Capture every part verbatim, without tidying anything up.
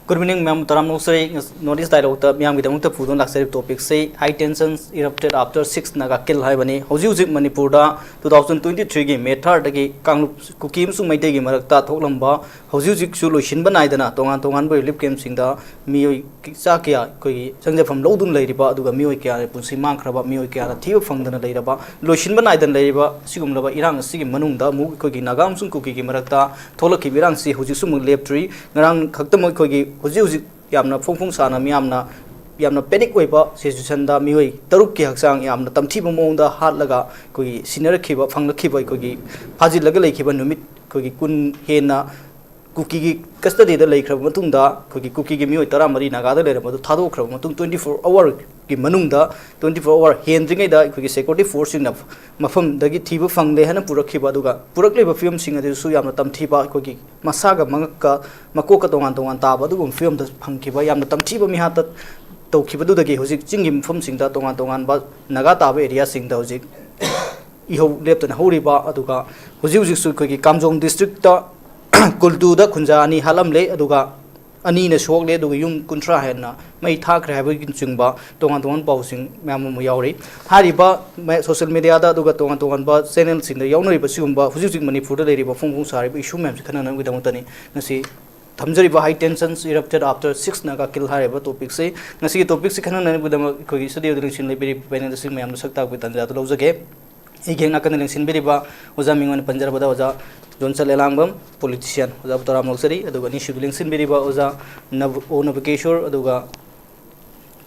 Good evening, ꯃꯌꯥꯝ ꯇꯔꯥꯝꯅ ꯑꯣꯛꯆꯔꯤ꯫ North east ꯗꯥꯏꯂꯣꯛꯇ ꯃꯤꯌꯥꯝꯒꯤꯗꯃꯛꯇ ꯄꯨꯗꯨꯅ ꯂꯥꯛꯆꯔꯤꯕ ꯇꯣꯄꯤꯛꯁꯤ, "High tensions erupted after six Naga kill" ꯍꯥꯏꯕꯅꯤ꯫ ꯍꯧꯖꯤꯛ ꯍꯧꯖꯤꯛ ꯃꯅꯤꯄꯨꯔꯗ two thousand twenty three ꯒꯤ ꯃꯦ third ꯗꯒꯤ ꯀꯥꯡꯂꯨꯞ ꯀꯨꯀꯤ ꯑꯃꯁꯨꯡ ꯃꯩꯇꯩꯒꯤ ꯃꯔꯛꯇ ꯊꯣꯛꯂꯝꯕ, ꯍꯧꯖꯤꯛ ꯍꯧꯖꯤꯛꯁꯨ ꯂꯣꯏꯁꯤꯟꯕ ꯅꯥꯏꯗꯅ ꯇꯣꯉꯥꯟ ꯇꯣꯉꯥꯟꯕ ꯔꯤꯂꯤꯐ ꯀꯦꯝꯞꯁꯤꯡꯗ ꯃꯤꯑꯣꯏ ꯆꯥ ꯀꯌꯥ ꯑꯩꯈꯣꯏꯒꯤ ꯆꯪꯖꯐꯝ ꯂꯧꯗꯨꯅ ꯂꯩꯔꯤꯕ, ꯑꯗꯨꯒ ꯃꯤꯑꯣꯏ ꯀꯌꯥ ꯄꯨꯟꯁꯤ ꯃꯥꯡꯈ꯭ꯔꯕ, ꯃꯤꯑꯣꯏ ꯀꯌꯥꯅ ꯊꯤꯕ ꯐꯪꯗꯅ ꯂꯩꯔꯕ, ꯂꯣꯏꯁꯤꯟꯕ ꯅꯥꯏꯗꯅ ꯂꯩꯔꯤꯕ ꯑꯁꯤꯒꯨꯝꯂꯕ ꯏꯔꯥꯡ ꯑꯁꯤꯒꯤ ꯃꯅꯨꯡꯗ ꯑꯃꯨꯛ ꯑꯩꯈꯣꯏꯒꯤ ꯅꯥꯒꯥ ꯑꯃꯁꯨꯡ ꯀꯨꯀꯤꯒꯤ ꯃꯔꯛꯇ ꯊꯣꯛꯂꯛꯈꯤꯕ ꯏꯔꯥꯡꯁꯤ ꯍꯧꯖꯤꯛꯁꯨ ꯑꯃꯨꯛ ꯂꯦꯞꯇ꯭ꯔꯤ꯫ ꯉꯔꯥꯡ ꯈꯛꯇꯃꯛ ꯑꯩꯈꯣꯏꯒꯤ ꯍꯧꯖꯤꯛ ꯍꯧꯖꯤꯛ ꯌꯥꯝꯅ ꯐꯣꯡ ꯐꯣꯡ ꯁꯥꯅ ꯃꯤꯌꯥꯝꯅ ꯌꯥꯝꯅ ꯄꯦꯅꯤꯛ ꯑꯣꯏꯕ ꯁꯤꯆꯨꯋꯦꯁꯟꯗ ꯃꯤꯑꯣꯏ ꯇꯔꯨꯛꯀꯤ ꯍꯛꯆꯥꯡ ꯌꯥꯝꯅ ꯇꯝꯊꯤꯕ ꯃꯑꯣꯡꯗ ꯍꯥꯠꯂꯒ ꯑꯩꯈꯣꯏꯒꯤ ꯁꯤꯅꯔꯛꯈꯤꯕ, ꯐꯪꯂꯛꯈꯤꯕ, ꯑꯩꯈꯣꯏꯒꯤ ꯐꯥꯖꯤꯜꯂꯒ ꯂꯩꯈꯤꯕ ꯅꯨꯃꯤꯠ ꯑꯩꯈꯣꯏꯒꯤ ꯀꯨꯟ ꯍꯦꯟꯅ ꯀꯨꯀꯤꯒꯤ ꯀꯁꯇꯗꯤꯗ ꯂꯩꯈ꯭ꯔꯕ ꯃꯇꯨꯡꯗ, ꯑꯩꯈꯣꯏꯒꯤ ꯀꯨꯀꯤꯒꯤ ꯃꯤꯑꯣꯏ ꯇꯔꯥꯃꯔꯤ ꯅꯥꯒꯥꯗ ꯂꯩꯔꯝꯕꯗꯨ ꯊꯥꯗꯣꯛꯈ꯭ꯔꯕ ꯃꯇꯨꯡ, twenty four hour ꯒꯤ ꯃꯅꯨꯡꯗ, twenty four hour ꯍꯦꯟꯗ꯭ꯔꯤꯉꯩꯗ ꯑꯩꯈꯣꯏꯒꯤ ꯁꯦꯀ꯭ꯌꯨꯔꯤꯇꯤ ꯐꯣꯔꯁꯁꯤꯡꯅ ꯃꯐꯝꯗꯒꯤ ꯊꯤꯕ ꯐꯪꯂꯦ ꯍꯥꯏꯅ ꯄꯨꯔꯛꯈꯤꯕ, ꯑꯗꯨꯒ ꯄꯨꯔꯛꯂꯤꯕ ꯐꯤꯕꯝꯁꯤꯡ ꯑꯗꯨꯁꯨ ꯌꯥꯝꯅ ꯇꯝꯊꯤꯕ, ꯑꯩꯈꯣꯏꯒꯤ ꯃꯁꯥꯒ ꯃꯉꯛꯀ ꯃꯀꯣꯛꯀ ꯇꯣꯉꯥꯟ ꯇꯣꯉꯥꯟ ꯇꯥꯕ ꯑꯗꯨꯒꯨꯝꯕ ꯐꯤꯕꯝꯗ ꯐꯪꯈꯤꯕ, ꯌꯥꯝꯅ ꯇꯝꯊꯤꯕ ꯃꯤꯍꯥꯠꯇ ꯇꯧꯈꯤꯕꯗꯨꯗꯒꯤ ꯍꯧꯖꯤꯛ ꯆꯤꯡꯒꯤ ꯃꯐꯝꯁꯤꯡꯗ, ꯇꯣꯉꯥꯟ ꯇꯣꯉꯥꯟꯕ ꯅꯥꯒꯥ ꯇꯥꯕ ꯑꯦꯔꯤꯌꯥꯁꯤꯡꯗ ꯍꯧꯖꯤꯛ ꯏꯍꯧ ꯂꯦꯞꯇꯅ ꯍꯧꯔꯤꯕ, ꯑꯗꯨꯒ ꯍꯧꯖꯤꯛ ꯍꯧꯖꯤꯛꯁꯨ ꯑꯩꯈꯣꯏꯒꯤ ꯀꯥꯝꯖꯣꯡ ꯗꯤꯁꯇ꯭ꯔꯤꯛꯇ ꯀꯨꯜꯇꯨꯗ ꯈꯨꯟꯖꯥ ꯑꯅꯤ ꯍꯥꯠꯂꯝꯂꯦ, ꯑꯗꯨꯒ ꯑꯅꯤꯅ ꯁꯣꯛꯂꯦ, ꯑꯗꯨꯒ ꯌꯨꯝ ꯀꯨꯟꯊ꯭ꯔꯥ ꯍꯦꯟꯅ ꯃꯩ ꯊꯥꯈ꯭ꯔꯦ ꯍꯥꯏꯕꯒꯤꯅꯆꯤꯡꯕ ꯇꯣꯉꯥꯟ ꯇꯣꯉꯥꯟꯕ ꯄꯥꯎꯁꯤꯡ ꯃꯌꯥꯝ ꯑꯃ ꯌꯥꯎꯔꯤ꯫ ꯍꯥꯏꯔꯤꯕ ꯃ-, ꯁꯣꯁꯤꯌꯦꯜ ꯃꯦꯗꯤꯌꯥꯗ ꯑꯗꯨꯒ ꯇꯣꯉꯥꯟ ꯇꯣꯉꯥꯟꯕ ꯆꯦꯅꯦꯜꯁꯤꯡꯗ ꯌꯥꯎꯅꯔꯤꯕ ꯁꯤꯒꯨꯝꯕ ꯍꯧꯖꯤꯛ ꯍꯧꯖꯤꯛ ꯃꯅꯤꯄꯨꯔꯗ ꯂꯩꯔꯤꯕ ꯐꯣꯡ ꯐꯣꯡ ꯁꯥꯔꯤꯕ ꯏꯁꯨ ꯃꯌꯥꯝꯁꯤ ꯈꯟꯅꯅꯕꯒꯤꯗꯃꯛꯇꯅꯤ ꯉꯁꯤ ꯊꯝꯖꯔꯤꯕ "High tensions erupted after six Naga kill" ꯍꯥꯏꯔꯤꯕ ꯇꯣꯄꯤꯛꯁꯤ꯫ ꯉꯁꯤꯒꯤ ꯇꯣꯄꯤꯛꯁꯤ ꯈꯟꯅꯅꯕꯒꯤꯗꯃꯛ ꯑꯩꯈꯣꯏꯒꯤ ꯁ꯭ꯇꯨꯗꯤꯑꯣꯗ ꯂꯦꯡꯁꯤꯟ ꯂꯩꯕꯤꯔꯤꯕ ꯄꯦꯅꯦꯜꯁꯤꯡ ꯃꯌꯥꯝꯗ ꯁꯛ ꯇꯥꯛꯄꯒꯤ ꯇꯥꯟꯖꯥꯗꯨ ꯂꯧꯖꯒꯦ꯫ ꯑꯩꯒꯤ ꯍꯦꯛ ꯅꯥꯀꯟꯗ ꯂꯦꯡꯁꯤꯟꯕꯤꯔꯤꯕ ꯑꯣꯖꯥ ꯃꯤꯡ ꯑꯣꯏꯅ ꯄꯟꯖꯔꯕꯗ ꯑꯣꯖꯥ ꯖꯣꯟꯁꯟ ꯂꯦꯂꯥꯡꯕꯝ, ꯄꯣꯂꯤꯇꯤꯁꯤꯌꯥꯟ, ꯑꯣꯖꯥꯕꯨ ꯇꯔꯥꯝꯅ ꯑꯣꯛꯆꯔꯤ꯫ ꯑꯗꯨꯒ ꯑꯅꯤꯁꯨꯕꯗ ꯂꯦꯡꯁꯤꯟꯕꯤꯔꯤꯕ ꯑꯣꯖꯥ ꯅꯕ-, ꯑꯣ ꯅꯕꯀꯦꯁꯣꯔ, ꯑꯗꯨꯒ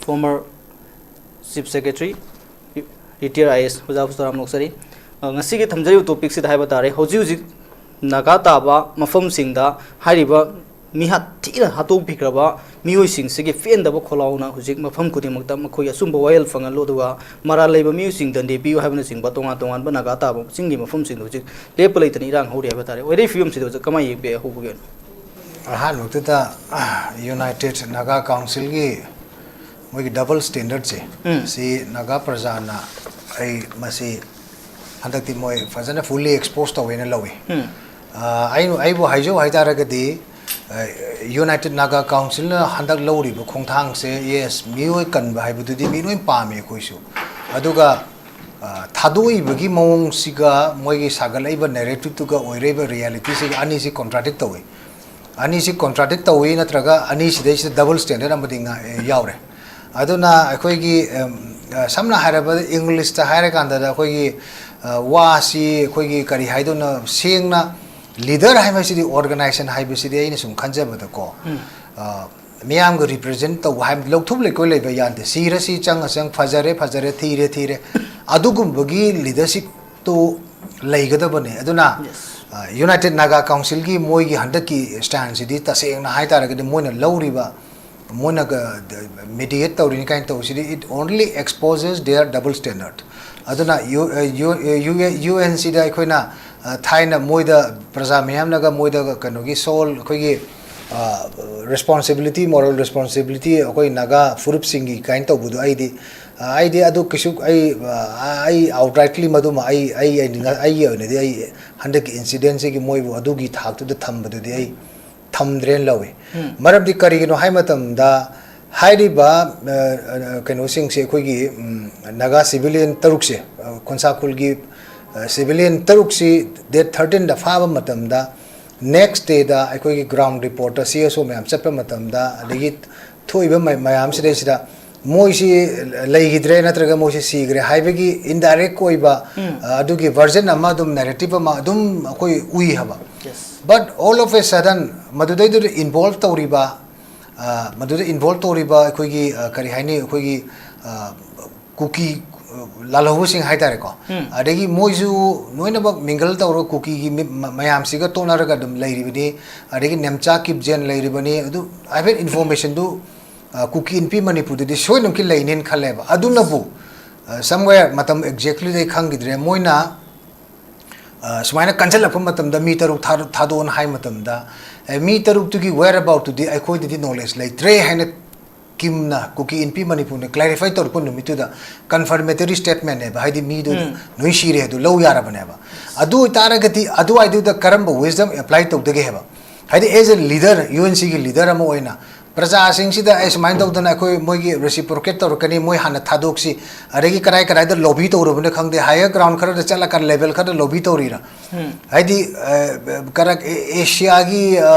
former chief secretary, retire I A S, ꯑꯣꯖꯥꯕꯨ ꯇꯔꯥꯝꯅ ꯑꯣꯛꯆꯔꯤ꯫ ꯑ, ꯉꯁꯤꯒꯤ ꯊꯝꯖꯔꯤꯕ ꯇꯣꯄꯤꯛꯁꯤꯗ ꯍꯥꯏꯕ ꯇꯥꯔꯦ, ꯍꯧꯖꯤꯛ ꯍꯧꯖꯤꯛ ꯅꯥꯒꯥ ꯇꯥꯕ ꯃꯐꯝꯁꯤꯡꯗ ꯍꯥꯏꯔꯤꯕ ꯃꯤꯍꯥꯠ ꯊꯤꯅ ꯍꯥꯠꯇꯣꯛꯄꯤꯈ꯭ꯔꯕ ꯃꯤꯑꯣꯏꯁꯤꯡꯁꯤꯒꯤ ꯄꯦꯟꯗꯕ ꯈꯣꯜꯂꯥꯎꯅ ꯍꯧꯖꯤꯛ ꯃꯐꯝ ꯈꯨꯗꯤꯡꯃꯛꯇ ꯃꯈꯣꯏꯒꯤ ꯑꯆꯨꯝꯕ ꯋꯥꯌꯦꯜ ꯐꯪꯍꯜꯂꯨ, ꯑꯗꯨꯒ ꯃꯔꯥꯜ ꯂꯩꯕ ꯃꯤꯑꯣꯏꯁꯤꯡ ꯗꯟꯗꯦ ꯄꯤꯌꯨ ꯍꯥꯏꯕꯅꯆꯤꯡꯕ ꯇꯣꯉꯥꯟ ꯇꯣꯉꯥꯟꯕ ꯅꯥꯒꯥ ꯇꯥꯕ ꯆꯤꯡꯒꯤ ꯃꯐꯝꯁꯤꯡꯗ ꯍꯧꯖꯤꯛ ꯂꯦꯞꯄ ꯂꯩꯇꯅ ꯏꯔꯥꯡ ꯍꯧꯔꯤ ꯍꯥꯏꯕ ꯇꯥꯔꯦ꯫ ꯑꯣꯏꯔꯛꯏ ꯐꯤꯕꯝꯁꯤꯗ ꯍꯧꯖꯤꯛ ꯀꯃꯥꯏꯅ ꯌꯦꯡꯕꯤ ꯍꯧꯕꯒꯦ? ꯑꯍꯥꯟꯕꯃꯛꯇꯗ, United Naga Council ꯒꯤ ꯃꯣꯏꯒꯤ double standard ꯁꯦ, ꯎꯝ꯫ ꯁꯤ ꯅꯥꯒꯥ ꯄ꯭ꯔꯖꯥꯅ, ꯑꯩ ꯃꯁꯤ ꯍꯟꯗꯛꯇꯤ ꯃꯣꯏ ꯐꯖꯅ fully expose ꯇꯧꯋꯦꯅ ꯂꯧꯏ꯫ ꯎꯝ꯫ ꯑ, ꯑꯩ, ꯑꯩꯕꯨ ꯍꯥꯏꯖꯧ ꯍꯥꯏꯇꯥꯔꯒꯗꯤ, United Naga Councilꯅ ꯍꯟꯗꯛ ꯂꯧꯔꯤꯕ ꯈꯣꯡꯊꯥꯡꯁꯦ, ꯌꯦꯁ, ꯃꯤꯑꯣꯏ ꯀꯟꯕ ꯍꯥꯏꯕꯗꯨꯗꯤ ꯃꯤ ꯂꯣꯏ ꯄꯥꯝꯃꯤ ꯑꯩꯈꯣꯏꯁꯨ꯫ ꯑꯗꯨꯒ ꯊꯥꯗꯣꯛꯏꯕꯒꯤ ꯃꯑꯣꯡꯁꯤꯒ ꯃꯣꯏꯒꯤ ꯁꯥꯒꯠꯂꯛꯏꯕ narrativeꯇꯨꯒ ꯑꯣꯏꯔꯛꯏꯕ realityꯁꯤꯒ ꯑꯅꯤꯁꯤ contradict ꯇꯧꯏ꯫ ꯑꯅꯤꯁꯤ contradict ꯇꯧꯏ, ꯅꯠꯇ꯭ꯔꯒ ꯑꯅꯤꯁꯤꯗꯩꯁꯤꯗ double standard ꯑꯃꯗꯤ ꯉꯥ- ꯌꯥꯎꯔꯦ꯫ ꯑꯗꯨꯅ ꯑꯩꯈꯣꯏꯒꯤ ꯁꯝꯅ ꯍꯥꯏꯔꯕꯗ Englishꯇ ꯍꯥꯏꯔꯀꯥꯟꯗ ꯑꯩꯈꯣꯏꯒꯤ ꯋꯥꯁꯤ ꯑꯩꯈꯣꯏꯒꯤ ꯀꯔꯤ ꯍꯥꯏꯗꯣꯏꯅꯣ, ꯁꯦꯡꯅ leader ꯍꯥꯏꯕꯁꯤꯗꯤ, organization ꯍꯥꯏꯕꯁꯤꯗꯤ ꯑꯩꯅ ꯁꯨꯝ ꯈꯟꯖꯕꯗꯀꯣ, ꯃꯤꯌꯥꯝꯒ represent ꯇꯧꯕ ꯍꯥꯏꯕꯗꯤ ꯂꯧꯊꯣꯛ ꯂꯩꯀꯣꯏ ꯂꯩꯕ ꯌꯥꯗꯦ꯫ ꯁꯤꯔ ꯁꯤ, ꯆꯪꯉ ꯆꯪ, ꯐꯖꯔꯦ ꯐꯖꯔꯦ, ꯊꯤꯔꯦ ꯊꯤꯔꯦ, ꯑꯗꯨꯒꯨꯝꯕꯒꯤ leadershipꯇꯨ ꯂꯩꯒꯗꯕꯅꯦ꯫ ꯑꯗꯨꯅ United Naga Councilꯒꯤ ꯃꯣꯏꯒꯤ ꯍꯟꯗꯛꯀꯤ stanceꯁꯤꯗꯤ ꯇꯁꯦꯡꯅ ꯍꯥꯏꯇꯥꯔꯒꯗꯤ ꯃꯣꯏꯅ ꯂꯧꯔꯤꯕ, ꯃꯣꯏꯅ mediate ꯇꯧꯔꯤꯅꯤ ꯀꯥꯏꯅ ꯇꯧꯕꯁꯤꯗꯤ, it only exposes their double standard꯫ ꯑꯗꯨꯅ UNꯁꯤꯗ ꯑꯩꯈꯣꯏꯅ ꯊꯥꯏꯅ ꯃꯣꯏꯗ, ꯄ꯭ꯔꯖꯥ ꯃꯌꯥꯝꯅꯒ ꯃꯣꯏꯗ ꯀꯩꯅꯣꯒꯤ ꯁꯣꯜ, ꯑꯩꯈꯣꯏꯒꯤ responsibility, moral responsibility ꯑꯩꯈꯣꯏ ꯅꯥꯒꯥ ꯐꯨꯔꯨꯞꯁꯤꯡꯒꯤ ꯀꯥꯏꯅ ꯇꯧꯕꯗꯣ, ꯑꯩꯗꯤ ꯑꯩꯗꯤ ꯑꯗꯨ ꯀꯩꯁꯨ, ꯑꯩ ꯑꯩ outrightly ꯃꯗꯨꯃ ꯑꯩ ꯑꯩ ꯑꯩꯒꯤ ꯑꯣꯏꯅꯗꯤ ꯑꯩ ꯍꯟꯗꯛꯀꯤ incidentꯁꯤꯒꯤ ꯃꯣꯏꯕꯨ ꯑꯗꯨꯒꯤ ꯊꯥꯛꯇꯨꯗ ꯊꯝꯕꯗꯨꯗꯤ ꯑꯩ ꯊꯝꯗ꯭ꯔꯦꯅ ꯂꯧꯏ꯫ ꯃꯔꯝꯗꯤ ꯀꯔꯤꯒꯤꯅꯣ ꯍꯥꯏ ꯃꯇꯝꯗ, ꯍꯥꯏꯔꯤꯕ ꯀꯩꯅꯣꯁꯤꯡꯁꯦ, ꯑꯩꯈꯣꯏꯒꯤ ꯅꯥꯒꯥ civilian ꯇꯔꯨꯛꯁꯦ, ꯈꯣꯟꯁꯥꯈꯨꯜꯒꯤ civilian ꯇꯔꯨꯛꯁꯤ date thirteenꯗ ꯐꯥꯕ ꯃꯇꯝꯗ, next dayꯗ ꯑꯩꯈꯣꯏꯒꯤ ground reportꯇ CSO ꯃꯌꯥꯝ ꯆꯠꯄ ꯃꯇꯝꯗ, ꯑꯗꯒꯤ ꯊꯣꯛꯏꯕ ꯃꯌꯥꯝꯁꯤꯗꯩꯁꯤꯗ ꯃꯣꯏꯁꯤ ꯂꯩꯈꯤꯗ꯭ꯔꯦ ꯅꯠꯇ꯭ꯔꯒ ꯃꯣꯏꯁꯤ ꯁꯤꯈ꯭ꯔꯦ ꯍꯥꯏꯕꯒꯤ indirect ꯑꯣꯏꯕ ꯑꯗꯨꯒꯤ version ꯑꯃ, ꯑꯗꯨꯝ narrative ꯑꯃ ꯑꯗꯨꯝ ꯑꯩꯈꯣꯏ ꯎꯏ ꯍꯥꯏꯕ꯫ But all of a sudden ꯃꯗꯨꯗꯩꯗꯨꯗ involve ꯇꯧꯔꯤꯕ, ꯃꯗꯨꯗ involve ꯇꯧꯔꯤꯕ ꯑꯩꯈꯣꯏꯒꯤ, ꯀꯔꯤ ꯍꯥꯏꯅꯤ, ꯑꯩꯈꯣꯏꯒꯤ ꯀꯨꯀꯤ ꯂꯥꯜꯍꯧꯕꯁꯤꯡ ꯍꯥꯏꯇꯥꯔꯦꯀꯣ꯫ ꯑꯗꯒꯤ ꯃꯣꯏꯁꯨ ꯂꯣꯏꯅꯃꯛ mingle ꯇꯧꯔꯒ ꯀꯨꯀꯤꯒꯤ ꯃꯌꯥꯝꯁꯤꯒ ꯇꯣꯠꯅꯔꯒ ꯑꯗꯨꯝ ꯂꯩꯔꯤꯕꯅꯤ꯫ ꯑꯗꯒꯤ ꯅꯦꯝꯆꯥ ꯀꯤꯞꯖꯦꯟ ꯂꯩꯔꯤꯕꯅꯤ꯫ ꯑꯗꯨ ꯍꯥꯏꯐꯦꯠ informationꯗꯨ ꯀꯨꯀꯤ ꯏꯟꯄꯤ ꯃꯅꯤꯄꯨꯔꯗꯗꯤ ꯁꯣꯏꯗꯅꯃꯛꯀꯤ ꯂꯩꯅꯦꯅ ꯈꯜꯂꯦꯕ꯫ ꯑꯗꯨꯅꯕꯨ somewhere, ꯃꯇꯝ exactlyꯗꯤ ꯑꯩ ꯈꯪꯈꯤꯗ꯭ꯔꯦ, ꯃꯣꯏꯅ ꯁꯨꯃꯥꯏꯅ ꯀꯟꯁꯤꯜꯂꯛꯄ ꯃꯇꯝꯗ ꯃꯤ ꯇꯔꯨꯛ ꯊꯥꯗꯣꯛꯑꯣꯅ ꯍꯥꯏ ꯃꯇꯝꯗ, ꯃꯤ ꯇꯔꯨꯛꯇꯨꯒꯤ whereaboutꯇꯨꯗꯤ ꯑꯩꯈꯣꯏꯗꯗꯤ knowledge ꯂꯩꯇ꯭ꯔꯦ ꯍꯥꯏꯅ ꯀꯤꯝꯅ, ꯀꯨꯀꯤ ꯏꯟꯄꯤ ꯃꯅꯤꯄꯨꯔꯅ clarify ꯇꯧꯔꯛꯄ ꯅꯨꯃꯤꯠꯇꯨꯗ confirmatory statementꯅꯦꯕ, ꯍꯥꯏꯗꯤ ꯃꯤꯗꯨ ꯂꯣꯏ ꯁꯤꯔꯦ, ꯑꯗꯨ ꯂꯧ ꯌꯥꯔꯕꯅꯦꯕ꯫ ꯑꯗꯨ ꯑꯣꯏꯇꯥꯔꯒꯗꯤ ꯑꯗꯨꯋꯥꯏꯗꯨꯗ ꯀꯔꯝꯕ wisdom apply ꯇꯧꯗꯒꯦ ꯍꯥꯏꯕ? ꯍꯥꯏꯗꯤ as a leader, U N ꯁꯤꯒꯤ leader ꯑꯃ ꯑꯣꯏꯅ ꯄ꯭ꯔꯖꯥꯁꯤꯡꯁꯤꯗ ꯑꯩ ꯁꯨꯃꯥꯏꯅ ꯇꯧꯗꯅ ꯑꯩꯈꯣꯏ ꯃꯣꯏꯒꯤ reciprocate ꯇꯧꯔꯛꯀꯅꯤ, ꯃꯣꯏ ꯍꯥꯟꯅ ꯊꯥꯗꯣꯛꯁꯤ, ꯑꯗꯒꯤ ꯀꯗꯥꯏ ꯀꯗꯥꯏꯗ lobby ꯇꯧꯔꯨꯕꯅ ꯈꯪꯗꯦ, higher ground ꯈꯔꯗ ꯆꯠꯂꯀꯥꯟꯗ level ꯈꯔꯗ lobby ꯇꯧꯔꯤꯔꯥ? ꯍꯥꯏꯗꯤ ꯀꯔ ꯑꯦꯁꯤꯌꯥꯒꯤ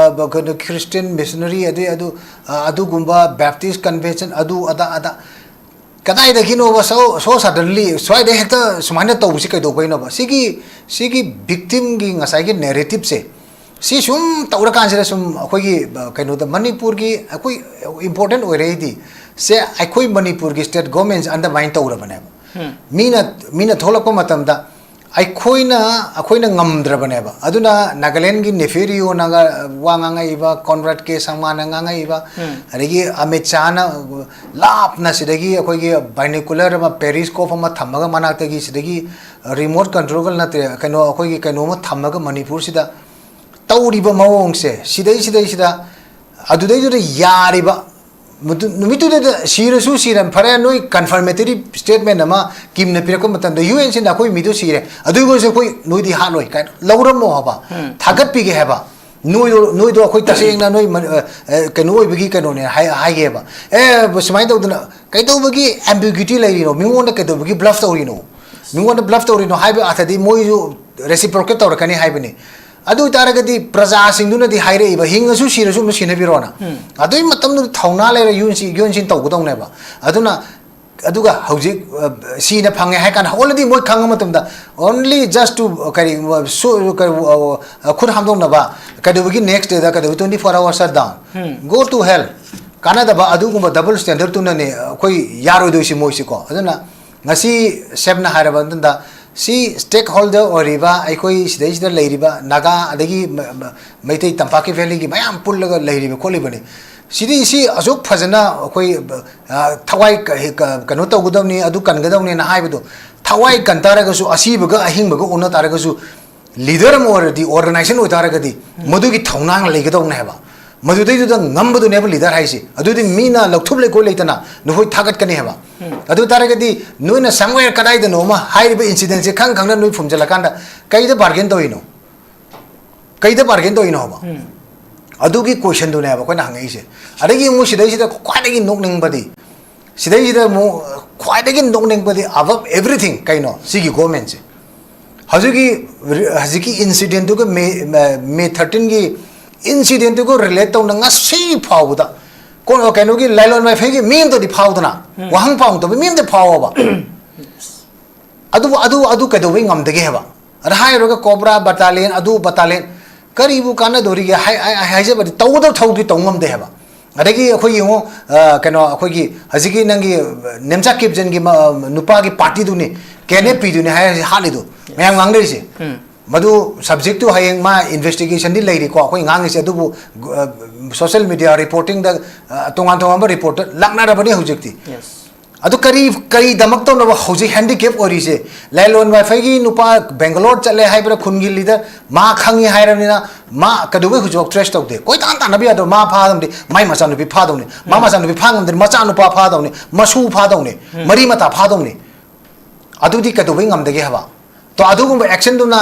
ꯀꯩꯅꯣ Christian missionary ꯑꯗꯩ ꯑꯗꯨ ꯑꯗꯨꯒꯨꯝꯕ Baptist convention ꯑꯗꯨ ꯑꯗꯥ ꯑꯗꯥ ꯀꯗꯥꯏꯗꯒꯤꯅꯣꯕ so so suddenly ꯁ꯭ꯋꯥꯏꯗ ꯍꯦꯛꯇ ꯁꯨꯃꯥꯏꯅ ꯇꯧꯕꯁꯤ ꯀꯩꯗꯧꯕꯩꯅꯣꯕ? ꯁꯤꯒꯤ ꯁꯤꯒꯤ victimꯒꯤ ꯉꯁꯥꯏꯒꯤ narrativeꯁꯦ ꯁꯤ ꯁꯨꯝ ꯇꯧꯔꯀꯥꯟꯁꯤꯗ ꯁꯨꯝ ꯑꯩꯈꯣꯏꯒꯤ ꯀꯩꯅꯣꯗ ꯃꯅꯤꯄꯨꯔꯒꯤ ꯑꯩꯈꯣꯏ important ꯑꯣꯏꯔꯛꯏꯗꯤ ꯁꯦ ꯑꯩꯈꯣꯏ ꯃꯅꯤꯄꯨꯔꯒꯤ state governmentꯁꯦ undermine ꯇꯧꯔꯕꯅꯦꯕ꯫ ꯃꯤꯅ ꯃꯤꯅ ꯊꯣꯛꯂꯛꯄ ꯃꯇꯝꯗ ꯑꯩꯈꯣꯏꯅ ꯑꯩꯈꯣꯏꯅ ꯉꯝꯗ꯭ꯔꯕꯅꯦꯕ꯫ ꯑꯗꯨꯅ ꯅꯥꯒꯥꯂꯦꯟꯒꯤ ꯅꯦꯐꯦꯔꯤꯌꯣꯅꯒ ꯋꯥ ꯉꯥꯡꯉꯛꯏꯕ, ꯀꯣꯟꯔꯥꯗ ꯀꯦ ꯁꯪꯃꯥꯅ ꯉꯥꯡꯉꯛꯏꯕ, ꯑꯗꯒꯤ ꯑꯃꯤꯠ ꯁꯥꯍꯅ ꯂꯥꯞꯅ ꯁꯤꯗꯒꯤ ꯑꯩꯈꯣꯏꯒꯤ binocular ꯑꯃ periscope ꯑꯃ ꯊꯝꯃꯒ ꯃꯅꯥꯛꯇꯒꯤ ꯁꯤꯗꯒꯤ remote controlꯒ ꯅꯠꯇꯦ ꯀꯩꯅꯣ ꯑꯩꯈꯣꯏꯒꯤ ꯀꯩꯅꯣꯝꯃ ꯊꯝꯃꯒ ꯃꯅꯤꯄꯨꯔꯁꯤꯗ ꯇꯧꯔꯤꯕ ꯃꯑꯣꯡꯁꯦ ꯁꯤꯗꯩ ꯁꯤꯗꯩꯁꯤꯗ ꯑꯗꯨꯗꯩꯗꯨꯗ ꯌꯥꯔꯤꯕ ꯃꯗꯨ ꯅꯨꯃꯤꯠꯇꯨꯗ ꯁꯤꯔꯁꯨ ꯁꯤꯔꯝ ꯐꯔꯦ, ꯅꯣꯏ confirmatory statement ꯑꯃ ꯀꯤꯝꯅ ꯄꯤꯔꯛꯄ ꯃꯇꯝꯗ ꯌꯨ ꯑꯦꯟ ꯁꯤꯅ ꯑꯩꯈꯣꯏ ꯃꯤꯗꯨ ꯁꯤꯔꯦ, ꯑꯗꯨ ꯑꯣꯏꯔꯁꯨ ꯑꯩꯈꯣꯏ ꯅꯣꯏꯗꯤ ꯍꯥꯠꯂꯣꯏ ꯀꯥꯏꯅ ꯂꯧꯔꯝꯃꯣ ꯍꯥꯏꯕ, ꯊꯥꯒꯠꯄꯤꯒꯦ ꯍꯥꯏꯕ꯫ ꯅꯣꯏꯗꯣ ꯅꯣꯏꯗꯣ ꯑꯩꯈꯣꯏ ꯇꯁꯦꯡꯅ ꯅꯣꯏ ꯃ- ꯑ, ꯑ, ꯀꯩꯅꯣ ꯑꯣꯏꯕꯒꯤ ꯀꯩꯅꯣꯅꯦ ꯍꯥꯏ- ꯍꯥꯏꯒꯦꯕ꯫ ꯑꯦ ꯁꯨꯃꯥꯏꯅ ꯇꯧꯗꯅ ꯀꯩꯗꯧꯕꯒꯤ ambiguity ꯂꯩꯔꯤꯅꯣ? ꯃꯤꯉꯣꯟꯗ ꯀꯩꯗꯧꯕꯒꯤ bluff ꯇꯧꯔꯤꯅꯣ? ꯃꯤꯉꯣꯟꯗ bluff ꯇꯧꯔꯤꯅꯣ ꯍꯥꯏꯕ ꯑꯥꯊꯗꯤ ꯃꯣꯏꯁꯨ reciprocate ꯇꯧꯔꯛꯀꯅꯤ ꯍꯥꯏꯕꯅꯤ꯫ ꯑꯗꯨ ꯑꯣꯏꯇꯥꯔꯒꯗꯤ ꯄ꯭ꯔꯖꯥꯁꯤꯡꯗꯨꯅꯗꯤ ꯍꯥꯏꯔꯛꯏꯕ ꯍꯤꯡꯉꯁꯨ ꯁꯤꯔꯁꯨ ꯑꯃ ꯁꯤꯟꯅꯕꯤꯔꯣꯅ꯫ ꯑꯗꯨꯒꯤ ꯃꯇꯝꯗꯨꯗ ꯊꯧꯅꯥ ꯂꯩꯔ U N C U N ꯁꯤꯅ ꯇꯧꯒꯗꯧꯅꯦꯕ꯫ ꯑꯗꯨꯅ ꯑꯗꯨꯒ ꯍꯧꯖꯤꯛ ꯑ, ꯁꯤꯅ ꯐꯪꯉꯦ ꯍꯥꯏ ꯀꯥꯟꯗ already ꯃꯣꯏ ꯈꯪꯉ ꯃꯇꯝꯗ only just to ꯀꯔꯤ ꯁꯨ- ꯀꯔꯤ, ꯑ, ꯑ, ꯈꯨꯠ ꯍꯥꯝꯗꯣꯛꯅꯕ ꯀꯩꯗꯧꯕꯒꯤ next dayꯗ ꯀꯩꯗꯧꯕꯒꯤ twenty four hour shutdown? Go to hell. ꯀꯥꯟꯅꯗꯕ ꯑꯗꯨꯒꯨꯝꯕ double standardꯇꯨꯅꯅꯦ ꯑꯩꯈꯣꯏ ꯌꯥꯔꯣꯏꯗꯣꯏꯁꯤ ꯃꯣꯏꯁꯤꯀꯣ꯫ ꯑꯗꯨꯅ ꯉꯁꯤ ꯁꯦꯝꯅ ꯍꯥꯏꯔꯕ ꯃꯇꯝꯗ ꯁꯤ stakeholder ꯑꯣꯏꯔꯤꯕ ꯑꯩꯈꯣꯏ ꯁꯤꯗꯩꯁꯤꯗ ꯂꯩꯔꯤꯕ ꯅꯥꯒꯥ ꯑꯗꯒꯤ ꯃ- ꯃ- ꯃꯩꯇꯩ ꯇꯝꯄꯥꯛꯀꯤ valleyꯒꯤ ꯃꯌꯥꯝ ꯄꯨꯜꯂꯒ ꯂꯩꯔꯤꯕ ꯈꯣꯠꯂꯤꯕꯅꯤ꯫ ꯁꯤꯗꯤ ꯁꯤ ꯑꯁꯨꯛ ꯐꯖꯅ ꯑꯩꯈꯣꯏ ꯑ, ꯊꯋꯥꯏ ꯀ- ꯍꯦ- ꯀ- ꯀꯩꯅꯣ ꯇꯧꯒꯗꯕꯅꯤ, ꯑꯗꯨ ꯀꯟꯒꯗꯕꯅꯤꯅ ꯍꯥꯏꯕꯗꯣ ꯊꯋꯥꯏ ꯀꯟ ꯇꯥꯔꯒꯁꯨ ꯑꯁꯤꯕꯒ ꯑꯍꯤꯡꯕꯒ ꯎꯅ ꯇꯥꯔꯒꯁꯨ leader ꯑꯃ ꯑꯣꯏꯔꯗꯤ organization ꯑꯣꯏꯇꯥꯔꯒꯗꯤ ꯃꯗꯨꯒꯤ ꯊꯧꯅꯥ ꯂꯩꯒꯗꯧꯅꯦ ꯍꯥꯏꯕ꯫ ꯃꯗꯨꯗꯩꯗꯨꯗ ꯉꯝꯕꯗꯨꯅꯦꯕ leader ꯍꯥꯏꯁꯦ꯫ ꯑꯗꯨꯗꯤ ꯃꯤꯅ ꯂꯧꯊꯨꯞ ꯂꯩꯀꯣꯏ ꯂꯩꯇꯅ ꯅꯈꯣꯏ ꯊꯥꯒꯠꯀꯅꯤ ꯍꯥꯏꯕ꯫ ꯑꯗꯨ ꯇꯥꯔꯒꯗꯤ ꯅꯣꯏꯅ somewhere ꯀꯗꯥꯏꯗꯅꯣ ꯑꯃ ꯍꯥꯏꯔꯤꯕ incidentꯁꯦ ꯈꯪ ꯈꯪꯅ ꯅꯣꯏ ꯐꯨꯝꯖꯤꯜꯂꯀꯥꯟꯗ ꯀꯩꯗ bargain ꯇꯧꯔꯤꯅꯣ? ꯀꯩꯗ bargain ꯇꯧꯔꯤꯅꯣ ꯍꯥꯏꯕ? ꯑꯗꯨꯒꯤ ꯀꯣꯏꯁꯟꯗꯨꯅꯦꯕ ꯑꯩꯈꯣꯏꯅ ꯍꯪꯉꯛꯏꯁꯦ꯫ ꯑꯗꯒꯤ ꯑꯃꯨꯛ ꯁꯤꯗꯩꯁꯤꯗ ꯈ꯭ꯋꯥꯏꯗꯒꯤ ꯅꯣꯛꯅꯤꯡꯕꯗꯤ, ꯁꯤꯗꯩꯁꯤꯗ ꯑꯃꯨꯛ ꯈ꯭ꯋꯥꯏꯗꯒꯤ ꯅꯣꯛꯅꯤꯡꯕꯗꯤ, above everything, ꯀꯩꯅꯣ ꯁꯤꯒꯤ ꯒꯣꯔꯃꯦꯟꯁꯦ? ꯍꯧꯖꯤꯛꯀꯤ, ꯍꯧꯖꯤꯛꯀꯤ ꯏꯟꯁꯤꯗꯦꯟꯗꯨꯒ, ꯃꯦ, ꯃꯦ ꯊꯥꯔꯇꯤꯟꯒꯤ ꯏꯟꯁꯤꯗꯦꯟꯗꯨꯒ ꯔꯤꯂꯦꯠ ꯇꯧꯅ ꯉꯁꯤ ꯐꯥꯎꯕꯗ ꯀꯣ-, ꯀꯩꯅꯣꯒꯤ ꯂꯥꯏꯂꯣꯟ ꯃꯥꯏꯐꯩꯒꯤ ꯃꯤ ꯑꯃꯗꯗꯤ ꯐꯥꯎꯗꯅ, ꯎꯝ꯫ ꯋꯥꯍꯪ ꯄꯥꯎꯗꯕ ꯃꯤ ꯑꯃꯗ ꯐꯥꯎꯕ꯫ ꯑꯗꯨꯕꯨ ꯑꯗꯨ, ꯑꯗꯨ ꯀꯩꯗꯧꯕꯩ ꯉꯝꯗꯒꯦ ꯍꯥꯏꯕ? ꯑꯗ ꯍꯥꯏꯔꯨꯔꯒ ꯀꯣꯕ꯭ꯔꯥ ꯕꯇꯥꯂꯤꯌꯟ, ꯑꯗꯨ ꯕꯇꯥꯂꯤꯌꯟ, ꯀꯔꯤꯕꯨ ꯀꯥꯟꯅꯗꯣꯔꯤꯒꯦ? ꯍꯥꯏ-, ꯍꯥꯏ-, ꯍꯥꯏꯖꯕꯗꯤ ꯇꯧꯒꯗꯕ ꯊꯕꯛꯇꯤ ꯇꯧ ꯉꯝꯗꯦ ꯍꯥꯏꯕ꯫ ꯑꯗꯒꯤ ꯑꯩꯈꯣꯏ ꯌꯦꯡꯉꯣ, ꯑ, ꯀꯩꯅꯣ, ꯑꯩꯈꯣꯏꯒꯤ ꯍꯧꯖꯤꯛꯀꯤ ꯅꯪꯒꯤ ꯅꯦꯝꯆꯥ ꯀꯤꯞꯖꯟꯒꯤ ꯃ-, ꯅꯨꯄꯥꯒꯤ ꯄꯥꯔꯇꯤꯗꯨꯅꯤ, ꯀꯦꯟ ꯑꯦꯐ ꯄꯤꯗꯨꯅꯤ ꯍꯥꯏꯔꯁꯤ ꯍꯥꯠꯂꯤꯗꯨ꯫ Yes. ꯃꯌꯥꯝ ꯉꯥꯡꯅꯔꯤꯁꯦ꯫ ꯎꯝ꯫ ꯃꯗꯨ ꯁꯕꯖꯦꯛꯇꯨ ꯍꯌꯦꯡ ꯃꯥ ꯏꯟꯚꯦꯁꯇꯤꯒꯦꯁꯟꯗꯤ ꯂꯩꯔꯤꯀꯣ, ꯑꯩꯈꯣꯏ ꯉꯥꯡꯉꯤꯁꯦ, ꯑꯗꯨꯕꯨ, ꯑ, ꯁꯣꯁꯤꯌꯦꯜ ꯃꯤꯗꯤꯌꯥ ꯔꯤꯄꯣꯔꯇꯤꯡꯗ, ꯑ, ꯇꯣꯉꯥꯟ ꯇꯣꯉꯥꯟꯕ ꯔꯤꯄꯣꯔꯠꯇ ꯂꯥꯛꯅꯔꯕꯅꯤ ꯍꯧꯖꯤꯛꯇꯤ꯫ Yes. ꯑꯗꯨ ꯀꯔꯤ, ꯀꯔꯤꯗꯃꯛ ꯇꯧꯅꯕ ꯍꯧꯖꯤꯛ ꯍꯦꯟꯗꯤꯀꯦꯞ ꯑꯣꯏꯔꯤꯁꯦ? ꯂꯥꯏꯂꯣꯟ ꯋꯥꯏꯐꯩꯒꯤ ꯅꯨꯄꯥ ꯕꯦꯡꯒꯂꯣꯔ ꯆꯠꯂꯦ ꯍꯥꯏꯕꯗ ꯈꯨꯟꯒꯤ ꯂꯤꯗꯔ ꯃꯥ ꯈꯪꯉꯤ ꯍꯥꯏꯔꯕꯅꯤꯅ ꯃꯥ ꯀꯩꯗꯧꯕꯩ ꯍꯧꯖꯤꯛꯐꯥꯎ ꯇ꯭ꯔꯦꯁ ꯇꯧꯗꯦ? ꯀꯣꯏꯇꯥꯟ ꯇꯥꯟꯅꯕ ꯌꯥꯗ꯭ꯔꯣ? ꯃꯥ ꯐꯥꯗꯧꯅꯤ, ꯃꯥꯏ ꯃꯆꯥꯅꯨꯄꯤ ꯐꯥꯗꯧꯅꯤ, ꯃꯥ ꯎꯝ꯫ ꯃꯆꯥꯅꯨꯄꯤ ꯐꯥ ꯉꯝꯗ꯭ꯔꯗꯤ ꯃꯆꯥꯅꯨꯄꯥ ꯐꯥꯗꯧꯅꯤ, ꯃꯁꯨ ꯐꯥꯗꯧꯅꯤ, ꯎꯝ꯫ ꯃꯔꯤ ꯃꯇꯥ ꯐꯥꯗꯧꯅꯤ꯫ ꯑꯗꯨꯗꯤ ꯀꯩꯗꯧꯕꯩ ꯉꯝꯗꯒꯦ ꯍꯥꯏꯕ? ꯇꯣ, ꯑꯗꯨꯒꯨꯝꯕ ꯑꯦꯛꯁꯟꯗꯨꯅ,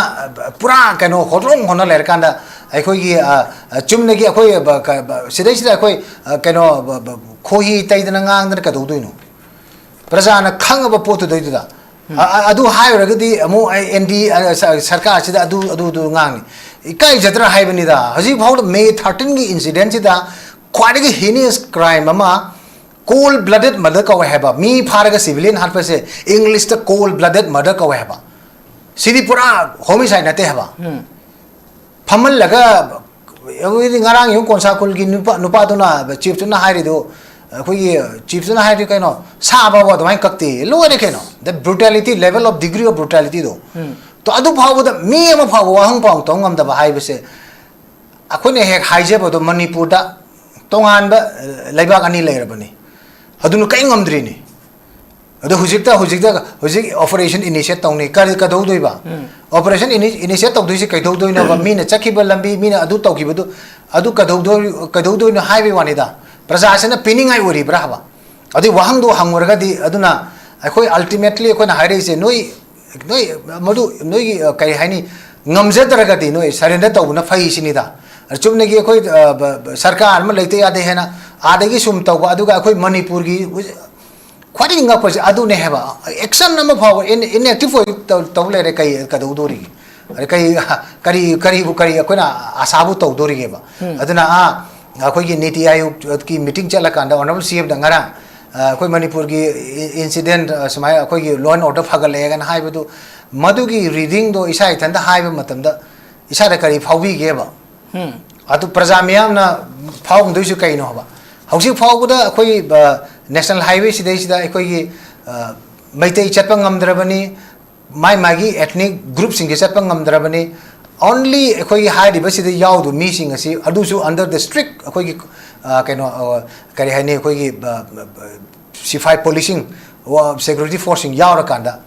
ꯑ, ꯄꯨꯔꯥ ꯀꯩꯅꯣ ꯍꯣꯠꯂꯣꯡ ꯍꯣꯠꯅ ꯂꯩꯔꯀꯥꯟꯗ ꯑꯩꯈꯣꯏꯒꯤ, ꯑ, ꯑ, ꯆꯨꯝꯅꯒꯤ ꯑꯩꯈꯣꯏ, ꯑ, ꯕ-, ꯀ-, ꯕ-, ꯁꯤꯗꯩꯁꯤꯗ ꯑꯩꯈꯣꯏ, ꯑ, ꯀꯩꯅꯣ, ꯕ-, ꯕ-, ꯈꯣꯍꯤ ꯇꯩꯗꯅ ꯉꯥꯡꯗꯅ ꯀꯩꯗꯧꯗꯣꯏꯅꯣ? ꯄ꯭ꯔꯖꯥꯅ ꯈꯪꯉꯕ ꯄꯣꯠꯇꯨꯗꯩꯗꯨꯗ꯫ ꯎꯝ꯫ ꯑ-, ꯑ-, ꯑꯗꯨ ꯍꯥꯏꯔꯨꯔꯒꯗꯤ ꯑꯃꯨꯛ ꯑꯩ ꯑꯦꯟ ꯗꯤ, ꯑ, ꯁ-, ꯁꯔꯀꯥꯔꯁꯤꯗ ꯑꯗꯨ, ꯑꯗꯨ, ꯑꯗꯨ ꯉꯥꯡꯅꯤ꯫ ꯏꯀꯥꯏꯖꯗ꯭ꯔꯥ ꯍꯥꯏꯕꯅꯤꯗ꯫ ꯍꯧꯖꯤꯛ ꯐꯥꯎꯗ ꯃꯦ ꯊꯥꯔꯇꯤꯟꯒꯤ ꯏꯟꯁꯤꯗꯦꯟꯁꯤꯗ ꯈ꯭ꯋꯥꯏꯗꯒꯤ heinous crime ꯑꯃ, cold blooded murder ꯀꯧꯋꯦ ꯍꯥꯏꯕ꯫ ꯃꯤ ꯐꯥꯔꯒ civilian ꯍꯥꯠꯄꯁꯦ ꯏꯪꯂꯤꯁꯇ cold blooded murder ꯀꯧꯋꯦ ꯍꯥꯏꯕ꯫ ꯁꯤꯗꯤ ꯄꯨꯔꯥ homicide ꯅꯠꯇꯦ ꯍꯥꯏꯕ꯫ ꯎꯝ꯫ ꯐꯝꯍꯜꯂꯒ, ꯑꯩꯈꯣꯏꯗꯤ ꯉꯔꯥꯡ ꯌꯦꯡꯉꯨ, ꯀꯣꯟꯁꯥ ꯈꯨꯜꯒꯤ ꯅꯨꯄꯥ, ꯅꯨꯄꯥꯗꯨꯅ, ꯆꯤꯐꯇꯨꯅ ꯍꯥꯏꯔꯤꯗꯨ, ꯑꯩꯈꯣꯏꯒꯤ ꯆꯤꯐꯇꯨꯅ ꯍꯥꯏꯔꯤꯗꯨ ꯀꯩꯅꯣ, ꯁꯥ ꯐꯥꯎꯕ ꯑꯗꯨꯃꯥꯏꯅ ꯀꯛꯇꯦ꯫ ꯂꯣꯏꯔꯦ ꯀꯩꯅꯣ꯫ The brutality, level of degree of brutalityꯗꯣ꯫ ꯎꯝ꯫ ꯇꯣ, ꯑꯗꯨ ꯐꯥꯎꯕꯗ ꯃꯤ ꯑꯃ ꯐꯥꯎꯕ ꯋꯥꯍꯪ ꯄꯥꯎ ꯇꯧ ꯉꯝꯗꯕ ꯍꯥꯏꯕꯁꯦ, ꯑꯩꯈꯣꯏꯅ ꯍꯦꯛ ꯍꯥꯏꯖꯕꯗꯣ, ꯃꯅꯤꯄꯨꯔꯗ ꯇꯣꯉꯥꯟꯕ, ꯑ, ꯂꯩꯕꯥꯛ ꯑꯅꯤ ꯂꯩꯔꯕꯅꯤ꯫ ꯑꯗꯨꯅ ꯀꯔꯤ ꯉꯝꯗ꯭ꯔꯤꯅꯤ꯫ ꯑꯗꯣ ꯍꯧꯖꯤꯛꯇ, ꯍꯧꯖꯤꯛꯇ, ꯍꯧꯖꯤꯛ operation initiate ꯇꯧꯅꯤ꯫ ꯀꯔꯤ, ꯀꯩꯗꯧꯗꯣꯏꯕ? ꯎꯝ꯫ Operation ini-, initiate ꯇꯧꯗꯣꯏꯁꯤ ꯀꯩꯗꯧꯗꯣꯏꯅꯣꯕ? ꯃꯤꯅ ꯆꯠꯈꯤꯕ ꯂꯝꯕꯤ, ꯃꯤꯅ ꯑꯗꯨ ꯇꯧꯈꯤꯕꯗꯨ, ꯑꯗꯨ ꯀꯩꯗꯧꯗꯣꯏ-, ꯀꯩꯗꯧꯗꯣꯏꯅꯣ ꯍꯥꯏꯕꯒꯤ ꯋꯥꯅꯤꯗ꯫ ꯄ꯭ꯔꯖꯥꯁꯤꯅ ꯄꯤꯅꯤꯡꯉꯥꯏ ꯑꯣꯏꯔꯤꯕ꯭ꯔꯥ ꯍꯥꯏꯕ? ꯑꯗꯨꯏ ꯋꯥꯍꯪꯗꯣ ꯍꯪꯉꯨꯔꯒꯗꯤ, ꯑꯗꯨꯅ ꯑꯩꯈꯣꯏ ultimately ꯑꯩꯈꯣꯏꯅ ꯍꯥꯏꯔꯛꯏꯁꯦ, ꯅꯣꯏ, ꯅꯣꯏ ꯃꯗꯨ ꯅꯣꯏꯒꯤ, ꯑ, ꯀꯔꯤ ꯍꯥꯏꯅꯤ, ꯉꯝꯖꯗ꯭ꯔꯒꯗꯤ ꯅꯣꯏ surrender ꯇꯧꯕꯅ ꯐꯩ ꯁꯤꯅꯤꯗ꯫ ꯆꯨꯝꯅꯒꯤ ꯑꯩꯈꯣꯏ, ꯑ, ꯕ-, ꯕ-, ꯁꯔꯀꯥꯔ ꯑꯃ ꯂꯩꯇ ꯌꯥꯗꯦ ꯍꯥꯏꯅ ꯑꯥꯗꯒꯤ ꯁꯨꯝ ꯇꯧꯕ, ꯑꯗꯨꯒ ꯑꯩꯈꯣꯏ ꯃꯅꯤꯄꯨꯔꯒꯤ ꯈ꯭ꯋꯥꯏꯗꯒꯤ ꯉꯛꯄꯁꯦ ꯑꯗꯨꯅꯦ ꯍꯥꯏꯕ꯫ Action ꯑꯃ ꯐꯥꯎꯕ in-, inactive ꯑꯣꯏ ꯇꯧ-, ꯇꯧ ꯂꯩꯔꯦ, ꯀꯩ ꯀꯩꯗꯧꯗꯣꯔꯤꯒꯦ? ꯑꯗ ꯀꯩ, ꯀꯔꯤ, ꯀꯔꯤꯕꯨ, ꯀꯔꯤ ꯑꯩꯈꯣꯏꯅ ꯑꯁꯥꯕꯨ ꯇꯧꯗꯣꯔꯤꯒꯦꯕ? ꯎꯝ꯫ ꯑꯗꯨꯅ, ꯑꯥ, ꯑꯩꯈꯣꯏꯒꯤ ꯅꯤꯇꯤ ꯑꯥꯌꯣꯒꯀꯤ meeting ꯆꯠꯂꯀꯥꯟꯗ honourable C M ꯗ ꯉꯔꯥꯡ, ꯑ, ꯑꯩꯈꯣꯏ ꯃꯅꯤꯄꯨꯔꯒꯤ ꯏ-, incident, ꯑ, ꯁꯨꯃꯥꯏꯅ ꯑꯩꯈꯣꯏꯒꯤ law and order ꯐꯒꯠꯂꯛꯑꯦꯒꯅ ꯍꯥꯏꯕꯗꯨ, ꯃꯗꯨꯒꯤ reading ꯗꯣ ꯏꯁꯥ ꯏꯊꯟꯇ ꯍꯥꯏꯕ ꯃꯇꯝꯗ ꯏꯁꯥꯗ ꯀꯔꯤ ꯐꯥꯎꯕꯤꯒꯦꯕ? ꯎꯝ꯫ ꯑꯗꯨ ꯄ꯭ꯔꯖꯥ ꯃꯤꯌꯥꯝꯅ ꯐꯥꯎꯔꯝꯗꯣꯏꯁꯤ ꯀꯩꯅꯣ ꯍꯥꯏꯕ? ꯍꯧꯖꯤꯛ ꯐꯥꯎꯕꯗ ꯑꯩꯈꯣꯏ, ꯑ, national highway ꯁꯤꯗꯩꯁꯤꯗ ꯑꯩꯈꯣꯏꯒꯤ, ꯑ, ꯃꯩꯇꯩ ꯆꯠꯄ ꯉꯝꯗ꯭ꯔꯕꯅꯤ, ꯃꯥꯏ ꯃꯥꯒꯤ ethnic group ꯁꯤꯡꯁꯦ ꯆꯠꯄ ꯉꯝꯗ꯭ꯔꯕꯅꯤ꯫ Only ꯑꯩꯈꯣꯏꯒꯤ ꯍꯥꯏꯔꯤꯕꯁꯤꯗ ꯌꯥꯎꯗꯕ ꯃꯤꯁꯤꯡ ꯑꯁꯤ, ꯑꯗꯨꯁꯨ under the strict ꯑꯩꯈꯣꯏꯒꯤ, ꯑ, ꯀꯩꯅꯣ, ꯑ, ꯀꯔꯤ ꯍꯥꯏꯅꯤ, ꯑꯩꯈꯣꯏꯒꯤ, ꯑ, ꯑ, ꯁꯤꯐꯥꯏ ꯄꯨꯂꯤꯁꯁꯤꯡ, ꯋꯥ-, security force ꯁꯤꯡ ꯌꯥꯎꯔꯀꯥꯟꯗ,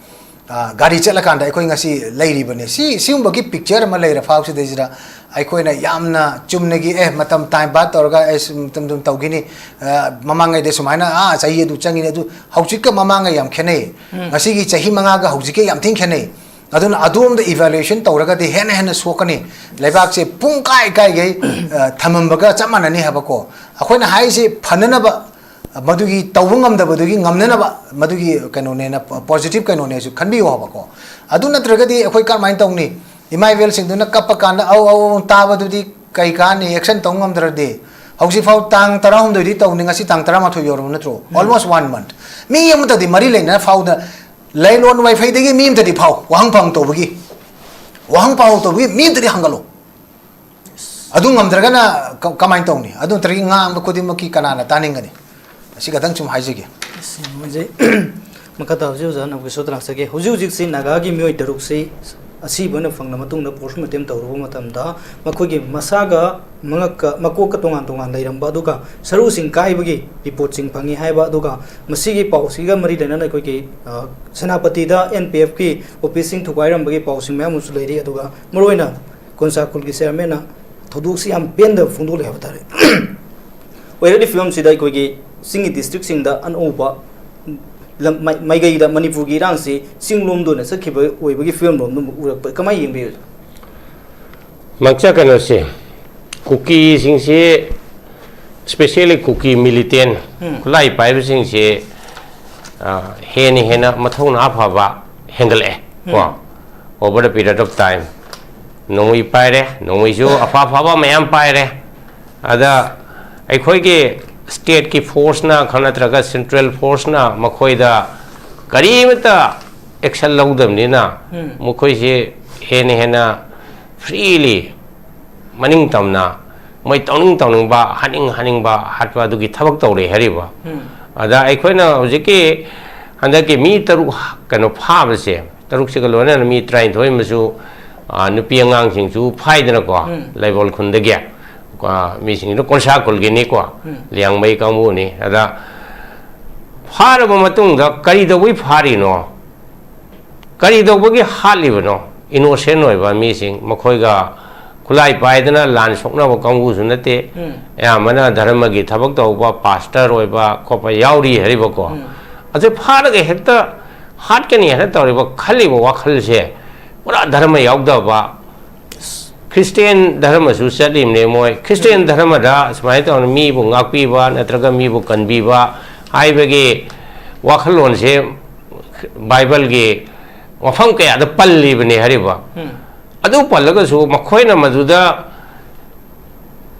ꯑ, ꯒꯥꯔꯤ ꯆꯠꯂꯀꯥꯟꯗ ꯑꯩꯈꯣꯏ ꯉꯁꯤ ꯂꯩꯔꯤꯕꯅꯤ꯫ ꯁꯤ, ꯁꯤꯒꯨꯝꯕꯒꯤ picture ꯑꯃ ꯂꯩꯔ ꯐꯥꯎꯁꯤꯗꯩꯁꯤꯗ ꯑꯩꯈꯣꯏꯅ ꯌꯥꯝꯅ ꯆꯨꯝꯅꯒꯤ, ꯑꯦ, ꯃꯇꯝ time pass ꯇꯧꯔꯒ, ꯑꯦ, ꯁꯨꯝ ꯃꯇꯝ ꯁꯨꯝ ꯇꯧꯈꯤꯅꯤ, ꯑ, ꯃꯃꯥꯡꯉꯩꯗ ꯁꯨꯃꯥꯏꯅ, ꯑꯥ, ꯆꯍꯤ ꯑꯗꯨ ꯆꯪꯉꯤꯅꯤ, ꯑꯗꯨ ꯍꯧꯖꯤꯛꯀ ꯃꯃꯥꯡꯉꯩ ꯌꯥꯝ ꯈꯦꯠꯅꯩ꯫ ꯎꯝ꯫ ꯉꯁꯤꯒꯤ ꯆꯍꯤ ꯃꯉꯥꯒ ꯍꯧꯖꯤꯛꯀ ꯌꯥꯝ ꯊꯤꯅ ꯈꯦꯠꯅꯩ꯫ ꯑꯗꯨꯅ ꯑꯗꯣꯝꯗ evaluation ꯇꯧꯔꯒꯗꯤ ꯍꯦꯟꯅ ꯍꯦꯟꯅ ꯁꯣꯛꯀꯅꯤ꯫ ꯂꯩꯕꯥꯛꯁꯦ ꯄꯨꯡ ꯀꯥꯏ ꯀꯥꯏꯒꯩ, ꯑ, ꯊꯝꯃꯝꯕꯒ ꯆꯞ ꯃꯥꯟꯅꯅꯤ ꯍꯥꯏꯕꯀꯣ꯫ ꯑꯩꯈꯣꯏꯅ ꯍꯥꯏꯔꯤꯁꯦ ꯐꯅꯅꯕ, ꯃꯗꯨꯒꯤ ꯇꯧꯕ ꯉꯝꯗꯕꯗꯨꯒꯤ ꯉꯝꯅꯅꯕ, ꯃꯗꯨꯒꯤ ꯀꯩꯅꯣꯅꯦꯅ, positive ꯀꯩꯅꯣꯅꯦꯁꯨ ꯈꯟꯕꯤꯌꯨ ꯍꯥꯏꯕꯀꯣ꯫ ꯑꯗꯨ ꯅꯠꯇ꯭ꯔꯒꯗꯤ ꯑꯩꯈꯣꯏ ꯀꯔꯝꯍꯥꯏꯅ ꯇꯧꯅꯤ? ꯏꯃꯥ ꯏꯕꯦꯜꯁꯤꯡꯗꯨꯅ ꯀꯞꯄ ꯀꯥꯟꯗ ꯑꯧ, ꯑꯧ, ꯑꯧ ꯇꯥꯕꯗꯨꯗꯤ ꯀꯩ ꯀꯥꯟꯅꯤ? Action ꯇꯧ ꯉꯝꯗ꯭ꯔꯗꯤ꯫ ꯍꯧꯖꯤꯛꯐꯥꯎ ꯇꯥꯡ ꯇꯔꯥꯍꯨꯝꯗꯣꯏꯗꯤ ꯇꯧꯅꯤ, ꯉꯁꯤ ꯇꯥꯡ ꯇꯔꯥꯃꯥꯊꯣꯏ ꯌꯧꯔꯕ ꯅꯠꯇ꯭ꯔꯣ? ꯎꯝ꯫ Almost one month꯫ ꯃꯤ ꯑꯃꯇꯗꯤ ꯃꯔꯤ ꯂꯩꯅꯅ ꯐꯥꯎꯗ ꯂꯩꯂꯣꯟ ꯋꯥꯏꯐꯩꯗꯒꯤ ꯃꯤ ꯑꯃꯇꯗꯤ ꯐꯥꯎ, ꯋꯥꯍꯪ ꯄꯥꯎ ꯇꯧꯕꯒꯤ, ꯋꯥꯍꯪ ꯄꯥꯎ ꯇꯧꯕꯒꯤ ꯃꯤ ꯑꯃꯇꯗꯤ ꯍꯪꯒꯠꯂꯣ꯫ ꯑꯗꯨ ꯉꯝꯗ꯭ꯔꯒꯅ ꯀ-, ꯀꯃꯥꯏꯅ ꯇꯧꯅꯤ? ꯑꯗꯨ ꯅꯠꯇ꯭ꯔꯒ ꯉꯥꯡꯕ ꯈꯨꯗꯤꯡꯃꯛꯀꯤ ꯀꯅꯥꯅ ꯇꯥꯅꯤꯡꯒꯅꯤ? ꯑꯁꯤ ꯈꯛꯇꯪ ꯁꯨꯝ ꯍꯥꯏꯖꯒꯦ꯫ ꯑꯁ, ꯌꯥꯝ ꯅꯨꯡꯉꯥꯏꯖꯩ꯫ ꯃꯈꯥ ꯇꯥꯕꯁꯤ ꯑꯣꯖꯥ ꯅꯧꯀꯤꯁꯣꯔꯗ ꯂꯥꯛꯆꯒꯦ꯫ ꯍꯧꯖꯤꯛ ꯍꯧꯖꯤꯛꯁꯤ ꯅꯥꯒꯥꯒꯤ ꯃꯤꯑꯣꯏ ꯇꯔꯨꯛꯁꯤ ꯑꯁꯤꯕ ꯑꯣꯏꯅ ꯐꯪꯂꯕ ꯃꯇꯨꯡꯗ post mortem ꯇꯧꯔꯨꯕ ꯃꯇꯝꯗ ꯃꯈꯣꯏꯒꯤ ꯃꯁꯥꯒ ꯃꯉꯛꯀ ꯃꯀꯣꯛꯀ ꯇꯣꯉꯥꯟ ꯇꯣꯉꯥꯟ ꯂꯩꯔꯝꯕ, ꯑꯗꯨꯒ ꯁꯔꯨꯁꯤꯡ ꯀꯥꯏꯕꯒꯤ reportꯁꯤꯡ ꯐꯪꯉꯤ ꯍꯥꯏꯕ, ꯑꯗꯨꯒ ꯃꯁꯤꯒꯤ ꯄꯥꯎꯁꯤꯒ ꯃꯔꯤ ꯂꯩꯅꯅ ꯑꯩꯈꯣꯏꯒꯤ, ꯑ, ꯁꯦꯅꯥꯄꯇꯤꯗ N P Fꯀꯤ officeꯁꯤꯡ ꯊꯨꯒꯥꯏꯔꯝꯕꯒꯤ ꯄꯥꯎꯁꯤꯡ ꯃꯌꯥꯝ ꯑꯃꯁꯨ ꯂꯩꯔꯤ꯫ ꯑꯗꯨꯒ ꯃꯔꯨꯑꯣꯏꯅ ꯀꯣꯟꯁꯥ ꯈꯨꯜꯒꯤ chairmanꯅ ꯊꯧꯗꯣꯛꯁꯤ ꯌꯥꯝ ꯄꯦꯟꯗꯕ ꯐꯣꯡꯗꯣꯛꯂꯦ ꯍꯥꯏꯕ ꯇꯥꯔꯦ꯫ ꯑꯣꯏꯔꯛꯂꯤ ꯐꯤꯕꯝꯁꯤꯗ ꯑꯩꯈꯣꯏꯒꯤ ꯆꯤꯡꯒꯤ districtꯁꯤꯡꯗ ꯑꯅꯧꯕ ꯂꯝ-, ꯃꯥꯏ-, ꯃꯥꯏꯀꯩꯗ ꯃꯅꯤꯄꯨꯔꯒꯤ ꯏꯔꯥꯡꯁꯤ ꯆꯤꯡꯂꯣꯝꯗ ꯑꯣꯏꯅ ꯆꯠꯈꯤꯕ ꯑꯣꯏꯕꯒꯤ ꯐꯤꯕꯝꯂꯣꯝꯗ ꯑꯃꯨꯛ ꯎꯔꯛꯄ, ꯀꯃꯥꯏꯅ ꯌꯦꯡꯕꯤꯔꯤ? ꯃꯆꯥ ꯀꯩꯅꯣꯁꯦ, ꯀꯨꯀꯤꯁꯤꯡꯁꯤ, especially ꯀꯨꯀꯤ militant, ꯎꯝ꯫ ꯈꯨꯠꯂꯥꯏ ꯄꯥꯏꯕꯁꯤꯡꯁꯤ, ꯑ, ꯍꯦꯟꯅ ꯍꯦꯟꯅ ꯃꯊꯧꯅꯥ ꯐꯕ ꯍꯦꯟꯒꯠꯂꯛꯑꯦ, ꯎꯝ꯫ ꯀꯣ꯫ Over the period of time, ꯅꯣꯡꯃꯩ ꯄꯥꯏꯔꯦ, ꯅꯣꯡꯃꯩꯁꯨ ꯑꯐ ꯑꯐꯕ ꯃꯌꯥꯝ ꯄꯥꯏꯔꯦ꯫ ꯑꯗ ꯑꯩꯈꯣꯏꯒꯤ stateꯀꯤ forceꯅ ꯈꯪ ꯅꯠꯇ꯭ꯔꯒ central forceꯅ ꯃꯈꯣꯏꯗ ꯀꯔꯤꯃꯠꯇ action ꯂꯧꯗꯕꯅꯤꯅ, ꯎꯝ꯫ ꯃꯈꯣꯏꯁꯤ ꯍꯦꯟꯅ ꯍꯦꯟꯅ freely, ꯃꯅꯤꯡ ꯇꯝꯅ, ꯃꯣꯏ ꯇꯧꯅꯤꯡ ꯇꯧꯅꯤꯡꯕ, ꯍꯥꯠꯅꯤꯡ ꯍꯥꯠꯅꯤꯡꯕ ꯍꯥꯠꯄ ꯑꯗꯨꯒꯤ ꯊꯕꯛ ꯇꯧꯔꯦ ꯍꯥꯏꯔꯤꯕ꯫ ꯎꯝ꯫ ꯑꯗ ꯑꯩꯈꯣꯏꯅ ꯍꯧꯖꯤꯛꯀꯤ ꯍꯟꯗꯛꯀꯤ ꯃꯤ ꯇꯔꯨꯛ ꯀꯩꯅꯣ ꯐꯥꯕꯁꯦ, ꯇꯔꯨꯛꯁꯤꯒ ꯂꯣꯏꯅꯅ ꯃꯤ ꯇꯔꯥꯅꯤꯊꯣꯏ ꯑꯃꯁꯨ, ꯑ, ꯅꯨꯄꯤ ꯑꯉꯥꯡꯁꯤꯡꯁꯨ ꯐꯥꯏꯗꯅꯀꯣ, ꯎꯝ꯫ ꯂꯩꯕꯣꯜ ꯈꯨꯟꯗꯒꯤ꯫ ꯑ, ꯃꯤꯁꯤꯡꯗꯣ ꯀꯣꯟꯁꯥ ꯈꯨꯜꯒꯤꯅꯤꯀꯣ, ꯎꯝ꯫ ꯂꯤꯌꯥꯡꯃꯩ ꯀꯥꯡꯕꯨꯅꯤ꯫ ꯑꯗ ꯐꯥꯔꯕ ꯃꯇꯨꯡꯗ ꯀꯔꯤ ꯇꯧꯕꯩ ꯐꯥꯔꯤꯅꯣ? ꯀꯔꯤ ꯇꯧꯕꯒꯤ ꯍꯥꯠꯂꯤꯕꯅꯣ? Innocent ꯑꯣꯏꯕ ꯃꯤꯁꯤꯡ, ꯃꯈꯣꯏꯒ ꯈꯨꯠꯂꯥꯏ ꯄꯥꯏꯗꯅ ꯂꯥꯟ ꯁꯣꯛꯅꯕ ꯀꯥꯡꯕꯨꯁꯨ ꯅꯠꯇꯦ꯫ ꯎꯝ꯫ ꯑꯌꯥꯝꯕꯅ ꯙꯔꯃꯒꯤ ꯊꯕꯛ ꯇꯧꯕ, pastor ꯑꯣꯏꯕ ꯈꯣꯠꯄ ꯌꯥꯎꯔꯤ ꯍꯥꯏꯔꯤꯕꯀꯣ꯫ ꯎꯝ꯫ ꯑꯗꯨ ꯐꯥꯔꯒ ꯍꯦꯛꯇ ꯍꯥꯠꯀꯅꯤ ꯍꯥꯏꯅ ꯇꯧꯔꯤꯕ, ꯈꯜꯂꯤꯕ ꯋꯥꯈꯜꯁꯦ ꯄꯨꯔꯥ ꯙꯔꯃ ꯌꯥꯎꯗꯕ, Christian ꯙꯔꯃꯁꯨ ꯆꯠꯂꯤꯕꯅꯦ ꯃꯣꯏ꯫ Christian ꯎꯝ꯫ ꯙꯔꯃꯗ ꯁꯨꯃꯥꯏꯅ ꯇꯧꯅ ꯃꯤꯕꯨ ꯉꯥꯛꯄꯤꯕ ꯅꯠꯇ꯭ꯔꯒ ꯃꯤꯕꯨ ꯀꯟꯕꯤꯕ ꯍꯥꯏꯕꯒꯤ ꯋꯥꯈꯜꯂꯣꯟꯁꯦ Bibleꯒꯤ ꯃꯐꯝ ꯀꯌꯥꯗ ꯄꯜꯂꯤꯕꯅꯦ ꯍꯥꯏꯔꯤꯕ꯫ ꯎꯝ꯫ ꯑꯗꯨ ꯄꯜꯂꯒꯁꯨ ꯃꯈꯣꯏꯅ ꯃꯗꯨꯗ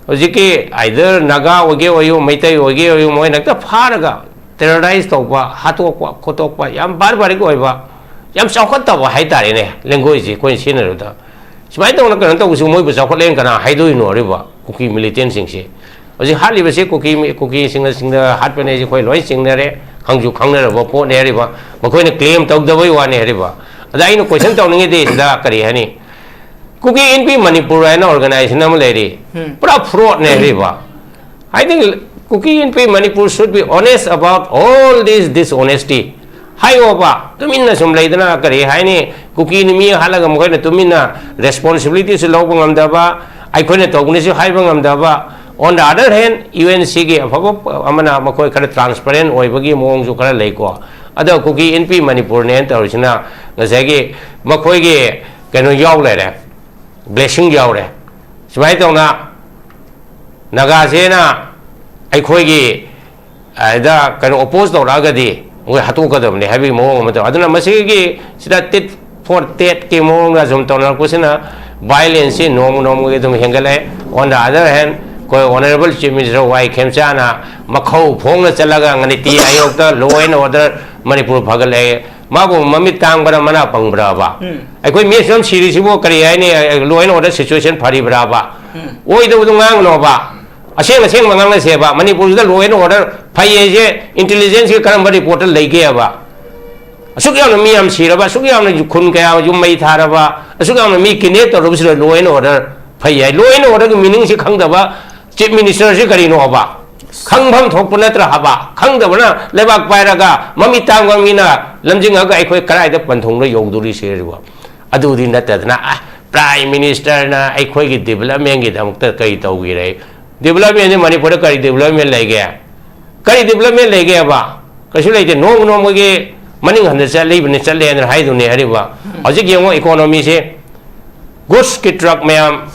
ꯍꯧꯖꯤꯛꯀꯤ either ꯅꯥꯒꯥ ꯑꯣꯏꯒꯦ ꯑꯣꯏꯌꯨ, ꯃꯩꯇꯩ ꯑꯣꯏꯒꯦ ꯑꯣꯏꯌꯨ, ꯃꯣꯏꯅ ꯍꯦꯛꯇ ꯐꯥꯔꯒ terrorize ꯇꯧꯕ, ꯍꯥꯠꯇꯣꯛꯄ ꯈꯣꯠꯇꯣꯛꯄ, ꯌꯥꯝ barbaric ꯑꯣꯏꯕ, ꯌꯥꯝ ꯆꯥꯎꯈꯠꯇꯕ ꯍꯥꯏꯇꯥꯔꯦꯅꯦ, languageꯁꯦ ꯑꯩꯈꯣꯏꯅ ꯁꯤꯖꯤꯟꯅꯔꯕꯗ꯫ ꯁꯨꯃꯥꯏꯅ ꯇꯧꯅ ꯀꯩꯅꯣ ꯇꯧꯕꯁꯨ ꯃꯣꯏꯕꯨ ꯆꯥꯎꯈꯠꯂꯦꯅ ꯀꯅꯥ ꯍꯥꯏꯗꯣꯏꯅꯣ ꯍꯥꯏꯔꯤꯕ? ꯀꯨꯀꯤ militantꯁꯤꯡꯁꯦ ꯍꯧꯖꯤꯛ ꯍꯥꯠꯂꯤꯕꯁꯦ ꯀꯨꯀꯤ, ꯀꯨꯀꯤꯁꯤꯡꯅ ꯁꯤꯡꯅ ꯍꯥꯠꯄꯅꯦ ꯍꯥꯏꯁꯦ ꯑꯩꯈꯣꯏ ꯂꯣꯏ ꯆꯤꯡꯅꯔꯦ, ꯈꯪꯁꯨ ꯈꯪꯅꯔꯕ ꯄꯣꯠꯅꯦ ꯍꯥꯏꯔꯤꯕ꯫ ꯃꯈꯣꯏꯅ claim ꯇꯧꯗꯕꯩ ꯋꯥꯅꯦ ꯍꯥꯏꯔꯤꯕ꯫ ꯑꯗ ꯑꯩꯅ question ꯇꯧꯅꯤꯡꯉꯤꯗꯤ ꯁꯤꯗ ꯀꯔꯤ ꯍꯥꯏꯅꯤ? ꯀꯨꯀꯤ ꯏꯟꯄꯤ ꯃꯅꯤꯄꯨꯔ ꯍꯥꯏꯅ organization ꯑꯃ ꯂꯩꯔꯤ꯫ ꯎꯝ꯫ ꯄꯨꯔꯥ fraudꯅꯦ ꯍꯥꯏꯔꯤꯕ꯫ I think Kuki Inpi Manipur should be honest about all this dishonesty. ꯍꯥꯏꯌꯣꯕ, ꯇꯨꯃꯤꯟꯅ ꯁꯨꯝ ꯂꯩꯗꯅ ꯀꯔꯤ ꯍꯥꯏꯅꯤ? ꯀꯨꯀꯤꯅ ꯃꯤ ꯍꯥꯠꯂꯒ ꯃꯈꯣꯏꯅ ꯇꯨꯃꯤꯟꯅ responsibilityꯁꯨ ꯂꯧꯕ ꯉꯝꯗꯕ, ꯑꯩꯈꯣꯏꯅ ꯇꯧꯕꯅꯤꯁꯨ ꯍꯥꯏꯕ ꯉꯝꯗꯕ꯫ On the other hand, UNCꯒꯤ ꯑꯐꯕ ꯑꯃꯅ ꯃꯈꯣꯏ ꯈꯔ transparent ꯑꯣꯏꯕꯒꯤ ꯃꯑꯣꯡꯁꯨ ꯈꯔ ꯂꯩꯀꯣ꯫ ꯑꯗꯣ ꯀꯨꯀꯤ ꯏꯟꯄꯤ ꯃꯅꯤꯄꯨꯔꯅꯦꯅ ꯇꯧꯔꯤꯁꯤꯅ ꯉꯁꯥꯏꯒꯤ ꯃꯈꯣꯏꯒꯤ ꯀꯩꯅꯣ ꯌꯥꯎ ꯂꯩꯔꯦ, blessing ꯌꯥꯎꯔꯦ꯫ ꯁꯨꯃꯥꯏꯅ ꯇꯧꯅ ꯅꯥꯒꯥꯁꯦꯅ ꯑꯩꯈꯣꯏꯒꯤ ꯑꯗ ꯀꯩꯅꯣ ꯑꯣꯄꯣꯖ ꯇꯧꯔꯛꯑꯒꯗꯤ ꯃꯣꯏ ꯍꯥꯠꯇꯣꯛꯀꯗꯕꯅꯤ ꯍꯥꯏꯕꯒꯤ ꯃꯑꯣꯡ ꯑꯃ ꯇꯧꯋꯦ꯫ ꯑꯗꯨꯅ ꯃꯁꯤꯒꯤ ꯁꯤꯗ ꯇꯤꯠ ꯐꯣꯔ ꯇꯦꯠꯀꯤ ꯃꯑꯣꯡꯗ ꯁꯨꯝ ꯇꯧꯅꯔꯛꯄꯁꯤꯅ ꯚꯥꯏꯂꯦꯟꯁꯁꯤ ꯅꯣꯡꯃ ꯅꯣꯡꯃꯒꯤ ꯑꯗꯨꯝ ꯍꯦꯟꯒꯠꯂꯛꯑꯦ꯫ On the other hand, ꯑꯩꯈꯣꯏ ꯑꯣꯅꯔꯦꯕꯜ ꯆꯤꯐ ꯃꯤꯅꯤꯁꯇꯔ ꯋꯥꯏ ꯈꯦꯝꯆꯥꯅ ꯃꯈꯧ ꯐꯣꯡꯅ ꯆꯠꯂꯒ ꯅꯤꯇꯤ ꯑꯥꯌꯣꯒꯇ law and order ꯃꯅꯤꯄꯨꯔ ꯐꯒꯠꯂꯛꯑꯦ꯫ ꯃꯥꯕꯨ ꯃꯃꯤꯠ ꯇꯥꯡꯕ꯭ꯔꯥ ꯃꯅꯥ ꯄꯪꯕ꯭ꯔꯥꯕ? ꯑꯩꯈꯣꯏ ꯃꯤ ꯑꯁꯨꯛ ꯌꯥꯝ ꯁꯤꯔꯤꯁꯤꯕꯨ ꯀꯔꯤ ꯍꯥꯏꯅꯤ? Law and order situation ꯐꯔꯤꯕ꯭ꯔꯥꯕ? ꯑꯣꯏꯗꯕꯗꯨ ꯉꯥꯡꯒꯅꯣꯕ꯫ ꯑꯁꯦꯡ ꯑꯁꯦꯡꯕ ꯉꯥꯡꯅꯁꯦꯕ꯫ ꯃꯅꯤꯄꯨꯔꯁꯤꯗ law and order ꯐꯩ ꯍꯥꯏꯁꯦ intelligence ꯀꯤ ꯀꯔꯝꯕ report ꯇ ꯂꯩꯒꯦꯕ? ꯑꯁꯨꯛ ꯌꯥꯝꯅ ꯃꯤ ꯌꯥꯝ ꯁꯤꯔꯕ, ꯑꯁꯨꯛ ꯌꯥꯝꯅ ꯈꯨꯟ ꯀꯌꯥ ꯌꯨꯝ ꯃꯩ ꯊꯥꯔꯕ, ꯑꯁꯨꯛ ꯌꯥꯝꯅ ꯃꯤ kidnap ꯇꯧꯔꯕꯁꯤꯗ law and order ꯐꯩ ꯍꯥꯏ꯫ Law and order ꯒꯤ meaning ꯁꯤ ꯈꯪꯗꯕ ꯆꯤꯐ ꯃꯤꯅꯤꯁꯇꯔꯁꯤ ꯀꯔꯤꯅꯣꯕ? ꯈꯪꯐꯝ ꯊꯣꯛꯄ ꯅꯠꯇ꯭ꯔ ꯍꯥꯏꯕ? ꯈꯪꯗꯕꯅ ꯂꯩꯕꯥꯛ ꯄꯥꯏꯔꯒ ꯃꯃꯤꯠ ꯇꯥꯡꯕ ꯃꯤꯅ ꯂꯝꯖꯤꯡꯉꯒ ꯑꯩꯈꯣꯏ ꯀꯗꯥꯏꯗ ꯄꯟꯊꯨꯡꯗ ꯌꯧꯗꯣꯔꯤꯁꯦ ꯁꯤꯕꯣ? ꯑꯗꯨꯗꯤ ꯅꯠꯇꯗꯅ, ꯑ, Prime Minister ꯅ ꯑꯩꯈꯣꯏꯒꯤ development ꯒꯤꯗꯃꯛꯇ ꯀꯔꯤ ꯇꯧꯕꯤꯔꯦ? Development ꯁꯤ ꯃꯅꯤꯄꯨꯔꯗ ꯀꯔꯤ development ꯂꯩꯒꯦ? ꯀꯔꯤ development ꯂꯩꯒꯦꯕ? ꯀꯩꯁꯨ ꯂꯩꯇꯦ꯫ ꯅꯣꯡꯃ ꯅꯣꯡꯃꯒꯤ ꯃꯅꯤꯡ ꯍꯟꯗ ꯆꯠꯂꯤꯕꯅꯤ, ꯆꯠꯂꯦꯅ ꯍꯥꯏꯗꯨꯅꯤ ꯍꯥꯏꯔꯤꯕ꯫ ꯍꯧꯖꯤꯛ ꯌꯦꯡꯉꯣ, economy ꯁꯦ, goods ꯀꯤ truck ꯃꯌꯥꯝ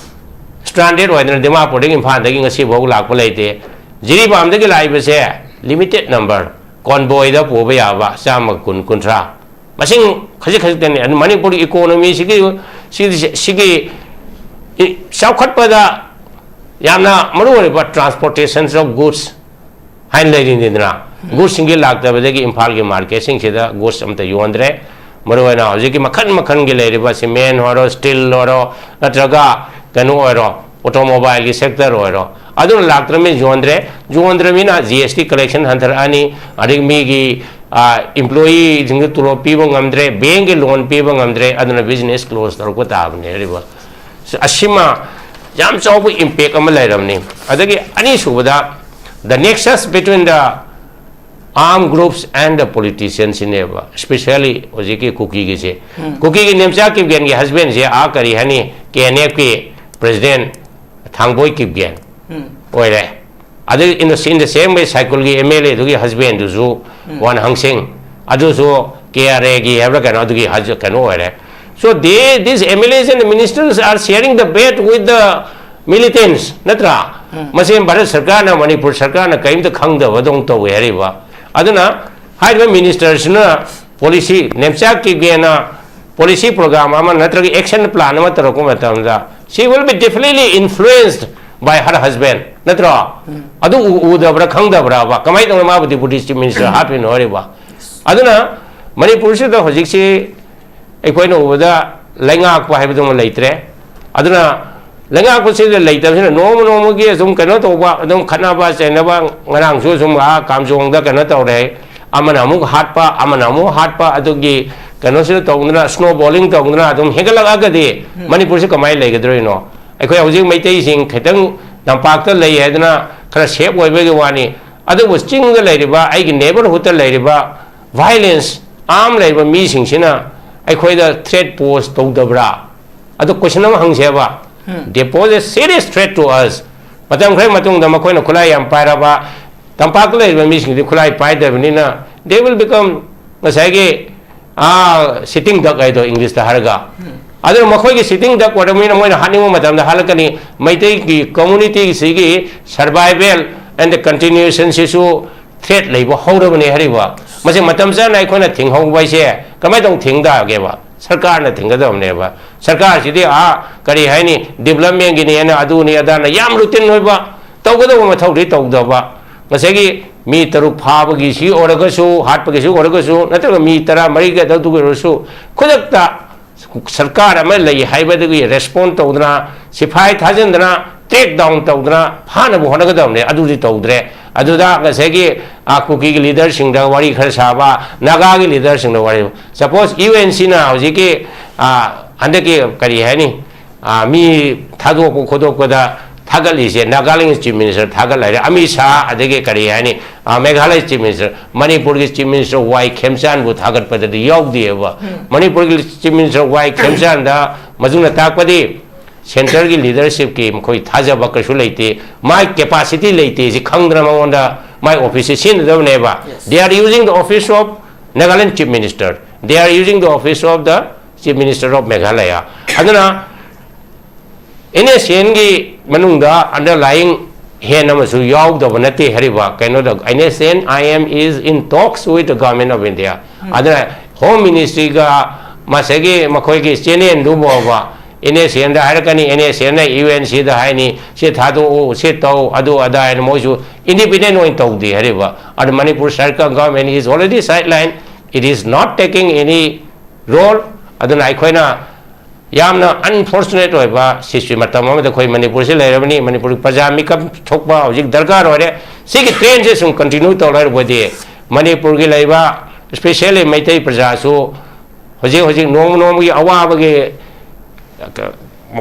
stranded ꯑꯣꯏꯗꯅ ꯗꯤꯃꯥꯄꯨꯔꯗꯒꯤ, ꯏꯝꯐꯥꯜꯗꯒꯤ ꯉꯁꯤꯐꯥꯎ ꯂꯥꯛꯄ ꯂꯩꯇꯦ꯫ ꯖꯤꯔꯤꯕꯥꯝꯗꯒꯤ ꯂꯥꯛꯏꯕꯁꯦ limited number, convoy ꯗ ꯄꯨꯕ ꯌꯥꯕ ꯆꯥꯝꯃ ꯀꯨꯟ, ꯀꯨꯟꯊ꯭ꯔꯥ, ꯃꯁꯤꯡ ꯈꯖꯤꯛ ꯈꯖꯤꯛꯇꯅꯤ꯫ ꯑꯗꯨ ꯃꯅꯤꯄꯨꯔꯒꯤ economy ꯁꯤꯒꯤ, ꯁꯤꯒꯤ, ꯁꯤꯒꯤ ꯏ-, ꯆꯥꯎꯈꯠꯄꯗ ꯌꯥꯝꯅ ꯃꯔꯨ ꯑꯣꯏꯔꯤꯕ transportation of goods ꯍꯥꯏꯅ ꯂꯩꯔꯤꯅꯤꯗꯅ꯫ Goods ꯁꯤꯡꯒꯤ ꯂꯥꯛꯇꯕꯗꯒꯤ ꯏꯝꯐꯥꯜꯒꯤ market ꯁꯤꯡꯁꯤꯗ goods ꯑꯝꯇ ꯌꯣꯟꯗ꯭ꯔꯦ꯫ ꯃꯔꯨꯑꯣꯏꯅ ꯍꯧꯖꯤꯛꯀꯤ ꯃꯈꯜ ꯃꯈꯜꯒꯤ ꯂꯩꯔꯤꯕ cement ꯑꯣꯏꯔꯣ, steel ꯑꯣꯏꯔꯣ, ꯅꯠꯇ꯭ꯔꯒ ꯀꯩꯅꯣ ꯑꯣꯏꯔꯣ, automobile ꯒꯤ sector ꯑꯣꯏꯔꯣ, ꯑꯗꯨꯅ ꯂꯥꯛꯇ꯭ꯔꯕꯅꯤꯅ ꯌꯣꯟꯗ꯭ꯔꯦ꯫ ꯌꯣꯟꯗ꯭ꯔꯕꯅꯤꯅ G S T collection ꯍꯟꯊꯔꯛꯑꯅꯤ, ꯑꯗꯒꯤ ꯃꯤꯒꯤ, ꯑ, employee ꯁꯤꯡꯗ ꯇꯣꯂꯣꯞ ꯄꯤꯕ ꯉꯝꯗ꯭ꯔꯦ, bank ꯀꯤ loan ꯄꯤꯕ ꯉꯝꯗ꯭ꯔꯦ, ꯑꯗꯨꯅ business close ꯇꯧꯔꯛꯄ ꯇꯥꯕꯅꯦ ꯍꯥꯏꯔꯤꯕ꯫ ꯑꯁꯤꯃ ꯌꯥꯝ ꯆꯥꯎꯕ impact ꯑꯃ ꯂꯩꯔꯕꯅꯤ꯫ ꯑꯗꯒꯤ ꯑꯅꯤꯁꯨꯕꯗ, the nexus between the armed groups and the politicians ꯁꯤꯅꯦꯕ, especially ꯍꯧꯖꯤꯛꯀꯤ ꯀꯨꯀꯤꯒꯤꯁꯦ꯫ ꯀꯨꯀꯤꯒꯤ ꯅꯦꯝꯆꯥ ꯀꯤꯞꯒꯦꯟꯒꯤ husband ꯁꯦ, ꯑꯥ, ꯀꯔꯤ ꯍꯥꯏꯅꯤ, K N F ꯀꯤ president ꯊꯥꯡꯕꯣꯏ ꯀꯤꯞꯒꯦꯟ ꯑꯣꯏꯔꯦ꯫ ꯑꯗꯩ in the, in the same way ꯁꯥꯏꯀꯨꯜꯒꯤ M L A ꯗꯨꯒꯤ husband ꯗꯨꯁꯨ ꯋꯥꯟ ꯍꯪꯁꯤꯡ, ꯑꯗꯨꯁꯨ K R A ꯒꯤ ꯍꯥꯏꯕ꯭ꯔꯥ ꯀꯩꯅꯣ, ꯑꯗꯨꯒꯤ ꯍꯖ-, ꯀꯩꯅꯣ ꯑꯣꯏꯔꯦ꯫ So they, these M L As and ministers are sharing the bed with the militants, ꯅꯠꯇ꯭ꯔꯥ? ꯃꯁꯤ ꯚꯥꯔꯠ ꯁꯔꯀꯥꯔꯅ, ꯃꯅꯤꯄꯨꯔ ꯁꯔꯀꯥꯔꯅ ꯀꯔꯤꯝꯇ ꯈꯪꯗꯕꯗꯧꯅ ꯇꯧꯋꯦ ꯍꯥꯏꯔꯤꯕ꯫ ꯑꯗꯨꯅ ꯍꯥꯏꯔꯤꯕ ꯃꯤꯅꯤꯁꯇꯔꯁꯤꯅ ꯄꯣꯂꯤꯁꯤ ꯅꯦꯝꯆꯥꯛꯀꯤꯒꯦꯅ ꯄꯣꯂꯤꯁꯤ ꯄ꯭ꯔꯣꯒ꯭ꯔꯥꯝ ꯑꯃ ꯅꯠꯇ꯭ꯔꯒ ꯑꯦꯛꯁꯟ ꯄ꯭ꯂꯥꯟ ꯑꯃ ꯇꯧꯔꯛꯄ ꯃꯇꯝꯗ, she will be definitely influenced by her husband, ꯅꯠꯇ꯭ꯔꯣ? ꯑꯗꯨ ꯎ- ꯎꯗꯕ꯭ꯔꯥ, ꯈꯪꯗꯕ꯭ꯔꯥꯕ? ꯀꯃꯥꯏꯅ ꯇꯧꯅ ꯃꯥꯕꯨ ꯗꯤꯄꯨꯇꯤ ꯆꯤꯐ ꯃꯤꯅꯤꯁꯇꯔ ꯍꯥꯞꯄꯤꯅꯣ ꯍꯥꯏꯔꯤꯕ? ꯑꯗꯨꯅ ꯃꯅꯤꯄꯨꯔꯁꯤꯗ ꯍꯧꯖꯤꯛꯁꯤ ꯑꯩꯈꯣꯏꯅ ꯎꯕꯗ ꯂꯩꯉꯥꯛꯄ ꯍꯥꯏꯕꯗꯨꯃ ꯂꯩꯇ꯭ꯔꯦ꯫ ꯑꯗꯨꯅ ꯂꯩꯉꯥꯛꯄꯁꯤꯗ ꯂꯩꯇꯕꯁꯤꯅ ꯅꯣꯡꯃ ꯅꯣꯡꯃꯒꯤ ꯑꯗꯨꯝ ꯀꯩꯅꯣ ꯇꯧꯕ, ꯑꯗꯨꯝ ꯈꯠꯅꯕ ꯆꯩꯅꯕ, ꯉꯔꯥꯡꯁꯨ ꯁꯨꯝ ꯑꯥ ꯀꯥꯝꯖꯣꯡꯗ ꯀꯩꯅꯣ ꯇꯧꯔꯦ, ꯑꯃꯅ ꯑꯃꯨꯛ ꯍꯥꯠꯄ, ꯑꯃꯅ ꯑꯃꯨꯛ ꯍꯥꯠꯄ, ꯑꯗꯨꯒꯤ ꯀꯩꯅꯣꯁꯤꯗ ꯇꯧꯗꯅ, ꯁ꯭ꯅꯣ ꯕꯣꯂꯤꯡ ꯇꯧꯗꯅ ꯑꯗꯨꯝ ꯍꯦꯟꯒꯠꯂꯛꯑꯒꯗꯤ ꯃꯅꯤꯄꯨꯔꯁꯤ ꯀꯃꯥꯏꯅ ꯂꯩꯒꯗꯣꯔꯤꯅꯣ? ꯑꯩꯈꯣꯏ ꯍꯧꯖꯤꯛ ꯃꯩꯇꯩꯁꯤꯡ ꯈꯤꯇꯪ ꯇꯝꯄꯥꯛꯇ ꯂꯩ ꯍꯥꯏꯗꯅ ꯈꯔ ꯁꯦꯞ ꯑꯣꯏꯕꯒꯤ ꯋꯥꯅꯤ, ꯑꯗꯨꯕꯨ ꯆꯤꯡꯗ ꯂꯩꯔꯤꯕ, ꯑꯩꯒꯤ ꯅꯦꯕꯔꯍꯨꯗꯇ ꯂꯩꯔꯤꯕ ꯚꯥꯏꯂꯦꯟꯁ ꯑꯥꯔꯝ ꯂꯩꯕ ꯃꯤꯁꯤꯡꯁꯤꯅ ꯑꯩꯈꯣꯏꯗ ꯊ꯭ꯔꯦꯠ ꯄꯣꯁ ꯇꯧꯗꯕ꯭ꯔꯥ? ꯑꯗꯨ ꯀꯣꯏꯁꯟ ꯑꯃ ꯍꯪꯁꯦꯕ꯫ They pose a serious threat to us. ꯃꯇꯝ ꯈꯔꯒꯤ ꯃꯇꯨꯡꯗ ꯃꯈꯣꯏꯅ ꯈꯨꯠꯂꯥꯏ ꯌꯥꯝ ꯄꯥꯏꯔꯕ, ꯇꯝꯄꯥꯛꯇ ꯂꯩꯔꯤꯕ ꯃꯤꯁꯤꯡꯗꯤ ꯈꯨꯠꯂꯥꯏ ꯄꯥꯏꯗꯕꯅꯤꯅ, they will become ꯉꯁꯥꯏꯒꯤ, ꯑꯥ, ꯁꯤꯇꯤꯡ ꯗꯛ ꯍꯥꯏꯗꯣ ꯏꯪꯂꯤꯁꯇ ꯍꯥꯏꯔꯒ꯫ ꯑꯗꯨꯅ ꯃꯈꯣꯏꯒꯤ ꯁꯤꯇꯤꯡ ꯗꯛ ꯑꯣꯏꯔꯕꯅꯤꯅ ꯃꯣꯏꯅ ꯍꯥꯠꯅꯤꯡꯕ ꯃꯇꯝꯗ ꯍꯥꯠꯂꯛꯀꯅꯤ꯫ ꯃꯩꯇꯩꯒꯤ ꯀꯝꯃꯨꯅꯤꯇꯤꯁꯤꯒꯤ survival and continuationꯁꯤꯁꯨ ꯊ꯭ꯔꯦꯠ ꯂꯩꯕ ꯍꯧꯔꯕꯅꯦ ꯍꯥꯏꯔꯤꯕ꯫ ꯃꯁꯤ ꯃꯇꯝ ꯆꯥꯅ ꯑꯩꯈꯣꯏꯅ ꯊꯤꯡꯍꯧꯕ ꯍꯥꯏꯁꯦ ꯀꯃꯥꯏꯅ ꯇꯧꯅ ꯊꯤꯡ ꯇꯥꯒꯦꯕ? ꯁꯔꯀꯥꯔꯅ ꯊꯤꯡꯒꯗꯕꯅꯦꯕ꯫ ꯁꯔꯀꯥꯔꯁꯤꯗꯤ, ꯑꯥ, ꯀꯔꯤ ꯍꯥꯏꯅꯤ, ꯗꯤꯕꯂꯞꯃꯦꯟꯒꯤꯅꯦꯅ ꯑꯗꯨꯅꯤ ꯑꯗꯥꯅ ꯌꯥꯝ ꯔꯨꯇꯤꯟ ꯑꯣꯏꯕ, ꯇꯧꯒꯗꯕ ꯃꯊꯧꯗꯤ ꯇꯧꯗꯕ꯫ ꯉꯁꯥꯏꯒꯤ ꯃꯤ ꯇꯔꯨꯛ ꯐꯥꯕꯒꯤ ꯁꯤ ꯑꯣꯏꯔꯒꯁꯨ, ꯍꯥꯠꯄꯒꯤ ꯁꯤ ꯑꯣꯏꯔꯒꯁꯨ, ꯅꯠꯇ꯭ꯔꯒ ꯃꯤ ꯇꯔꯥ ꯃꯔꯤꯒꯤ ꯑꯗꯨ ꯑꯣꯏꯔꯁꯨ, ꯈꯨꯗꯛꯇ ꯁꯔꯀꯥꯔ ꯑꯃ ꯂꯩ ꯍꯥꯏꯕꯗꯨꯒꯤ ꯔꯦꯁꯄꯣꯟ ꯇꯧꯗꯅ, ꯁꯤꯐꯥꯏ ꯊꯥꯖꯤꯟꯗꯅ, ꯇ꯭ꯔꯦꯛ ꯗꯥꯎꯟ ꯇꯧꯗꯅ ꯐꯥꯅꯕ ꯍꯣꯠꯅꯒꯗꯕꯅꯦ꯫ ꯑꯗꯨꯗꯤ ꯇꯧꯗ꯭ꯔꯦ꯫ ꯑꯗꯨꯗ ꯉꯁꯥꯏꯒꯤ, ꯑ, ꯀꯨꯀꯤꯒꯤ ꯂꯤꯗꯔꯁꯤꯡꯗ ꯋꯥꯔꯤ ꯈꯔ ꯁꯥꯕ, ꯅꯥꯒꯥꯒꯤ ꯂꯤꯗꯔꯁꯤꯡꯗ ꯋꯥꯔꯤ, ꯁꯄꯣꯁ ꯌꯨ ꯑꯦꯟ ꯁꯤꯅ ꯍꯧꯖꯤꯛꯀꯤ, ꯑ, ꯍꯟꯗꯛꯀꯤ ꯀꯔꯤ ꯍꯥꯏꯅꯤ, ꯑ, ꯃꯤ ꯊꯥꯗꯣꯛꯄ ꯈꯣꯠꯇꯣꯛꯄꯗ ꯊꯥꯒꯠꯂꯤꯁꯦ, ꯅꯥꯒꯥꯂꯦꯟꯒꯤ ꯆꯤꯐ ꯃꯤꯅꯤꯁꯇꯔ ꯊꯥꯒꯠꯂꯦ ꯍꯥꯏꯔꯦ, ꯑꯃꯤꯠ ꯁꯥꯍ, ꯑꯗꯒꯤ ꯀꯔꯤ ꯍꯥꯏꯅꯤ, ꯑ, ꯃꯦꯘꯥꯂꯌ ꯆꯤꯐ ꯃꯤꯅꯤꯁꯇꯔ, ꯃꯅꯤꯄꯨꯔꯒꯤ ꯆꯤꯐ ꯃꯤꯅꯤꯁꯇꯔ ꯋꯥꯏ ꯈꯦꯝꯆꯥꯟꯕꯨ ꯊꯥꯒꯠꯄꯗꯗꯤ ꯌꯥꯎꯗꯦꯕ꯫ ꯃꯅꯤꯄꯨꯔꯒꯤ ꯆꯤꯐ ꯃꯤꯅꯤꯁꯇꯔ ꯋꯥꯏ ꯈꯦꯝꯆꯥꯟꯗ ꯃꯗꯨꯅ ꯇꯥꯛꯄꯗꯤ ꯁꯦꯟꯇꯔꯒꯤ ꯂꯤꯗꯔꯁꯤꯞꯀꯤ ꯃꯈꯣꯏ ꯊꯥꯖꯕ ꯀꯩꯁꯨ ꯂꯩꯇꯦ, ꯃꯥꯏ ꯀꯦꯄꯥꯁꯤꯇꯤ ꯂꯩꯇꯦ, ꯁꯤ ꯈꯪꯗꯅ ꯃꯉꯣꯟꯗ ꯃꯥꯏ ꯑꯣꯐꯤꯁꯁꯦ ꯁꯤꯖꯤꯟꯅꯗꯕꯅꯦꯕ꯫ They are using the office of Nagaland Chief Minister, they are using the office of the Chief Minister of Meghalaya. ꯑꯗꯨꯅ NSCN ꯒꯤ ꯃꯅꯨꯡꯗ underlying hand ꯑꯃꯁꯨ ꯌꯥꯎꯗꯕ ꯅꯠꯇꯦ ꯍꯥꯏꯔꯤꯕ ꯀꯩꯅꯣꯗ, NSCN IM is in talks with the Government of India. ꯑꯗꯨꯅ Home Ministry ꯒ ꯉꯁꯥꯏꯒꯤ ꯃꯈꯣꯏꯒꯤ channel ꯗꯨ ꯐꯥꯎꯕ NSCN ꯗ ꯍꯥꯏꯔꯛꯀꯅꯤ, NSCN ꯅ UNC ꯗ ꯍꯥꯏꯅꯤ, "ꯁꯤ ꯊꯥꯗꯣꯛꯎ, ꯁꯤ ꯇꯧ, ꯑꯗꯨ ꯑꯗꯥ" ꯍꯥꯏꯅ ꯃꯣꯏꯁꯨ independent ꯑꯣꯏꯅ ꯇꯧꯗꯦ ꯍꯥꯏꯔꯤꯕ꯫ ꯑꯗꯨ ꯃꯅꯤꯄꯨꯔ ꯁꯔꯀꯥꯔ, government is already sideline, it is not taking any role. ꯑꯗꯨꯅ ꯑꯩꯈꯣꯏꯅ ꯌꯥꯝꯅ unfortunate ꯑꯣꯏꯕ ꯁꯤꯆꯨ-, ꯃꯇꯝ ꯑꯃꯗ ꯑꯩꯈꯣꯏ ꯃꯅꯤꯄꯨꯔꯁꯤ ꯂꯩꯔꯕꯅꯤ꯫ ꯃꯅꯤꯄꯨꯔꯒꯤ ꯄ꯭ꯔꯖꯥ ꯃꯤꯀꯞ ꯊꯣꯛꯄ ꯍꯧꯖꯤꯛ ꯗꯔꯀꯥꯔ ꯑꯣꯏꯔꯦ꯫ ꯁꯤꯒꯤ trend ꯁꯦ ꯁꯨꯝ continue ꯇꯧ ꯂꯩꯔꯕꯗꯤ ꯃꯅꯤꯄꯨꯔꯒꯤ ꯂꯩꯕ, especially ꯃꯩꯇꯩ ꯄ꯭ꯔꯖꯥꯁꯨ ꯍꯧꯖꯤꯛ ꯍꯧꯖꯤꯛ ꯅꯣꯡꯃ ꯅꯣꯡꯃꯒꯤ ꯑꯋꯥꯕꯒꯤ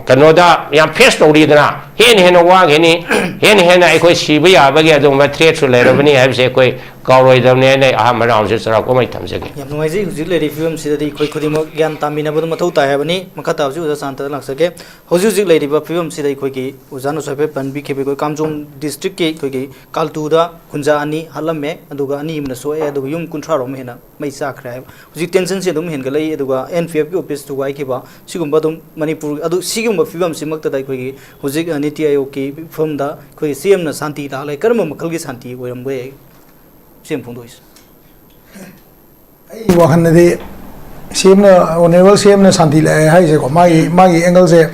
ꯀꯩꯅꯣꯗ ꯌꯥꯝ face ꯇꯧꯔꯤꯗꯅ, ꯍꯦꯟꯅ ꯍꯦꯟꯅ ꯋꯥꯒꯅꯤ, ꯍꯦꯟꯅ ꯍꯦꯟꯅ ꯑꯩꯈꯣꯏ ꯁꯤꯕ ꯌꯥꯕꯒꯤ ꯑꯗꯨꯒꯨꯝꯕ threat ꯁꯨ ꯂꯩꯔꯕꯅꯤ ꯍꯥꯏꯕꯁꯦ ꯑꯩꯈꯣꯏ ꯀꯥꯎꯔꯣꯏꯗꯕꯅꯤ ꯍꯥꯏꯅ ꯑꯩ ꯑꯍꯥꯟꯕ round ꯁꯦ ꯆꯥꯎꯔꯥꯛꯄ ꯑꯃ ꯑꯩ ꯊꯝꯖꯒꯦ꯫ ꯌꯥꯝ ꯅꯨꯡꯉꯥꯏꯖꯩ꯫ ꯍꯧꯖꯤꯛ ꯂꯩꯔꯤꯕ ꯐꯤꯕꯝꯁꯤꯗꯗꯤ ꯑꯩꯈꯣꯏ ꯈꯨꯗꯤꯡꯃꯛ ꯒ꯭ꯌꯥꯟ ꯇꯥꯃꯤꯟꯅꯕꯗꯨ ꯃꯊꯧ ꯇꯥꯏ ꯍꯥꯏꯕꯅꯤ꯫ ꯃꯈꯥ ꯇꯥꯕꯁꯤ ꯑꯣꯖꯥ ꯁꯥꯟꯇꯗ ꯂꯥꯛꯆꯒꯦ꯫ ꯍꯧꯖꯤꯛ ꯍꯧꯖꯤꯛ ꯂꯩꯔꯤꯕ ꯐꯤꯕꯝꯁꯤꯗ ꯑꯩꯈꯣꯏꯒꯤ ꯑꯣꯖꯥꯅꯁꯨ ꯍꯥꯏꯐꯦꯠ ꯄꯟꯕꯤꯈꯤꯕ ꯑꯩꯈꯣꯏ ꯀꯥꯝꯖꯣꯡ district ꯀꯤ ꯑꯩꯈꯣꯏꯒꯤ ꯀꯥꯜꯇꯨꯗ ꯈꯨꯟꯖꯥ ꯑꯅꯤ ꯍꯥꯠꯂꯝꯃꯦ, ꯑꯗꯨꯒ ꯑꯅꯤ ꯑꯃꯅ ꯁꯣꯛꯑꯦ, ꯑꯗꯨꯒ ꯌꯨꯝ ꯀꯨꯟꯊ꯭ꯔꯥ ꯔꯣꯝ ꯍꯦꯟꯅ ꯃꯩ ꯆꯥꯈ꯭ꯔꯦ ꯍꯥꯏꯕ꯫ ꯍꯧꯖꯤꯛ tension ꯁꯤ ꯑꯗꯨꯝ ꯍꯦꯟꯒꯠꯂꯛꯏ, ꯑꯗꯨꯒ NPF ꯀꯤ office ꯊꯨꯒꯥꯏꯈꯤꯕ, ꯁꯤꯒꯨꯝꯕ ꯑꯗꯨꯝ ꯃꯅꯤꯄꯨꯔ, ꯑꯗꯨ ꯁꯤꯒꯨꯝꯕ ꯐꯤꯕꯝꯁꯤꯃꯛꯇꯗ ꯑꯩꯈꯣꯏꯒꯤ ꯍꯧꯖꯤꯛ, ꯑ, NITI Aayog ꯀꯤ ꯃꯐꯝꯗ ꯑꯩꯈꯣꯏꯒꯤ CM ꯅ ꯁꯥꯟꯇꯤ ꯂꯥꯛꯂꯦ, ꯀꯔꯝꯕ ꯃꯈꯜꯒꯤ ꯁꯥꯟꯇꯤ ꯑꯣꯏꯔꯝꯕ ꯌꯥꯏ? CM ꯐꯣꯡꯗꯣꯛꯏꯁꯦ꯫ ꯑꯩꯒꯤ ꯋꯥꯈꯜꯗꯗꯤ CM ꯅ, Honourable CM ꯅ ꯁꯥꯟꯇꯤ ꯂꯥꯛꯑꯦ ꯍꯥꯏꯁꯦꯀꯣ, ꯃꯥꯒꯤ, ꯃꯥꯒꯤ angle ꯁꯦ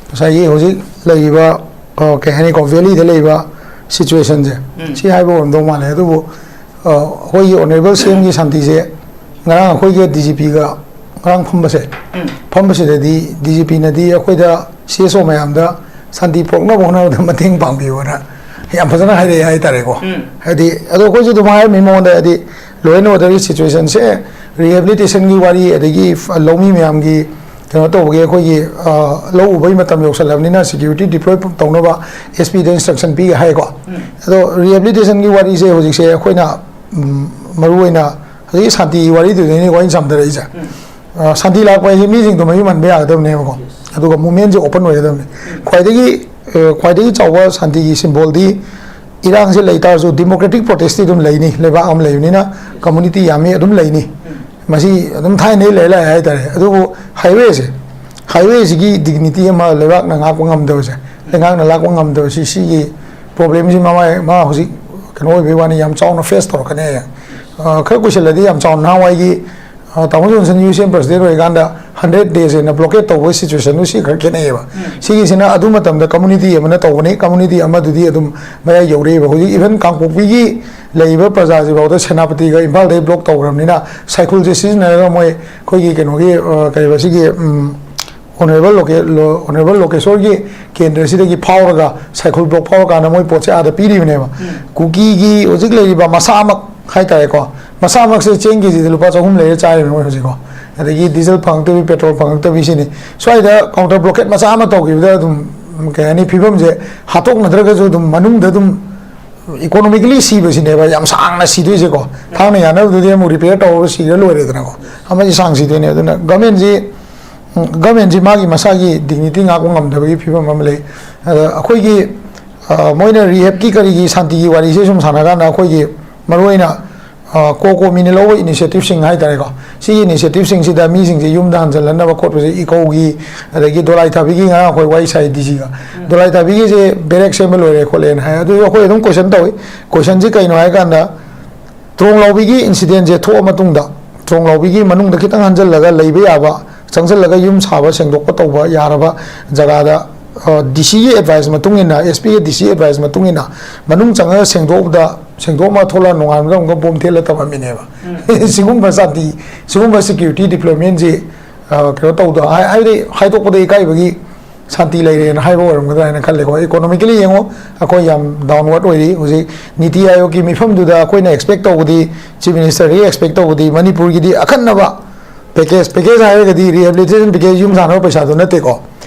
ꯉꯁꯥꯏꯒꯤ ꯍꯧꯖꯤꯛ ꯂꯩꯔꯤꯕ, ꯑ, ꯀꯩ ꯍꯥꯏꯅꯤꯀꯣ, valley ꯗ ꯂꯩꯔꯤꯕ situation ꯁꯦ, ꯎꯝ꯫ ꯁꯤ ꯍꯥꯏꯕ ꯑꯣꯏꯔꯝꯗꯧ ꯃꯥꯜꯂꯦ꯫ ꯑꯗꯨꯕꯨ, ꯑ, ꯑꯩꯈꯣꯏꯒꯤ Honourable CM ꯒꯤ ꯁꯥꯟꯇꯤꯁꯦ ꯉꯔꯥꯡ ꯑꯩꯈꯣꯏꯒ DGP ꯒ ꯉꯔꯥꯡ ꯐꯝꯕꯁꯦ, ꯎꯝ꯫ ꯐꯝꯕꯁꯤꯗꯗꯤ DGP ꯅꯗꯤ ꯑꯩꯈꯣꯏꯗ CSO ꯃꯌꯥꯝꯗ ꯁꯥꯟꯇꯤ ꯄꯨꯔꯛꯅꯕ ꯍꯣꯠꯅꯕꯗ ꯃꯇꯦꯡ ꯄꯥꯡꯕꯤꯌꯣꯅ ꯌꯥꯝ ꯐꯖꯅ ꯍꯥꯏꯔꯛꯑꯦ ꯍꯥꯏꯇꯥꯔꯦꯀꯣ꯫ ꯎꯝ꯫ ꯍꯥꯏꯗꯤ, ꯑꯗꯣ ꯑꯩꯈꯣꯏꯁꯨ ꯑꯗꯨꯝ ꯍꯥꯏꯔꯝꯃꯤ ꯃꯉꯣꯟꯗ, ꯍꯥꯏꯗꯤ, law and order ꯒꯤ situation ꯁꯦ, rehabilitation ꯒꯤ ꯋꯥꯔꯤ, ꯑꯗꯒꯤ ꯐ-, ꯂꯧꯃꯤ ꯃꯌꯥꯝꯒꯤ ꯀꯩꯅꯣ ꯇꯧꯕꯒꯤ ꯑꯩꯈꯣꯏꯒꯤ, ꯑ, ꯂꯧ ꯎꯕꯒꯤ ꯃꯇꯝ ꯌꯧꯁꯜꯂꯕꯅꯤꯅ security deploy ꯇꯧꯅꯕ SP ꯗ instruction ꯄꯤꯒꯦ ꯍꯥꯏꯀꯣ꯫ ꯎꯝ꯫ ꯑꯗꯣ rehabilitation ꯒꯤ ꯋꯥꯔꯤꯁꯦ ꯍꯧꯖꯤꯛꯁꯦ ꯑꯩꯈꯣꯏꯅ, ꯎꯝ, ꯃꯔꯨꯑꯣꯏꯅ ꯍꯧꯖꯤꯛꯀꯤ ꯁꯥꯟꯇꯤꯒꯤ ꯋꯥꯔꯤꯗꯨꯗꯅꯤꯀꯣ ꯑꯩꯅ ꯁꯝꯊꯔꯛꯏꯁꯦ꯫ ꯎꯝ꯫ ꯑ, ꯁꯥꯟꯇꯤ ꯂꯥꯛꯄ ꯍꯥꯏꯁꯦ ꯃꯤꯁꯤꯡꯗꯣ ꯃꯌꯨꯝ ꯍꯟꯕ ꯌꯥꯒꯗꯕꯅꯦꯕꯀꯣ꯫ Yes꯫ ꯑꯗꯨꯒ movement ꯁꯦ open ꯑꯣꯏꯒꯗꯕꯅꯤ꯫ ꯎꯝ꯫ ꯈ꯭ꯋꯥꯏꯗꯒꯤ, ꯑ, ꯈ꯭ꯋꯥꯏꯗꯒꯤ ꯆꯥꯎꯕ ꯁꯥꯟꯇꯤꯒꯤ symbol ꯗꯤ ꯏꯔꯥꯡꯁꯦ ꯂꯩ ꯇꯥꯔꯁꯨ democratic protest ꯇꯤ ꯑꯗꯨꯝ ꯂꯩꯅꯤ, ꯂꯩꯕꯥꯛ ꯑꯃ ꯂꯩꯕꯅꯤꯅ community ꯌꯥꯝꯃꯤ ꯑꯗꯨꯝ ꯂꯩꯅꯤ꯫ ꯎꯝ꯫ ꯃꯁꯤ ꯑꯗꯨꯝ ꯊꯥꯏꯅꯗꯒꯤ ꯂꯩ ꯂꯥꯛꯑꯦ ꯍꯥꯏꯇꯥꯔꯦ꯫ ꯑꯗꯨꯕꯨ highway ꯁꯦ, ꯍꯥꯏꯋꯦꯁꯤꯒꯤ ꯗꯤꯒꯅꯤꯇꯤ ꯑꯃ ꯂꯩꯕꯥꯛꯅ ꯉꯥꯛꯄ ꯉꯝꯗꯕꯁꯦ, ꯂꯩꯉꯥꯛꯅ ꯂꯥꯛꯄ ꯉꯝꯗꯕꯁꯤ, ꯁꯤꯒꯤ ꯄ꯭ꯔꯣꯕ꯭ꯂꯦꯝꯁꯤ ꯃꯃꯥ ꯃꯥ ꯍꯧꯖꯤꯛ ꯀꯩꯅꯣ ꯑꯣꯏꯕꯒꯤ ꯋꯥꯅꯤ, ꯌꯥꯝ ꯆꯥꯎꯅ ꯐꯦꯁ ꯇꯧꯔꯛꯀꯅꯤ ꯍꯌꯦꯡ꯫ ꯑ, ꯈꯔ ꯀꯨꯏꯁꯜꯂꯗꯤ ꯌꯥꯝ ꯆꯥꯎꯅ, ꯅꯍꯥꯟꯋꯥꯏꯒꯤ, ꯑ, ꯇꯥꯃꯣ Johnson U S N president ꯑꯣꯏꯔꯤꯀꯥꯟꯗ ꯍꯟꯗ꯭ꯔꯦꯠ ꯗꯦꯖ ꯍꯥꯏꯅ ꯕ꯭ꯂꯣꯀꯦꯠ ꯇꯧꯕꯒꯤ ꯁꯤꯆꯨꯋꯦꯁꯟꯗꯨ ꯁꯤ ꯈꯔ ꯈꯦꯠꯅꯩꯌꯦꯕ꯫ ꯁꯤꯒꯤꯁꯤꯅ ꯑꯗꯨ ꯃꯇꯝꯗ ꯀꯝꯃꯨꯅꯤꯇꯤ ꯑꯃꯅ ꯇꯧꯕꯅꯤ, ꯀꯝꯃꯨꯅꯤꯇꯤ ꯑꯃꯗꯨꯗꯤ ꯑꯗꯨꯝ ꯃꯌꯥꯏ ꯌꯧꯔꯛꯏꯕ꯫ ꯍꯧꯖꯤꯛ ꯏꯚꯟ ꯀꯥꯡꯄꯣꯛꯄꯤꯒꯤ ꯂꯩꯔꯤꯕ ꯄ꯭ꯔꯖꯥꯁꯤꯐꯥꯎꯗ ꯁꯦꯅꯥꯄꯇꯤꯒ ꯏꯝꯐꯥꯜꯗꯩ ꯕ꯭ꯂꯣꯛ ꯇꯧꯈ꯭ꯔꯕꯅꯤꯅ ꯁꯥꯏꯀꯜꯁꯦ ꯁꯤꯖꯤꯟꯅꯔꯒ ꯃꯣꯏ ꯑꯩꯈꯣꯏꯒꯤ ꯀꯩꯅꯣꯒꯤ, ꯑ, ꯀꯩꯕ ꯁꯤꯒꯤ, ꯎꯝ, ꯑꯣꯅꯔꯦꯕꯜ ꯂꯣꯀꯦ-, ꯂꯣ-, ꯑꯣꯅꯔꯦꯕꯜ ꯂꯣꯀꯦꯁꯣꯔꯒꯤ ꯀꯦꯟꯗ꯭ꯔꯁꯤꯗꯒꯤ ꯐꯥꯎꯔꯒ ꯁꯥꯏꯈꯨꯜ ꯕ꯭ꯂꯣꯛ ꯐꯥꯎꯔꯀꯥꯟꯗ ꯃꯣꯏ ꯄꯣꯠꯁꯦ ꯑꯥꯗ ꯄꯤꯔꯤꯕꯅꯦꯕ꯫ ꯀꯨꯀꯤꯒꯤ ꯍꯧꯖꯤꯛ ꯂꯩꯔꯤꯕ ꯃꯁꯥꯃꯛ ꯍꯥꯏꯇꯥꯔꯦꯀꯣ, ꯃꯁꯥꯃꯛꯁꯦ ꯆꯦꯡ ꯀꯦꯖꯤꯗ ꯂꯨꯄꯥ ꯆꯍꯨꯝ ꯂꯩꯔ ꯆꯥꯔꯤꯕꯅꯦ ꯃꯣꯏ ꯍꯧꯖꯤꯛꯀꯣ꯫ ꯑꯗꯒꯤ ꯗꯤꯖꯜ ꯐꯪꯉꯛꯇꯕꯤ, ꯄꯦꯇ꯭ꯔꯣꯜ ꯐꯪꯉꯛꯇꯕꯤ ꯁꯤꯅꯤ꯫ ꯁ꯭ꯋꯥꯏꯗ ꯀꯥꯎꯟꯇꯔ ꯕ꯭ꯂꯣꯀꯦꯠ ꯃꯆꯥ ꯑꯃ ꯇꯧꯈꯤꯕꯗ ꯑꯗꯨꯝ, ꯀꯩ ꯍꯥꯏꯅꯤ, ꯐꯤꯕꯝꯁꯦ ꯍꯥꯠꯇꯣꯛꯅꯗ꯭ꯔꯒꯁꯨ ꯑꯗꯨꯝ ꯃꯅꯨꯡꯗ ꯑꯗꯨꯝ ꯏꯀꯣꯅꯣꯃꯤꯀꯦꯂꯤ ꯁꯤꯕꯁꯤꯅꯦꯕ ꯌꯥꯝ ꯁꯥꯡꯅ ꯁꯤꯗꯣꯏꯁꯦꯀꯣ꯫ ꯊꯥꯡꯅ ꯌꯥꯅꯕꯗꯨꯗꯤ ꯑꯃꯨꯛ ꯔꯤꯄꯤꯌꯔ ꯇꯧꯔꯒ ꯁꯤꯔ ꯂꯣꯏꯔꯦꯗꯅꯀꯣ꯫ ꯑꯃꯗꯤ ꯁꯥꯡ ꯁꯤꯗꯣꯏꯅꯦ꯫ ꯑꯗꯨꯅ ꯒꯃꯦꯟꯁꯤ, ꯒꯃꯦꯟꯁꯤ ꯃꯥꯒꯤ ꯃꯁꯥꯒꯤ ꯗꯤꯒꯅꯤꯇꯤ ꯉꯥꯛꯄ ꯉꯝꯗꯕꯒꯤ ꯐꯤꯕꯝ ꯑꯃ ꯂꯩ꯫ ꯑꯗ ꯑꯩꯈꯣꯏꯒꯤ, ꯑ, ꯃꯣꯏꯅ ꯔꯤꯍꯦꯞꯀꯤ ꯀꯔꯤꯒꯤ ꯁꯥꯟꯇꯤꯒꯤ ꯋꯥꯔꯤꯁꯦ ꯁꯨꯝ ꯁꯥꯟꯅ ꯀꯥꯟꯗ ꯑꯩꯈꯣꯏꯒꯤ ꯃꯔꯨꯑꯣꯏꯅ, ꯑ, ꯀꯣ ꯀꯣ ꯃꯤꯅ ꯂꯧꯕ ꯏꯅꯤꯁꯤꯌꯦꯇꯤꯞꯁꯤꯡ ꯍꯥꯏꯇꯥꯔꯦꯀꯣ꯫ ꯁꯤꯒꯤ ꯏꯅꯤꯁꯤꯌꯦꯇꯤꯞꯁꯤꯡꯁꯤꯗ ꯃꯤꯁꯤꯡꯁꯦ ꯌꯨꯝꯗ ꯍꯟꯖꯜꯍꯟꯅꯕ ꯈꯣꯠꯄꯁꯦ ꯏꯀꯣꯒꯤ, ꯑꯗꯒꯤ ꯗꯣꯂꯥꯏ ꯊꯥꯕꯤꯒꯤ ꯉꯔꯥꯡ ꯑꯩꯈꯣꯏ ꯋꯥꯔꯤ ꯁꯥꯏ ꯗꯤ ꯁꯤꯒ꯫ ꯗꯣꯂꯥꯏ ꯊꯥꯕꯤꯒꯤꯁꯦ ꯕꯦꯔꯦꯛ ꯁꯦꯝꯕ ꯂꯣꯏꯔꯦ ꯈꯣꯠꯂꯦꯅ ꯍꯥꯏ꯫ ꯑꯗꯨ ꯑꯩꯈꯣꯏ ꯑꯗꯨꯝ ꯀꯣꯏꯁꯟ ꯇꯧꯏ꯫ ꯀꯣꯏꯁꯟꯁꯤ ꯀꯩꯅꯣ ꯍꯥꯏ ꯀꯥꯟꯗ, ꯇ꯭ꯔꯣꯡꯂꯥꯎꯕꯤꯒꯤ ꯏꯟꯁꯤꯗꯦꯟꯁꯦ ꯊꯣꯛꯑ ꯃꯇꯨꯡꯗ, ꯇ꯭ꯔꯣꯡꯂꯥꯎꯕꯤꯒꯤ ꯃꯅꯨꯡꯗ ꯈꯤꯇꯪ ꯍꯟꯖꯜꯂꯒ ꯂꯩꯕ ꯌꯥꯕ, ꯆꯪꯁꯜꯂꯒ ꯌꯨꯝ ꯁꯥꯕ ꯁꯦꯡꯗꯣꯛꯄ ꯇꯧꯕ ꯌꯥꯔꯕ ꯖꯒꯥꯗ, ꯑ, ꯗꯤ ꯁꯤꯒꯤ ꯑꯦꯗꯚꯥꯏꯁ ꯃꯇꯨꯡ ꯏꯟꯅ, ꯑꯦꯁ ꯄꯤꯒ ꯗꯤ ꯁꯤ ꯑꯦꯗꯚꯥꯏꯁ ꯃꯇꯨꯡ ꯏꯟꯅ ꯃꯅꯨꯡ ꯆꯪꯉꯒ ꯁꯦꯡꯗꯣꯛꯑꯕꯗ, ꯁꯦꯡꯗꯣꯛꯑꯃ ꯊꯣꯛꯂꯛꯑ ꯅꯣꯡꯉꯥꯟꯕꯗ ꯑꯃꯨꯛꯀ ꯕꯣꯝ ꯊꯦꯠꯂ ꯊꯝꯃꯝꯃꯤꯅꯦꯕ꯫ ꯁꯤꯒꯨꯝꯕ ꯁꯥꯟꯇꯤ, ꯁꯤꯒꯨꯝꯕ ꯁꯦꯀ꯭ꯌꯨꯔꯤꯇꯤ ꯗꯤꯄ꯭ꯂꯣꯏꯃꯦꯟꯁꯤ, ꯑ, ꯀꯩꯅꯣ ꯇꯧꯗ-, ꯍꯥꯏ-, ꯍꯥꯏꯕꯗꯤ ꯍꯥꯏꯗꯣꯛꯄꯗ ꯏꯀꯥꯏꯕꯒꯤ ꯁꯥꯟꯇꯤ ꯂꯩꯔꯦꯅ ꯍꯥꯏꯕ ꯑꯣꯏꯔꯝꯒꯗ꯭ꯔꯥ ꯍꯥꯏꯅ ꯈꯜꯂꯦꯀꯣ꯫ ꯏꯀꯣꯅꯣꯃꯤꯀꯦꯂꯤ ꯌꯦꯡꯉꯣ, ꯑꯩꯈꯣꯏ ꯌꯥꯝ ꯗꯥꯎꯟꯋꯥꯔꯗ ꯑꯣꯏꯔꯤ ꯍꯧꯖꯤꯛ꯫ ꯅꯤꯇꯤ ꯑꯥꯌꯣꯒꯀꯤ ꯃꯤꯐꯝꯗꯨꯗ ꯑꯩꯈꯣꯏꯅ ꯑꯦꯛꯁꯄꯦꯛ ꯇꯧꯕꯗꯤ, ꯆꯤꯐ ꯃꯤꯅꯤꯁꯇꯔꯗꯒꯤ ꯑꯦꯛꯁꯄꯦꯛ ꯇꯧꯕꯗꯤ ꯃꯅꯤꯄꯨꯔꯒꯤꯗꯤ ꯑꯈꯟꯅꯕ ꯄꯦꯀꯦꯖ, ꯄꯦꯀꯦꯖ ꯍꯥꯏꯔꯒꯗꯤ ꯔꯤꯍꯦꯕꯤꯂꯤꯇꯦꯁꯟ ꯄꯦꯀꯦꯖ, ꯌꯨꯝ ꯁꯥꯅꯕ ꯄꯩꯁꯥꯗꯣ ꯅꯠꯇꯦꯀꯣ꯫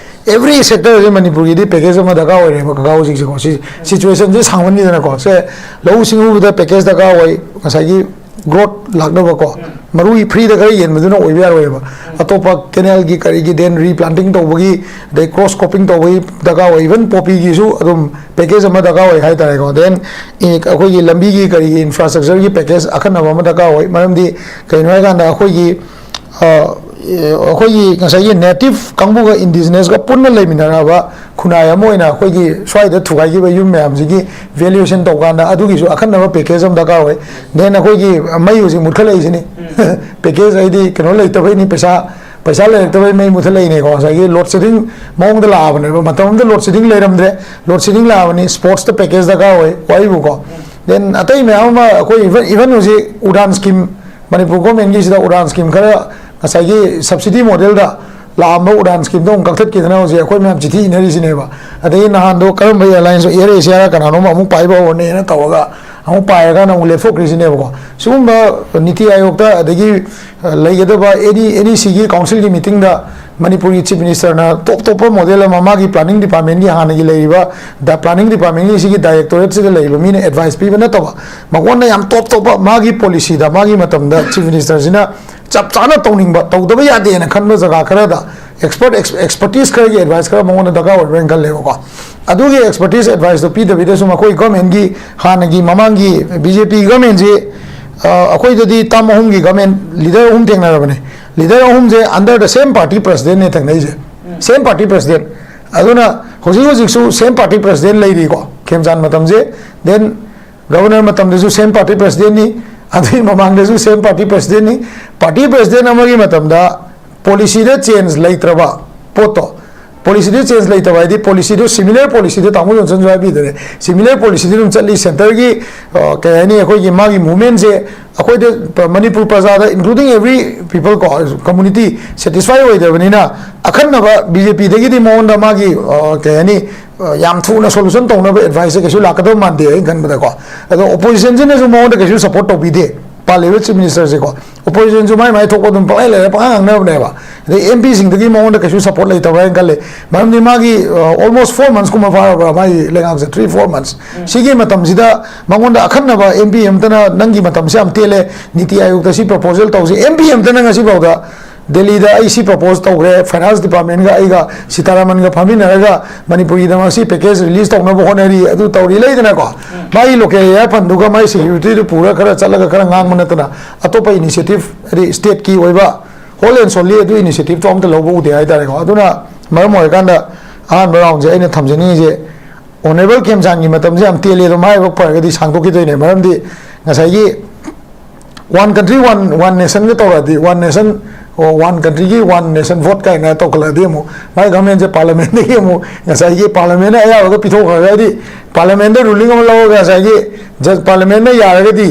ꯑꯦꯕ꯭ꯔꯤ ꯁꯦꯛꯇꯔꯁꯦ ꯃꯅꯤꯄꯨꯔꯒꯤꯗꯤ ꯄꯦꯀꯦꯖ ꯑꯃ ꯗꯔꯀꯥꯔ ꯑꯣꯏꯔꯦꯕ ꯀꯀꯥ ꯍꯧꯖꯤꯛꯁꯦꯀꯣ꯫ ꯁꯤ ꯁꯤꯆꯨꯋꯦꯁꯟꯁꯦ ꯁꯥꯡꯃꯟꯈꯤꯗꯅꯀꯣ꯫ ꯁꯦ, ꯂꯧꯎ ꯁꯤꯡꯎꯕꯗ ꯄꯦꯀꯦꯖ ꯗꯔꯀꯥꯔ ꯑꯣꯏ, ꯉꯁꯥꯏꯒꯤ ꯒ꯭ꯔꯣꯠ ꯂꯥꯛꯅꯕꯀꯣ꯫ ꯃꯔꯨꯏ ꯐ꯭ꯔꯤꯗ ꯈꯔ ꯌꯦꯟꯕꯗꯨꯅ ꯑꯣꯏꯕ ꯌꯥꯔꯣꯏꯕ꯫ ꯑꯇꯣꯞꯄ ꯀꯦꯅꯦꯜꯒꯤ ꯀꯔꯤꯒꯤ, ꯗꯦꯟ ꯔꯤꯄ꯭ꯂꯥꯟꯇꯤꯡ ꯇꯧꯕꯒꯤ, ꯑꯗꯩ ꯀ꯭ꯔꯣꯁ ꯀ꯭ꯔꯣꯞꯄꯤꯡ ꯇꯧꯕꯒꯤ ꯗꯔꯀꯥꯔ ꯑꯣꯏ꯫ ꯏꯚꯟ ꯄꯣꯄꯤꯒꯤꯁꯨ ꯑꯗꯨꯝ ꯄꯦꯀꯦꯖ ꯑꯃ ꯗꯔꯀꯥꯔ ꯑꯣꯏ ꯍꯥꯏꯇꯥꯔꯦꯀꯣ꯫ ꯗꯦꯟ, ꯑꯦ, ꯑꯩꯈꯣꯏꯒꯤ ꯂꯝꯕꯤꯒꯤ ꯀꯔꯤꯒꯤ ꯏꯟꯐ꯭ꯔꯥꯁ꯭ꯇ꯭ꯔꯛꯆꯔꯒꯤ ꯄꯦꯀꯦꯖ ꯑꯈꯟꯅꯕ ꯑꯃ ꯗꯔꯀꯥꯔ ꯑꯣꯏ꯫ ꯃꯔꯝꯗꯤ ꯀꯩꯅꯣ ꯍꯥꯏꯀꯥꯟꯗ ꯑꯩꯈꯣꯏꯒꯤ, ꯑ, ꯑꯩꯈꯣꯏꯒꯤ ꯉꯁꯥꯏꯒꯤ ꯅꯦꯇꯤꯚ ꯀꯥꯡꯕꯨꯒ ꯏꯟꯗꯤꯖꯤꯅꯁꯀ ꯄꯨꯟꯅ ꯂꯩꯃꯤꯟꯅꯔꯕ ꯈꯨꯟꯅꯥꯏ ꯑꯃ ꯑꯣꯏꯅ ꯑꯩꯈꯣꯏꯒꯤ ꯁ꯭ꯋꯥꯏꯗ ꯊꯨꯒꯥꯏꯈꯤꯕ ꯌꯨꯝ ꯃꯌꯥꯝꯁꯤꯒꯤ ꯚꯦꯂꯨꯑꯦꯁꯟ ꯇꯧꯀꯥꯟꯗ ꯑꯗꯨꯒꯤꯁꯨ ꯑꯈꯟꯅꯕ ꯄꯦꯀꯦꯖ ꯑꯃ ꯗꯔꯀꯥꯔ ꯑꯣꯏ꯫ ꯗꯦꯟ ꯑꯩꯈꯣꯏꯒꯤ ꯃꯩ ꯍꯧꯖꯤꯛ ꯃꯨꯠꯈꯠꯂꯛꯏꯁꯤꯅꯤ꯫ ꯄꯦꯀꯦꯖ ꯍꯥꯏꯗꯤ ꯀꯩꯅꯣ ꯂꯩꯇꯕꯩꯅꯤ, ꯄꯩꯁꯥ ꯄꯩꯁꯥ ꯂꯩꯔꯛꯇꯕꯩ ꯃꯩ ꯃꯨꯠꯊꯠꯂꯛꯏꯅꯦꯀꯣ꯫ ꯉꯁꯥꯏꯒꯤ ꯂꯣꯗ ꯁꯦꯗꯤꯡ ꯃꯑꯣꯡꯗ ꯂꯥꯛꯑꯕꯅꯦꯕ꯫ ꯃꯇꯝ ꯑꯃꯗ ꯂꯣꯗ ꯁꯦꯗꯤꯡ ꯂꯩꯔꯝꯗ꯭ꯔꯦ, ꯂꯣꯗ ꯁꯦꯗꯤꯡ ꯂꯥꯛꯑꯕꯅꯤ꯫ ꯁ꯭ꯄꯣꯔꯠꯁꯇ ꯄꯦꯀꯦꯖ ꯗꯔꯀꯥꯔ ꯑꯣꯏ ꯋꯥꯔꯤꯕꯨꯀꯣ꯫ ꯗꯦꯟ ꯑꯇꯩ ꯃꯌꯥꯝ ꯑꯃ ꯑꯩꯈꯣꯏ ꯏꯚꯟ ꯏꯚꯟ ꯍꯧꯖꯤꯛ ꯎꯗꯥꯟ ꯁ꯭ꯀꯤꯝ, ꯃꯅꯤꯄꯨꯔ ꯒꯣꯔꯃꯦꯟꯒꯤꯁꯤꯗ ꯎꯗꯥꯟ ꯁ꯭ꯀꯤꯝ ꯈꯔ ꯉꯁꯥꯏꯒꯤ ꯁꯕꯁꯤꯗꯤ ꯃꯣꯗꯦꯜꯗ ꯂꯥꯛꯑꯝꯕ ꯎꯗꯥꯟ ꯁ꯭ꯀꯤꯝꯗꯣ ꯑꯃꯨꯛ ꯀꯛꯊꯠꯈꯤꯗꯅ ꯍꯧꯖꯤꯛ ꯑꯩꯈꯣꯏ ꯃꯌꯥꯝ ꯆꯤꯊꯤ ꯏꯅꯔꯤꯁꯤꯅꯦꯕ꯫ ꯑꯗꯒꯤ ꯅꯍꯥꯟꯗꯣ ꯀꯔꯝꯕ ꯑꯦꯌꯥꯔꯂꯥꯏꯟꯁ, ꯑꯦꯌꯔ ꯑꯦꯁꯤꯌꯥꯔ ꯀꯅꯥꯅꯣꯝ ꯑꯃꯨꯛ ꯄꯥꯏꯕ ꯍꯧꯔꯅꯦꯅ ꯇꯧꯔꯒ ꯑꯃꯨꯛ ꯄꯥꯏꯔꯒꯅ ꯑꯃꯨꯛ ꯂꯦꯞꯊꯣꯛꯈ꯭ꯔꯤꯁꯤꯅꯦꯕꯀꯣ꯫ ꯁꯤꯒꯨꯝꯕ ꯅꯤꯇꯤ ꯑꯥꯌꯣꯒꯇ ꯑꯗꯒꯤ, ꯑ, ꯂꯩꯒꯗꯕ ꯑꯦꯅꯤ, ꯑꯦꯅꯤ ꯁꯤꯒꯤ ꯀꯥꯎꯟꯁꯤꯜꯒꯤ ꯃꯤꯇꯤꯡꯗ ꯃꯅꯤꯄꯨꯔꯒꯤ ꯆꯤꯐ ꯃꯤꯅꯤꯁꯇꯔꯅ ꯇꯣꯞ ꯇꯣꯞꯄ ꯃꯣꯗꯦꯜ ꯑꯃ ꯃꯥꯒꯤ ꯄ꯭ꯂꯥꯅꯤꯡ ꯗꯤꯄꯥꯔꯠꯃꯦꯟꯒꯤ ꯍꯥꯟꯅꯒꯤ ꯂꯩꯔꯤꯕ ꯗ ꯄ꯭ꯂꯥꯅꯤꯡ ꯗꯤꯄꯥꯔꯠꯃꯦꯟꯒꯤ ꯁꯤꯒꯤ ꯗꯥꯏꯔꯦꯛꯇꯣꯔꯦꯠꯁꯤꯗ ꯂꯩꯔꯤꯕ ꯃꯤꯅ ꯑꯦꯗꯚꯥꯏꯁ ꯄꯤꯕ ꯅꯠꯇꯕ, ꯃꯉꯣꯟꯗ ꯌꯥꯝ ꯇꯣꯞ ꯇꯣꯞꯄ ꯃꯥꯒꯤ ꯄꯣꯂꯤꯁꯤꯗ ꯃꯥꯒꯤ ꯃꯇꯝꯗ ꯆꯤꯐ ꯃꯤꯅꯤꯁꯇꯔꯁꯤꯅ ꯆꯞ ꯆꯥꯅ ꯇꯧꯅꯤꯡꯕ, ꯇꯧꯗꯕ ꯌꯥꯗꯦꯅ ꯈꯟꯕ ꯖꯒꯥ ꯈꯔꯗ ꯑꯦꯛꯁꯄꯔꯠ, ꯑꯦꯛꯁꯄꯔꯇꯤꯁ ꯈꯔꯒꯤ ꯑꯦꯗꯚꯥꯏꯁ ꯈꯔ ꯃꯉꯣꯟꯗ ꯗꯔꯀꯥꯔ ꯑꯣꯏꯕ꯭ꯔꯥꯅ ꯈꯜꯂꯦꯕꯀꯣ꯫ ꯑꯗꯨꯒꯤ ꯑꯦꯛꯁꯄꯔꯇꯤꯁ ꯑꯦꯗꯚꯥꯏꯁꯇꯣ ꯄꯤꯗꯕꯤꯗ ꯁꯨꯝ ꯑꯩꯈꯣꯏ ꯒꯚꯔꯟꯃꯦꯟꯒꯤ ꯍꯥꯟꯅꯒꯤ ꯃꯃꯥꯡꯒꯤ ꯕꯤ ꯖꯦ ꯄꯤ ꯒꯚꯔꯟꯃꯦꯟꯁꯤ, ꯑ, ꯑꯩꯈꯣꯏꯗꯗꯤ ꯇꯥꯔꯝ ꯑꯍꯨꯝꯒꯤ ꯒꯚꯔꯟꯃꯦꯟ ꯂꯤꯗꯔ ꯑꯍꯨꯝ ꯊꯦꯡꯅꯔꯕꯅꯦ꯫ ꯂꯤꯗꯔ ꯑꯍꯨꯝꯁꯦ under the same party presidentꯅꯦ ꯊꯦꯡꯅꯩꯁꯦ꯫ ꯁꯦꯝ ꯄꯥꯔꯇꯤ ꯄ꯭ꯔꯁꯤꯗꯦꯟ꯫ ꯑꯗꯨꯅ ꯍꯧꯖꯤꯛ ꯍꯧꯖꯤꯛꯁꯨ ꯁꯦꯝ ꯄꯥꯔꯇꯤ ꯄ꯭ꯔꯁꯤꯗꯦꯟ ꯂꯩꯔꯤꯀꯣ, ꯈꯦꯝꯆꯥꯟ ꯃꯇꯝꯁꯦ꯫ ꯗꯦꯟ ꯒꯕꯔꯅꯔ ꯃꯇꯝꯗꯁꯨ ꯁꯦꯝ ꯄꯥꯔꯇꯤ ꯄ꯭ꯔꯁꯤꯗꯦꯟꯅꯤ, ꯑꯗꯨꯒꯤ ꯃꯃꯥꯡꯗꯁꯨ ꯁꯦꯝ ꯄꯥꯔꯇꯤ ꯄ꯭ꯔꯁꯤꯗꯦꯟꯅꯤ꯫ ꯄꯥꯔꯇꯤ ꯄ꯭ꯔꯁꯤꯗꯦꯟ ꯑꯃꯒꯤ ꯃꯇꯝꯗ ꯄꯣꯂꯤꯁꯤꯗ ꯆꯦꯟꯖ ꯂꯩꯇ꯭ꯔꯕ ꯄꯣꯠꯇꯣ, ꯄꯣꯂꯤꯁꯤꯗ ꯆꯦꯟꯖ ꯂꯩꯇꯕ ꯍꯥꯏꯗꯤ ꯄꯣꯂꯤꯁꯤꯗꯣ ꯁꯤꯃꯤꯂꯔ ꯄꯣꯂꯤꯁꯤꯗ ꯇꯥꯃꯣ ꯖꯣꯟꯁꯟꯁꯨ ꯍꯥꯏꯕꯤꯗꯨꯅꯦ, ꯁꯤꯃꯤꯂꯔ ꯄꯣꯂꯤꯁꯤꯗ ꯑꯗꯨꯝ ꯆꯠꯂꯤ꯫ ꯁꯦꯟꯇꯔꯒꯤ, ꯑ, ꯀꯩ ꯍꯥꯏꯅꯤ, ꯑꯩꯈꯣꯏꯒꯤ ꯃꯥꯒꯤ ꯃꯨꯚꯃꯦꯟꯁꯦ ꯑꯩꯈꯣꯏꯗ ꯄ-, ꯃꯅꯤꯄꯨꯔ ꯄ꯭ꯔꯖꯥꯗ, including every people ꯀꯣ, community satisfy ꯑꯣꯏꯗꯕꯅꯤꯅ ꯑꯈꯟꯅꯕ ꯕꯤ ꯖꯦ ꯄꯤꯗꯒꯤꯗꯤ ꯃꯉꯣꯟꯗ ꯃꯥꯒꯤ, ꯑ, ꯀꯩ ꯍꯥꯏꯅꯤ, ꯑ, ꯌꯥꯝ ꯊꯨꯅ ꯁꯣꯂꯨꯁꯟ ꯇꯧꯅꯕ ꯑꯦꯗꯚꯥꯏꯁꯁꯦ ꯀꯩꯁꯨ ꯂꯥꯛꯀꯗꯕ ꯃꯥꯟꯗꯦ ꯑꯩꯅ ꯈꯟꯕꯗꯀꯣ꯫ ꯑꯗꯣ ꯑꯣꯄꯣꯖꯤꯁꯟꯁꯤꯅꯁꯨ ꯃꯉꯣꯟꯗ ꯀꯩꯁꯨ ꯁꯞꯄꯣꯔꯠ ꯇꯧꯕꯤꯗꯦ, ꯄꯥꯜꯂꯤꯕ ꯆꯤꯐ ꯃꯤꯅꯤꯁꯇꯔꯁꯦꯀꯣ꯫ ꯑꯣꯄꯣꯖꯤꯁꯟꯁꯨ ꯃꯥꯏ ꯃꯥꯏ ꯊꯣꯛꯄ ꯑꯗꯨꯝ ꯄꯪꯂꯩ ꯂꯩꯔꯦ, ꯄꯪꯉꯥꯡ ꯉꯥꯡꯅꯕꯅꯦꯕ꯫ ꯑꯗꯩ ꯑꯦꯝ ꯄꯤꯁꯤꯡꯗꯒꯤ ꯃꯉꯣꯟꯗ ꯀꯩꯁꯨ ꯁꯞꯄꯣꯔꯠ ꯂꯩꯇꯕ꯭ꯔꯥ ꯍꯥꯏꯅ ꯈꯜꯂꯦ꯫ ꯃꯔꯝꯗꯤ ꯃꯥꯒꯤ, ꯑ, almost four months ꯀꯨꯝꯕ ꯐꯥꯔꯕ꯭ꯔꯥ ꯃꯥꯒꯤ ꯂꯩꯉꯥꯛꯁꯦ, ꯊ꯭ꯔꯤ ꯐꯣꯔ ꯃꯟꯁ꯫ ꯁꯤꯒꯤ ꯃꯇꯝꯁꯤꯗ ꯃꯉꯣꯟꯗ ꯑꯈꯟꯅꯕ ꯑꯦꯝ ꯄꯤ ꯑꯃꯇꯅ ꯅꯪꯒꯤ ꯃꯇꯝꯁꯦ ꯌꯥꯝ ꯇꯦꯜꯂꯦ, ꯅꯤꯇꯤ ꯑꯥꯌꯣꯒꯇ ꯁꯤ ꯄ꯭ꯔꯄꯣꯖꯦꯜ ꯇꯧꯁꯤ, ꯑꯦꯝ ꯄꯤ ꯑꯃꯇꯅ ꯉꯁꯤꯐꯥꯎꯗ ꯗꯦꯜꯂꯤꯗ ꯑꯩ ꯁꯤ ꯄ꯭ꯔꯄꯣꯖ ꯇꯧꯈ꯭ꯔꯦ, ꯐꯥꯏꯅꯥꯟꯁ ꯗꯤꯄꯥꯔꯠꯃꯦꯟꯒ ꯑꯩꯒ ꯁꯤꯇꯥꯔꯥꯃꯟꯒ ꯐꯝꯃꯤꯟꯅꯔꯒ ꯃꯅꯤꯄꯨꯔꯒꯤꯗꯃꯛ ꯁꯤ ꯄꯦꯀꯦꯖ ꯔꯤꯂꯤꯁ ꯇꯧꯅꯕ ꯍꯣꯠꯅꯔꯤ, ꯑꯗꯨ ꯇꯧꯔꯤ ꯂꯩꯗꯅꯀꯣ꯫ ꯃꯥꯒꯤ ꯂꯣꯀꯦꯜ ꯑꯦꯌꯥꯔ ꯐꯟꯗꯨꯒ ꯃꯥꯒꯤ ꯁꯦꯀ꯭ꯌꯨꯔꯤꯇꯤꯗꯨ ꯄꯨꯔꯒ ꯈꯔ ꯆꯠꯂꯒ ꯈꯔ ꯉꯥꯡꯕ ꯅꯠꯇꯅ ꯑꯇꯣꯞꯄ ꯏꯅꯤꯁꯤꯌꯦꯇꯤꯚ, ꯍꯥꯏꯗꯤ ꯁ꯭ꯇꯦꯠꯀꯤ ꯑꯣꯏꯕ ꯍꯣꯜ ꯑꯦꯟ ꯁꯣꯜꯂꯤ ꯑꯗꯨ ꯏꯅꯤꯁꯤꯌꯦꯇꯤꯞꯇꯣ ꯑꯝꯇ ꯂꯧꯕ ꯎꯗꯦ ꯍꯥꯏꯇꯥꯔꯦꯀꯣ꯫ ꯑꯗꯨꯅ ꯃꯔꯝ ꯑꯣꯏꯔꯀꯥꯟꯗ ꯑꯍꯥꯟꯕ ꯔꯥꯎꯟꯁꯦ ꯑꯩꯅ ꯊꯝꯖꯅꯤꯡꯉꯤꯁꯦ, ꯑꯣꯅꯔꯦꯕꯜ ꯈꯦꯝꯆꯥꯟꯒꯤ ꯃꯇꯝꯁꯦ ꯌꯥꯝ ꯇꯦꯜꯂꯦ ꯑꯗꯨꯝ ꯍꯥꯏꯕ ꯐꯔꯒꯗꯤ ꯁꯥꯡꯗꯣꯛꯈꯤꯗꯣꯏꯅꯦ꯫ ꯃꯔꯝꯗꯤ ꯉꯁꯥꯏꯒꯤ ꯋꯥꯟ ꯀꯟꯇ꯭ꯔꯤ ꯋꯥꯟ ꯋꯥꯟ ꯅꯦꯁꯟꯒ ꯇꯧꯔꯛꯑꯗꯤ, ꯋꯥꯟ ꯅꯦꯁꯟ, ꯋꯥꯟ ꯀꯟꯇ꯭ꯔꯤꯒꯤ ꯋꯥꯟ ꯅꯦꯁꯟ ꯚꯣꯠ ꯀꯥꯏꯅ ꯇꯧꯈꯠꯂꯛꯑꯗꯤ, ꯑꯃꯨꯛ ꯃꯥꯏ ꯒꯚꯔꯟꯃꯦꯟꯁꯦ ꯄꯥꯔꯂꯤꯌꯥꯃꯦꯟꯗꯒꯤ ꯑꯃꯨꯛ ꯉꯁꯥꯏꯒꯤ ꯄꯥꯔꯂꯤꯌꯥꯃꯦꯟꯅ ꯑꯌꯥꯕꯒ ꯄꯤꯊꯣꯛꯈ꯭ꯔꯒꯗꯤ, ꯄꯥꯔꯂꯤꯌꯥꯃꯦꯟꯗ ꯔꯨꯂꯤꯡ ꯑꯃ ꯂꯧꯔꯒ ꯉꯁꯥꯏꯒꯤ ꯖꯁ ꯄꯥꯔꯂꯤꯌꯥꯃꯦꯟꯅ ꯌꯥꯔꯒꯗꯤ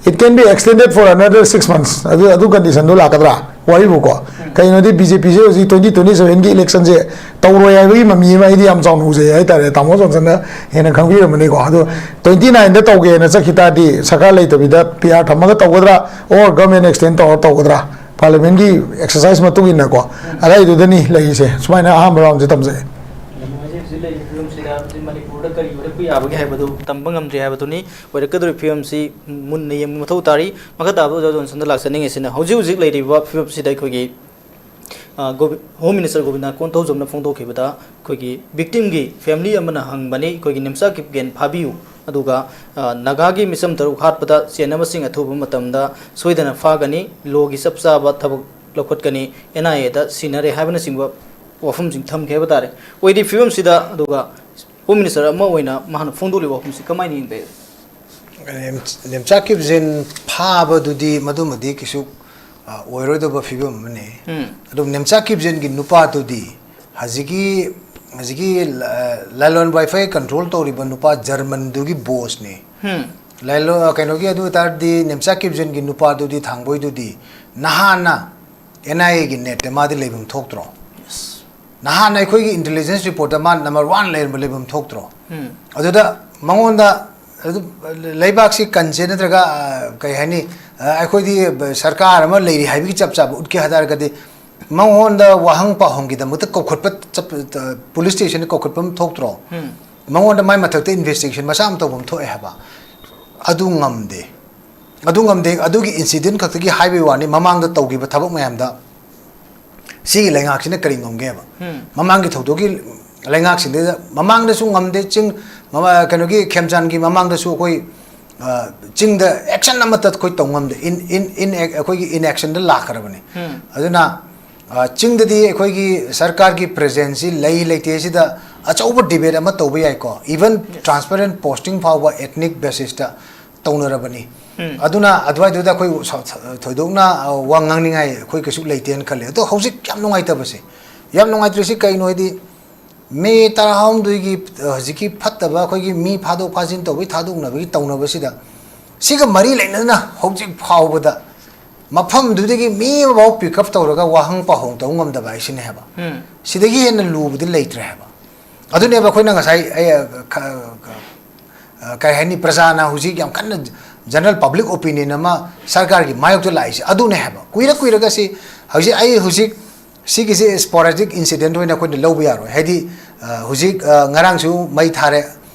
it can be extended for another six months, ꯑꯗꯨ ꯑꯗꯨ ꯀꯟꯗꯤꯁꯟꯗꯣ ꯂꯥꯛꯀꯗ꯭ꯔꯥ? ꯋꯥꯔꯤꯕꯨꯀꯣ꯫ ꯀꯩꯅꯣꯗꯤ ꯕꯤ ꯖꯦ ꯄꯤꯁꯦ ꯍꯧꯖꯤꯛ ꯇ꯭ꯋꯦꯟꯇꯤ ꯇ꯭ꯋꯦꯟꯇꯤ ꯁꯚꯦꯟꯒꯤ ꯏꯂꯦꯛꯁꯟꯁꯦ ꯇꯧꯔꯣꯏ ꯍꯥꯏꯕꯒꯤ ꯃꯃꯤ ꯑꯃ ꯑꯩꯗꯤ ꯌꯥꯝ ꯆꯥꯎꯅ ꯎꯖꯩ ꯍꯥꯏꯇꯥꯔꯦ꯫ ꯇꯥꯃꯣ ꯖꯣꯟꯁꯟꯅ ꯍꯦꯟꯅ ꯈꯪꯕꯤꯔꯝꯃꯅꯤꯀꯣ꯫ ꯑꯗꯣ ꯇ꯭ꯋꯦꯟꯇꯤ ꯅꯥꯏꯟꯗ ꯇꯧꯒꯦꯅ ꯆꯠꯈꯤ ꯇꯥꯔꯗꯤ ꯁꯔꯀꯥꯔ ꯂꯩꯇꯕꯤꯗ ꯄꯤ ꯑꯥꯔ ꯊꯝꯃꯒ ꯇꯧꯒꯗ꯭ꯔꯥ, ꯑꯣꯔ ꯒꯚꯔꯟꯃꯦꯟ ꯑꯦꯛꯁꯇꯦꯟ ꯇꯧꯔ ꯇꯧꯒꯗ꯭ꯔꯥ? ꯄꯥꯔꯂꯤꯌꯥꯃꯦꯟꯒꯤ ꯑꯦꯛꯁꯔꯁꯥꯏꯁ ꯃꯇꯨꯡ ꯏꯟꯅꯀꯣ꯫ ꯑꯗꯥꯏꯗꯨꯗꯅꯤ ꯂꯩꯔꯤꯁꯦ꯫ ꯁꯨꯃꯥꯏꯅ ꯑꯍꯥꯟꯕ ꯔꯥꯎꯟꯁꯦ ꯊꯝꯖꯒꯦ꯫ ꯍꯧꯖꯤꯛ ꯍꯧꯖꯤꯛ ꯂꯩꯔꯤꯕ ꯐꯤꯕꯝꯁꯤꯗ ꯍꯧꯖꯤꯛ ꯃꯅꯤꯄꯨꯔꯗ ꯀꯔꯤ ꯑꯣꯏꯔꯛꯄ ꯌꯥꯕꯒꯦ ꯍꯥꯏꯕꯗꯨ ꯇꯝꯕ ꯉꯝꯗ꯭ꯔꯤ ꯍꯥꯏꯕꯗꯨꯅꯤ꯫ ꯑꯣꯏꯔꯛꯀꯗꯧꯔꯤꯕ ꯐꯤꯕꯝꯁꯤ ꯃꯨꯟꯅ ꯌꯦꯡꯕ ꯃꯊꯧ ꯇꯥꯔꯤ꯫ ꯃꯈꯥ ꯇꯥꯕꯗ ꯑꯣꯖꯥ ꯖꯣꯟꯁꯟꯗ ꯂꯥꯛꯆꯅꯤꯡꯉꯤꯁꯤꯅ, ꯍꯧꯖꯤꯛ ꯍꯧꯖꯤꯛ ꯂꯩꯔꯤꯕ ꯐꯤꯕꯝꯁꯤꯗ ꯑꯩꯈꯣꯏꯒꯤ, ꯑ, ꯒꯣꯕꯤ-, ꯍꯣꯝ ꯃꯤꯅꯤꯁꯇꯔ ꯒꯣꯕꯤꯟꯗ ꯀꯣꯟꯊꯧꯖꯝꯅ ꯐꯣꯡꯗꯣꯛꯈꯤꯕꯗ ꯑꯩꯈꯣꯏꯒꯤ ꯚꯤꯛꯇꯤꯝꯒꯤ ꯐꯦꯃꯤꯂꯤ ꯑꯃꯅ ꯍꯪꯕꯅꯤ, ꯑꯩꯈꯣꯏꯒꯤ ꯅꯦꯝꯆꯥ ꯀꯤꯞꯒꯦꯟ ꯐꯥꯕꯤꯌꯨ, ꯑꯗꯨꯒ, ꯑ, ꯅꯥꯒꯥꯒꯤ ꯃꯤꯆꯝ ꯇꯔꯨꯛ ꯍꯥꯠꯄꯗ ꯆꯦꯟꯅꯕꯁꯤꯡ ꯑꯊꯨꯕ ꯃꯇꯝꯗ ꯁꯣꯏꯗꯅ ꯐꯥꯒꯅꯤ, ꯂꯣꯒꯤ ꯆꯞ ꯆꯥꯕ ꯊꯕꯛ ꯂꯧꯈꯠꯀꯅꯤ, ꯑꯦꯟ ꯑꯥꯏ ꯑꯦꯗ ꯁꯤꯟꯅꯔꯦ ꯍꯥꯏꯕꯅꯆꯤꯡꯕ ꯋꯥꯐꯝꯁꯤꯡ ꯊꯝꯈꯤ ꯍꯥꯏꯕ ꯇꯥꯔꯦ꯫ ꯑꯣꯏꯔꯤꯕ ꯐꯤꯕꯝꯁꯤꯗ ꯑꯗꯨꯒ ꯍꯣꯝ ꯃꯤꯅꯤꯁꯇꯔ ꯑꯃ ꯑꯣꯏꯅ ꯃꯍꯥꯛꯅ ꯐꯣꯡꯗꯣꯛꯂꯤꯕ ꯋꯥꯐꯝꯁꯤ ꯀꯃꯥꯏꯅ ꯌꯦꯡꯕ ꯌꯥꯏ? ꯅꯦꯝ-, ꯅꯦꯝꯆꯥ ꯀꯤꯞꯖꯦꯟ ꯐꯥꯕꯗꯨꯗꯤ ꯃꯗꯨꯃꯗꯤ ꯀꯩꯁꯨ, ꯑ, ꯑꯣꯏꯔꯣꯏꯗꯕ ꯐꯤꯕꯝ ꯑꯃꯅꯤ꯫ ꯎꯝ꯫ ꯑꯗꯨꯝ ꯅꯦꯝꯆꯥ ꯀꯤꯞꯖꯦꯟꯒꯤ ꯅꯨꯄꯥꯗꯨꯗꯤ ꯍꯧꯖꯤꯛꯀꯤ, ꯍꯧꯖꯤꯛꯀꯤ, ꯑ, ꯂꯥꯏꯂꯣꯟ ꯋꯥꯏꯐꯥꯏ ꯀꯟꯇ꯭ꯔꯣꯜ ꯇꯧꯔꯤꯕ ꯅꯨꯄꯥ ꯖꯔꯃꯟꯗꯨꯒꯤ ꯕꯣꯁꯅꯤ꯫ ꯎꯝ꯫ ꯂꯥꯏꯂꯣ-, ꯀꯩꯅꯣꯒꯤ ꯑꯗꯨ ꯑꯣꯏ ꯇꯥꯔꯗꯤ ꯅꯦꯝꯆꯥ ꯀꯤꯞꯖꯦꯟꯒꯤ ꯅꯨꯄꯥꯗꯨꯗꯤ, ꯊꯥꯡꯕꯣꯏꯗꯨꯗꯤ ꯅꯍꯥꯟꯅ ꯑꯦꯟ ꯑꯥꯏ ꯑꯦꯒꯤ ꯅꯦꯠꯇ ꯃꯥꯗꯤ ꯂꯩꯐꯝ ꯊꯣꯛꯇ꯭ꯔꯣ? ꯅꯍꯥꯟꯅ ꯑꯩꯈꯣꯏꯒꯤ ꯏꯟꯇꯦꯂꯤꯖꯦꯟꯁ ꯔꯤꯄꯣꯔꯠꯇ ꯃꯥ ꯅꯝꯕꯔ ꯋꯥꯟ ꯂꯩꯔꯝꯕ ꯂꯩꯐꯝ ꯊꯣꯛꯇ꯭ꯔꯣ? ꯎꯝ꯫ ꯑꯗꯨꯗ ꯃꯉꯣꯟꯗ ꯑꯗꯨꯝ ꯂꯩꯕꯥꯛꯁꯤ ꯀꯟꯁꯦ ꯅꯠꯇ꯭ꯔꯒ, ꯑ, ꯀꯩ ꯍꯥꯏꯅꯤ, ꯑ, ꯑꯩꯈꯣꯏꯗꯤ ꯁꯔꯀꯥꯔ ꯑꯃ ꯂꯩꯔꯤ ꯍꯥꯏꯕꯒꯤ ꯆꯞ ꯆꯥꯕ ꯎꯠꯀꯦ ꯍꯥꯏ ꯇꯥꯔꯒꯗꯤ ꯃꯉꯣꯟꯗ ꯋꯥꯍꯪ ꯄꯥꯎꯍꯪꯒꯤꯗꯃꯛꯇ ꯀꯧꯈꯠꯄ ꯆꯠꯄ, ꯑ, ꯄꯨꯂꯤꯁ ꯁ꯭ꯇꯦꯁꯟꯗ ꯀꯧꯈꯠꯄ ꯑꯃ ꯊꯣꯛꯇ꯭ꯔꯣ? ꯎꯝ꯫ ꯃꯉꯣꯟꯗ ꯃꯥꯏ ꯃꯊꯛꯇ ꯏꯟꯚꯦꯁꯇꯤꯒꯦꯁꯟ ꯃꯆꯥ ꯑꯃ ꯇꯧꯕ ꯑꯃ ꯊꯣꯛꯑꯦ ꯍꯥꯏꯕ꯫ ꯑꯗꯨ ꯉꯝꯗꯦ꯫ ꯑꯗꯨ ꯉꯝꯗꯦ, ꯑꯗꯨꯒꯤ ꯏꯟꯁꯤꯗꯦꯟ ꯈꯛꯇꯒꯤ ꯍꯥꯏꯕꯒꯤ ꯋꯥꯅꯤ, ꯃꯃꯥꯡꯗ ꯇꯧꯈꯤꯕ ꯊꯕꯛ ꯃꯌꯥꯝꯗ ꯁꯤꯒꯤ ꯂꯩꯉꯥꯛꯁꯤꯅ ꯀꯔꯤ ꯉꯝꯒꯦꯕ? ꯎꯝ꯫ ꯃꯃꯥꯡꯒꯤ ꯊꯧꯗꯣꯛꯀꯤ ꯂꯩꯉꯥꯛꯁꯤꯡꯗꯨꯗ ꯃꯃꯥꯡꯗꯁꯨ ꯉꯝꯗꯦ, ꯆꯤꯡ, ꯃꯃꯥ-, ꯀꯩꯅꯣꯒꯤ ꯈꯦꯝꯆꯥꯟꯒꯤ ꯃꯃꯥꯡꯗꯁꯨ ꯑꯩꯈꯣꯏ ꯆꯤꯡꯗ action ꯑꯃꯠꯇ ꯑꯩꯈꯣꯏ ꯇꯧ ꯉꯝꯗꯦ꯫ In in in ꯑꯩꯈꯣꯏꯒꯤ inactionꯗ ꯂꯥꯛꯈ꯭ꯔꯕꯅꯤ꯫ ꯑꯗꯨꯅ ꯆꯤꯡꯗꯗꯤ ꯑꯩꯈꯣꯏꯒꯤ ꯁꯔꯀꯥꯔꯒꯤ presenceꯁꯤ ꯂꯩ ꯂꯩꯇꯦꯁꯤꯗ ꯑꯆꯧꯕ debate ꯑꯃ ꯇꯧꯕ ꯌꯥꯏꯀꯣ꯫ Even transparent posting ꯐꯥꯎꯕ ethnic basisꯇ ꯇꯧꯅꯔꯕꯅꯤ꯫ ꯑꯗꯨꯅ ꯑꯗꯨꯋꯥꯏꯗꯨꯗ ꯑꯩꯈꯣꯏ ꯊꯣꯏꯗꯣꯛꯅ ꯋꯥ ꯉꯥꯡꯅꯤꯡꯉꯥꯏ ꯑꯩꯈꯣꯏ ꯀꯩꯁꯨ ꯂꯩꯇꯦꯅ ꯈꯜꯂꯤ꯫ ꯑꯗꯣ ꯍꯧꯖꯤꯛ ꯌꯥꯝ ꯅꯨꯡꯉꯥꯏꯇꯕꯁꯦ, ꯌꯥꯝ ꯅꯨꯡꯉꯥꯏꯇ꯭ꯔꯤꯁꯤ ꯀꯩꯅꯣ ꯍꯥꯏꯗꯤ, ꯃꯦ ꯇꯔꯥꯍꯨꯝꯗꯣꯏꯒꯤ ꯍꯧꯖꯤꯛꯀꯤ ꯐꯠꯇꯕ ꯑꯩꯈꯣꯏꯒꯤ ꯃꯤ ꯐꯥꯗꯣꯛ ꯐꯥꯖꯤꯟ ꯇꯧꯕꯒꯤ ꯊꯥꯗꯣꯛꯅꯕꯒꯤ ꯇꯧꯅꯕꯁꯤꯗ, ꯁꯤꯒ ꯃꯔꯤ ꯂꯩꯅꯅ ꯍꯧꯖꯤꯛ ꯐꯥꯎꯕꯗ ꯃꯐꯝꯗꯨꯗꯒꯤ ꯃꯤ ꯑꯃꯐꯥꯎ pick up ꯇꯧꯔꯒ ꯋꯥꯍꯪ ꯄꯥꯎꯍꯪ ꯇꯧ ꯉꯝꯗꯕ ꯍꯥꯏꯁꯤꯅꯦ ꯍꯥꯏꯕ꯫ ꯁꯤꯗꯒꯤ ꯍꯦꯟꯅ ꯂꯨꯕꯗꯤ ꯂꯩꯇ꯭ꯔꯦ ꯍꯥꯏꯕ꯫ ꯑꯗꯨꯅꯦꯕ ꯑꯩꯈꯣꯏꯅ ꯉꯁꯥꯏ ꯑꯩ, ꯑ, ꯈ-, ꯈ-, ꯑ, ꯀꯩ ꯍꯥꯏꯅꯤ, ꯄ꯭ꯔꯖꯥꯅ ꯍꯧꯖꯤꯛ ꯌꯥꯝ ꯀꯟꯅ general public opinion ꯑꯃ ꯁꯔꯀꯥꯔꯒꯤ ꯃꯥꯌꯣꯛꯇ ꯂꯥꯛꯏꯁꯦ ꯑꯗꯨꯅꯦ ꯍꯥꯏꯕ꯫ ꯀꯨꯏꯔ ꯀꯨꯏꯔꯒ ꯁꯤ ꯍꯧꯖꯤꯛ ꯑꯩ ꯍꯧꯖꯤꯛ ꯁꯤꯒꯤꯁꯦ sporadic incident ꯑꯣꯏꯅ ꯑꯩꯈꯣꯏꯅ ꯂꯧꯕ ꯌꯥꯔꯣꯏ꯫ ꯍꯥꯏꯗꯤ, ꯑ, ꯍꯧꯖꯤꯛ, ꯑ, ꯉꯔꯥꯡꯁꯨ ꯃꯩ ꯊꯥꯔꯦ,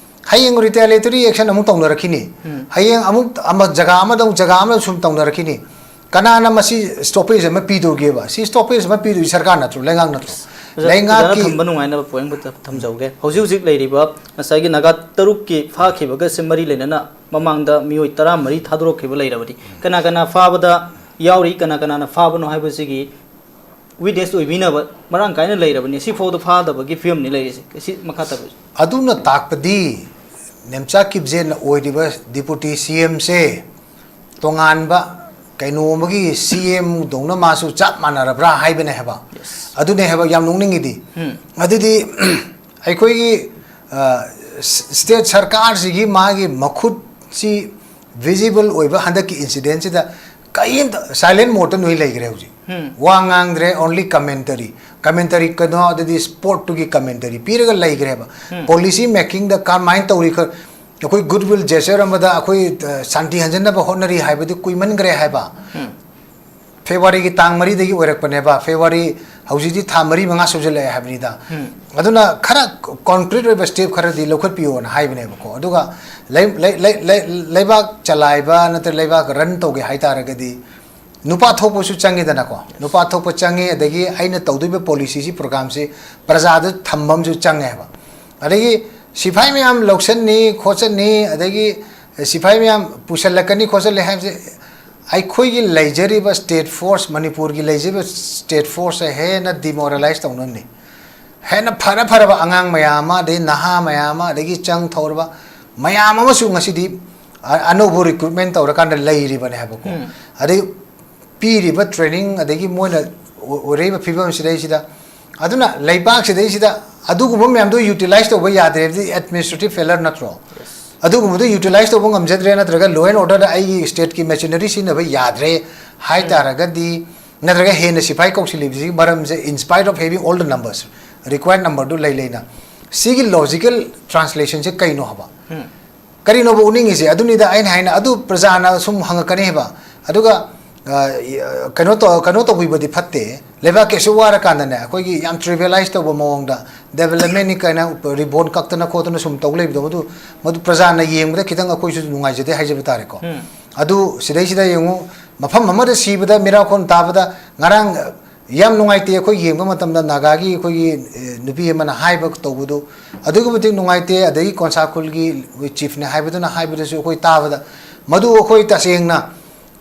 ꯍꯌꯦꯡ retaliatory action ꯑꯃꯨꯛ ꯇꯧꯅꯔꯛꯈꯤꯅꯤ꯫ ꯍꯌꯦꯡ ꯑꯃꯨꯛ ꯑꯃ ꯖꯒꯥ ꯑꯃꯗ ꯑꯃꯨꯛ ꯖꯒꯥ ꯑꯃꯗ ꯁꯨꯝ ꯇꯧꯅꯔꯛꯈꯤꯅꯤ꯫ ꯀꯅꯥꯅ ꯃꯁꯤ stoppage ꯑꯃ ꯄꯤꯗꯧꯒꯦꯕ? ꯁꯤ stoppage ꯑꯃ ꯄꯤꯗꯣꯏꯁꯤ ꯁꯔꯀꯥꯔ ꯅꯠꯇ꯭ꯔꯣ, ꯂꯩꯉꯥꯛ ꯅꯠꯇ꯭ꯔꯣ? ꯑꯣꯖꯥ, ꯑꯣꯖꯥꯅ ꯂꯩꯉꯥꯛꯀꯤ ꯊꯝꯕ ꯅꯨꯡꯉꯥꯏꯅꯕ point ꯑꯃꯇ ꯊꯝꯖꯍꯧꯒꯦ꯫ ꯍꯧꯖꯤꯛ ꯍꯧꯖꯤꯛ ꯂꯩꯔꯤꯕ ꯉꯁꯥꯏꯒꯤ ꯅꯥꯒꯥ ꯇꯔꯨꯛꯀꯤ ꯐꯥꯈꯤꯕꯒꯁꯦ ꯃꯔꯤ ꯂꯩꯅꯅ ꯃꯃꯥꯡꯗ ꯃꯤꯑꯣꯏ ꯇꯔꯥꯃꯔꯤ ꯊꯥꯗꯣꯔꯛꯈꯤꯕ ꯂꯩꯔꯕꯗꯤ, ꯀꯅꯥ ꯀꯅꯥ ꯐꯥꯕꯗ ꯌꯥꯎꯔꯤ, ꯀꯅꯥ ꯀꯅꯥꯅ ꯐꯥꯕꯅꯣ ꯍꯥꯏꯕꯁꯤꯒꯤ witness ꯑꯣꯏꯕꯤꯅꯕ ꯃꯔꯥꯡ ꯀꯥꯏꯅ ꯂꯩꯔꯕꯅꯤ꯫ ꯁꯤꯐꯥꯎꯗ ꯐꯥꯗꯕꯒꯤ ꯐꯤꯕꯝꯅꯤ ꯂꯩꯔꯤꯁꯦ꯫ ꯁꯤ ꯃꯈꯥ ꯇꯥꯕꯤꯌꯨ꯫ ꯑꯗꯨꯅ ꯇꯥꯛꯄꯗꯤ ꯅꯦꯝꯆꯥ ꯀꯤꯞꯖꯦꯟꯅ ꯑꯣꯏꯔꯤꯕ deputy CMꯁꯦ ꯇꯣꯉꯥꯟꯕ ꯀꯩꯅꯣ ꯑꯃꯒꯤ CMꯗꯧꯅ ꯃꯥꯁꯨ ꯆꯞ ꯃꯥꯟꯅꯔꯕ꯭ꯔꯥ ꯍꯥꯏꯕꯅꯦ ꯍꯥꯏꯕ꯫ ꯑꯗꯨꯅꯦ ꯍꯥꯏꯕ ꯌꯥꯝ ꯅꯣꯛꯅꯤꯡꯉꯤꯗꯤ꯫ ꯑꯗꯨꯗꯤ ꯑꯩꯈꯣꯏꯒꯤ, ꯑ, ꯁ-, state ꯁꯔꯀꯥꯔꯁꯤꯒꯤ ꯃꯥꯒꯤ ꯃꯈꯨꯠꯁꯤ visible ꯑꯣꯏꯕ ꯍꯟꯗꯛꯀꯤ incidentꯁꯤꯗ ꯀꯔꯤꯝꯇ silent modeꯇ ꯅꯣꯏ ꯂꯩꯈ꯭ꯔꯦ ꯍꯧꯖꯤꯛ꯫ ꯋꯥ ꯉꯥꯡꯗ꯭ꯔꯦ, only commentary꯫ Commentary ꯀꯩꯅꯣ, ꯑꯗꯨꯗꯤ sportꯇꯨꯒꯤ commentary ꯄꯤꯔꯒ ꯂꯩꯈ꯭ꯔꯦꯕ꯫ Policy makingꯗ ꯀꯔꯝꯍꯥꯏꯅ ꯇꯧꯔꯤ ꯈ-, ꯑꯩꯈꯣꯏ goodwill gesture ꯑꯃꯗ ꯑꯩꯈꯣꯏ, ꯑ, ꯁꯥꯟꯇꯤ ꯍꯟꯖꯟꯅꯕ ꯍꯣꯠꯅꯔꯤ ꯍꯥꯏꯕꯗꯤ ꯀꯨꯏꯃꯟꯈ꯭ꯔꯦ ꯍꯥꯏꯕ꯫ Februaryꯒꯤ ꯇꯥꯡ ꯃꯔꯤꯗꯒꯤ ꯑꯣꯏꯔꯛꯄꯅꯦꯕ꯫ February ꯍꯧꯖꯤꯛꯇꯤ ꯊꯥ ꯃꯔꯤ ꯃꯉꯥ ꯁꯨꯖꯜꯂꯛꯑꯦ ꯍꯥꯏꯕꯅꯤꯗ꯫ ꯑꯗꯨꯅ ꯈꯔ concrete ꯑꯣꯏꯕ step ꯈꯔꯗꯤ ꯂꯧꯈꯠꯄꯤꯌꯣꯅ ꯍꯥꯏꯕꯅꯦꯕꯀꯣ꯫ ꯑꯗꯨꯒ ꯂꯩ-, ꯂꯩ-, ꯂꯩ-, ꯂꯩ-, ꯂꯩꯕꯥꯛ ꯆꯂꯥꯏꯕ ꯅꯠꯇ꯭ꯔꯒ ꯂꯩꯕꯥꯛ run ꯇꯧꯒꯦ ꯍꯥꯏ ꯇꯥꯔꯒꯗꯤ ꯅꯨꯄꯥ ꯊꯣꯛꯄꯁꯨ ꯆꯪꯉꯤꯗꯅꯀꯣ꯫ Yes. ꯅꯨꯄꯥ ꯊꯣꯛꯄ ꯆꯪꯉꯤ, ꯑꯗꯒꯤ ꯑꯩꯅ ꯇꯧꯗꯣꯏꯕ policyꯁꯤ, programꯁꯤ ꯄ꯭ꯔꯖꯥꯗ ꯊꯝꯕ ꯑꯃꯁꯨ ꯆꯪꯉꯦ ꯍꯥꯏꯕ꯫ ꯑꯗꯒꯤ ꯁꯤꯐꯥꯏ ꯃꯌꯥꯝ ꯂꯧꯁꯟꯅꯤ, ꯈꯣꯠꯆꯟꯅꯤ, ꯑꯗꯒꯤ, ꯁꯤꯐꯥꯏ ꯃꯌꯥꯝ ꯄꯨꯁꯜꯂꯛꯀꯅꯤ ꯈꯣꯠꯆꯜꯂꯦ ꯍꯥꯏꯕꯁꯦ ꯑꯩꯈꯣꯏꯒꯤ ꯂꯩꯖꯔꯤꯕ state force, ꯃꯅꯤꯄꯨꯔꯒꯤ ꯂꯩꯖꯔꯤꯕ state force ꯁꯦ ꯍꯦꯟꯅ demoralize ꯇꯧꯅꯕꯅꯤ꯫ ꯍꯦꯟꯅ ꯐꯔ ꯐꯔꯕ ꯑꯉꯥꯡ ꯃꯌꯥꯝ ꯑꯃ, ꯑꯗꯩ ꯅꯍꯥ ꯃꯌꯥꯝ ꯑꯃ, ꯑꯗꯒꯤ ꯆꯪ ꯊꯧꯔꯕ ꯃꯌꯥꯝ ꯑꯃꯁꯨ ꯉꯁꯤꯗꯤ ꯑ-, ꯑꯅꯧꯕ recruitment ꯇꯧꯔꯀꯥꯟꯗ ꯂꯩꯔꯤꯕꯅꯦ ꯍꯥꯏꯕꯀꯣ꯫ ꯑꯗꯩ ꯄꯤꯔꯤꯕ training, ꯑꯗꯒꯤ ꯃꯣꯏꯅ ꯑꯣ-, ꯑꯣꯏꯔꯛꯏꯕ ꯐꯤꯕꯝ ꯁꯤꯗꯩꯁꯤꯗ, ꯑꯗꯨꯅ ꯂꯩꯕꯥꯛꯁꯤꯗꯩꯁꯤꯗ ꯑꯗꯨꯒꯨꯝꯕ ꯃꯌꯥꯝꯗꯣ utilize ꯇꯧꯕ ꯌꯥꯗ꯭ꯔꯦ ꯍꯥꯏꯕꯗꯤ administrative failure ꯅꯠꯇ꯭ꯔꯣ? ꯑꯗꯨꯒꯨꯝꯕꯗꯣ utilize ꯇꯧꯕ ꯉꯝꯖꯗ꯭ꯔꯦ, ꯅꯠꯇ꯭ꯔꯒ law and order ꯗ ꯑꯩꯒꯤ state ꯀꯤ machinery ꯁꯤꯖꯤꯟꯅꯕ ꯌꯥꯗ꯭ꯔꯦ ꯍꯥꯏ ꯎꯝ꯫ ꯇꯥꯔꯒꯗꯤ, ꯅꯠꯇ꯭ꯔꯒ ꯍꯦꯟꯅ ꯁꯤꯐꯥꯏ ꯀꯧꯁꯤꯜꯂꯤꯕꯁꯤꯒꯤ ꯃꯔꯝꯁꯦ, in spite of having all the numbers, required number ꯗꯨ ꯂꯩ ꯂꯩꯅ, ꯁꯤꯒꯤ logical translation ꯁꯦ ꯀꯩꯅꯣ ꯍꯥꯏꯕ? ꯎꯝ꯫ ꯀꯔꯤꯅꯣꯕ ꯎꯠꯅꯤꯡꯉꯤꯁꯦ? ꯑꯗꯨꯅꯤꯗ ꯑꯩꯅ ꯍꯥꯏꯅ, ꯑꯗꯨ ꯄ꯭ꯔꯖꯥꯅ ꯁꯨꯝ ꯍꯪꯉꯛꯀꯅꯤ ꯍꯥꯏꯕ꯫ ꯑꯗꯨꯒ, ꯑ, ꯀꯩꯅꯣ ꯇꯧ-, ꯀꯩꯅꯣ ꯇꯧꯕꯤꯕꯗꯤ ꯐꯠꯇꯦ꯫ ꯂꯩꯕꯥꯛꯀꯤ ꯑꯁꯨꯛ ꯋꯥꯔꯀꯥꯟꯗꯅꯦ, ꯑꯩꯈꯣꯏꯒꯤ ꯌꯥꯝ trivialize ꯇꯧꯕ ꯃꯑꯣꯡꯗ, development ꯅꯤ ꯀꯥꯏꯅ ribbon ꯀꯛꯇꯅ ꯈꯣꯠꯇꯅ ꯁꯨꯝ ꯇꯧ ꯂꯩꯕꯗꯣ, ꯃꯗꯨ, ꯃꯗꯨ ꯄ꯭ꯔꯖꯥꯅ ꯌꯦꯡꯕꯗ ꯈꯤꯇꯪ ꯑꯩꯈꯣꯏꯁꯨ ꯅꯨꯡꯉꯥꯏꯖꯗꯦ ꯍꯥꯏꯖꯕ ꯇꯥꯔꯦꯀꯣ꯫ ꯎꯝ꯫ ꯑꯗꯨ ꯁꯤꯗꯩꯁꯤꯗ ꯌꯦꯡꯉꯨ, ꯃꯐꯝ ꯑꯃꯗ ꯁꯤꯕꯗ ꯃꯤꯔꯥꯈꯣꯟ ꯇꯥꯕꯗ, ꯉꯔꯥꯡ, ꯑ, ꯌꯥꯝ ꯅꯨꯡꯉꯥꯏꯇꯦ꯫ ꯑꯩꯈꯣꯏ ꯌꯦꯡꯕ ꯃꯇꯝꯗ ꯅꯥꯒꯥꯒꯤ ꯑꯩꯈꯣꯏꯒꯤ, ꯑ, ꯅꯨꯄꯤ ꯑꯃꯅ ꯍꯥꯏꯕ ꯇꯧꯕꯗꯨ ꯑꯗꯨꯛꯀꯤ ꯃꯇꯤꯛ ꯅꯨꯡꯉꯥꯏꯇꯦ꯫ ꯑꯗꯒꯤ ꯀꯣꯟꯁꯥ ꯈꯨꯜꯒꯤ ꯑꯩꯈꯣꯏ chief ꯅꯦ ꯍꯥꯏꯕꯗꯨꯅ ꯍꯥꯏꯕꯗꯁꯨ ꯑꯩꯈꯣꯏ ꯇꯥꯕꯗ, ꯃꯗꯨ ꯑꯩꯈꯣꯏ ꯇꯁꯦꯡꯅ,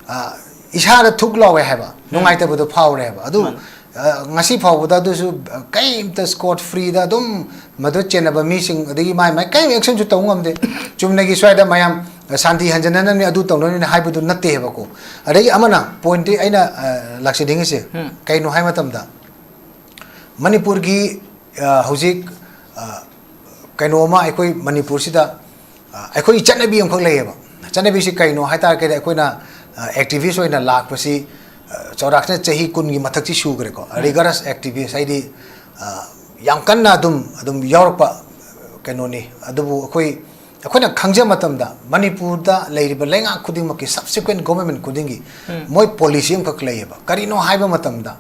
ꯑ, ꯏꯁꯥꯗ ꯊꯨꯛ ꯂꯥꯎꯋꯦ ꯍꯥꯏꯕ, ꯎꯝ꯫ ꯅꯨꯡꯉꯥꯏꯇꯕꯗꯣ ꯐꯥꯎꯔꯦ ꯍꯥꯏꯕ꯫ ꯑꯗꯨ, ꯃꯥꯅꯤ꯫ ꯑ, ꯉꯁꯤ ꯐꯥꯎꯕꯗ ꯑꯗꯨꯁꯨ, ꯑ, ꯀꯩꯝꯇ scot free ꯗ ꯑꯗꯨꯝ ꯃꯗꯨ ꯆꯦꯟꯅꯕ ꯃꯤꯁꯤꯡ, ꯑꯗꯒꯤ ꯃꯥꯏ ꯃꯥꯏ ꯀꯔꯤꯝ action ꯁꯨ ꯇꯧ ꯉꯝꯗꯦ꯫ ꯆꯨꯝꯅꯒꯤ ꯁ꯭ꯋꯥꯏꯗ ꯃꯌꯥꯝ, ꯑ, ꯁꯥꯟꯇꯤ ꯍꯟꯖꯟꯅꯅꯕꯅꯤ, ꯑꯗꯨ ꯇꯧꯅꯅꯕꯅꯤ ꯍꯥꯏꯕꯗꯨ ꯅꯠꯇꯦꯕꯀꯣ꯫ ꯑꯗꯒꯤ ꯑꯃꯅ point ꯗꯤ ꯑꯩꯅ, ꯑ, ꯂꯥꯛꯆꯅꯤꯡꯉꯤꯁꯦ ꯎꯝ꯫ ꯀꯩꯅꯣ ꯍꯥꯏ ꯃꯇꯝꯗ, ꯃꯅꯤꯄꯨꯔꯒꯤ, ꯑ, ꯍꯧꯖꯤꯛ, ꯑ, ꯀꯩꯅꯣ ꯑꯃ ꯑꯩꯈꯣꯏ ꯃꯅꯤꯄꯨꯔꯁꯤꯗ, ꯑ, ꯑꯩꯈꯣꯏꯒꯤ ꯆꯠꯅꯕꯤ ꯑꯃꯈꯛ ꯂꯩꯌꯦꯕ꯫ ꯆꯠꯅꯕꯤꯁꯤ ꯀꯩꯅꯣ ꯍꯥꯏ ꯇꯥꯔꯒꯗꯤ, ꯑꯩꯈꯣꯏꯅ, ꯑ, activist ꯑꯣꯏꯅ ꯂꯥꯛꯄꯁꯤ, ꯑ, ꯆꯥꯎꯔꯥꯛꯅ ꯆꯍꯤ ꯀꯨꯟꯒꯤ ꯃꯊꯛꯁꯤ ꯁꯨꯈ꯭ꯔꯦꯀꯣ꯫ ꯎꯝ꯫ Rigorous activist ꯍꯥꯏꯗꯤ, ꯑ, ꯌꯥꯝ ꯀꯟꯅ ꯑꯗꯨꯝ, ꯑꯗꯨꯝ ꯌꯥꯎꯔꯛꯄ ꯀꯩꯅꯣꯅꯤ꯫ ꯑꯗꯨꯕꯨ ꯑꯩꯈꯣꯏ, ꯑꯩꯈꯣꯏꯅ ꯈꯪꯖ ꯃꯇꯝꯗ ꯃꯅꯤꯄꯨꯔꯗ ꯂꯩꯔꯤꯕ ꯂꯩꯉꯥꯛ ꯈꯨꯗꯤꯡꯃꯛꯀꯤ, subsequent government ꯈꯨꯗꯤꯡꯒꯤ ꯎꯝ꯫ ꯃꯣꯏ policy ꯑꯃꯈꯛ ꯂꯩꯌꯦꯕ꯫ ꯀꯔꯤꯅꯣ ꯍꯥꯏꯕ ꯃꯇꯝꯗ,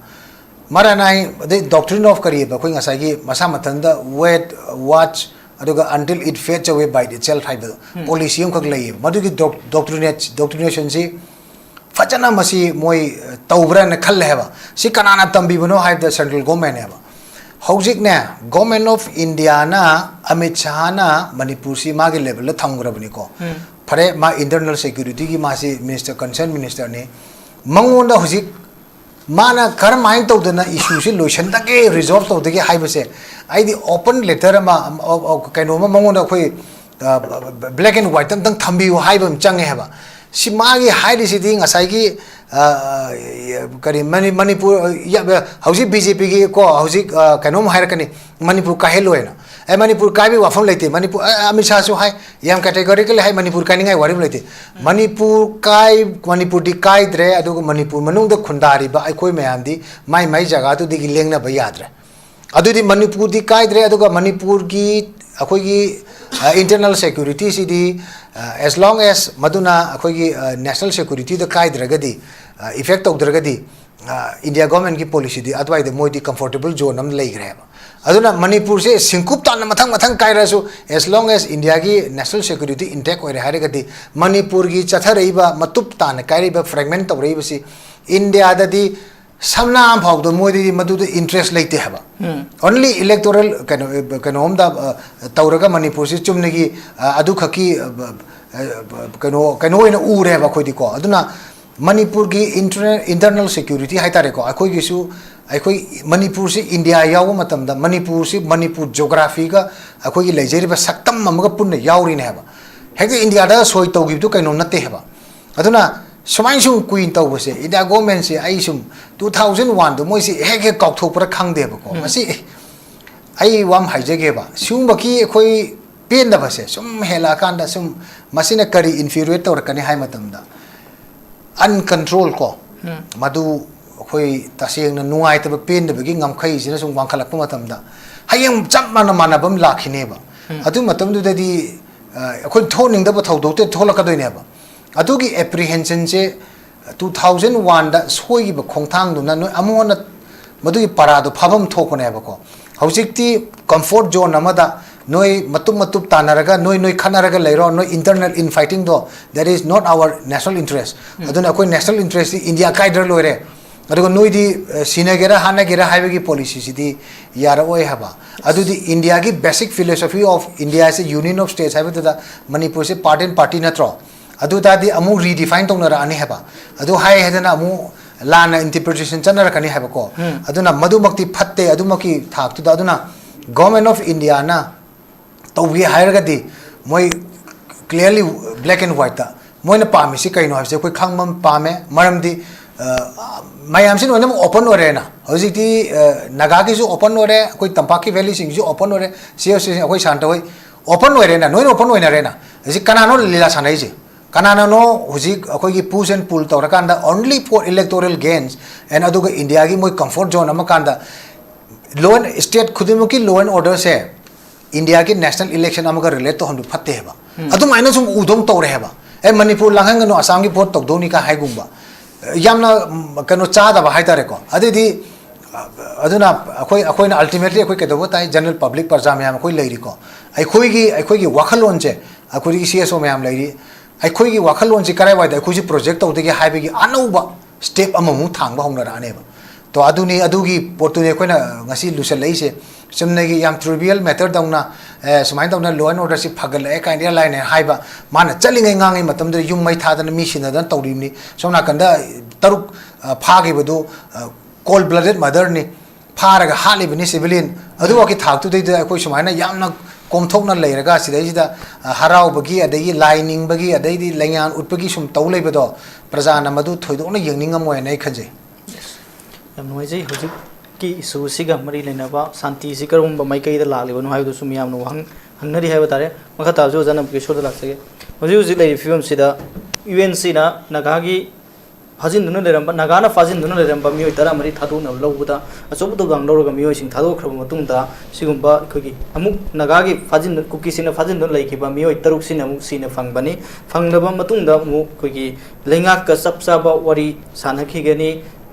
ꯃꯔꯥꯅꯥꯏ, ꯑꯗꯩ doctrine of ꯀꯔꯤꯑꯕ, ꯑꯩꯈꯣꯏ ꯉꯁꯥꯏꯒꯤ ꯃꯁꯥ ꯃꯊꯟꯇ wait, watch, ꯑꯗꯨꯒ until it fades away by itself ꯍꯥꯏꯕꯗꯣ, ꯎꯝ꯫ Policy ꯑꯃꯈꯛ ꯂꯩꯌꯦꯕ꯫ ꯃꯗꯨꯒꯤ doc-, doctrinate-, doctrination ꯁꯤ ꯐꯖꯅ ꯃꯁꯤ ꯃꯣꯏ, ꯑ, ꯇꯧꯕ꯭ꯔꯥꯅ ꯈꯜꯂꯦ ꯍꯥꯏꯕ꯫ ꯁꯤ ꯀꯅꯥꯅ ꯇꯝꯕꯤꯕꯅꯣ ꯍꯥꯏꯕꯗ central government ꯅꯦꯕ꯫ ꯍꯧꯖꯤꯛꯅꯦ, Government of India ꯅ, ꯑꯃꯤꯠ ꯁꯥꯍꯅ ꯃꯅꯤꯄꯨꯔꯁꯤ ꯃꯥꯒꯤ level ꯗ ꯊꯝꯈ꯭ꯔꯕꯅꯤꯀꯣ꯫ ꯎꯝ꯫ ꯐꯔꯦ, ꯃꯥ ꯏꯟꯇꯔꯅꯦꯜ ꯁꯦꯀ꯭ꯌꯨꯔꯤꯇꯤꯒꯤ ꯃꯥꯁꯤ ꯃꯤꯅꯤꯁꯇꯔ, ꯀꯟꯁꯔꯟ ꯃꯤꯅꯤꯁꯇꯔꯅꯤ꯫ ꯃꯉꯣꯟꯗ ꯍꯧꯖꯤꯛ ꯃꯥꯅ ꯀꯔꯝꯍꯥꯏꯅ ꯇꯧꯗꯅ ꯏꯁꯨꯁꯤ ꯂꯣꯏꯁꯤꯟꯗꯒꯦ, ꯔꯤꯖꯣꯜꯕ ꯇꯧꯗꯒꯦ ꯍꯥꯏꯕꯁꯦ ꯑꯩꯗꯤ ꯑꯣꯄꯟ ꯂꯦꯇꯔ ꯑꯃ, ꯑ, ꯑ, ꯀꯩꯅꯣꯝꯃ ꯃꯉꯣꯟꯗ ꯑꯩꯈꯣꯏ, ꯑ, ꯕ꯭ꯂꯦꯛ ꯑꯦꯟ ꯋꯥꯏꯠ ꯑꯝꯇꯪ ꯊꯝꯕꯤꯌꯨ ꯍꯥꯏꯕ ꯑꯃ ꯆꯪꯉꯦ ꯍꯥꯏꯕ꯫ ꯁꯤ ꯃꯥꯒꯤ ꯍꯥꯏꯔꯤꯁꯤꯗꯤ ꯉꯁꯥꯏꯒꯤ, ꯑ, ꯀꯔꯤ, ꯃꯅꯤ-, ꯃꯅꯤꯄꯨꯔ, ꯑ, ꯌꯥ-, ꯍꯧꯖꯤꯛ ꯕꯤ ꯖꯦ ꯄꯤꯒꯤ ꯀꯣ, ꯍꯧꯖꯤꯛ, ꯑ, ꯀꯩꯅꯣꯝ ꯍꯥꯏꯔꯛꯀꯅꯤ, ꯃꯅꯤꯄꯨꯔ ꯀꯥꯏꯍꯜꯂꯣꯏꯅ꯫ ꯑꯦ, ꯃꯅꯤꯄꯨꯔ ꯀꯥꯏꯕꯒꯤ ꯋꯥꯐꯝ ꯂꯩꯇꯦ꯫ ꯃꯅꯤꯄꯨꯔ, ꯑ, ꯑꯃꯤꯠ ꯁꯥꯍꯁꯨ ꯍꯥꯏ, ꯌꯥꯝ ꯀꯦꯇꯦꯒꯣꯔꯤꯀꯦꯜꯂꯤ ꯍꯥꯏ, ꯃꯅꯤꯄꯨꯔ ꯀꯥꯏꯅꯤꯡꯉꯥꯏ ꯋꯥꯔꯤ ꯑꯃ ꯂꯩꯇꯦ꯫ ꯃꯅꯤꯄꯨꯔ ꯀꯥꯏ-, ꯃꯅꯤꯄꯨꯔꯗꯤ ꯀꯥꯏꯗ꯭ꯔꯦ, ꯑꯗꯨꯒ ꯃꯅꯤꯄꯨꯔ ꯃꯅꯨꯡꯗ ꯈꯨꯟꯗꯥꯔꯤꯕ ꯑꯩꯈꯣꯏ ꯃꯌꯥꯝꯗꯤ ꯃꯥꯏ ꯃꯥꯏ ꯖꯒꯥꯗꯨꯗꯒꯤ ꯂꯦꯡꯅꯕ ꯌꯥꯗ꯭ꯔꯦ꯫ ꯑꯗꯨꯗꯤ ꯃꯅꯤꯄꯨꯔꯗꯤ ꯀꯥꯏꯗ꯭ꯔꯦ, ꯑꯗꯨꯒ ꯃꯅꯤꯄꯨꯔꯒꯤ ꯑꯩꯈꯣꯏꯒꯤ, ꯑ, ꯏꯟꯇꯔꯅꯦꯜ ꯁꯦꯀ꯭ꯌꯨꯔꯤꯇꯤꯁꯤꯗꯤ, ꯑ, as long as ꯃꯗꯨꯅ ꯑꯩꯈꯣꯏꯒꯤ, ꯑ, ꯅꯦꯁꯅꯦꯜ ꯁꯦꯀ꯭ꯌꯨꯔꯤꯇꯤꯗ ꯀꯥꯏꯗ꯭ꯔꯒꯗꯤ, ꯑ, ꯏꯐꯦꯛ ꯇꯧꯗ꯭ꯔꯒꯗꯤ, ꯑ, ꯏꯟꯗꯤꯌꯥ ꯒꯣꯔꯃꯦꯟꯒꯤ ꯄꯣꯂꯤꯁꯤꯗꯤ ꯑꯗꯨꯋꯥꯏꯗ ꯃꯣꯏꯗꯤ ꯀꯝꯐꯣꯔꯇꯦꯕꯜ ꯖꯣꯟ ꯑꯃ ꯂꯩꯈ꯭ꯔꯦꯕ꯫ ꯑꯗꯨꯅ ꯃꯅꯤꯄꯨꯔꯁꯦ ꯁꯤꯡꯀꯨꯞ ꯇꯥꯅ ꯃꯊꯪ ꯃꯊꯪ ꯀꯥꯏꯔꯁꯨ, as long as ꯏꯟꯗꯤꯌꯥꯒꯤ ꯅꯦꯁꯅꯦꯜ ꯁꯦꯀ꯭ꯌꯨꯔꯤꯇꯤ ꯏꯟꯇꯦꯛ ꯑꯣꯏꯔꯦ ꯍꯥꯏꯔꯒꯗꯤ, ꯃꯅꯤꯄꯨꯔꯒꯤ ꯆꯠꯊꯔꯛꯏꯕ, ꯃꯇꯨꯞ ꯇꯥꯅ ꯀꯥꯏꯔꯛꯏꯕ, ꯐ꯭ꯔꯦꯒꯃꯦꯟ ꯇꯧꯔꯛꯏꯕꯁꯤ ꯏꯟꯗꯤꯌꯥꯗꯗꯤ ꯁꯝꯅꯥ ꯑꯃ ꯐꯥꯎꯗ ꯃꯣꯏꯗꯗꯤ ꯃꯗꯨꯗ ꯏꯟꯇꯔꯦꯁ ꯂꯩꯇꯦ ꯍꯥꯏꯕ꯫ ꯑꯣꯟꯂꯤ ꯏꯂꯦꯛꯇꯣꯔꯦꯜ ꯀꯩꯅꯣ, ꯀꯩꯅꯣꯝꯗ, ꯑ, ꯇꯧꯔꯒ ꯃꯅꯤꯄꯨꯔꯁꯤ ꯆꯨꯝꯅꯒꯤ, ꯑ, ꯑꯗꯨꯈꯛꯀꯤ, ꯑ, ꯑ, ꯀꯩꯅꯣ, ꯀꯩꯅꯣ ꯑꯣꯏꯅ ꯎꯔꯦꯕ ꯑꯩꯈꯣꯏꯗꯤꯀꯣ꯫ ꯑꯗꯨꯅ ꯃꯅꯤꯄꯨꯔꯒꯤ ꯏꯟꯇꯔ-, ꯏꯟꯇꯔꯅꯦꯜ ꯁꯦꯀ꯭ꯌꯨꯔꯤꯇꯤ ꯍꯥꯏꯇꯥꯔꯦꯀꯣ, ꯑꯩꯈꯣꯏꯒꯤꯁꯨ, ꯑꯩꯈꯣꯏ ꯃꯅꯤꯄꯨꯔꯁꯤ ꯏꯟꯗꯤꯌꯥ ꯌꯥꯎꯕ ꯃꯇꯝꯗ ꯃꯅꯤꯄꯨꯔꯁꯤ, ꯃꯅꯤꯄꯨꯔ ꯖꯣꯒ꯭ꯔꯥꯐꯤꯒ ꯑꯩꯈꯣꯏꯒꯤ ꯂꯩꯖꯔꯤꯕ ꯁꯛꯇꯝ ꯑꯃꯒ ꯄꯨꯟꯅ ꯌꯥꯎꯔꯤꯅꯦ ꯍꯥꯏꯕ꯫ ꯍꯦꯛꯇ ꯏꯟꯗꯤꯌꯥꯗ ꯁꯣꯏ ꯇꯧꯈꯤꯕꯗꯨ ꯀꯩꯅꯣꯝ ꯅꯠꯇꯦ ꯍꯥꯏꯕ꯫ ꯑꯗꯨꯅ ꯁꯨꯃꯥꯏꯅ ꯁꯨꯝ ꯀꯨꯏꯅ ꯇꯧꯕꯁꯦ, ꯏꯟꯗꯤꯌꯥ ꯒꯣꯔꯃꯦꯟꯁꯦ ꯑꯩ ꯁꯨꯝ two thousand one ꯗꯣ ꯃꯣꯏꯁꯤ ꯍꯦꯛ ꯍꯦꯛ ꯀꯥꯎꯊꯣꯛꯄ꯭ꯔꯥ ꯈꯪꯗꯦꯕꯀꯣ꯫ ꯃꯁꯤ ꯑꯩ ꯋꯥ ꯑꯃ ꯍꯥꯏꯖꯒꯦꯕ, ꯁꯤꯒꯨꯝꯕꯒꯤ ꯑꯩꯈꯣꯏ ꯄꯦꯟꯗꯕꯁꯦ ꯁꯨꯝ ꯍꯦꯜꯂꯛꯑꯀꯥꯟꯗ ꯁꯨꯝ ꯃꯁꯤꯅ ꯀꯔꯤ ꯏꯟꯐꯤꯔꯤꯌꯦꯠ ꯇꯧꯔꯛꯀꯅꯤ ꯍꯥꯏ ꯃꯇꯝꯗ, ꯑꯟꯀꯟꯇ꯭ꯔꯣꯜ ꯀꯣ, ꯃꯗꯨ ꯑꯩꯈꯣꯏ ꯇꯁꯦꯡꯅ ꯅꯨꯡꯉꯥꯏꯇꯕ, ꯄꯦꯟꯗꯕꯒꯤ ꯉꯝꯈꯩꯁꯤꯅ ꯁꯨꯝ ꯋꯥꯡꯈꯠꯂꯛꯄ ꯃꯇꯝꯗ, ꯍꯌꯦꯡ ꯆꯞ ꯃꯥꯟꯅ ꯃꯥꯟꯅꯕ ꯑꯃ ꯂꯥꯛꯈꯤꯅꯦꯕ꯫ ꯑꯗꯨ ꯃꯇꯝꯗꯨꯗꯗꯤ, ꯑ, ꯑꯩꯈꯣꯏ ꯊꯣꯛꯍꯟꯅꯤꯡꯗꯕ ꯊꯧꯗꯣꯛꯇ ꯊꯣꯛꯂꯛꯀꯗꯣꯏꯅꯦꯕ꯫ ꯑꯗꯨꯒꯤ ꯑꯦꯄ꯭ꯔꯤꯍꯦꯟꯁꯟꯁꯦ two thousand one ꯗ ꯁꯣꯏꯈꯤꯕ ꯈꯣꯡꯊꯥꯡꯗꯨꯅ ꯅꯣꯏ ꯑꯃꯨꯛ ꯍꯟꯅ ꯃꯗꯨꯒꯤ ꯄꯔꯥꯗꯣ ꯐꯥꯐꯝ ꯊꯣꯛꯄꯅꯦꯕꯀꯣ꯫ ꯍꯧꯖꯤꯛꯇꯤ ꯀꯝꯐꯣꯔꯠ ꯖꯣꯟ ꯑꯃꯗ ꯅꯣꯏ ꯃꯇꯨꯞ ꯃꯇꯨꯞ ꯇꯥꯟꯅꯔꯒ, ꯅꯣꯏ, ꯅꯣꯏ ꯈꯠꯅꯔꯒ ꯂꯩꯔꯣ, ꯅꯣꯏ ꯏꯟꯇꯔꯅꯦꯜ ꯏꯟ ꯐꯥꯏꯇꯤꯡꯗꯣ, that is not our national interest꯫ ꯑꯗꯨꯅ ꯑꯩꯈꯣꯏ ꯅꯦꯁꯅꯦꯜ ꯏꯟꯇꯔꯦꯁꯇꯤ ꯏꯟꯗꯤꯌꯥ ꯀꯥꯏꯗ꯭ꯔ ꯂꯣꯏꯔꯦ꯫ ꯑꯗꯨꯒ ꯅꯣꯏꯗꯤ ꯁꯤꯟꯅꯒꯦꯔꯥ ꯍꯥꯠꯅꯒꯦꯔꯥ ꯍꯥꯏꯕꯒꯤ ꯄꯣꯂꯤꯁꯤꯁꯤꯗꯤ ꯌꯥꯔꯛꯑꯣꯏ ꯍꯥꯏꯕ꯫ ꯑꯗꯨꯗꯤ ꯏꯟꯗꯤꯌꯥꯒꯤ basic philosophy of India is a union of states ꯍꯥꯏꯕꯗꯨꯗ ꯃꯅꯤꯄꯨꯔꯁꯦ part and party ꯅꯠꯇ꯭ꯔꯣ? ꯑꯗꯨ ꯇꯥꯔꯗꯤ ꯑꯃꯨꯛ ꯔꯤꯗꯤꯐꯥꯏꯟ ꯇꯧꯅꯔꯛꯑꯅꯤ ꯍꯥꯏꯕ꯫ ꯑꯗꯨ ꯍꯥꯏ ꯍꯥꯏꯗꯅ ꯑꯃꯨꯛ ꯂꯥꯟꯅ ꯏꯟꯇꯔꯄ꯭ꯔꯤꯇꯦꯁꯟ ꯆꯠꯅꯔꯛꯀꯅꯤ ꯍꯥꯏꯕꯀꯣ꯫ ꯑꯗꯨꯅ ꯃꯗꯨꯃꯛꯇꯤ ꯐꯠꯇꯦ꯫ ꯑꯗꯨꯃꯛꯀꯤ ꯊꯥꯛꯇꯨꯗ ꯑꯗꯨꯅ ꯒꯣꯔꯃꯦꯟ ꯑꯣꯐ ꯏꯟꯗꯤꯌꯥꯅ ꯇꯧꯒꯦ ꯍꯥꯏꯔꯒꯗꯤ ꯃꯣꯏ clearly black and whiteꯇ ꯃꯣꯏꯅ ꯄꯥꯝꯃꯤꯁꯤ ꯀꯩꯅꯣ ꯍꯥꯏꯕꯁꯦ ꯑꯩꯈꯣꯏ ꯈꯪꯕ ꯑꯃ ꯄꯥꯝꯃꯦ꯫ ꯃꯔꯝꯗꯤ ꯃꯌꯥꯝꯁꯤ ꯂꯣꯏꯅꯃꯛ open ꯑꯣꯏꯔꯦꯅ꯫ ꯍꯧꯖꯤꯛꯇꯤ ꯅꯥꯒꯥꯒꯤꯁꯨ open ꯑꯣꯏꯔꯦ, ꯑꯩꯈꯣꯏ ꯇꯝꯄꯥꯛꯀꯤ valleyꯁꯤꯡꯁꯨ open ꯑꯣꯏꯔꯦ, ꯁꯤ ꯑꯣꯏꯔꯦ, ꯑꯩꯈꯣꯏ ꯁꯥꯟꯇ ꯍꯣꯏ open ꯑꯣꯏꯔꯦꯅ, ꯅꯣꯏꯅ open ꯑꯣꯏꯅꯔꯦꯅ꯫ ꯍꯧꯖꯤꯛ ꯀꯅꯥꯅꯣ ꯂꯤꯂꯥ ꯁꯥꯟꯅꯔꯤꯁꯦ? ꯀꯅꯥꯅꯅꯣ ꯍꯧꯖꯤꯛ ꯑꯩꯈꯣꯏꯒꯤ push and pull ꯇꯧꯔꯀꯥꯟꯗ only for electoral gains and ꯑꯗꯨꯒ ꯏꯟꯗꯤꯌꯥꯒꯤ ꯃꯣꯏ comfort zone ꯑꯃ ꯀꯥꯟꯗ law and state ꯈꯨꯗꯤꯡꯃꯛꯀꯤ law and orderꯁꯦ ꯏꯟꯗꯤꯌꯥꯒꯤ national election ꯑꯃꯒ relate ꯇꯧꯍꯟꯕ ꯐꯠꯇꯦ ꯍꯥꯏꯕ꯫ ꯑꯗꯨꯃꯥꯏꯅ ꯁꯨꯝ ꯎꯗꯧ ꯇꯧꯔꯦ ꯍꯥꯏꯕ꯫ ꯑꯦ, ꯃꯅꯤꯄꯨꯔ ꯂꯥꯡꯍꯟꯒꯅꯨ, ꯑꯁꯥꯝꯒꯤ vote ꯇꯧꯗꯧꯅꯤ ꯀꯥꯏ ꯍꯥꯏꯒꯨꯝꯕ꯫ ꯌꯥꯝꯅ ꯎꯝ, ꯀꯩꯅꯣ ꯆꯥꯗꯕ ꯍꯥꯏꯇꯥꯔꯦꯀꯣ꯫ ꯑꯗꯨꯗꯤ ꯑ, ꯑꯗꯨꯅ ꯑꯩꯈꯣꯏ ꯑꯩꯈꯣꯏꯅ ultimately ꯑꯩꯈꯣꯏ ꯀꯩꯗꯧꯕ ꯇꯥꯏ? General public ꯄ꯭ꯔꯖꯥ ꯃꯌꯥꯝ ꯑꯩꯈꯣꯏ ꯂꯩꯔꯤꯀꯣ꯫ ꯑꯩꯈꯣꯏꯒꯤ ꯑꯩꯈꯣꯏꯒꯤ ꯋꯥꯈꯜꯂꯣꯟꯁꯦ, ꯑꯩꯈꯣꯏꯒꯤ C S O ꯃꯌꯥꯝ ꯂꯩꯔꯤ꯫ ꯑꯩꯈꯣꯏꯒꯤ ꯋꯥꯈꯜꯂꯣꯟꯁꯤ ꯀꯔꯥꯏꯋꯥꯏꯗ ꯑꯩꯈꯣꯏꯁꯤ project ꯇꯧꯗꯒꯦ ꯍꯥꯏꯕꯒꯤ ꯑꯅꯧꯕ step ꯑꯃꯃꯨꯛ ꯊꯥꯡꯕ ꯍꯧꯅꯔꯛꯑꯅꯦꯕ꯫ ꯇꯣ ꯑꯗꯨꯅꯤ, ꯑꯗꯨꯒꯤ ꯄꯣꯠꯇꯨꯅꯤ ꯑꯩꯈꯣꯏꯅ ꯉꯁꯤ ꯂꯨꯁꯜꯂꯛꯏꯁꯦ꯫ ꯆꯨꯝꯅꯒꯤ ꯌꯥꯝ trivial matter ꯗꯧꯅ, ꯑꯦ, ꯁꯨꯃꯥꯏꯅ ꯇꯧꯅ law and orderꯁꯤ ꯐꯒꯠꯂꯛꯑꯦ ꯀꯥꯏꯅ airline ꯍꯥꯏꯕ, ꯃꯥꯅ ꯆꯠꯂꯤꯉꯩ ꯉꯥꯡꯉꯤ ꯃꯇꯝꯗꯨꯗ ꯌꯨꯝ ꯃꯩ ꯊꯥꯗꯅ ꯃꯤ ꯁꯤꯟꯅꯗꯅ ꯇꯧꯔꯤꯕꯅꯤ꯫ ꯁꯣꯝ ꯅꯥꯀꯟꯗ ꯇꯔꯨꯛ, ꯑ, ꯐꯥꯈꯤꯕꯗꯨ, ꯑ, cold blooded murderꯅꯤ, ꯐꯥꯔꯒ ꯍꯥꯠꯂꯤꯕꯅꯤ civilian꯫ ꯑꯗꯨꯐꯥꯎꯒꯤ ꯊꯥꯛꯇꯨꯗꯩꯗ ꯑꯩꯈꯣꯏ ꯁꯨꯃꯥꯏꯅ ꯌꯥꯝꯅ ꯀꯣꯝꯊꯣꯛꯅ ꯂꯩꯔꯒ ꯁꯤꯗꯩꯁꯤꯗ, ꯑ, ꯍꯔꯥꯎꯕꯒꯤ, ꯑꯗꯒꯤ ꯂꯥꯏ ꯅꯤꯡꯕꯒꯤ, ꯑꯗꯩꯗꯤ ꯂꯩꯉꯥꯛ ꯎꯠꯄꯒꯤ ꯁꯨꯝ ꯇꯧ ꯂꯩꯕꯗꯣ ꯄ꯭ꯔꯖꯥꯅ ꯃꯗꯨ ꯊꯣꯏꯗꯣꯛꯅ ꯌꯦꯡꯅꯤꯡꯉꯝꯃꯣꯏꯅ ꯑꯩ ꯈꯟꯖꯩ꯫ ꯌꯥꯝ ꯅꯨꯡꯉꯥꯏꯖꯩ꯫ ꯍꯧꯖꯤꯛꯀꯤ issue ꯁꯤꯒ ꯃꯔꯤ ꯂꯩꯅꯕ ꯁꯥꯟꯇꯤꯁꯤ ꯀꯔꯝꯕ ꯃꯥꯏꯀꯩꯗ ꯂꯥꯛꯂꯤꯕꯅꯣ ꯍꯥꯏꯕꯗꯨꯁꯨ ꯃꯤꯌꯥꯝꯅ ꯋꯥꯍꯪ ꯍꯪꯅꯔꯤ ꯍꯥꯏꯕ ꯇꯥꯔꯦ꯫ ꯃꯈꯥ ꯇꯥꯕꯁꯤ ꯑꯣꯖꯥ ꯅꯝꯀꯤꯁꯣꯔꯗ ꯂꯥꯛꯆꯒꯦ꯫ ꯍꯧꯖꯤꯛ ꯍꯧꯖꯤꯛ ꯂꯩꯔꯤꯕ ꯐꯤꯕꯝꯁꯤꯗ U N C ꯅ ꯅꯥꯒꯥꯒꯤ ꯐꯥꯖꯤꯟꯗꯨꯅ ꯂꯩꯔꯝꯕ, ꯅꯥꯒꯥꯅ ꯐꯥꯖꯤꯟꯗꯨꯅ ꯂꯩꯔꯝꯕ ꯃꯤꯑꯣꯏ ꯇꯔꯥꯃꯔꯤ ꯊꯥꯗꯣꯛꯅꯕ ꯂꯧꯕꯗ ꯑꯆꯧꯕ ꯊꯧꯗꯥꯡ ꯂꯧꯔꯒ ꯃꯤꯑꯣꯏꯁꯤꯡ ꯊꯥꯗꯣꯛꯈ꯭ꯔꯕ ꯃꯇꯨꯡꯗ, ꯁꯤꯒꯨꯝꯕ ꯑꯩꯈꯣꯏꯒꯤ ꯑꯃꯨꯛ ꯅꯥꯒꯥꯒꯤ ꯐꯥꯖꯤꯟ-, ꯀꯨꯀꯤꯁꯤꯡꯅ ꯐꯥꯖꯤꯟꯗꯨꯅ ꯂꯩꯈꯤꯕ ꯃꯤꯑꯣꯏ ꯇꯔꯨꯛꯁꯤꯅ ꯑꯃꯨꯛ ꯁꯤꯅ ꯐꯪꯕꯅꯤ꯫ ꯐꯪꯂꯕ ꯃꯇꯨꯡꯗ ꯑꯃꯨꯛ ꯑꯩꯈꯣꯏꯒꯤ ꯂꯩꯉꯥꯛꯀ ꯆꯞ ꯆꯥꯕ ꯋꯥꯔꯤ ꯁꯥꯟꯅꯈꯤꯒꯅꯤ꯫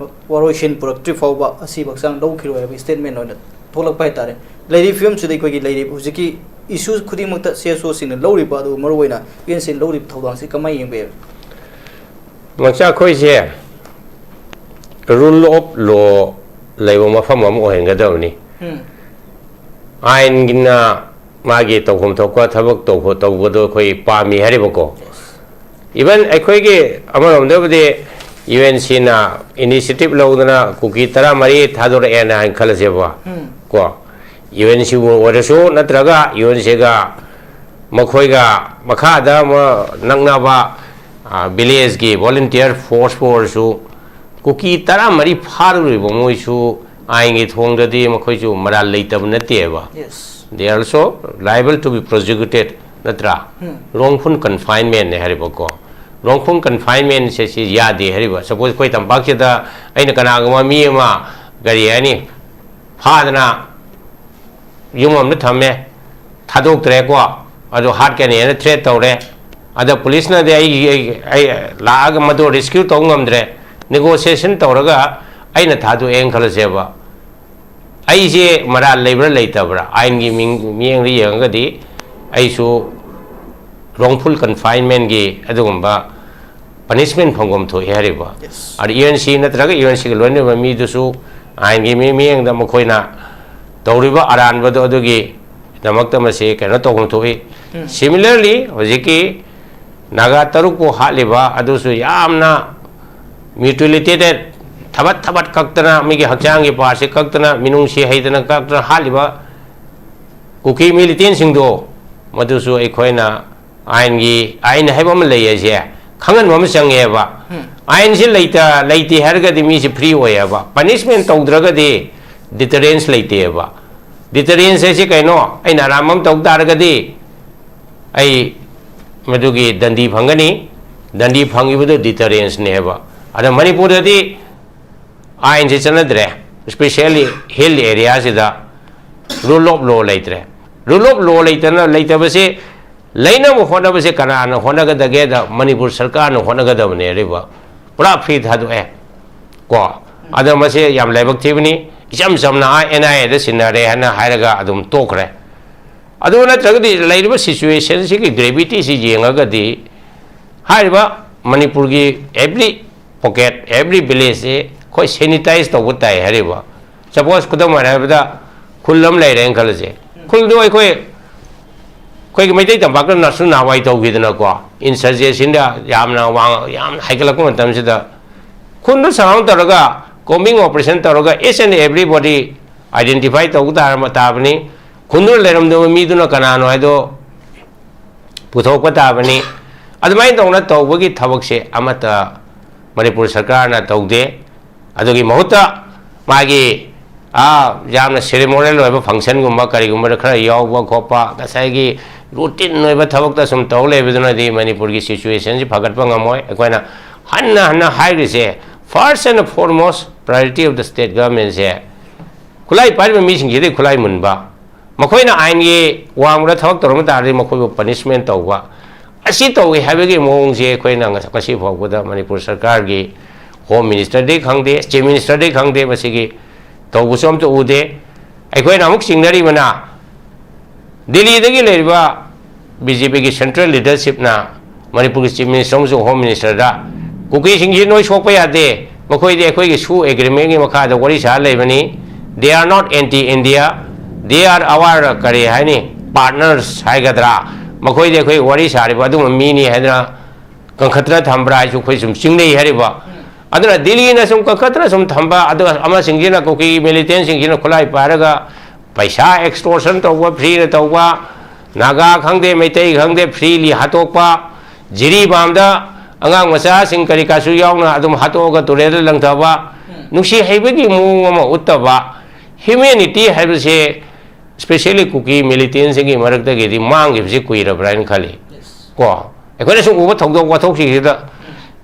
ꯋꯥꯔꯣꯏꯁꯤꯟ ꯄꯨꯔꯛꯇ꯭ꯔꯤ ꯐꯥꯎꯕ ꯑꯁꯤꯕꯨ ꯍꯛꯆꯥꯡ ꯂꯧꯈꯤꯔꯣꯏ ꯍꯥꯏꯕ statement ꯑꯣꯏꯅ ꯊꯣꯛꯂꯛꯄ ꯍꯥꯏꯇꯥꯔꯦ꯫ ꯂꯩꯔꯤꯕ ꯐꯤꯕꯝꯁꯤꯗ ꯑꯩꯈꯣꯏꯒꯤ ꯂꯩꯔꯤꯕ ꯍꯧꯖꯤꯛꯀꯤ issue ꯈꯨꯗꯤꯡꯃꯛꯇ C S O ꯁꯤꯡꯅ ꯂꯧꯔꯤꯕ, ꯑꯗꯨꯒ ꯃꯔꯨꯑꯣꯏꯅ U N C ꯅ ꯂꯧꯔꯤꯕ ꯊꯧꯗꯥꯡꯁꯤ ꯀꯃꯥꯏꯅ ꯌꯦꯡꯕ ꯌꯥꯏ? ꯃꯆꯥ ꯑꯩꯈꯣꯏꯁꯦ Rule of law ꯂꯩꯕ ꯃꯐꯝ ꯑꯃ ꯑꯣꯏꯍꯟꯒꯗꯕꯅꯤ꯫ ꯎꯝ꯫ ꯑꯥꯏꯟꯒꯤꯅ ꯃꯥꯒꯤ ꯇꯧꯐꯝ ꯊꯣꯛꯄ ꯊꯕꯛ ꯇꯧꯕ ꯇꯧꯕꯗꯣ ꯑꯩꯈꯣꯏ ꯄꯥꯝꯃꯤ ꯍꯥꯏꯔꯤꯕꯀꯣ꯫ Even ꯑꯩꯈꯣꯏꯒꯤ ꯑꯃꯔꯣꯝꯗꯕꯨꯗꯤ ꯌꯨ ꯑꯦꯟ ꯁꯤꯅ initiative ꯂꯧꯗꯅ ꯀꯨꯀꯤ ꯇꯔꯥꯃꯔꯤ ꯊꯥꯗꯣꯔꯛꯑꯦꯅ ꯍꯥꯏꯅ ꯈꯜꯂꯁꯦꯕ꯫ ꯎꯝ꯫ ꯀꯣ, ꯌꯨ ꯑꯦꯟ ꯁꯤꯕꯨ ꯑꯣꯏꯔꯁꯨ ꯅꯠꯇ꯭ꯔꯒ ꯌꯨ ꯑꯦꯟ ꯁꯤꯒ ꯃꯈꯣꯏꯒ ꯃꯈꯥꯗ ꯑꯃ ꯅꯛꯅꯕ ꯚꯤꯂꯦꯖꯀꯤ ꯚꯣꯂꯨꯟꯇꯤꯌꯔ ꯐꯣꯔꯁꯄꯨ ꯑꯣꯏꯔꯁꯨ ꯀꯨꯀꯤ ꯇꯔꯥꯃꯔꯤ ꯐꯥꯔꯨꯔꯤꯕ ꯃꯣꯏꯁꯨ ꯑꯥꯏꯟꯒꯤ ꯊꯣꯡꯗꯗꯤ ꯃꯈꯣꯏꯁꯨ ꯃꯔꯥꯜ ꯂꯩꯇꯕ ꯅꯠꯇꯦꯕ꯫ Yes. They are also liable to be prosecuted, ꯅꯠꯇ꯭ꯔꯥ? ꯎꯝ꯫ Wrongful confinementꯅꯦ ꯍꯥꯏꯔꯤꯕꯀꯣ꯫ Wrongful confinementꯁꯦ ꯁꯤ ꯌꯥꯗꯦ ꯍꯥꯏꯔꯤꯕ꯫ Suppose ꯑꯩꯈꯣꯏ ꯇꯝꯄꯥꯛꯁꯤꯗ ꯑꯩꯅ ꯀꯅꯥꯒꯨꯝꯕ ꯃꯤ ꯑꯃ ꯀꯔꯤ ꯍꯥꯏꯅꯤ ꯐꯥꯗꯅ ꯌꯨꯝ ꯑꯃꯗ ꯊꯝꯃꯦ, ꯊꯥꯗꯣꯛꯇ꯭ꯔꯦꯀꯣ, ꯑꯗꯣ ꯍꯥꯠꯀꯅꯤꯅ threat ꯇꯧꯔꯦ꯫ ꯑꯗ ꯄꯨꯂꯤꯁꯅꯗꯤ ꯑꯩ ꯑꯩ ꯑꯩ ꯂꯥꯛꯑꯒ ꯃꯗꯨ rescue ꯇꯧꯕ ꯉꯝꯗ꯭ꯔꯦ, negotiation ꯇꯧꯔꯒ ꯑꯩꯅ ꯊꯥꯗꯣꯛꯑꯦꯅ ꯈꯜꯂꯁꯦꯕ꯫ ꯑꯩꯁꯦ ꯃꯔꯥꯜ ꯂꯩꯕ꯭ꯔꯥ ꯂꯩꯇꯕ꯭ꯔꯥ? ꯑꯥꯏꯟꯒꯤ ꯃꯤꯡ- ꯃꯤꯠꯌꯦꯡꯗ ꯌꯦꯡꯉꯒꯗꯤ ꯑꯩꯁꯨ wrongful confinementꯀꯤ ꯑꯗꯨꯒꯨꯝꯕ punishment ꯐꯪꯐꯝ ꯊꯣꯛꯏ ꯍꯥꯏꯔꯤꯕ꯫ Yes. ꯑꯗ ꯌꯨ ꯑꯦꯟ ꯁꯤ ꯅꯠꯇ꯭ꯔꯒ ꯌꯨ ꯑꯦꯟ ꯁꯤꯒ ꯂꯣꯏꯅꯔꯤꯕ ꯃꯤꯗꯨꯁꯨ ꯑꯥꯏꯟꯒꯤ ꯃꯤ- ꯃꯤꯠꯌꯦꯡꯗ ꯃꯈꯣꯏꯅ ꯇꯧꯔꯤꯕ ꯑꯔꯥꯟꯕꯗꯣ ꯑꯗꯨꯒꯤꯗꯃꯛꯇ ꯃꯁꯤ ꯀꯩꯅꯣ ꯇꯧꯐꯝ ꯊꯣꯛꯏ꯫ ꯎꯝ꯫ Similarly, ꯍꯧꯖꯤꯛꯀꯤ ꯅꯥꯒꯥ ꯇꯔꯨꯛꯄꯨ ꯍꯥꯠꯂꯤꯕ ꯑꯗꯨꯁꯨ ꯌꯥꯝꯅ mutilated, ꯊꯕꯠ ꯊꯕꯠ ꯀꯛꯇꯅ, ꯃꯤꯒꯤ ꯍꯛꯆꯥꯡꯒꯤ partꯁꯦ ꯀꯛꯇꯅ, ꯃꯤꯅꯨꯡꯁꯤ ꯍꯩꯗꯅ ꯀꯛꯇꯅ ꯍꯥꯠꯂꯤꯕ ꯀꯨꯀꯤ militantꯁꯤꯡꯗꯣ, ꯃꯗꯨꯁꯨ ꯑꯩꯈꯣꯏꯅ ꯑꯥꯏꯟꯒꯤ, ꯑꯥꯏꯟ ꯍꯥꯏꯕ ꯑꯃ ꯂꯩ ꯍꯥꯏꯁꯦ ꯈꯪꯍꯟꯕ ꯑꯃ ꯆꯪꯉꯦꯕ꯫ ꯎꯝ꯫ ꯑꯥꯏꯟꯁꯦ ꯂꯩꯇ- ꯂꯩꯇꯦ ꯍꯥꯏꯔꯒꯗꯤ ꯃꯤꯁꯦ free ꯑꯣꯏꯌꯦꯕ꯫ Punishment ꯇꯧꯗ꯭ꯔꯒꯗꯤ deterrence ꯂꯩꯇꯦꯕ꯫ Deterrence ꯍꯥꯏꯁꯦ ꯀꯩꯅꯣ? ꯑꯩꯅ ꯑꯔꯥꯟꯕ ꯑꯃ ꯇꯧ ꯇꯥꯔꯒꯗꯤ ꯑꯩ ꯃꯗꯨꯒꯤ ꯗꯟꯗꯤ ꯐꯪꯒꯅꯤ꯫ ꯗꯟꯗꯤ ꯐꯪꯉꯤꯕꯗꯨ deterrenceꯅꯦꯕ꯫ ꯑꯗ ꯃꯅꯤꯄꯨꯔꯗꯗꯤ ꯑꯥꯏꯟꯁꯦ ꯆꯠꯅꯗ꯭ꯔꯦ, especially hill areaꯁꯤꯗ rule of law ꯂꯩꯇ꯭ꯔꯦ꯫ Rule of law ꯂꯩꯇꯅ- ꯂꯩꯇꯕꯁꯦ, ꯂꯩꯅꯕ ꯍꯣꯠꯅꯕꯁꯦ ꯀꯅꯥꯅ ꯍꯣꯠꯅꯒꯗꯒꯦꯗ ꯃꯅꯤꯄꯨꯔ ꯁꯔꯀꯥꯔꯅ ꯍꯣꯠꯅꯒꯗꯕꯅꯦ꯫ ꯑꯔꯤꯕ ꯄꯨꯔꯥ free ꯊꯥꯗꯣꯛꯑꯦ ꯀꯣ꯫ ꯑꯗ ꯃꯁꯦ ꯌꯥꯝ ꯂꯥꯏꯕꯛ ꯊꯤꯕꯅꯤ꯫ ꯏꯆꯝ ꯆꯝꯅ ꯑꯥ ꯑꯦꯟ ꯑꯥꯏ ꯑꯦꯗ ꯁꯤꯟꯅꯔꯦ ꯍꯥꯏꯅ ꯍꯥꯏꯔꯒ ꯑꯗꯨꯝ ꯇꯣꯛꯈ꯭ꯔꯦ꯫ ꯑꯗꯨ ꯅꯠꯇ꯭ꯔꯒꯗꯤ ꯂꯩꯔꯤꯕ situationꯁꯤꯒꯤ gravityꯁꯤ ꯌꯦꯡꯉꯒꯗꯤ ꯍꯥꯏꯔꯤꯕ ꯃꯅꯤꯄꯨꯔꯒꯤ every pocket, every villageꯁꯤ ꯑꯩꯈꯣꯏ ꯁꯦꯅꯤꯇꯥꯏꯁ ꯇꯧꯕ ꯇꯥꯏ ꯍꯥꯏꯔꯤꯕ꯫ ꯁꯄꯣꯁ, ꯈꯨꯗꯝ ꯑꯣꯏꯅ ꯍꯥꯏꯔꯕꯗ, ꯈꯨꯜ ꯑꯃ ꯂꯩꯔꯦꯅ ꯈꯜꯂꯁꯦ꯫ ꯈꯨꯜꯗꯨ ꯑꯩꯈꯣꯏ, ꯑꯩꯈꯣꯏꯒꯤ ꯃꯩꯇꯩ ꯇꯝꯄꯥꯛꯇ ꯅꯁꯨ ꯅꯍꯥꯟꯋꯥꯏ ꯇꯧꯈꯤꯗꯅꯀꯣ, ꯏꯟꯁꯔꯖꯦꯟꯁꯤꯗ ꯌꯥꯝꯅ ꯋꯥꯡ-, ꯌꯥꯝꯅ ꯍꯥꯏꯒꯠꯂꯛꯄ ꯃꯇꯝꯁꯤꯗ, ꯈꯨꯟꯗꯨ ꯁꯔꯥꯎꯟ ꯇꯧꯔꯒ, ꯀꯣꯝꯕꯤꯡ ꯑꯣꯄꯔꯦꯁꯟ ꯇꯧꯔꯒ, each and everybody identify ꯇꯧꯕ ꯇꯥꯔ-, ꯇꯥꯕꯅꯤ꯫ ꯈꯨꯟꯗꯨꯗ ꯂꯩꯔꯝꯗꯕ ꯃꯤꯗꯨꯅ ꯀꯅꯥꯅꯣ ꯍꯥꯏꯗꯣ ꯄꯨꯊꯣꯛꯄ ꯇꯥꯕꯅꯤ꯫ ꯑꯗꯨꯃꯥꯏꯅ ꯇꯧꯅ ꯇꯧꯕꯒꯤ ꯊꯕꯛꯁꯦ ꯑꯃꯠꯇ ꯃꯅꯤꯄꯨꯔ ꯁꯔꯀꯥꯔꯅ ꯇꯧꯗꯦ꯫ ꯑꯗꯨꯒꯤ ꯃꯍꯨꯠꯇ ꯃꯥꯒꯤ, ꯑꯥ, ꯌꯥꯝꯅ ꯁꯦꯔꯤꯃꯣꯅꯤꯌꯦꯜ ꯑꯣꯏꯕ ꯐꯪꯁꯟꯒꯨꯝꯕ ꯀꯔꯤꯒꯨꯝꯕꯗ ꯈꯔ ꯌꯥꯎꯕ ꯈꯣꯠꯄ, ꯉꯁꯥꯏꯒꯤ ꯔꯨꯇꯤꯟ ꯑꯣꯏꯕ ꯊꯕꯛꯇ ꯁꯨꯝ ꯇꯧ ꯂꯩꯕꯗꯨꯅꯗꯤ ꯃꯅꯤꯄꯨꯔꯒꯤ ꯁꯤꯆꯨꯋꯦꯁꯟꯁꯤ ꯐꯒꯠꯄ ꯉꯝꯃꯣꯏ꯫ ꯑꯩꯈꯣꯏꯅ ꯍꯟꯅ ꯍꯟꯅ ꯍꯥꯏꯔꯤꯁꯦ, first and foremost priority of the state governmentꯁꯦ ꯈꯨꯠꯂꯥꯏ ꯄꯥꯏꯔꯤꯕ ꯃꯤꯁꯤꯡꯁꯤꯗꯤ ꯈꯨꯠꯂꯥꯏ ꯃꯨꯟꯕ, ꯃꯈꯣꯏꯅ ꯑꯥꯏꯟꯒꯤ ꯋꯥꯡꯃꯗ ꯊꯕꯛ ꯇꯧꯔꯝꯕ ꯇꯥꯔꯗꯤ ꯃꯈꯣꯏꯕꯨ ꯄꯅꯤꯁꯃꯦꯟ ꯇꯧꯕ, ꯑꯁꯤ ꯇꯧꯏ ꯍꯥꯏꯕꯒꯤ ꯃꯑꯣꯡꯁꯦ ꯑꯩꯈꯣꯏꯅ ꯉ-, ꯉꯁꯤ ꯐꯥꯎꯕꯗ ꯃꯅꯤꯄꯨꯔ ꯁꯔꯀꯥꯔꯒꯤ ꯍꯣꯝ ꯃꯤꯅꯤꯁꯇꯔꯗꯒꯤ ꯈꯪꯗꯦ, ꯆꯤꯐ ꯃꯤꯅꯤꯁꯇꯔꯗꯒꯤ ꯈꯪꯗꯦ, ꯃꯁꯤꯒꯤ ꯇꯧꯕꯁꯨ ꯑꯝꯇ ꯎꯗꯦ꯫ ꯑꯩꯈꯣꯏꯅ ꯑꯃꯨꯛ ꯆꯤꯡꯅꯔꯤꯕꯅ ꯗꯤꯜꯂꯤꯗꯒꯤ ꯂꯩꯔꯤꯕ ꯕꯤ ꯖꯦ ꯄꯤꯒꯤ ꯁꯦꯟꯇ꯭ꯔꯦꯜ ꯂꯤꯗꯔꯁꯤꯞꯅ ꯃꯅꯤꯄꯨꯔꯒꯤ ꯆꯤꯐ ꯃꯤꯅꯤꯁꯇꯔ ꯑꯃꯁꯨꯡ ꯍꯣꯝ ꯃꯤꯅꯤꯁꯇꯔꯗ ꯀꯨꯀꯤꯁꯤꯡꯁꯤ ꯅꯣꯏ ꯁꯣꯛꯄ ꯌꯥꯗꯦ, ꯃꯈꯣꯏꯗꯤ ꯑꯩꯈꯣꯏꯒꯤ ꯁꯨ ꯑꯦꯒ꯭ꯔꯤꯃꯦꯟꯒꯤ ꯃꯈꯥꯗ ꯋꯥꯔꯤ ꯁꯥꯔ ꯂꯩꯕꯅꯤ, they are not anti India, they are our ꯀꯔꯤ ꯍꯥꯏꯅꯤ, ꯄꯥꯔꯠꯅꯔꯁ ꯍꯥꯏꯒꯗ꯭ꯔꯥ, ꯃꯈꯣꯏꯗꯤ ꯑꯩꯈꯣꯏ ꯋꯥꯔꯤ ꯁꯥꯔꯤꯕ ꯑꯗꯨꯒꯨꯝꯕ ꯃꯤꯅꯤ ꯍꯥꯏꯗꯅ ꯀꯟꯈꯠꯇꯅ ꯊꯝꯕ꯭ꯔꯥ ꯍꯥꯏꯁꯨ ꯑꯩꯈꯣꯏ ꯁꯨꯝ ꯆꯤꯡꯅꯩ ꯍꯥꯏꯔꯤꯕ꯫ ꯑꯗꯨꯅ ꯗꯤꯜꯂꯤꯅ ꯁꯨꯝ ꯀꯟꯈꯠꯇꯅ ꯁꯨꯝ ꯊꯝꯕ, ꯑꯗꯨꯒ ꯑꯃꯁꯤꯡꯁꯤꯅ ꯀꯨꯀꯤ ꯃꯤꯂꯤꯇꯦꯟꯁꯤꯡꯁꯤꯅ ꯈꯨꯠꯂꯥꯏ ꯄꯥꯏꯔꯒ ꯄꯩꯁꯥ ꯑꯦꯛꯁꯇꯣꯔꯁꯟ ꯇꯧꯕ, ꯐ꯭ꯔꯤꯗ ꯇꯧꯕ, ꯅꯥꯒꯥ ꯈꯪꯗꯦ, ꯃꯩꯇꯩ ꯈꯪꯗꯦ, ꯐ꯭ꯔꯤꯂꯤ ꯍꯥꯠꯇꯣꯛꯄ, ꯖꯤꯔꯤꯕꯥꯝꯗ ꯑꯉꯥꯡ ꯃꯆꯥꯁꯤꯡ ꯀꯔꯤ ꯀꯥꯁꯨ ꯌꯥꯎꯅ ꯑꯗꯨꯝ ꯍꯥꯠꯇꯣꯛꯑꯒ ꯇꯨꯔꯦꯜꯗ ꯂꯪꯊꯕ, ꯅꯨꯡꯁꯤ ꯍꯩꯕꯒꯤ ꯃꯑꯣꯡ ꯑꯃ ꯎꯠꯇꯕ, ꯍ꯭ꯌꯨꯃꯦꯅꯤꯇꯤ ꯍꯥꯏꯕꯁꯦ ꯁ꯭ꯄꯦꯁꯦꯜꯂꯤ ꯀꯨꯀꯤ ꯃꯤꯂꯤꯇꯦꯟꯁꯤꯡꯒꯤ ꯃꯔꯛꯇꯒꯤꯗꯤ ꯃꯥꯡꯈꯤꯕꯁꯤ ꯀꯨꯏꯔꯕ꯭ꯔꯥ ꯍꯥꯏꯅ ꯈꯜꯂꯤ꯫ ꯀꯣ, ꯑꯩꯈꯣꯏꯅ ꯁꯨꯝ ꯎꯕ ꯊꯧꯗꯣꯛ ꯋꯥꯊꯣꯛꯁꯤꯡꯁꯤꯗ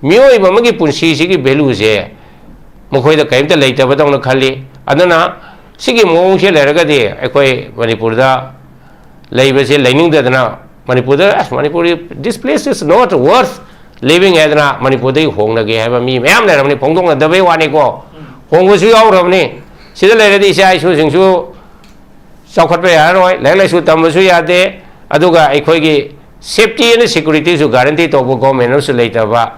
ꯃꯤꯑꯣꯏꯕ ꯑꯃꯒꯤ ꯄꯨꯟꯁꯤꯁꯤꯒꯤ ꯚꯦꯂꯨꯁꯦ ꯃꯈꯣꯏꯗ ꯀꯔꯤꯝꯇ ꯂꯩꯇꯕꯗꯧꯅ ꯈꯜꯂꯤ꯫ ꯑꯗꯨꯅ ꯁꯤꯒꯤ ꯃꯑꯣꯡꯁꯦ ꯂꯩꯔꯒꯗꯤ ꯑꯩꯈꯣꯏ ꯃꯅꯤꯄꯨꯔꯗ ꯂꯩꯕꯁꯦ ꯂꯩꯅꯤꯡꯗꯗꯅ ꯃꯅꯤꯄꯨꯔꯗ, "ꯑꯁ, Manipur, this place is not worth living" ꯍꯥꯏꯗꯅ ꯃꯅꯤꯄꯨꯔꯗꯒꯤ ꯍꯣꯡꯂꯒꯦ ꯍꯥꯏꯕ ꯃꯤ ꯃꯌꯥꯝ ꯂꯩꯔꯕꯅꯤ, ꯐꯣꯡꯗꯣꯛꯅꯗꯕꯩ ꯋꯥꯅꯤꯀꯣ꯫ ꯍꯣꯡꯕꯁꯨ ꯌꯥꯎꯈ꯭ꯔꯕꯅꯤ꯫ ꯁꯤꯗ ꯂꯩꯔꯗꯤ ꯏꯆꯥ ꯏꯁꯨꯁꯤꯡꯁꯨ ꯆꯥꯎꯈꯠꯄ ꯌꯥꯔꯔꯣꯏ, ꯂꯥꯏꯔꯤꯛ ꯂꯥꯏꯁꯨ ꯇꯝꯕꯁꯨ ꯌꯥꯗꯦ, ꯑꯗꯨꯒ ꯑꯩꯈꯣꯏꯒꯤ ꯁꯦꯐꯇꯤ ꯑꯦꯟ ꯁꯦꯀ꯭ꯌꯨꯔꯤꯇꯤꯁꯨ ꯒꯥꯔꯦꯟꯇꯤ ꯇꯧꯕ ꯒꯣꯔꯃꯦꯟ ꯑꯃꯁꯨ ꯂꯩꯇꯕ,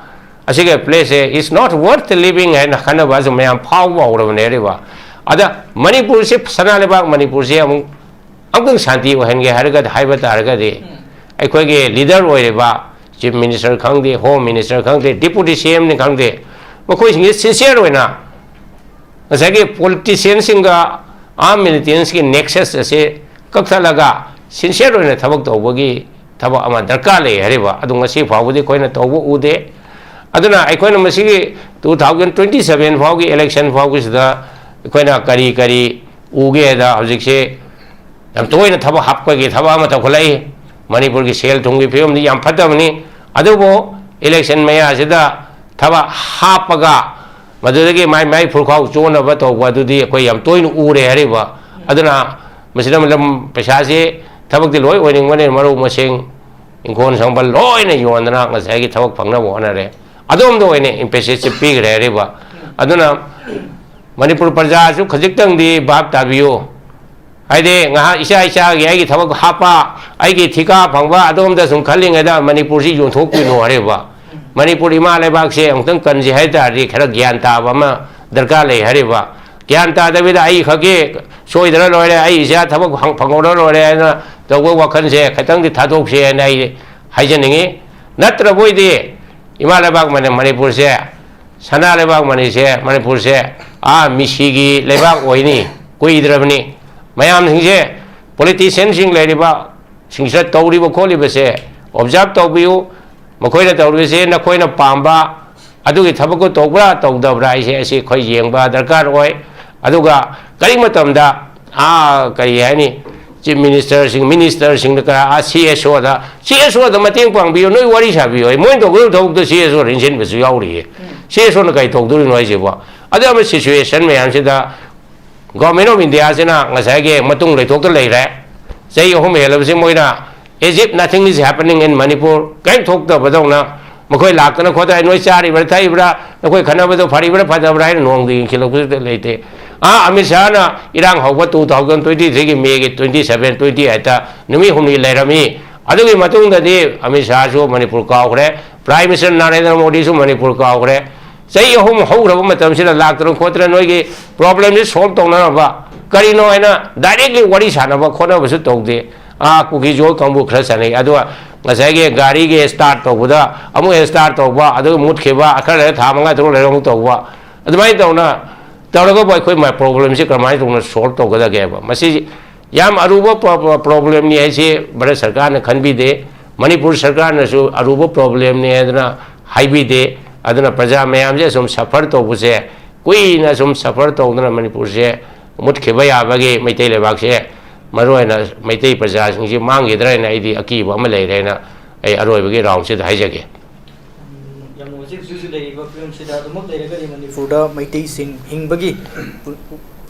ꯑꯁꯤꯒꯤ ꯄ꯭ꯂꯦꯁꯁꯦ is not worth living ꯍꯥꯏꯅ ꯈꯟꯅꯕꯁꯨ ꯃꯌꯥꯝ ꯐꯥꯎꯕ ꯍꯧꯔꯕꯅꯦ ꯍꯥꯏꯔꯤꯕ꯫ ꯑꯗ ꯃꯅꯤꯄꯨꯔꯁꯤ, ꯁꯅꯥ ꯂꯩꯕꯥꯛ ꯃꯅꯤꯄꯨꯔꯁꯤ ꯑꯃꯨꯛ ꯑꯃꯨꯛꯇꯪ ꯁꯥꯟꯇꯤ ꯑꯣꯏꯍꯟꯒꯦ ꯍꯥꯏꯔꯒꯗꯤ, ꯍꯥꯏꯕ ꯇꯥꯔꯒꯗꯤ, ꯑꯩꯈꯣꯏꯒꯤ ꯂꯤꯗꯔ ꯑꯣꯏꯔꯤꯕ ꯆꯤꯐ ꯃꯤꯅꯤꯁꯇꯔ ꯈꯪꯗꯦ, ꯍꯣꯝ ꯃꯤꯅꯤꯁꯇꯔ ꯈꯪꯗꯦ, ꯗꯤꯄꯨꯇꯤ ꯁꯤ ꯑꯦꯝꯅꯤ ꯈꯪꯗꯦ, ꯃꯈꯣꯏꯁꯤꯡꯁꯦ ꯁꯤꯟꯁꯤꯌꯔ ꯑꯣꯏꯅ ꯉꯁꯥꯏꯒꯤ ꯄꯣꯂꯤꯇꯤꯁꯤꯌꯟꯁꯤꯡꯒ ꯑꯥꯔꯝ ꯃꯤꯂꯤꯇꯦꯟꯁꯀꯤ ꯅꯦꯛꯁꯁ ꯑꯁꯤ ꯀꯛꯊꯠꯂꯒ ꯁꯤꯟꯁꯤꯌꯔ ꯑꯣꯏꯅ ꯊꯕꯛ ꯇꯧꯕꯒꯤ ꯊꯕꯛ ꯑꯃ ꯗꯔꯀꯥꯔ ꯂꯩ ꯍꯥꯏꯔꯤꯕ꯫ ꯑꯗꯨ ꯉꯁꯤ ꯐꯥꯎꯕꯗꯤ ꯑꯩꯈꯣꯏꯅ ꯇꯧꯕ ꯎꯗꯦ꯫ ꯑꯗꯨꯅ ꯑꯩꯈꯣꯏꯅ ꯃꯁꯤꯒꯤ two thousand twenty seven ꯐꯥꯎꯒꯤ ꯏꯂꯦꯛꯁꯟ ꯐꯥꯎꯒꯤꯁꯤꯗ ꯑꯩꯈꯣꯏꯅ ꯀꯔꯤ ꯀꯔꯤ ꯎꯒꯦ ꯍꯥꯏꯗ, ꯍꯧꯖꯤꯛꯁꯦ ꯌꯥꯝ ꯇꯣꯏꯅ ꯊꯕꯛ ꯍꯥꯞꯄꯒꯤ ꯊꯕꯛ ꯑꯃ ꯇꯧꯈꯠꯂꯛꯏ꯫ ꯃꯅꯤꯄꯨꯔꯒꯤ ꯁꯦꯜ ꯊꯨꯝꯒꯤ ꯐꯤꯕꯝꯗꯤ ꯌꯥꯝ ꯐꯠꯇꯕꯅꯤ, ꯑꯗꯨꯕꯨ ꯏꯂꯦꯛꯁꯟ ꯃꯌꯥꯁꯤꯗ ꯊꯕꯛ ꯍꯥꯞꯄꯒ ꯃꯗꯨꯗꯒꯤ ꯃꯥꯏ ꯃꯥꯏ ꯐꯨꯔꯈꯥꯎ ꯆꯣꯟꯅꯕ ꯇꯧꯕ ꯑꯗꯨꯗꯤ ꯑꯩꯈꯣꯏ ꯌꯥꯝ ꯇꯣꯏꯅ ꯎꯔꯦ ꯍꯥꯏꯔꯤꯕ꯫ ꯑꯗꯨꯅ ꯃꯁꯤꯗ ꯂꯝ ꯄꯩꯁꯥꯁꯤ ꯊꯕꯛꯇꯤ ꯂꯣꯏ ꯑꯣꯏꯅꯤꯡꯕꯅꯤ, ꯃꯔꯨ ꯃꯁꯤꯡ, ꯏꯪꯈꯣꯜ ꯁꯝꯕꯜ ꯂꯣꯏꯅ ꯌꯣꯟꯗꯅ ꯉꯁꯥꯏꯒꯤ ꯊꯕꯛ ꯐꯪꯅꯕ ꯍꯣꯠꯅꯔꯦ꯫ ꯑꯗꯣꯝꯗ ꯑꯣꯏꯅ ꯏꯝꯄꯦꯁꯤꯁꯁꯦ ꯄꯤꯈ꯭ꯔꯦ ꯍꯥꯏꯔꯤꯕ꯫ ꯑꯗꯨꯅ ꯃꯅꯤꯄꯨꯔ ꯄ꯭ꯔꯖꯥꯁꯨ ꯈꯖꯤꯛꯇꯪꯗꯤ ꯚꯥꯞ ꯇꯥꯕꯤꯌꯨ꯫ ꯍꯥꯏꯗꯤ ꯉꯥꯏꯍꯥꯛ ꯏꯆꯥ ꯏꯆꯥꯒꯤ ꯑꯩꯒꯤ ꯊꯕꯛ ꯍꯥꯞꯄ, ꯑꯩꯒꯤ ꯊꯤꯀꯥ ꯐꯪꯕ, ꯑꯗꯣꯝꯗ ꯁꯨꯝ ꯈꯜꯂꯤꯉꯩꯗ ꯃꯅꯤꯄꯨꯔꯁꯤ ꯌꯣꯟꯊꯣꯛꯄꯤꯅꯨ ꯍꯥꯏꯔꯤꯕ꯫ ꯃꯅꯤꯄꯨꯔ ꯏꯃꯥ ꯂꯩꯕꯥꯛꯁꯦ ꯑꯃꯨꯛꯇꯪ ꯀꯟꯁꯤ ꯍꯥꯏ ꯇꯥꯔꯗꯤ ꯈꯔ ꯒ꯭ꯌꯥꯟ ꯇꯥꯕ ꯑꯃ ꯗꯔꯀꯥꯔ ꯂꯩ ꯍꯥꯏꯔꯤꯕ꯫ ꯒ꯭ꯌꯥꯟ ꯇꯥꯗꯕꯤꯗ ꯑꯩ ꯈꯛꯀꯤ ꯁꯣꯏꯗ꯭ꯔ ꯂꯣꯏꯔꯦ, ꯑꯩ ꯏꯆꯥ ꯊꯕꯛ ꯐꯪ-, ꯐꯪꯍꯧꯔ ꯂꯣꯏꯔꯦ ꯍꯥꯏꯅ ꯇꯧꯕ ꯋꯥꯈꯜꯁꯦ ꯈꯤꯇꯪꯗꯤ ꯊꯥꯗꯣꯛꯁꯤ ꯍꯥꯏꯅ ꯑꯩ ꯍꯥꯏꯖꯅꯤꯡꯉꯤ꯫ ꯅꯠꯇ꯭ꯔꯕꯣꯏꯗꯤ ꯏꯃꯥ ꯂꯩꯕꯥꯛ ꯃꯅꯤ-, ꯃꯅꯤꯄꯨꯔꯁꯦ, ꯁꯅꯥ ꯂꯩꯕꯥꯛ ꯃꯅꯤꯁꯦ, ꯃꯅꯤꯄꯨꯔꯁꯦ, ꯑꯥ, ꯃꯤꯁꯤꯒꯤ ꯂꯩꯕꯥꯛ ꯑꯣꯏꯅꯤ, ꯀꯨꯏꯗ꯭ꯔꯕꯅꯤ꯫ ꯃꯌꯥꯝꯁꯤꯡꯁꯦ, ꯄꯣꯂꯤꯇꯤꯁꯤꯌꯟꯁꯤꯡ ꯂꯩꯔꯤꯕ ꯁꯤꯡꯁꯤꯗ ꯇꯧꯔꯤꯕ ꯈꯣꯠꯂꯤꯕꯁꯦ ꯑꯣꯕꯖꯥꯔꯕ ꯇꯧꯕꯤꯌꯨ꯫ ꯃꯈꯣꯏꯅ ꯇꯧꯔꯤꯕꯁꯦ ꯅꯈꯣꯏꯅ ꯄꯥꯝꯕ ꯑꯗꯨꯒꯤ ꯊꯕꯛꯇꯨ ꯇꯧꯕ꯭ꯔꯥ ꯇꯧꯗꯕ꯭ꯔꯥ ꯍꯥꯏꯁꯦ ꯑꯁꯤ ꯑꯩꯈꯣꯏ ꯌꯦꯡꯕ ꯗꯔꯀꯥꯔ ꯑꯣꯏ꯫ ꯑꯗꯨꯒ ꯀꯔꯤ ꯃꯇꯝꯗ, ꯑꯥ, ꯀꯔꯤ ꯍꯥꯏꯅꯤ, ꯆꯤꯐ ꯃꯤꯅꯤꯁꯇꯔꯁꯤꯡ, ꯃꯤꯅꯤꯁꯇꯔꯁꯤꯡꯗ ꯀꯔꯥ, ꯑꯥ, ꯁꯤ ꯑꯦꯁ ꯑꯣꯗ, ꯁꯤ ꯑꯦꯁ ꯑꯣꯗ ꯃꯇꯦꯡ ꯄꯥꯡꯕꯤꯌꯨ, ꯅꯣꯏ ꯋꯥꯔꯤ ꯁꯥꯕꯤꯌꯨ꯫ ꯑꯩ ꯃꯣꯏꯅ ꯇꯧꯒꯗꯕ ꯊꯕꯛꯇꯣ ꯁꯤ ꯑꯦꯁ ꯑꯣꯗ ꯏꯟꯁꯤꯟꯕꯁꯨ ꯌꯥꯎꯔꯤꯌꯦ꯫ ꯁꯤ ꯑꯦꯁ ꯑꯣꯅ ꯀꯔꯤ ꯇꯧꯗꯣꯔꯤꯅꯣ ꯍꯥꯏꯁꯤꯕꯣ? ꯑꯗꯨ ꯑꯃ ꯁꯤꯆꯨꯋꯦꯁꯟ ꯃꯌꯥꯝꯁꯤꯗ Government of India ꯁꯤꯅ ꯉꯁꯥꯏꯒꯤ ꯃꯇꯨꯡ ꯂꯩꯊꯣꯛꯇ ꯂꯩꯔꯦ꯫ ꯆꯍꯤ ꯑꯍꯨꯝ ꯍꯦꯜꯂꯕꯁꯤ ꯃꯣꯏꯅ as if nothing is happening in Manipur, ꯀꯔꯤꯝ ꯊꯣꯛꯇꯕꯗꯧꯅ ꯃꯈꯣꯏ ꯂꯥꯛꯇꯅ ꯈꯣꯠꯇꯅ ꯅꯣꯏ ꯆꯥꯔꯤꯕ꯭ꯔꯥ ꯊꯛꯏꯕ꯭ꯔꯥ, ꯅꯈꯣꯏ ꯈꯠꯅꯕꯗꯣ ꯐꯔꯤꯕ꯭ꯔꯥ ꯐꯖꯕ꯭ꯔꯥ ꯍꯥꯏꯅ ꯅꯣꯡꯃꯗ ꯌꯦꯡꯁꯤꯜꯂꯛꯄꯁꯨ ꯂꯩꯇꯦ꯫ ꯑꯥ, ꯑꯃꯤꯠ ꯁꯥꯍꯅ ꯏꯔꯥꯡ ꯍꯧꯕ two thousand twenty three ꯒꯤ ꯃꯦꯒꯤ twenty seven, twenty eight ꯅꯨꯃꯤꯠ ꯍꯨꯝꯅꯤ ꯂꯩꯔꯝꯃꯤ꯫ ꯑꯗꯨꯒꯤ ꯃꯇꯨꯡꯗꯗꯤ ꯑꯃꯤꯠ ꯁꯥꯍꯁꯨ ꯃꯅꯤꯄꯨꯔ ꯀꯥꯎꯈ꯭ꯔꯦ꯫ Prime Minister ꯅꯔꯦꯟꯗ꯭ꯔ ꯃꯣꯗꯤꯁꯨ ꯃꯅꯤꯄꯨꯔ ꯀꯥꯎꯈ꯭ꯔꯦ꯫ ꯆꯍꯤ ꯑꯍꯨꯝ ꯍꯧꯈ꯭ꯔꯕ ꯃꯇꯝꯁꯤꯗ ꯂꯥꯛꯇꯅ ꯈꯣꯠꯇꯅ ꯅꯣꯏꯒꯤ problemꯁꯤ solve ꯇꯧꯅꯅꯕ ꯀꯔꯤꯅꯣ ꯍꯥꯏꯅ directly ꯋꯥꯔꯤ ꯁꯥꯟꯅꯕ ꯈꯣꯠꯅꯕꯁꯨ ꯇꯧꯗꯦ꯫ ꯑꯥ, ꯀꯨꯀꯤ ꯖꯣꯜ ꯀꯥꯡꯕꯨ ꯈꯔ ꯆꯠꯅꯩ꯫ ꯑꯗꯨꯒ ꯉꯁꯥꯏꯒꯤ ꯒꯥꯔꯤꯒꯤ start ꯇꯧꯕꯗ ꯑꯃꯨꯛ start ꯇꯧꯕ, ꯑꯗꯨꯒ ꯃꯨꯠꯈꯤꯕ, ꯈꯔ ꯂꯩꯔꯒ ꯊꯥ ꯃꯉꯥ ꯇꯔꯨꯛ ꯂꯩꯔꯒ ꯑꯃꯨꯛ ꯇꯧꯕ, ꯑꯗꯨꯃꯥꯏꯅ ꯇꯧꯅ ꯇꯧꯔꯒꯕꯨ ꯑꯩꯈꯣꯏ problemꯁꯤ ꯀꯔꯝꯍꯥꯏꯅ ꯇꯧꯅ solve ꯇꯧꯒꯗꯒꯦꯕ? ꯃꯁꯤ ꯌꯥꯝ ꯑꯔꯨꯕ problemꯅꯤ ꯍꯥꯏꯁꯤ ꯚꯥꯔꯠ ꯁꯔꯀꯥꯔꯅ ꯈꯟꯕꯤꯗꯦ꯫ ꯃꯅꯤꯄꯨꯔ ꯁꯔꯀꯥꯔꯅꯁꯨ ꯑꯔꯨꯕ problemꯅꯤ ꯍꯥꯏꯗꯅ ꯍꯥꯏꯕꯤꯗꯦ꯫ ꯑꯗꯨꯅ ꯄ꯭ꯔꯖꯥ ꯃꯌꯥꯝꯁꯦ ꯑꯁꯨꯝ suffer ꯇꯧꯕꯁꯦ, ꯀꯨꯏꯅ ꯁꯨꯝ suffer ꯇꯧꯗꯅ ꯃꯅꯤꯄꯨꯔꯁꯦ ꯃꯨꯠꯈꯤꯕ ꯌꯥꯕꯒꯤ, ꯃꯩꯇꯩ ꯂꯩꯕꯥꯛꯁꯦ, ꯃꯔꯨꯑꯣꯏꯅ ꯃꯩꯇꯩ ꯄ꯭ꯔꯖꯥꯁꯤꯡꯁꯤ ꯃꯥꯡꯈꯤꯗ꯭ꯔꯥ ꯍꯥꯏꯅ ꯑꯩꯗꯤ ꯑꯀꯤꯕ ꯑꯃ ꯂꯩꯔꯦꯅ ꯑꯩ ꯑꯔꯣꯏꯕꯒꯤ roundꯁꯤꯗ ꯍꯥꯏꯖꯒꯦ꯫ ꯌꯥꯝꯅ ꯍꯧꯖꯤꯛ ꯍꯧꯖꯤꯛ ꯍꯧꯖꯤꯛ ꯂꯩꯔꯤꯕ ꯐꯤꯕꯝꯁꯤꯗ ꯑꯗꯨꯃꯛ ꯂꯩꯔꯒꯗꯤ ꯃꯅꯤꯄꯨꯔꯗ ꯃꯩꯇꯩꯁꯤꯡ ꯍꯤꯡꯕꯒꯤ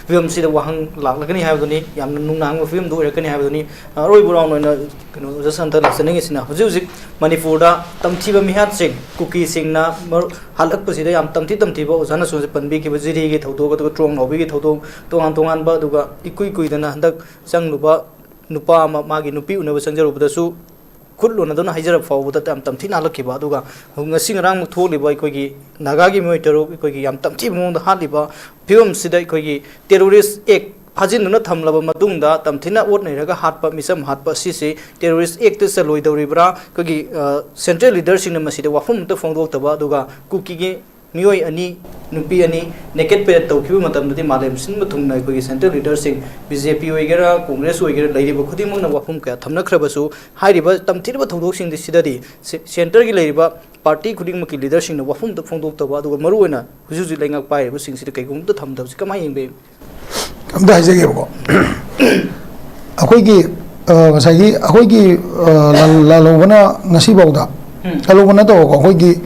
ꯐꯤꯕꯝꯁꯤꯗ ꯋꯥꯍꯪ ꯂꯥꯛꯂꯒꯅꯤ ꯍꯥꯏꯕꯗꯨꯅꯤ꯫ ꯌꯥꯝꯅ ꯅꯨꯡꯅꯥꯡꯕ ꯐꯤꯕꯝꯗꯨ ꯑꯣꯏꯔꯛꯀꯅꯤ ꯍꯥꯏꯕꯗꯨꯅꯤ꯫ ꯑꯔꯣꯏꯕ round ꯑꯣꯏꯅ ꯀꯩꯅꯣ ꯑꯣꯖꯥ ꯁꯥꯟꯇ ꯂꯥꯛꯆꯅꯤꯡꯉꯤꯁꯤꯅ ꯍꯧꯖꯤꯛ ꯍꯧꯖꯤꯛ ꯃꯅꯤꯄꯨꯔꯗ ꯇꯝꯊꯤꯕ ꯃꯤꯍꯥꯠꯁꯤꯡ ꯀꯨꯀꯤꯁꯤꯡꯅ ꯃꯔꯨ ꯍꯥꯠꯂꯛꯄꯁꯤꯗ ꯌꯥꯝ ꯇꯝꯊꯤ ꯇꯝꯊꯤꯕ ꯑꯣꯖꯥꯅꯁꯨ ꯍꯧꯖꯤꯛ ꯄꯟꯕꯤꯈꯤꯕ ꯖꯤꯔꯤꯒꯤ ꯊꯧꯗꯣꯛ, ꯑꯗꯨꯒ ꯇ꯭ꯔꯣꯡ ꯂꯥꯎꯕꯤꯒꯤ ꯊꯧꯗꯣꯛ, ꯇꯣꯉꯥꯟ ꯇꯣꯉꯥꯟꯕ, ꯑꯗꯨꯒ ꯏꯀꯨꯏ ꯀꯨꯏꯗꯅ ꯍꯟꯗꯛ ꯆꯪꯂꯨꯕ ꯅꯨꯄꯥ ꯑꯃ ꯃꯥꯒꯤ ꯅꯨꯄꯤ ꯎꯅꯕ ꯆꯪꯖꯔꯨꯕꯗꯁꯨ ꯈꯨꯠ ꯂꯣꯟꯅꯗꯨꯅ ꯍꯥꯏꯖꯔꯕ ꯐꯥꯎꯕꯗ ꯌꯥꯝ ꯇꯝꯊꯤꯅ ꯍꯥꯠꯂꯛꯈꯤꯕ꯫ ꯑꯗꯨꯒ ꯉꯁꯤ ꯉꯔꯥꯡꯃꯨꯛ ꯊꯣꯛꯂꯤꯕ ꯑꯩꯈꯣꯏꯒꯤ ꯅꯥꯒꯥꯒꯤ ꯃꯤꯑꯣꯏ ꯇꯔꯨꯛ ꯑꯩꯈꯣꯏꯒꯤ ꯌꯥꯝ ꯇꯝꯊꯤꯕ ꯃꯑꯣꯡꯗ ꯍꯥꯠꯂꯤꯕ ꯐꯤꯕꯝꯁꯤꯗ ꯑꯩꯈꯣꯏꯒꯤ terrorist act ꯐꯥꯖꯤꯟꯗꯨꯅ ꯊꯝꯂꯕ ꯃꯇꯨꯡꯗ ꯇꯝꯊꯤꯅ ꯑꯣꯠ ꯅꯩꯔꯒ ꯍꯥꯠꯄ, ꯃꯤꯆꯝ ꯍꯥꯠꯄ ꯑꯁꯤꯁꯤ terrorist actꯇ ꯆꯜꯂꯣꯏꯗꯧꯔꯤꯕ꯭ꯔꯥ? ꯑꯩꯈꯣꯏꯒꯤ, ꯑ, central leaderꯁꯤꯡꯅ ꯃꯁꯤꯗ ꯋꯥꯐꯝ ꯑꯃꯠꯇ ꯐꯣꯡꯗꯣꯛꯇꯕ, ꯑꯗꯨꯒ ꯀꯨꯀꯤꯒꯤ ꯃꯤꯑꯣꯏ ꯑꯅꯤ, ꯅꯨꯄꯤ ꯑꯅꯤ naked parade ꯇꯧꯈꯤꯕ ꯃꯇꯝꯗꯗꯤ ꯃꯥꯂꯦꯝ ꯁꯤꯟꯕ ꯊꯨꯡꯅ ꯑꯩꯈꯣꯏꯒꯤ central leaderꯁꯤꯡ, BJP ꯑꯣꯏꯒꯦꯔꯥ, Congress ꯑꯣꯏꯒꯦꯔꯥ, ꯂꯩꯔꯤꯕ ꯈꯨꯗꯤꯡꯃꯛꯅ ꯋꯥꯐꯝ ꯀꯌꯥ ꯊꯝꯅꯈ꯭ꯔꯕꯁꯨ, ꯍꯥꯏꯔꯤꯕ ꯇꯝꯊꯤꯔꯕ ꯊꯧꯗꯣꯛꯁꯤꯡꯗꯤ ꯁꯤꯗꯗꯤ ꯁꯦ-, centreꯒꯤ ꯂꯩꯔꯤꯕ party ꯈꯨꯗꯤꯡꯃꯛꯀꯤ leaderꯁꯤꯡꯅ ꯋꯥꯐꯝ ꯑꯃꯠꯇ ꯐꯣꯡꯗꯣꯛꯇꯕ, ꯑꯗꯨꯒ ꯃꯔꯨꯑꯣꯏꯅ ꯍꯧꯖꯤꯛ ꯍꯧꯖꯤꯛ ꯂꯩꯉꯥꯛ ꯄꯥꯏꯔꯤꯕꯁꯤꯡꯁꯤꯗ ꯀꯩꯒꯨꯝꯕ ꯑꯃꯠꯇ ꯊꯝꯗꯕꯁꯤ ꯀꯃꯥꯏꯅ ꯌꯦꯡꯕ? ꯑꯝꯇ ꯍꯥꯏꯖꯒꯦꯕꯀꯣ꯫ ꯑꯩꯈꯣꯏꯒꯤ, ꯑ, ꯉꯁꯥꯏꯒꯤ ꯑꯩꯈꯣꯏꯒꯤ, ꯑ, ꯂꯥꯜ-, ꯂꯥꯜꯍꯧꯕꯅ ꯉꯁꯤꯐꯥꯎꯗ, ꯂꯥꯜꯍꯧꯕ ꯅꯠꯇꯕꯀꯣ, ꯑꯩꯈꯣꯏꯒꯤ,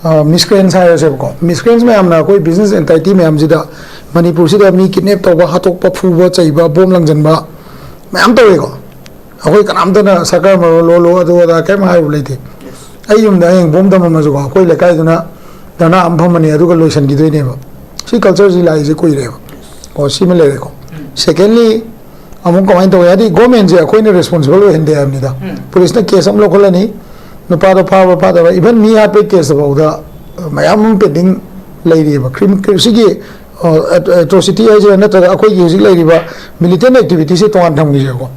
ꯑ, miscreants ꯍꯥꯏꯔꯁꯦꯕꯀꯣ, miscreants ꯃꯌꯥꯝꯅ ꯑꯩꯈꯣꯏ business entity ꯃꯌꯥꯝꯁꯤꯗ ꯃꯅꯤꯄꯨꯔꯁꯤꯗ ꯃꯤ kidnap ꯇꯧꯕ, ꯍꯥꯠꯇꯣꯛꯄ, ꯐꯨꯕ, ꯆꯩꯕ, bomb ꯂꯪꯁꯤꯟꯕ ꯃꯌꯥꯝ ꯇꯧꯋꯦꯀꯣ꯫ ꯑꯩꯈꯣꯏ ꯀꯅꯥꯝꯇꯅ ꯁꯔꯀꯥꯔ ꯃꯔꯣꯜ ꯂꯣꯜꯂꯣ, ꯑꯗꯨ ꯑꯗꯥ ꯀꯔꯤꯝ ꯍꯥꯏꯕ ꯂꯩꯇꯦ꯫ ꯑꯩ ꯌꯨꯝꯗ ꯍꯌꯦꯡ bomb ꯊꯝꯃꯝꯃꯁꯨꯀꯣ, ꯑꯩꯈꯣꯏ ꯂꯩꯀꯥꯏꯗꯨꯅ ꯙꯔꯅꯥ ꯑꯃ ꯐꯝꯃꯅꯤ, ꯑꯗꯨꯒ ꯂꯣꯏꯁꯤꯟꯈꯤꯗꯣꯏꯅꯦꯕ꯫ ꯁꯤ cultureꯁꯤ ꯂꯥꯛꯏꯁꯦ ꯀꯨꯏꯔꯦꯕ꯫ ꯑꯣ, ꯁꯤꯃ ꯂꯩꯔꯦꯀꯣ꯫ Secondly, ꯑꯃꯨꯛ ꯀꯃꯥꯏꯅ ꯇꯧꯋꯦ ꯍꯥꯏꯗꯤ, governmentꯁꯦ ꯑꯩꯈꯣꯏꯅ responsible ꯑꯣꯏꯍꯟꯗꯦ ꯍꯥꯏꯕꯅꯤꯗ꯫ Policeꯅ case ꯑꯃ ꯂꯧꯈꯠꯂꯅꯤ, ꯅꯨꯄꯥꯗꯣ ꯐꯥꯕ ꯐꯥꯗꯕ, even ꯃꯤ ꯍꯥꯠꯄꯒꯤ ꯀꯦꯁꯇꯐꯥꯎꯗ ꯃꯌꯥꯝ ꯑꯃ ꯄꯦꯟꯗꯤꯡ ꯂꯩꯔꯤꯑꯕ꯫ ꯀ꯭ꯔꯤꯝ ꯁꯤꯒꯤ ꯑꯦꯇ꯭ꯔꯣꯁꯤꯇꯤ ꯍꯥꯏꯁꯤꯔꯥ, ꯅꯠꯇ꯭ꯔꯒ ꯑꯩꯈꯣꯏꯒꯤ ꯍꯧꯖꯤꯛ ꯂꯩꯔꯤꯕ ꯃꯤꯂꯤꯇꯦꯟ ꯑꯦꯛꯇꯤꯚꯤꯇꯤꯁꯦ ꯇꯣꯉꯥꯟ ꯊꯝꯈꯤꯁꯦꯕꯀꯣ꯫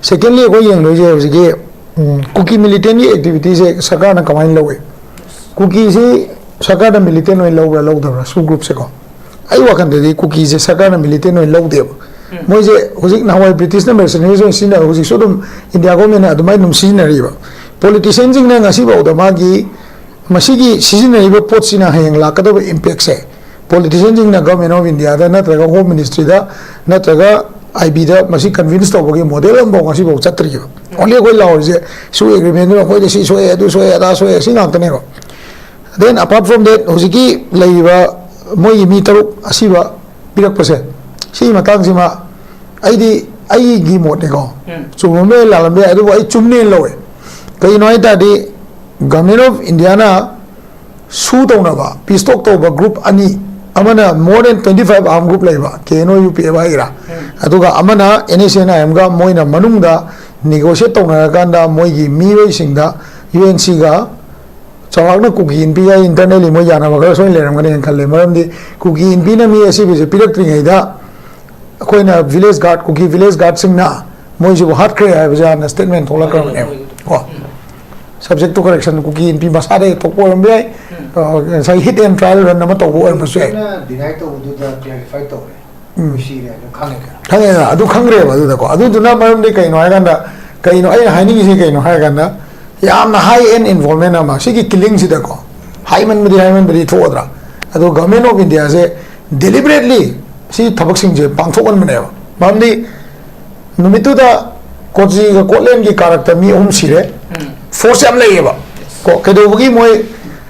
ꯁꯦꯀꯦꯟꯂꯤ, ꯑꯩꯈꯣꯏ ꯌꯦꯡꯗꯣꯏꯁꯦ ꯍꯧꯖꯤꯛꯀꯤ ꯎꯝ, ꯀꯨꯀꯤ ꯃꯤꯂꯤꯇꯦꯟꯒꯤ ꯑꯦꯛꯇꯤꯚꯤꯇꯤꯁꯦ ꯁꯔꯀꯥꯔꯅ ꯀꯃꯥꯏꯅ ꯂꯧꯏ? ꯀꯨꯀꯤꯁꯤ ꯁꯔꯀꯥꯔꯅ ꯃꯤꯂꯤꯇꯦꯟ ꯑꯣꯏꯅ ꯂꯧꯕ꯭ꯔꯥ ꯂꯧꯗꯕ꯭ꯔꯥ, ꯁꯨ ꯒ꯭ꯔꯨꯞꯁꯦꯀꯣ? ꯑꯩ ꯋꯥꯈꯜꯗꯗꯤ ꯀꯨꯀꯤꯁꯦ ꯁꯔꯀꯥꯔꯅ ꯃꯤꯂꯤꯇꯦꯟ ꯑꯣꯏꯅ ꯂꯧꯗꯦꯕ꯫ ꯃꯣꯏꯁꯦ ꯍꯧꯖꯤꯛ ꯅꯍꯥꯟꯋꯥꯏ ꯕ꯭ꯔꯤꯇꯤꯁꯅ ꯃꯔꯁꯅꯔꯤꯁ ꯑꯣꯏꯅ ꯁꯤꯖꯤꯟꯅꯕ, ꯍꯧꯖꯤꯛꯁꯨ ꯑꯗꯨꯝ ꯏꯟꯗꯤꯌꯥ ꯒꯣꯔꯃꯦꯟꯅ ꯑꯗꯨꯃꯥꯏꯅ ꯑꯗꯨꯝ ꯁꯤꯖꯤꯟꯅꯔꯤꯕ꯫ ꯄꯣꯂꯤꯇꯤꯁꯤꯌꯥꯟꯁꯤꯡꯅ ꯉꯁꯤꯐꯥꯎꯗ ꯃꯥꯒꯤ ꯃꯁꯤꯒꯤ ꯁꯤꯖꯤꯟꯅꯔꯤꯕ ꯄꯣꯠꯁꯤꯅ ꯍꯌꯦꯡ ꯂꯥꯛꯀꯗꯕ ꯏꯝꯄꯦꯛꯁꯦ ꯄꯣꯂꯤꯇꯤꯁꯤꯌꯥꯟꯁꯤꯡꯅ ꯒꯚꯔꯟꯃꯦꯟ ꯑꯣꯐ ꯏꯟꯗꯤꯌꯥꯗ ꯅꯠꯇ꯭ꯔꯒ ꯍꯣꯝ ꯃꯤꯅꯤꯁꯇ꯭ꯔꯤꯗ ꯅꯠꯇ꯭ꯔꯒ ꯑꯥꯏ ꯕꯤꯗ ꯃꯁꯤ ꯀꯟꯚꯤꯟꯁ ꯇꯧꯕꯒꯤ ꯃꯣꯗꯦꯜ ꯑꯃꯐꯥꯎ ꯉꯁꯤꯐꯥꯎ ꯆꯠꯇ꯭ꯔꯤꯕ꯫ ꯑꯣꯟꯂꯤ ꯑꯩꯈꯣꯏ ꯂꯥꯎꯔꯤꯁꯦ ꯁꯨ ꯑꯦꯒ꯭ꯔꯤꯃꯦꯟꯗꯨꯅ ꯑꯩꯈꯣꯏꯗ ꯁꯤ ꯁꯣꯛꯑꯦ, ꯑꯗꯨ ꯁꯣꯛꯑꯦ, ꯑꯗꯥ ꯁꯣꯛꯑꯦ, ꯁꯤ ꯉꯥꯛꯇꯅꯦꯕ꯫ Then apart from that, ꯍꯧꯖꯤꯛꯀꯤ ꯂꯩꯔꯤꯕ ꯃꯣꯏꯒꯤ ꯃꯤ ꯇꯔꯨꯛ ꯑꯁꯤꯕ ꯄꯤꯔꯛꯄꯁꯦ, ꯁꯤꯒꯤ ꯃꯇꯥꯡꯁꯤꯃ ꯑꯩꯗꯤ ꯑꯩꯒꯤ ꯃꯣꯠꯅꯤꯀꯣ, ꯎꯝ꯫ ꯆꯨꯝꯃꯝꯕ ꯌꯥꯏ, ꯂꯥꯜꯂꯝꯕ ꯌꯥꯏ, ꯑꯗꯨꯕꯨ ꯑꯩ ꯆꯨꯝꯅꯦꯅ ꯂꯧꯋꯦ꯫ ꯀꯩꯒꯤꯅꯣ ꯍꯥꯏ ꯇꯥꯔꯗꯤ, ꯒꯚꯔꯟꯃꯦꯟ ꯑꯣꯐ ꯏꯟꯗꯤꯌꯥꯅ ꯁꯨ ꯇꯧꯅꯕ, ꯄꯤꯁ ꯇꯣꯛ ꯇꯧꯕ ꯒ꯭ꯔꯨꯞ ꯑꯅꯤ, ꯑꯃꯅ more than twenty five arm group ꯂꯩꯕ, ꯀꯦ N O U P F ꯍꯥꯏꯒꯦꯔꯥ, ꯎꯝ꯫ ꯑꯗꯨꯒ ꯑꯃꯅ ꯑꯦꯟ ꯑꯦꯁ ꯑꯦꯟ ꯑꯥꯏ ꯑꯦꯝꯒ ꯃꯣꯏꯅ ꯃꯅꯨꯡꯗ ꯅꯦꯒꯣꯁꯤꯌꯦꯠ ꯇꯧꯅꯔꯀꯥꯟꯗ ꯃꯣꯏꯒꯤ ꯃꯤꯑꯣꯏꯁꯤꯡꯗ ꯌꯨ ꯑꯦꯟ ꯁꯤꯒ ꯆꯥꯎꯔꯥꯛꯅ ꯀꯨꯀꯤ ꯏꯟꯄꯤꯒ ꯏꯟꯇꯔꯅꯦꯜꯂꯤ ꯃꯣꯏ ꯌꯥꯅꯕ ꯈꯔ ꯁꯣꯏꯅ ꯂꯩꯔꯝꯒꯅꯤꯅ ꯈꯜꯂꯦ꯫ ꯃꯔꯝꯗꯤ ꯀꯨꯀꯤ ꯏꯟꯄꯤꯅ ꯃꯤ ꯑꯁꯤꯕꯁꯦ ꯄꯤꯔꯛꯇ꯭ꯔꯤꯉꯩꯗ ꯑꯩꯈꯣꯏꯅ ꯚꯤꯂꯦꯖ ꯒꯥꯔꯗ, ꯀꯨꯀꯤ ꯚꯤꯂꯦꯖ ꯒꯥꯔꯗꯁꯤꯡꯅ ꯃꯣꯏꯁꯤꯕꯨ ꯍꯥꯠꯈ꯭ꯔꯦ ꯍꯥꯏꯕꯁꯦ ꯍꯥꯟꯅ ꯁ꯭ꯇꯦꯠꯃꯦꯟ ꯊꯣꯛꯂꯛꯈ꯭ꯔꯕꯅꯦꯕ꯫ ꯀꯣ, subject to correction, ꯀꯨꯀꯤ ꯏꯟꯄꯤ ꯃꯁꯥꯗꯒꯤ ꯊꯣꯛꯄ ꯑꯣꯏꯔꯝꯕ ꯌꯥꯏ꯫ ꯑ, ꯉꯁꯥꯏ hit and trial run ꯑꯃ ꯇꯧꯕ ꯑꯣꯏꯔꯝꯕꯁꯨ ꯌꯥꯏ꯫ ꯗꯤꯅꯥꯏ ꯇꯧꯕꯗꯨꯗ ꯀ꯭ꯂꯦꯔꯤꯐꯥꯏ ꯇꯧꯔꯦ꯫ ꯎꯝ꯫ ꯁꯤꯔꯦ ꯑꯗꯨ ꯈꯪꯉꯦꯗꯅ꯫ ꯈꯪꯉꯦꯗꯅ, ꯑꯗꯨ ꯈꯪꯈ꯭ꯔꯦꯕ ꯑꯗꯨꯗꯀꯣ꯫ ꯑꯗꯨꯗꯨꯅ ꯃꯔꯝꯗꯤ ꯀꯩꯅꯣ ꯍꯥꯏꯀꯥꯟꯗ, ꯀꯩꯅꯣ ꯑꯩꯅ ꯍꯥꯏꯅꯤꯡꯉꯤꯁꯦ ꯀꯩꯅꯣ ꯍꯥꯏꯔꯀꯥꯟꯗ, ꯌꯥꯝꯅ high end involvement ꯑꯃ ꯁꯤꯒꯤ ꯀꯤꯂꯤꯡꯁꯤꯗꯀꯣ, ꯍꯥꯏꯃꯟꯕꯗꯤ ꯍꯥꯏꯃꯟꯕꯗꯤ ꯊꯣꯛꯑꯗ꯭ꯔꯥ? ꯑꯗꯣ ꯒꯚꯔꯟꯃꯦꯟ ꯑꯣꯐ ꯏꯟꯗꯤꯌꯥꯁꯦ deliberately ꯁꯤ ꯊꯕꯛꯁꯤꯡꯁꯦ ꯄꯥꯡꯊꯣꯛꯍꯟꯕꯅꯦꯕ꯫ ꯃꯔꯝꯗꯤ ꯅꯨꯃꯤꯠꯇꯨꯗ ꯀꯣꯆꯤꯒ ꯀꯣꯠꯂꯦꯟꯒꯤ ꯀꯥꯔꯛꯇ ꯃꯤ ꯑꯍꯨꯝ ꯁꯤꯔꯦ꯫ ꯎꯝ꯫ ꯐꯣꯔꯁ ꯌꯥꯝ ꯂꯩꯌꯦꯕ꯫ ꯀꯣ, ꯀꯩꯗꯧꯕꯒꯤ ꯃꯣꯏ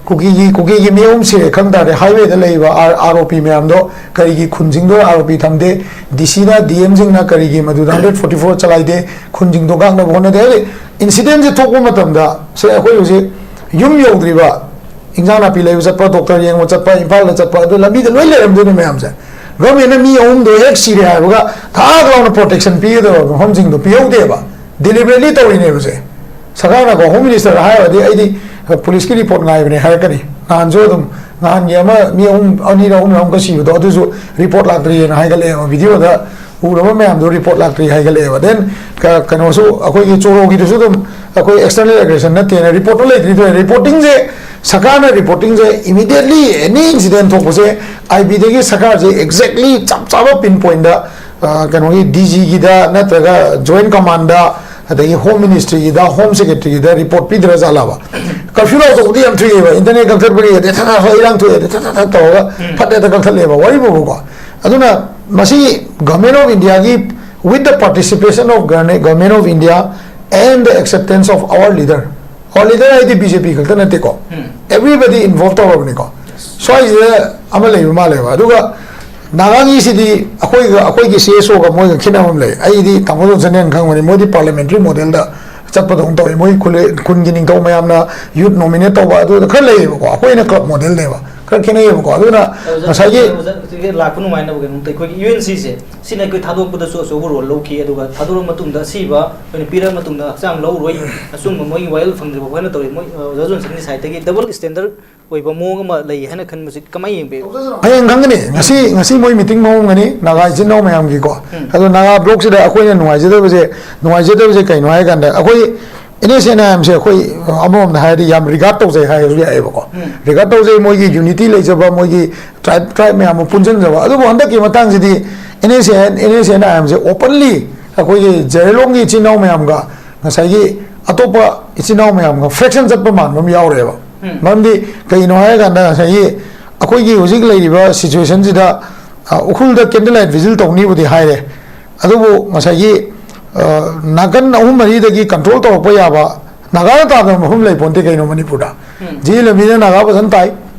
ꯀꯨꯀꯤꯒꯤ, ꯀꯨꯀꯤꯒꯤ ꯃꯤ ꯑꯍꯨꯝ ꯁꯤꯔꯦ ꯈꯪ ꯇꯥꯔꯗꯤ, ꯍꯥꯏꯋꯦꯗ ꯂꯩꯔꯤꯕ ꯑꯥꯔ, ꯑꯥꯔ ꯑꯣ ꯄꯤ ꯃꯌꯥꯝꯗꯣ ꯀꯔꯤꯒꯤ ꯈꯨꯟꯁꯤꯡꯗꯣ ꯑꯥꯔ ꯑꯣ ꯄꯤ ꯊꯝꯗꯦ? ꯗꯤ ꯁꯤꯅ, ꯗꯤ ꯑꯦꯝꯁꯤꯡꯅ ꯀꯔꯤꯒꯤ ꯃꯗꯨꯗ hundred forty four ꯆꯂꯥꯏꯗꯦ? ꯈꯨꯟꯁꯤꯡꯗꯣ ꯉꯥꯛꯅꯕ ꯍꯣꯠꯅꯗꯦ? ꯍꯥꯏꯗꯤ, ꯏꯟꯁꯤꯗꯦꯟꯁꯦ ꯊꯣꯛꯄ ꯃꯇꯝꯗ, ꯁꯦ, ꯑꯩꯈꯣꯏ ꯍꯧꯖꯤꯛ ꯌꯨꯝ ꯌꯧꯗ꯭ꯔꯤꯕ, ꯏꯟꯖꯥꯡ ꯅꯥꯄꯤ ꯂꯩꯕ ꯆꯠꯄ, ꯗꯣꯛꯇꯔ ꯌꯦꯡꯕ ꯆꯠꯄ, ꯏꯝꯐꯥꯜꯗ ꯆꯠꯄ, ꯑꯗꯨ ꯂꯝꯕꯤꯗ ꯂꯣꯏ ꯂꯩꯔꯝꯗꯣꯏꯅꯦ ꯃꯌꯥꯝꯁꯦ꯫ ꯒꯚꯔꯟꯃꯦꯟꯅ ꯃꯤ ꯑꯍꯨꯝꯗꯣ ꯍꯦꯛ ꯁꯤꯔꯦ ꯍꯥꯏꯕꯒ ꯊꯥꯛ ꯂꯥꯎꯅ ꯄ꯭ꯔꯣꯇꯦꯛꯁꯟ ꯄꯤꯒꯗꯕ ꯃꯐꯝꯁꯤꯡꯗꯣ ꯄꯤꯍꯧꯗꯦꯕ꯫ Deliberately ꯇꯧꯔꯤꯅꯦꯕꯁꯦ꯫ ꯁꯔꯀꯥꯔꯅꯀꯣ, ꯍꯣꯝ ꯃꯤꯅꯤꯁꯇꯔꯗ ꯍꯥꯏꯔꯒꯗꯤ ꯑꯩꯗꯤ ꯄꯨꯂꯤꯁꯀꯤ ꯔꯤꯄꯣꯔꯠ ꯉꯥꯏꯕꯅꯦ ꯍꯥꯏꯔꯛꯀꯅꯤ꯫ ꯅꯍꯥꯟꯁꯨ ꯑꯗꯨꯝ, ꯅꯍꯥꯟꯒꯤ ꯑꯃ ꯃꯤ ꯑꯍꯨꯝ, ꯑꯅꯤꯔ ꯑꯍꯨꯝꯔ ꯑꯃꯨꯛꯀ ꯁꯤꯕꯗꯣ, ꯑꯗꯨꯁꯨ ꯔꯤꯄꯣꯔꯠ ꯂꯥꯛꯇ꯭ꯔꯤꯑꯅ ꯍꯥꯏꯒꯠꯂꯛꯑꯦꯕ, ꯚꯤꯗꯤꯑꯣꯗ ꯎꯔꯕ ꯃꯌꯥꯝꯗꯣ ꯔꯤꯄꯣꯔꯠ ꯂꯥꯛꯇ꯭ꯔꯤ ꯍꯥꯏꯒꯠꯂꯛꯑꯦꯕ꯫ ꯗꯦꯟ ꯀꯩꯅꯣꯁꯨ, ꯑꯩꯈꯣꯏꯒꯤ ꯆꯣꯔꯣꯒꯤꯗꯨꯁꯨ ꯑꯗꯨꯝ ꯑꯩꯈꯣꯏ ꯑꯦꯛꯁꯇꯔꯅꯦꯜ ꯑꯦꯒ꯭ꯔꯦꯁꯟ ꯅꯠꯇꯦꯅ ꯔꯤꯄꯣꯔꯠꯇꯣ ꯂꯩꯇ꯭ꯔꯤꯗꯣ꯫ ꯔꯤꯄꯣꯔꯇꯤꯡꯁꯦ, ꯁꯔꯀꯥꯔꯅ ꯔꯤꯄꯣꯔꯇꯤꯡꯁꯦ ꯏꯃꯤꯗꯤꯌꯦꯠꯂꯤ ꯑꯦꯅꯤ ꯏꯟꯁꯤꯗꯦꯟ ꯊꯣꯛꯄꯁꯦ, ꯑꯥꯏ ꯕꯤꯗꯒꯤ ꯁꯔꯀꯥꯔꯁꯦ ꯑꯦꯛꯖꯦꯛꯂꯤ ꯆꯞ ꯆꯥꯕ ꯄꯤꯟ ꯄꯣꯏꯟꯗ, ꯀꯩꯅꯣꯒꯤ ꯗꯤ ꯖꯤꯒꯤꯗ ꯅꯠꯇ꯭ꯔꯒ ꯖꯣꯏꯟ ꯀꯃꯥꯟꯗ, ꯑꯗꯒꯤ ꯍꯣꯝ ꯃꯤꯅꯤꯁꯇ꯭ꯔꯤꯒꯤꯗ, ꯍꯣꯝ ꯁꯦꯀ꯭ꯔꯦꯇꯔꯤꯒꯤꯗ ꯔꯤꯄꯣꯔꯠ ꯄꯤꯗ꯭ꯔ ꯖꯥꯠꯂꯕ? ꯀꯔꯐ꯭ꯌꯨ ꯂꯥꯎ ꯇꯧꯕꯗꯤ ꯌꯥꯝ ꯊꯨꯏꯑꯕ, ꯏꯟꯇꯔꯅꯦꯠ ꯀꯛꯊꯠꯄꯅꯤ, ꯑꯗꯩ ꯊꯠ ꯊꯠ ꯊꯠ ꯏꯔꯥꯡ ꯊꯣꯛꯑꯦ, ꯑꯗꯩ ꯊꯠ ꯊꯠ ꯊꯠ ꯇꯧꯔꯒ ꯐꯠ ꯍꯦꯛꯇ ꯀꯛꯊꯠꯂꯦꯕ, ꯋꯥꯔꯤꯕꯨꯕꯀꯣ꯫ ꯑꯗꯨꯅ ꯃꯁꯤ ꯒꯚꯔꯟꯃꯦꯟ ꯑꯣꯐ ꯏꯟꯗꯤꯌꯥꯒꯤ, with the participation of government of India and the acceptance of our leader, our leader ꯍꯥꯏꯗꯤ ꯕꯤ ꯖꯦ ꯄꯤ ꯈꯛꯇ ꯅꯠꯇꯦꯀꯣ, everybody involve ꯇꯧꯔꯕꯅꯤꯀꯣ꯫ ꯁ꯭ꯋꯥꯏꯁꯤꯗ ꯑꯃ ꯂꯩꯕ ꯃꯥꯜꯂꯦꯕ꯫ ꯑꯗꯨꯒ ꯅꯥꯒꯥꯒꯤꯁꯤꯗꯤ ꯑꯩꯈꯣꯏꯒ, ꯑꯩꯈꯣꯏꯒꯤ ꯁꯤ ꯑꯦꯁ ꯑꯣꯒ ꯃꯣꯏꯒ ꯈꯦꯠꯅꯕ ꯑꯃ ꯂꯩ꯫ ꯑꯩꯗꯤ ꯇꯥꯃꯣ ꯖꯣꯟꯁꯟ ꯍꯦꯟꯅ ꯈꯪꯕꯅꯤ, ꯃꯣꯏꯗꯤ ꯄꯥꯔꯂꯤꯌꯥꯃꯦꯟꯇꯔꯤ ꯃꯣꯗꯦꯜꯗ ꯆꯠꯄꯗꯧꯅ ꯇꯧꯋꯤ꯫ ꯃꯣꯏ ꯈꯨꯜ-, ꯈꯨꯟꯒꯤ ꯅꯤꯡꯊꯧ ꯃꯌꯥꯝꯅ ꯌꯨꯠ ꯅꯣꯃꯤꯅꯦꯠ ꯇꯧꯕ ꯑꯗꯨꯗ ꯈꯔ ꯂꯩꯌꯦꯕꯀꯣ, ꯑꯩꯈꯣꯏꯅ ꯀ꯭ꯂꯕ ꯃꯣꯗꯦꯜꯅꯦꯕ, ꯈꯔ ꯈꯦꯠꯅꯩꯌꯦꯕꯀꯣ꯫ ꯑꯗꯨꯅ ꯑꯣꯖꯥ, ꯉꯁꯥꯏꯒꯤ ꯑꯣꯖꯥ, ꯍꯧꯖꯤꯛꯀꯤ ꯂꯥꯛꯄ ꯅꯨꯡꯉꯥꯏꯅꯕ ꯀꯩꯅꯣꯝꯇ, ꯑꯩꯈꯣꯏꯒꯤ ꯌꯨ ꯑꯦꯟ ꯁꯤꯁꯦ, ꯁꯤꯅ ꯑꯩꯈꯣꯏ ꯊꯥꯗꯣꯛꯄꯗꯁꯨ ꯑꯆꯧꯕ ꯔꯣꯜ ꯂꯧꯈꯤ, ꯑꯗꯨꯒ ꯊꯥꯗꯣꯔꯛꯑ ꯃꯇꯨꯡꯗ ꯑꯁꯤꯕ ꯑꯩꯈꯣꯏꯅ ꯄꯤꯔꯛꯑ ꯃꯇꯨꯡꯗ ꯍꯛꯆꯥꯡ ꯂꯧꯔꯣꯏ, ꯑꯆꯨꯝꯕ ꯃꯣꯏꯒꯤ ꯋꯥꯌꯦꯜ ꯐꯪꯗ꯭ꯔꯤꯕ ꯑꯩꯈꯣꯏꯅ ꯇꯧꯔꯤ꯫ ꯃꯣꯏ, ꯑ, ꯑꯣꯖꯥ ꯖꯣꯟꯁꯟꯒꯤ ꯁꯥꯏꯠꯇꯒꯤ ꯗꯕꯜ ꯁ꯭ꯇꯦꯟꯗꯔꯗ ꯑꯣꯏꯕ ꯃꯑꯣꯡ ꯑꯃ ꯂꯩ ꯍꯥꯏꯅ ꯈꯟꯕꯁꯤ ꯀꯃꯥꯏꯅ ꯌꯦꯡꯕꯤꯕ? ꯍꯌꯦꯡ ꯈꯪꯒꯅꯤ꯫ ꯉꯁꯤ, ꯉꯁꯤ ꯃꯣꯏ ꯃꯤꯇꯤꯡ ꯃꯑꯣꯡꯒꯅꯤ, ꯅꯥꯒꯥ ꯏꯆꯤꯟ ꯏꯅꯥꯎ ꯃꯌꯥꯝꯒꯤꯀꯣ꯫ ꯑꯗꯣ ꯅꯥꯒꯥ ꯕ꯭ꯂꯣꯛꯁꯤꯗ ꯑꯩꯈꯣꯏꯅ ꯅꯨꯡꯉꯥꯏꯖꯗꯕꯁꯦ, ꯅꯨꯡꯉꯥꯏꯖꯗꯕꯁꯦ ꯀꯩꯅꯣ ꯍꯥꯏ ꯀꯥꯟꯗ, ꯑꯩꯈꯣꯏ ꯑꯦꯟ ꯑꯦꯁ ꯑꯦꯟ ꯑꯥꯏ ꯑꯦꯝꯁꯦ ꯑꯩꯈꯣꯏ ꯑꯃꯔꯣꯝꯗ ꯍꯥꯏꯔꯗꯤ ꯌꯥꯝ ꯔꯤꯒꯥꯔꯗ ꯇꯧꯖꯩ ꯍꯥꯏꯔꯁꯨ ꯌꯥꯏꯑꯕꯀꯣ꯫ ꯔꯤꯒꯥꯔꯗ ꯇꯧꯖꯩ, ꯃꯣꯏꯒꯤ ꯌꯨꯅꯤꯇꯤ ꯂꯩꯖꯕ, ꯃꯣꯏꯒꯤ ꯇ꯭ꯔꯥꯏꯕ, ꯇ꯭ꯔꯥꯏꯕ ꯃꯌꯥꯝ ꯑꯃ ꯄꯨꯟꯁꯤꯟꯖꯕ꯫ ꯑꯗꯨꯕꯨ ꯍꯟꯗꯛꯀꯤ ꯃꯇꯥꯡꯁꯤꯗꯤ N S N, N S N I ꯑꯦꯝꯁꯦ ꯑꯣꯄꯟꯂꯤ ꯑꯩꯈꯣꯏꯒꯤ ꯖꯦꯔꯦꯂꯣꯡꯒꯤ ꯏꯆꯤꯟ ꯏꯅꯥꯎ ꯃꯌꯥꯝꯒ ꯉꯁꯥꯏꯒꯤ ꯑꯇꯣꯞꯄ ꯏꯆꯤꯟ ꯏꯅꯥꯎ ꯃꯌꯥꯝꯒ ꯐ꯭ꯔꯦꯛꯁꯟ ꯆꯠꯄ ꯃꯥꯟꯕ ꯑꯃ ꯌꯥꯎꯔꯦꯕ꯫ ꯃꯔꯝꯗꯤ ꯀꯩꯅꯣ ꯍꯥꯏꯔꯀꯥꯟꯗ ꯉꯁꯥꯏꯒꯤ ꯑꯩꯈꯣꯏꯒꯤ ꯍꯧꯖꯤꯛ ꯂꯩꯔꯤꯕ ꯁꯤꯆꯨꯋꯦꯁꯟꯁꯤꯗ, ꯑ, ꯎꯈ꯭ꯔꯨꯜꯗ ꯀꯦꯟꯗꯜ ꯂꯥꯏꯠ ꯚꯤꯖꯤꯜ ꯇꯧꯅꯤꯕꯨꯗꯤ ꯍꯥꯏꯔꯦ, ꯑꯗꯨꯕꯨ ꯉꯁꯥꯏꯒꯤ, ꯑ, ꯅꯥꯀꯟ ꯑꯍꯨꯝ ꯃꯔꯤꯗꯒꯤ ꯀꯟꯇ꯭ꯔꯣꯜ ꯇꯧꯔꯛꯄ ꯌꯥꯕ, ꯅꯥꯒꯥꯅ ꯇꯥꯗꯕ ꯃꯐꯝ ꯂꯩ ꯄꯣꯟꯇꯦ ꯀꯩꯅꯣ ꯃꯅꯤꯄꯨꯔꯗ꯫ ꯖꯤꯔꯤ ꯂꯝꯕꯤꯗ ꯅꯥꯒꯥ ꯐꯖꯅ ꯇꯥꯏ,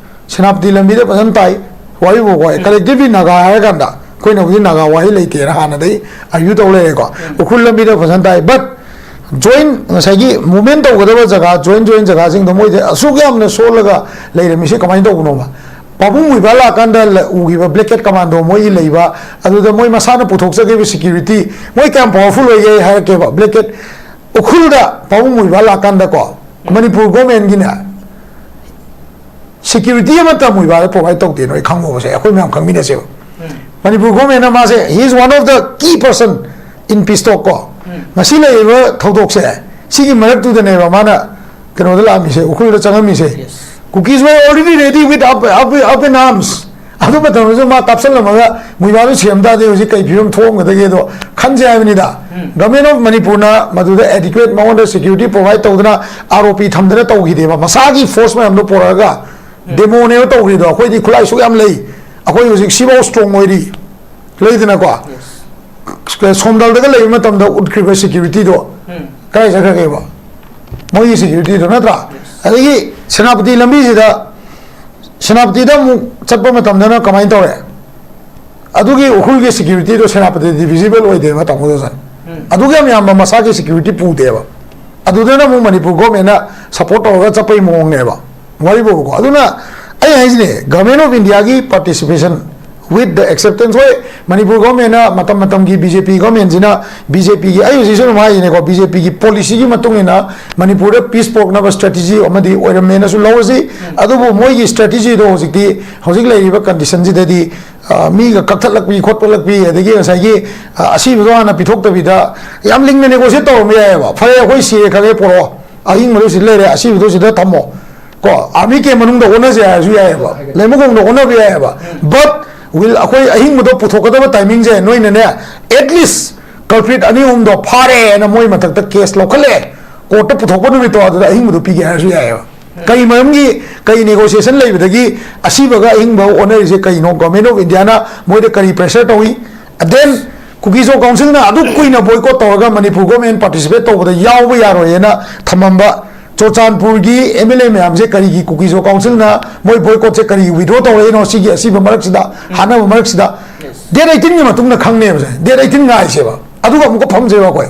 ꯁꯦꯅꯥꯄꯇꯤ ꯂꯝꯕꯤꯗ ꯐꯖꯅ ꯇꯥꯏ, ꯋꯥꯍꯩꯕꯨꯀꯣ꯫ ꯀꯂꯦꯛꯇꯤꯚꯂꯤ ꯅꯥꯒꯥ ꯍꯥꯏꯔ ꯀꯥꯟꯗ ꯑꯩꯈꯣꯏꯅ ꯍꯧꯖꯤꯛ ꯅꯥꯒꯥ ꯋꯥꯍꯩ ꯂꯩꯇꯦꯅ ꯍꯥꯟꯅꯗꯩ ꯑꯥꯔꯒ꯭ꯌꯨ ꯇꯧ ꯂꯩꯔꯦꯀꯣ꯫ ꯎꯈ꯭ꯔꯨꯜ ꯂꯝꯕꯤꯗ ꯐꯖꯅ ꯇꯥꯏ, ꯕꯠ ꯖꯣꯏꯟ, ꯉꯁꯥꯏꯒꯤ ꯃꯨꯚꯃꯦꯟ ꯇꯧꯒꯗꯕ ꯖꯒꯥ, ꯖꯣꯏꯟ ꯖꯣꯏꯟ ꯖꯒꯥꯁꯤꯡꯗꯣ ꯃꯣꯏꯗ ꯑꯁꯨꯛ ꯌꯥꯝꯅ ꯁꯣꯜꯂꯒ ꯂꯩꯔꯝꯃꯤꯁꯦ ꯀꯃꯥꯏꯅ ꯇꯧꯕꯅꯣꯕ? ꯄꯥꯕꯨꯡ ꯃꯣꯏꯕꯥ ꯂꯥꯛꯀꯥꯟꯗ ꯂ-, ꯎꯈꯤꯕ ꯕ꯭ꯂꯦꯀꯦꯠ ꯀꯃꯥꯟꯗꯣ ꯃꯣꯏꯒꯤ ꯂꯩꯕ, ꯑꯗꯨꯗ ꯃꯣꯏ ꯃꯁꯥꯅ ꯄꯨꯊꯣꯛꯆꯈꯤꯕ ꯁꯦꯀ꯭ꯌꯨꯔꯤꯇꯤ, ꯃꯣꯏ ꯀꯌꯥꯝ ꯄꯋꯥꯔꯐꯨꯜ ꯑꯣꯏꯒꯦ ꯍꯥꯏꯔꯛꯀꯦꯕ꯫ ꯕ꯭ꯂꯦꯀꯦꯠ ꯎꯈ꯭ꯔꯨꯜꯗ ꯄꯥꯕꯨꯡ ꯃꯣꯏꯕꯥ ꯂꯥꯛꯀꯥꯟꯗꯀꯣ, ꯃꯅꯤꯄꯨꯔ ꯒꯣꯔꯃꯦꯟꯒꯤꯅꯦ, ꯁꯦꯀ꯭ꯌꯨꯔꯤꯇꯤ ꯑꯃꯠꯇ ꯃꯣꯏꯕꯥꯗ ꯄ꯭ꯔꯣꯚꯥꯏꯠ ꯇꯧꯗꯦ, ꯅꯣꯏ ꯈꯪꯉꯣꯕꯁꯦ, ꯑꯩꯈꯣꯏ ꯃꯌꯥꯝ ꯈꯪꯃꯤꯟꯅꯁꯦꯕ꯫ ꯃꯅꯤꯄꯨꯔ ꯒꯣꯔꯃꯦꯟꯅ ꯃꯥꯁꯦ, he is one of the key person in peace talk ꯀꯣ꯫ ꯉꯁꯤ ꯂꯩꯔꯤꯕ ꯊꯧꯗꯣꯛꯁꯦ, ꯁꯤꯒꯤ ꯃꯔꯛꯇꯨꯗꯅꯦꯕ ꯃꯥꯅ ꯀꯩꯅꯣꯗ ꯂꯥꯛꯑꯝꯃꯤꯁꯦ, ꯎꯈ꯭ꯔꯨꯜꯗ ꯆꯪꯉꯝꯃꯤꯁꯦ꯫ Kukis were already ready with up, up, up in arms. ꯑꯗꯨ ꯃꯇꯝꯗꯁꯨ ꯃꯥ ꯀꯥꯞꯁꯜꯂꯝꯃꯒ ꯃꯣꯏꯕꯥꯗꯨ ꯁꯤꯔꯝ ꯇꯥꯔꯗꯤ ꯍꯧꯖꯤꯛ ꯀꯩ ꯐꯤꯕꯝ ꯊꯣꯛꯑꯝꯒꯗꯒꯦꯗꯣ ꯈꯟꯁꯦ ꯍꯥꯏꯕꯅꯤꯗ꯫ Government of ꯃꯅꯤꯄꯨꯔꯅ ꯃꯗꯨꯗ adequate ꯃꯉꯣꯟꯗ ꯁꯦꯀ꯭ꯌꯨꯔꯤꯇꯤ ꯄ꯭ꯔꯣꯚꯥꯏꯠ ꯇꯧꯗꯅ, ꯑꯥꯔ ꯑꯣ ꯄꯤ ꯊꯝꯗꯅ ꯇꯧꯈꯤꯗꯦꯕ꯫ ꯃꯁꯥꯒꯤ ꯐꯣꯔꯁ ꯃꯌꯥꯝꯗꯣ ꯄꯨꯔꯛꯑꯒ ꯗꯦꯃꯣꯅꯦꯕ ꯇꯧꯈ꯭ꯔꯤꯗꯣ꯫ ꯑꯩꯈꯣꯏꯗꯤ ꯈꯨꯠꯂꯥꯏ ꯁꯨꯛ ꯌꯥꯝ ꯂꯩ, ꯑꯩꯈꯣꯏ ꯍꯧꯖꯤꯛ ꯁꯤꯐꯥꯎ ꯁ꯭ꯇꯔꯣꯡ ꯑꯣꯏꯔꯤ꯫ ꯂꯩꯗꯅꯀꯣ, ꯁꯣꯝꯗꯜꯗꯒ ꯂꯩꯕ ꯃꯇꯝꯗ ꯎꯠꯈ꯭ꯔꯤꯕ ꯁꯦꯀ꯭ꯌꯨꯔꯤꯇꯤꯗꯣ ꯀꯗꯥꯏ ꯆꯠꯈ꯭ꯔꯒꯦꯕ? ꯃꯣꯏꯒꯤ ꯁꯦꯀ꯭ꯌꯨꯔꯤꯇꯤꯗꯣ ꯅꯠꯇ꯭ꯔꯥ? ꯑꯗꯒꯤ ꯁꯦꯅꯥꯄꯇꯤ ꯂꯝꯕꯤꯁꯤꯗ, ꯁꯦꯅꯥꯄꯇꯤꯗ ꯑꯃꯨꯛ ꯆꯠꯄ ꯃꯇꯝꯗꯅ ꯀꯃꯥꯏꯅ ꯇꯧꯔꯦ? ꯑꯗꯨꯒꯤ ꯎꯈ꯭ꯔꯨꯜꯒꯤ ꯁꯦꯀ꯭ꯌꯨꯔꯤꯇꯤꯗꯣ ꯁꯦꯅꯥꯄꯇꯤꯗꯤ ꯚꯤꯖꯤꯕꯜ ꯑꯣꯏꯗꯦꯕ, ꯇꯥꯃꯣ ꯗꯣꯁꯟ꯫ ꯑꯗꯨꯒ ꯌꯥꯝ ꯌꯥꯝꯕ ꯃꯁꯥꯒꯤ ꯁꯦꯀ꯭ꯌꯨꯔꯤꯇꯤ ꯄꯨꯗꯦꯕ꯫ ꯑꯗꯨꯗꯅ ꯑꯃꯨꯛ ꯃꯅꯤꯄꯨꯔ ꯒꯣꯔꯃꯦꯟꯅ ꯁꯞꯄꯣꯔꯠ ꯇꯧꯔꯒ ꯆꯠꯄꯒꯤ ꯃꯑꯣꯡꯅꯦꯕ꯫ ꯋꯥꯔꯤꯕꯨꯕꯀꯣ꯫ ꯑꯗꯨꯅ ꯑꯩ ꯍꯥꯏꯁꯤꯅꯦ, Government of India ꯒꯤ participation with the acceptance, ꯍꯣꯏ, ꯃꯅꯤꯄꯨꯔ ꯒꯣꯔꯃꯦꯟꯅ ꯃꯇꯝ ꯃꯇꯝꯒꯤ ꯕꯤ ꯖꯦ ꯄꯤ ꯒꯣꯔꯃꯦꯟꯁꯤꯅ, ꯕꯤ ꯖꯦ ꯄꯤꯒꯤ, ꯑꯩ ꯍꯧꯖꯤꯛꯁꯨ ꯑꯗꯨꯝ ꯍꯥꯏꯔꯤꯅꯦꯀꯣ, ꯕꯤ ꯖꯦ ꯄꯤꯒꯤ ꯄꯣꯂꯤꯁꯤꯒꯤ ꯃꯇꯨꯡ ꯏꯟꯅ ꯃꯅꯤꯄꯨꯔꯗ ꯄꯤꯁ ꯄꯨꯔꯛꯅꯕ ꯁ꯭ꯇ꯭ꯔꯦꯇꯦꯖꯤ ꯑꯃꯗꯤ ꯑꯣꯏꯔꯝꯃꯦꯅꯁꯨ ꯂꯧꯔꯁꯤ꯫ ꯑꯗꯨꯕꯨ ꯃꯣꯏꯒꯤ ꯁ꯭ꯇ꯭ꯔꯦꯇꯦꯖꯤꯗꯣ ꯍꯧꯖꯤꯛꯇꯤ, ꯍꯧꯖꯤꯛ ꯂꯩꯔꯤꯕ ꯀꯟꯗꯤꯁꯟꯁꯤꯗꯗꯤ, ꯑ, ꯃꯤꯒ ꯀꯛꯊꯠꯂꯛꯄꯤ ꯈꯣꯠꯄꯂꯛꯄꯤ, ꯑꯗꯒꯤ ꯉꯁꯥꯏꯒꯤ, ꯑ, ꯑꯁꯤꯕꯗꯣ ꯍꯥꯟꯅ ꯄꯤꯊꯣꯛꯇꯕꯤꯗ ꯌꯥꯝ ꯂꯤꯡꯅ ꯅꯦꯒꯣꯁꯤꯌꯦꯠ ꯇꯧꯔꯝꯕ ꯌꯥꯏꯑꯕ꯫ "ꯐꯔꯦ, ꯑꯩꯈꯣꯏ ꯁꯤꯔꯦ ꯈꯪꯉꯦ, ꯄꯣꯔꯛꯑꯣ, ꯑꯍꯤꯡꯕꯗꯣ ꯁꯤ ꯂꯩꯔꯦ, ꯑꯁꯤꯕꯗꯣ ꯁꯤꯗ ꯊꯝꯃꯣ", ꯀꯣ, ꯑꯥꯔꯃꯤ ꯀꯦꯝ ꯃꯅꯨꯡꯗ ꯑꯣꯟꯅꯁꯦ ꯍꯥꯏꯔꯁꯨ ꯌꯥꯏꯑꯕ, ꯂꯩꯃꯈꯣꯡꯗ ꯑꯣꯟꯅꯕ ꯌꯥꯏꯑꯕ꯫ But will ꯑꯩꯈꯣꯏ ꯑꯍꯤꯡꯕꯗꯣ ꯄꯨꯊꯣꯛꯀꯗꯕ ꯇꯥꯏꯃꯤꯡꯁꯦ ꯅꯣꯏꯅꯅꯦ, at least culprit ꯑꯅꯤ ꯑꯍꯨꯝꯗꯣ ꯐꯥꯔꯦꯅ ꯃꯣꯏ ꯃꯊꯛꯇ ꯀꯦꯁ ꯂꯧꯈꯠꯂꯦ, ꯀꯣꯔꯠꯇ ꯄꯨꯊꯣꯛꯄ ꯅꯨꯃꯤꯠꯇꯣ ꯑꯗꯨꯗ ꯑꯍꯤꯡꯕꯗꯣ ꯄꯤꯒꯦ ꯍꯥꯏꯔꯁꯨ ꯌꯥꯏꯑꯕ꯫ ꯀꯔꯤ ꯃꯔꯝꯒꯤ, ꯀꯔꯤ ꯅꯦꯒꯣꯁꯤꯌꯦꯁꯟ ꯂꯩꯕꯗꯒꯤ ꯑꯁꯤꯕꯒ ꯑꯍꯤꯡꯕꯒ ꯑꯣꯟꯅꯔꯤꯁꯦ ꯀꯩꯅꯣ? Government of India ꯅ ꯃꯣꯏꯗ ꯀꯔꯤ pressure ꯇꯧꯏ? Then Kuki Zo Council ꯅ ꯑꯗꯨꯛ ꯀꯨꯏꯅ boycott ꯇꯧꯔꯒ ꯃꯅꯤꯄꯨꯔ ꯒꯣꯔꯃꯦꯟ participate ꯇꯧꯕꯗ ꯌꯥꯎꯕ ꯌꯥꯔꯣꯏꯅ ꯊꯝꯃꯝꯕ ꯆꯨꯔꯆꯥꯟꯄꯨꯔꯒꯤ ꯑꯦꯝ ꯑꯦꯜ ꯑꯦ ꯃꯌꯥꯝꯁꯦ ꯀꯔꯤꯒꯤ Kuki Zo Council ꯅ ꯃꯣꯏ boycott ꯁꯦ ꯀꯔꯤ withdraw ꯇꯧꯔꯛꯏꯅꯣ? ꯁꯤꯒꯤ ꯑꯁꯤꯕ ꯃꯔꯛꯁꯤꯗ, ꯍꯥꯠꯅꯕ ꯃꯔꯛꯁꯤꯗ, date eighteen ꯒꯤ ꯃꯇꯨꯡꯗ ꯈꯪꯅꯦꯕꯁꯦ, date eighteen ꯉꯥꯏꯁꯦꯕ, ꯑꯗꯨꯒ ꯑꯃꯨꯛꯀ ꯐꯝꯁꯦꯕ ꯑꯩꯈꯣꯏ꯫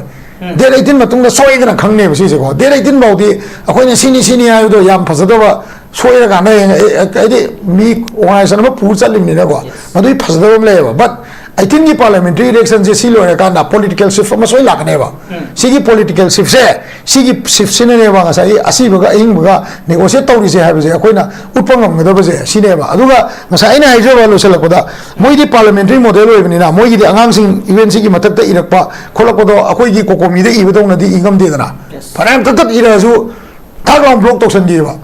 Date eighteen ꯃꯇꯨꯡꯗ ꯁꯣꯏꯗꯅ ꯈꯪꯅꯦꯕ ꯁꯤꯁꯦꯀꯣ꯫ Date eighteen ꯐꯥꯎꯗꯤ ꯑꯩꯈꯣꯏꯅ ꯁꯤꯅꯤ ꯁꯤꯅꯤ ꯍꯥꯏꯕꯗꯣ ꯌꯥꯝ ꯐꯖꯗꯕ, ꯁꯣꯏꯔꯀꯥꯟꯗ ꯍꯌꯦꯡ, ꯑꯦ, ꯑꯦ, ꯍꯥꯏꯗꯤ ꯃꯤ organization ꯑꯃ ꯄꯨꯔ ꯆꯠꯂꯤꯕꯅꯤꯅꯀꯣ, ꯃꯗꯨꯒꯤ ꯐꯖꯗꯕ ꯑꯃ ꯂꯩꯌꯦꯕ꯫ But ꯑꯩꯇꯤꯟꯒꯤ ꯄꯥꯔꯂꯤꯌꯥꯃꯦꯟꯇꯔꯤ ꯏꯂꯦꯛꯁꯟꯁꯦ ꯁꯤ ꯂꯣꯏꯔꯀꯥꯟꯗ ꯄꯣꯂꯤꯇꯤꯀꯦꯜ ꯁꯤꯐ ꯑꯃ ꯁꯣꯏ ꯂꯥꯛꯀꯅꯦꯕ꯫ ꯁꯤꯒꯤ ꯄꯣꯂꯤꯇꯤꯀꯦꯜ ꯁꯤꯐꯁꯦ, ꯁꯤꯒꯤ ꯁꯤꯐꯁꯤꯅꯅꯦꯕ ꯉꯁꯥꯏꯒꯤ ꯑꯁꯤꯕꯒ ꯑꯍꯤꯡꯕꯒ ꯅꯦꯒꯣꯁꯤꯌꯦꯠ ꯇꯧꯔꯤꯁꯦ ꯍꯥꯏꯕꯁꯦ ꯑꯩꯈꯣꯏꯅ ꯎꯠꯄ ꯉꯝꯒꯗꯕꯁꯦ ꯁꯤꯅꯦꯕ꯫ ꯑꯗꯨꯒ ꯉꯁꯥꯏ ꯑꯩꯅ ꯍꯥꯏꯖꯕ ꯂꯣꯏꯁꯤꯜꯂꯛꯄꯗ, ꯃꯣꯏꯗꯤ ꯄꯥꯔꯂꯤꯌꯥꯃꯦꯟꯇꯔꯤ ꯃꯣꯗꯦꯜ ꯑꯣꯏꯕꯅꯤꯅ ꯃꯣꯏꯒꯤꯗꯤ ꯑꯉꯥꯡꯁꯤꯡ ꯌꯨ ꯑꯦꯟ ꯁꯤꯒꯤ ꯃꯊꯛꯇ ꯏꯔꯛꯄ ꯈꯣꯠꯂꯛꯄꯗꯣ ꯑꯩꯈꯣꯏꯒꯤ ꯀꯣꯀꯣꯃꯤꯗ ꯏꯕꯗꯧꯅꯗꯤ ꯏ ꯉꯝꯗꯦꯗꯅ꯫ ꯐꯅꯌꯥꯝ ꯊꯛ ꯊꯛ ꯏꯔꯛꯑꯁꯨ ꯊꯥꯛ ꯂꯥꯎ ꯕ꯭ꯂꯣꯛ ꯇꯧꯁꯟꯈꯤꯕ꯫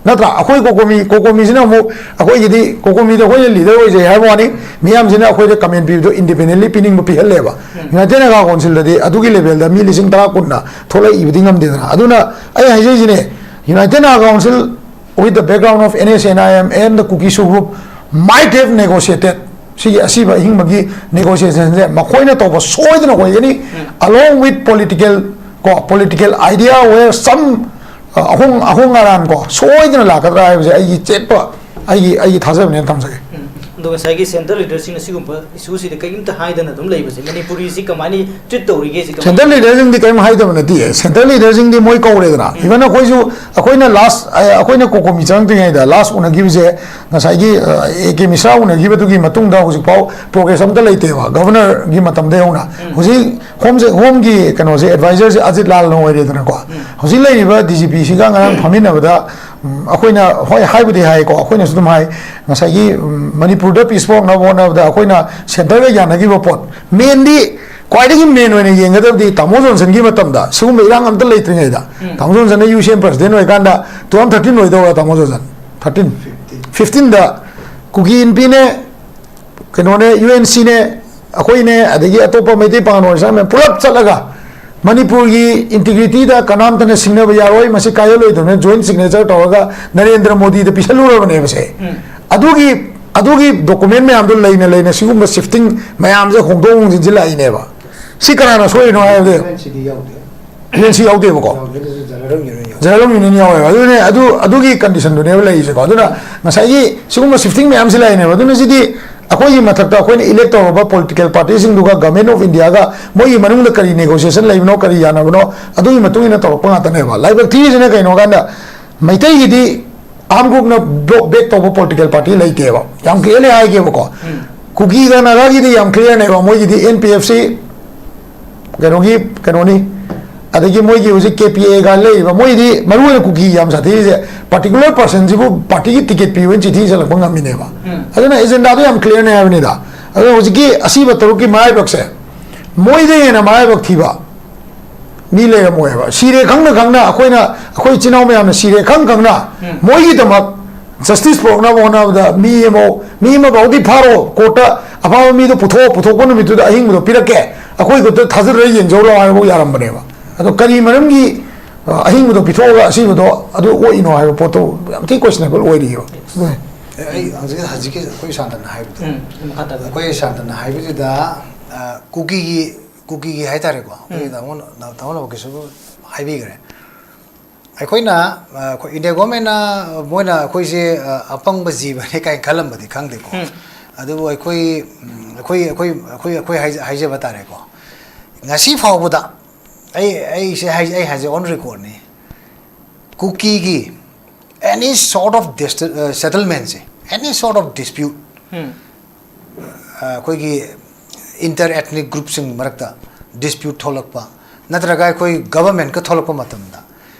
ꯅꯠꯇ꯭ꯔꯥ? ꯑꯩꯈꯣꯏ ꯀꯣꯀꯣꯃꯤ, ꯀꯣꯀꯣꯃꯤꯁꯤꯅ ꯑꯃꯨꯛ ꯑꯩꯈꯣꯏꯒꯤꯗꯤ ꯀꯣꯀꯣꯃꯤꯗ ꯑꯩꯈꯣꯏꯅ ꯂꯤꯗꯔ ꯑꯣꯏꯖꯩ ꯍꯥꯏꯕ ꯋꯥꯅꯤ, ꯃꯤꯌꯥꯝꯁꯤꯅ ꯑꯩꯈꯣꯏꯗ ꯀꯃꯦꯟ ꯄꯤꯕꯗꯣ ꯏꯟꯗꯤꯄꯦꯟꯗꯦꯟꯂꯤ ꯄꯤꯅꯤꯡꯕ ꯄꯤꯍꯜꯂꯦꯕ꯫ ꯌꯨꯅꯥꯏꯇꯦꯗ ꯅꯥꯒꯥ ꯀꯥꯎꯟꯁꯤꯜꯗꯗꯤ ꯑꯗꯨꯒꯤ ꯂꯦꯚꯦꯜꯗ ꯃꯤ ꯂꯤꯁꯤꯡ ꯇꯔꯥ ꯀꯨꯟꯅ ꯊꯣꯛꯂꯛꯏꯕꯗꯤ ꯉꯝꯗꯦꯗꯅ꯫ ꯑꯗꯨꯅ ꯑꯩ ꯍꯥꯏꯖꯩꯁꯤꯅꯦ, United Naga Council with the background of N S N I M and the Kuki Shu group might have negotiated, ꯁꯤꯒꯤ ꯑꯁꯤꯕ ꯑꯍꯤꯡꯕꯒꯤ ꯅꯦꯒꯣꯁꯤꯌꯦꯁꯟꯁꯦ ꯃꯈꯣꯏꯅ ꯇꯧꯕ ꯁꯣꯏꯗꯅ ꯑꯣꯏꯒꯅꯤ, along with political, ꯀꯣ, political idea where some ꯑꯍꯣꯡ ꯑꯍꯣꯡ ꯑꯔꯥꯟ ꯀꯣ ꯁꯣꯏꯗꯅ ꯂꯥꯛꯀꯗ꯭ꯔꯥ ꯍꯥꯏꯕꯁꯦ ꯑꯩꯒꯤ ꯆꯦꯠꯄ, ꯑꯩꯒꯤ ꯑꯩꯒꯤ ꯊꯥꯖꯕꯅꯦꯅ ꯊꯝꯖꯒꯦ꯫ ꯑꯗꯣ ꯉꯁꯥꯏꯒꯤ ꯁꯦꯟꯇ꯭ꯔꯦꯜ ꯂꯤꯗꯔꯁꯤꯡꯅ ꯁꯤꯒꯨꯝꯕ ꯏꯁꯨꯁꯤꯗ ꯀꯔꯤꯝꯇ ꯍꯥꯏꯗꯅ ꯑꯗꯨꯝ ꯂꯩꯕꯁꯦ, ꯃꯅꯤꯄꯨꯔꯤꯁꯤ ꯀꯃꯥꯏꯅ ꯇ꯭ꯔꯤꯠ ꯇꯧꯔꯤꯒꯦ ꯁꯤ ꯀꯃꯥꯏꯅ? ꯁꯦꯟꯇ꯭ꯔꯦꯜ ꯂꯤꯗꯔꯁꯤꯡꯗꯤ ꯀꯔꯤꯝ ꯍꯥꯏꯗꯕ ꯅꯠꯇꯦ꯫ ꯁꯦꯟꯇ꯭ꯔꯦꯜ ꯂꯤꯗꯔꯁꯤꯡꯗꯤ ꯃꯣꯏ ꯀꯧꯔꯦꯗꯅ, ꯏꯚꯟ ꯑꯩꯈꯣꯏꯁꯨ, ꯑꯩꯈꯣꯏꯅ ꯂꯥꯁ ꯑꯩꯈꯣꯏꯅ ꯀꯣꯀꯣꯃꯤ ꯆꯪꯉꯛꯇ꯭ꯔꯤꯉꯩꯗ ꯂꯥꯁ ꯎꯅꯈꯤꯕꯁꯦ ꯉꯁꯥꯏꯒꯤ ꯑꯦ ꯀꯦ ꯃꯤꯁ꯭ꯔꯥ ꯎꯅꯈꯤꯕꯗꯨꯒꯤ ꯃꯇꯨꯡꯗ ꯍꯧꯖꯤꯛꯐꯥꯎ ꯄ꯭ꯔꯣꯒ꯭ꯔꯦꯁ ꯑꯝꯇ ꯂꯩꯇꯦꯕ꯫ ꯒꯚꯔꯅꯔꯒꯤ ꯃꯇꯝꯗꯒꯤ ꯍꯧꯅ ꯍꯧꯖꯤꯛ ꯍꯣꯝꯁꯦ, ꯍꯣꯝꯒꯤ ꯀꯩꯅꯣꯁꯦ ꯑꯦꯗꯚꯥꯏꯖꯔꯁꯦ ꯑꯖꯤꯠ ꯂꯥꯜꯅ ꯑꯣꯏꯔꯦꯗꯅꯀꯣ꯫ ꯍꯧꯖꯤꯛ ꯂꯩꯔꯤꯕ ꯗꯤ ꯖꯤ ꯄꯤꯁꯤꯒ ꯉꯔꯥꯡ ꯐꯝꯃꯤꯟꯅꯕꯗ, ꯎꯝ, ꯑꯩꯈꯣꯏꯅ ꯍꯣꯏ ꯍꯥꯏꯕꯨꯗꯤ ꯍꯥꯏꯀꯣ, ꯑꯩꯈꯣꯏꯅꯁꯨ ꯑꯗꯨꯝ ꯍꯥꯏ, ꯉꯁꯥꯏꯒꯤ, ꯎꯝ, ꯃꯅꯤꯄꯨꯔꯗ ꯄꯤꯁ ꯄꯨꯔꯛꯅꯕ ꯍꯣꯠꯅꯕꯗ ꯑꯩꯈꯣꯏꯅ ꯁꯦꯟꯇꯔꯒ ꯌꯥꯅꯈꯤꯕ ꯄꯣꯠ, ꯃꯦꯟꯗꯤ ꯈ꯭ꯋꯥꯏꯗꯒꯤ ꯃꯦꯟ ꯑꯣꯏꯅ ꯌꯦꯡꯒꯗꯕꯗꯤ ꯇꯥꯃꯣ ꯖꯣꯟꯁꯟꯒꯤ ꯃꯇꯝꯗ ꯁꯤꯒꯨꯝꯕ ꯏꯔꯥꯡ ꯑꯝꯇ ꯂꯩꯇ꯭ꯔꯤꯉꯩꯗ, ꯇꯥꯃꯣ ꯖꯣꯟꯁꯟꯅ ꯌꯨ ꯁꯤ ꯑꯦꯝ ꯄ꯭ꯔꯁꯤꯗꯦꯟ ꯑꯣꯏꯔꯀꯥꯟꯗ ꯇꯨ ꯊꯥꯎꯖꯟ ꯊꯥꯔꯇꯤꯟ ꯑꯣꯏꯗꯧꯔ ꯇꯥꯃꯣ ꯖꯣꯟꯁꯟ? ꯊꯥꯔꯇꯤꯟ, ꯐꯤꯐꯇꯤꯟꯗ ꯀꯨꯀꯤ ꯏꯟꯄꯤꯅꯦ, ꯀꯩꯅꯣꯅꯦ, ꯌꯨ ꯑꯦꯟ ꯁꯤꯅꯦ, ꯑꯩꯈꯣꯏꯅꯦ, ꯑꯗꯒꯤ ꯑꯇꯣꯞꯄ ꯃꯩꯇꯩ ꯄꯥꯉꯜ ꯑꯣꯔꯒꯅꯥꯏꯖꯦꯁꯟ ꯃꯌꯥꯝ ꯄꯨꯂꯞ ꯆꯠꯂꯒ ꯃꯅꯤꯄꯨꯔꯒꯤ ꯏꯟꯇꯤꯒ꯭ꯔꯤꯇꯤꯗ ꯀꯅꯥꯝꯇꯅ ꯁꯤꯡꯅꯕ ꯌꯥꯔꯣꯏ, ꯃꯁꯤ ꯀꯥꯏꯍꯜꯂꯣꯏꯗꯕꯅꯦ, ꯖꯣꯏꯟ ꯁꯤꯒꯅꯦꯆꯔ ꯇꯧꯔꯒ ꯅꯔꯦꯟꯗ꯭ꯔ ꯃꯣꯗꯤꯗ ꯄꯤꯁꯜꯂꯨꯔꯕꯅꯦꯕꯁꯦ꯫ ꯑꯗꯨꯒꯤ, ꯑꯗꯨꯒꯤ ꯗꯣꯀꯨꯃꯦꯟ ꯃꯌꯥꯝꯗꯣ ꯂꯩꯅ ꯂꯩꯅ ꯁꯤꯒꯨꯝꯕ ꯁꯤꯐꯇꯤꯡ ꯃꯌꯥꯝꯁꯦ ꯍꯣꯡꯗꯣꯛ ꯍꯣꯡꯖꯤꯟꯁꯦ ꯂꯥꯛꯏꯅꯦꯕ꯫ ꯁꯤ ꯀꯅꯥꯅ ꯁꯣꯏꯔꯤꯅꯣ ꯍꯥꯏꯕꯗ, ꯁꯤꯗꯤ ꯌꯥꯎꯗꯦ꯫ ꯌꯨ ꯑꯦꯟ ꯁꯤ ꯌꯥꯎꯗꯦꯕꯀꯣ꯫ ꯌꯥꯎꯗꯦ, ꯑꯗꯨꯁꯨ ꯖꯦꯅꯔꯦꯜ ꯌꯨꯅꯤꯌꯟ ꯌꯥꯎꯗꯦ꯫ ꯖꯦꯅꯔꯦꯜ ꯌꯨꯅꯤꯌꯟ ꯌꯥꯎꯋꯦꯕ꯫ ꯑꯗꯨꯅꯦ, ꯑꯗꯨ, ꯑꯗꯨꯒꯤ ꯀꯟꯗꯤꯁꯟꯗꯨꯅꯦꯕ ꯂꯩꯔꯤꯁꯦꯀꯣ꯫ ꯑꯗꯨꯅ ꯉꯁꯥꯏꯒꯤ ꯁꯤꯒꯨꯝꯕ ꯁꯤꯐꯇꯤꯡ ꯃꯌꯥꯝꯁꯤ ꯂꯩꯔꯤꯅꯦꯕ꯫ ꯑꯗꯨꯅ ꯁꯤꯗꯤ ꯑꯩꯈꯣꯏꯒꯤ ꯃꯊꯛꯇ ꯑꯩꯈꯣꯏꯅ ꯏꯂꯦꯛ ꯇꯧꯔꯕ ꯄꯣꯂꯤꯇꯤꯀꯦꯜ ꯄꯥꯔꯇꯤꯁꯤꯡꯗꯨꯒ ꯒꯚꯔꯟꯃꯦꯟꯠ ꯑꯣꯐ ꯏꯟꯗꯤꯌꯥꯒ ꯃꯣꯏꯒꯤ ꯃꯅꯨꯡꯗ ꯀꯔꯤ ꯅꯦꯒꯣꯁꯤꯌꯦꯁꯟ ꯂꯩꯕꯅꯣ, ꯀꯔꯤ ꯌꯥꯅꯕꯅꯣ, ꯑꯗꯨꯒꯤ ꯃꯇꯨꯡ ꯏꯟꯅ ꯇꯧꯔꯛꯄ ꯉꯥꯛꯇꯅꯦꯕ꯫ ꯂꯥꯏꯕꯛ ꯊꯤꯔꯤꯁꯤꯅ ꯀꯩꯅꯣ ꯀꯥꯟꯗ ꯃꯩꯇꯩꯒꯤꯗꯤ ꯑꯥꯔꯝ ꯒ꯭ꯔꯨꯞꯅ ꯕ꯭ꯂꯣꯛ ꯕꯦꯛ ꯇꯧꯕ ꯄꯣꯂꯤꯇꯤꯀꯦꯜ ꯄꯥꯔꯇꯤ ꯂꯩꯇꯦꯕ꯫ ꯌꯥꯝ ꯀ꯭ꯂꯤꯌꯔꯂꯤ ꯍꯥꯏꯒꯦꯕꯀꯣ꯫ ꯀꯨꯀꯤꯒ ꯅꯥꯒꯥꯒꯤꯗꯤ ꯌꯥꯝ clear ꯅꯦꯕ, ꯃꯣꯏꯒꯤꯗꯤ N P F C ꯀꯩꯅꯣꯒꯤ ꯀꯩꯅꯣꯅꯤ, ꯑꯗꯒꯤ ꯃꯣꯏꯒꯤ ꯍꯧꯖꯤꯛ K P A ꯒ ꯂꯩꯔꯤꯕ, ꯃꯣꯏꯗꯤ ꯃꯔꯨ ꯑꯣꯏꯅ ꯀꯨꯀꯤ ꯌꯥꯝ ꯁꯥꯊꯤꯔꯤꯁꯦ, particular person ꯁꯤꯕꯨ party ꯒꯤ ticket ꯄꯤꯌꯨꯅ ꯆꯤꯊꯤ ꯏꯁꯜꯂꯛꯄ ꯉꯝꯃꯤꯅꯦꯕ꯫ ꯑꯗꯨꯅ agenda ꯗꯣ ꯌꯥꯝ clear ꯅꯦ ꯍꯥꯏꯕꯅꯤꯗ꯫ ꯑꯗꯨꯅ ꯍꯧꯖꯤꯛꯀꯤ ꯑꯁꯤꯕ ꯇꯔꯨꯛꯀꯤ ꯃꯔꯥꯏꯕꯛꯁꯦ ꯃꯣꯏꯗ ꯍꯦꯟꯅ ꯃꯔꯥꯏꯕꯛ ꯊꯤꯕ ꯃꯤ ꯂꯩꯔꯝꯃꯣꯏꯕ꯫ ꯁꯤꯔꯦ ꯈꯪꯅ ꯈꯪꯅ ꯑꯩꯈꯣꯏꯅ, ꯑꯩꯈꯣꯏ ꯏꯆꯤꯟ ꯏꯅꯥꯎ ꯃꯌꯥꯝꯅ ꯁꯤꯔꯦ ꯈꯪ ꯈꯪꯅ ꯃꯣꯏꯒꯤꯗꯃꯛ justice ꯄꯨꯔꯛꯅꯕ ꯍꯣꯠꯅꯕꯗ ꯃꯤ ꯑꯃ, ꯃꯤ ꯑꯃ ꯐꯥꯎꯗꯤ ꯐꯥꯔꯣ, court ꯇ ꯑꯐꯥꯕ ꯃꯤꯗꯣ ꯄꯨꯊꯣꯛꯑꯣ, ꯄꯨꯊꯣꯛꯄ ꯅꯨꯃꯤꯠꯇꯨꯗ ꯑꯍꯤꯡꯕꯗꯣ ꯄꯤꯔꯛꯀꯦ, ꯑꯩꯈꯣꯏ ꯈꯨꯠꯇ ꯊꯥꯖꯤꯜꯂ ꯌꯦꯡꯖꯧ ꯂꯥꯎ ꯍꯥꯏꯕꯐꯥꯎ ꯌꯥꯔꯝꯕꯅꯦꯕ꯫ ꯑꯗꯣ ꯀꯔꯤ ꯃꯔꯝꯒꯤ ꯑ, ꯑꯍꯤꯡꯕꯗꯣ ꯄꯤꯊꯣꯛꯑꯒ ꯑꯁꯤꯕꯗꯣ ꯑꯗꯨ ꯑꯣꯛꯏꯅꯣ ꯍꯥꯏꯕ ꯄꯣꯠꯇꯣ ꯌꯥꯝ ꯊꯤ questionable ꯑꯣꯏꯔꯤꯑꯕ꯫ ꯑꯗꯨꯅꯤ꯫ ꯑꯩ ꯍꯧꯖꯤꯛ ꯍꯧꯖꯤꯛꯀꯤ ꯑꯩꯈꯣꯏ ꯁꯥꯟꯇꯅ ꯍꯥꯏꯕꯗꯣ, ꯎꯝ, ꯃꯈꯥ ꯇꯥꯕꯤꯌꯨ꯫ ꯑꯩꯈꯣꯏ ꯁꯥꯟꯇꯅ ꯍꯥꯏꯕꯁꯤꯗ, ꯑ, ꯀꯨꯀꯤꯒꯤ, ꯀꯨꯀꯤꯒꯤ ꯍꯥꯏꯇꯥꯔꯦꯀꯣ, ꯑꯩꯈꯣꯏꯒꯤ ꯇꯥꯃꯣ ꯇꯥꯃꯣ ꯅꯕꯀꯤꯁꯨ ꯍꯥꯏꯕꯤꯈ꯭ꯔꯦ꯫ ꯑꯩꯈꯣꯏꯅ, ꯑ, ꯑꯩꯈꯣꯏ ꯏꯟꯗꯤꯌꯥ ꯒꯣꯔꯃꯦꯟꯅ ꯃꯣꯏꯅ ꯑꯩꯈꯣꯏꯁꯦ, ꯑ, ꯑꯄꯪꯕ ꯖꯤꯕꯅꯤ ꯀꯥꯏꯅ ꯈꯜꯂꯝꯕꯗꯤ ꯈꯪꯗꯦꯀꯣ꯫ ꯑꯗꯨꯕꯨ ꯑꯩꯈꯣꯏ, ꯎꯝ, ꯑꯩꯈꯣꯏ ꯑꯩꯈꯣꯏ ꯑꯩꯈꯣꯏ ꯑꯩꯈꯣꯏ ꯍꯥꯏꯖ- ꯍꯥꯏꯖꯕ ꯇꯥꯔꯦꯀꯣ꯫ ꯉꯁꯤ ꯐꯥꯎꯕꯗ ꯑꯩ ꯑꯩꯁꯦ ꯍꯥꯏ- ꯑꯩ ꯍꯥꯏꯁꯦ on record ꯅꯤ꯫ ꯀꯨꯀꯤꯒꯤ any sort of dist- settlement say, any sort of dispute, ꯑꯩꯈꯣꯏꯒꯤ inter ethnic group ꯁꯤꯡ ꯃꯔꯛꯇ dispute ꯊꯣꯛꯂꯛꯄ, ꯅꯠꯇ꯭ꯔꯒ ꯑꯩꯈꯣꯏ ꯒꯚꯔꯟꯃꯦꯟꯠꯀ ꯊꯣꯛꯂꯛꯄ ꯃꯇꯝꯗ,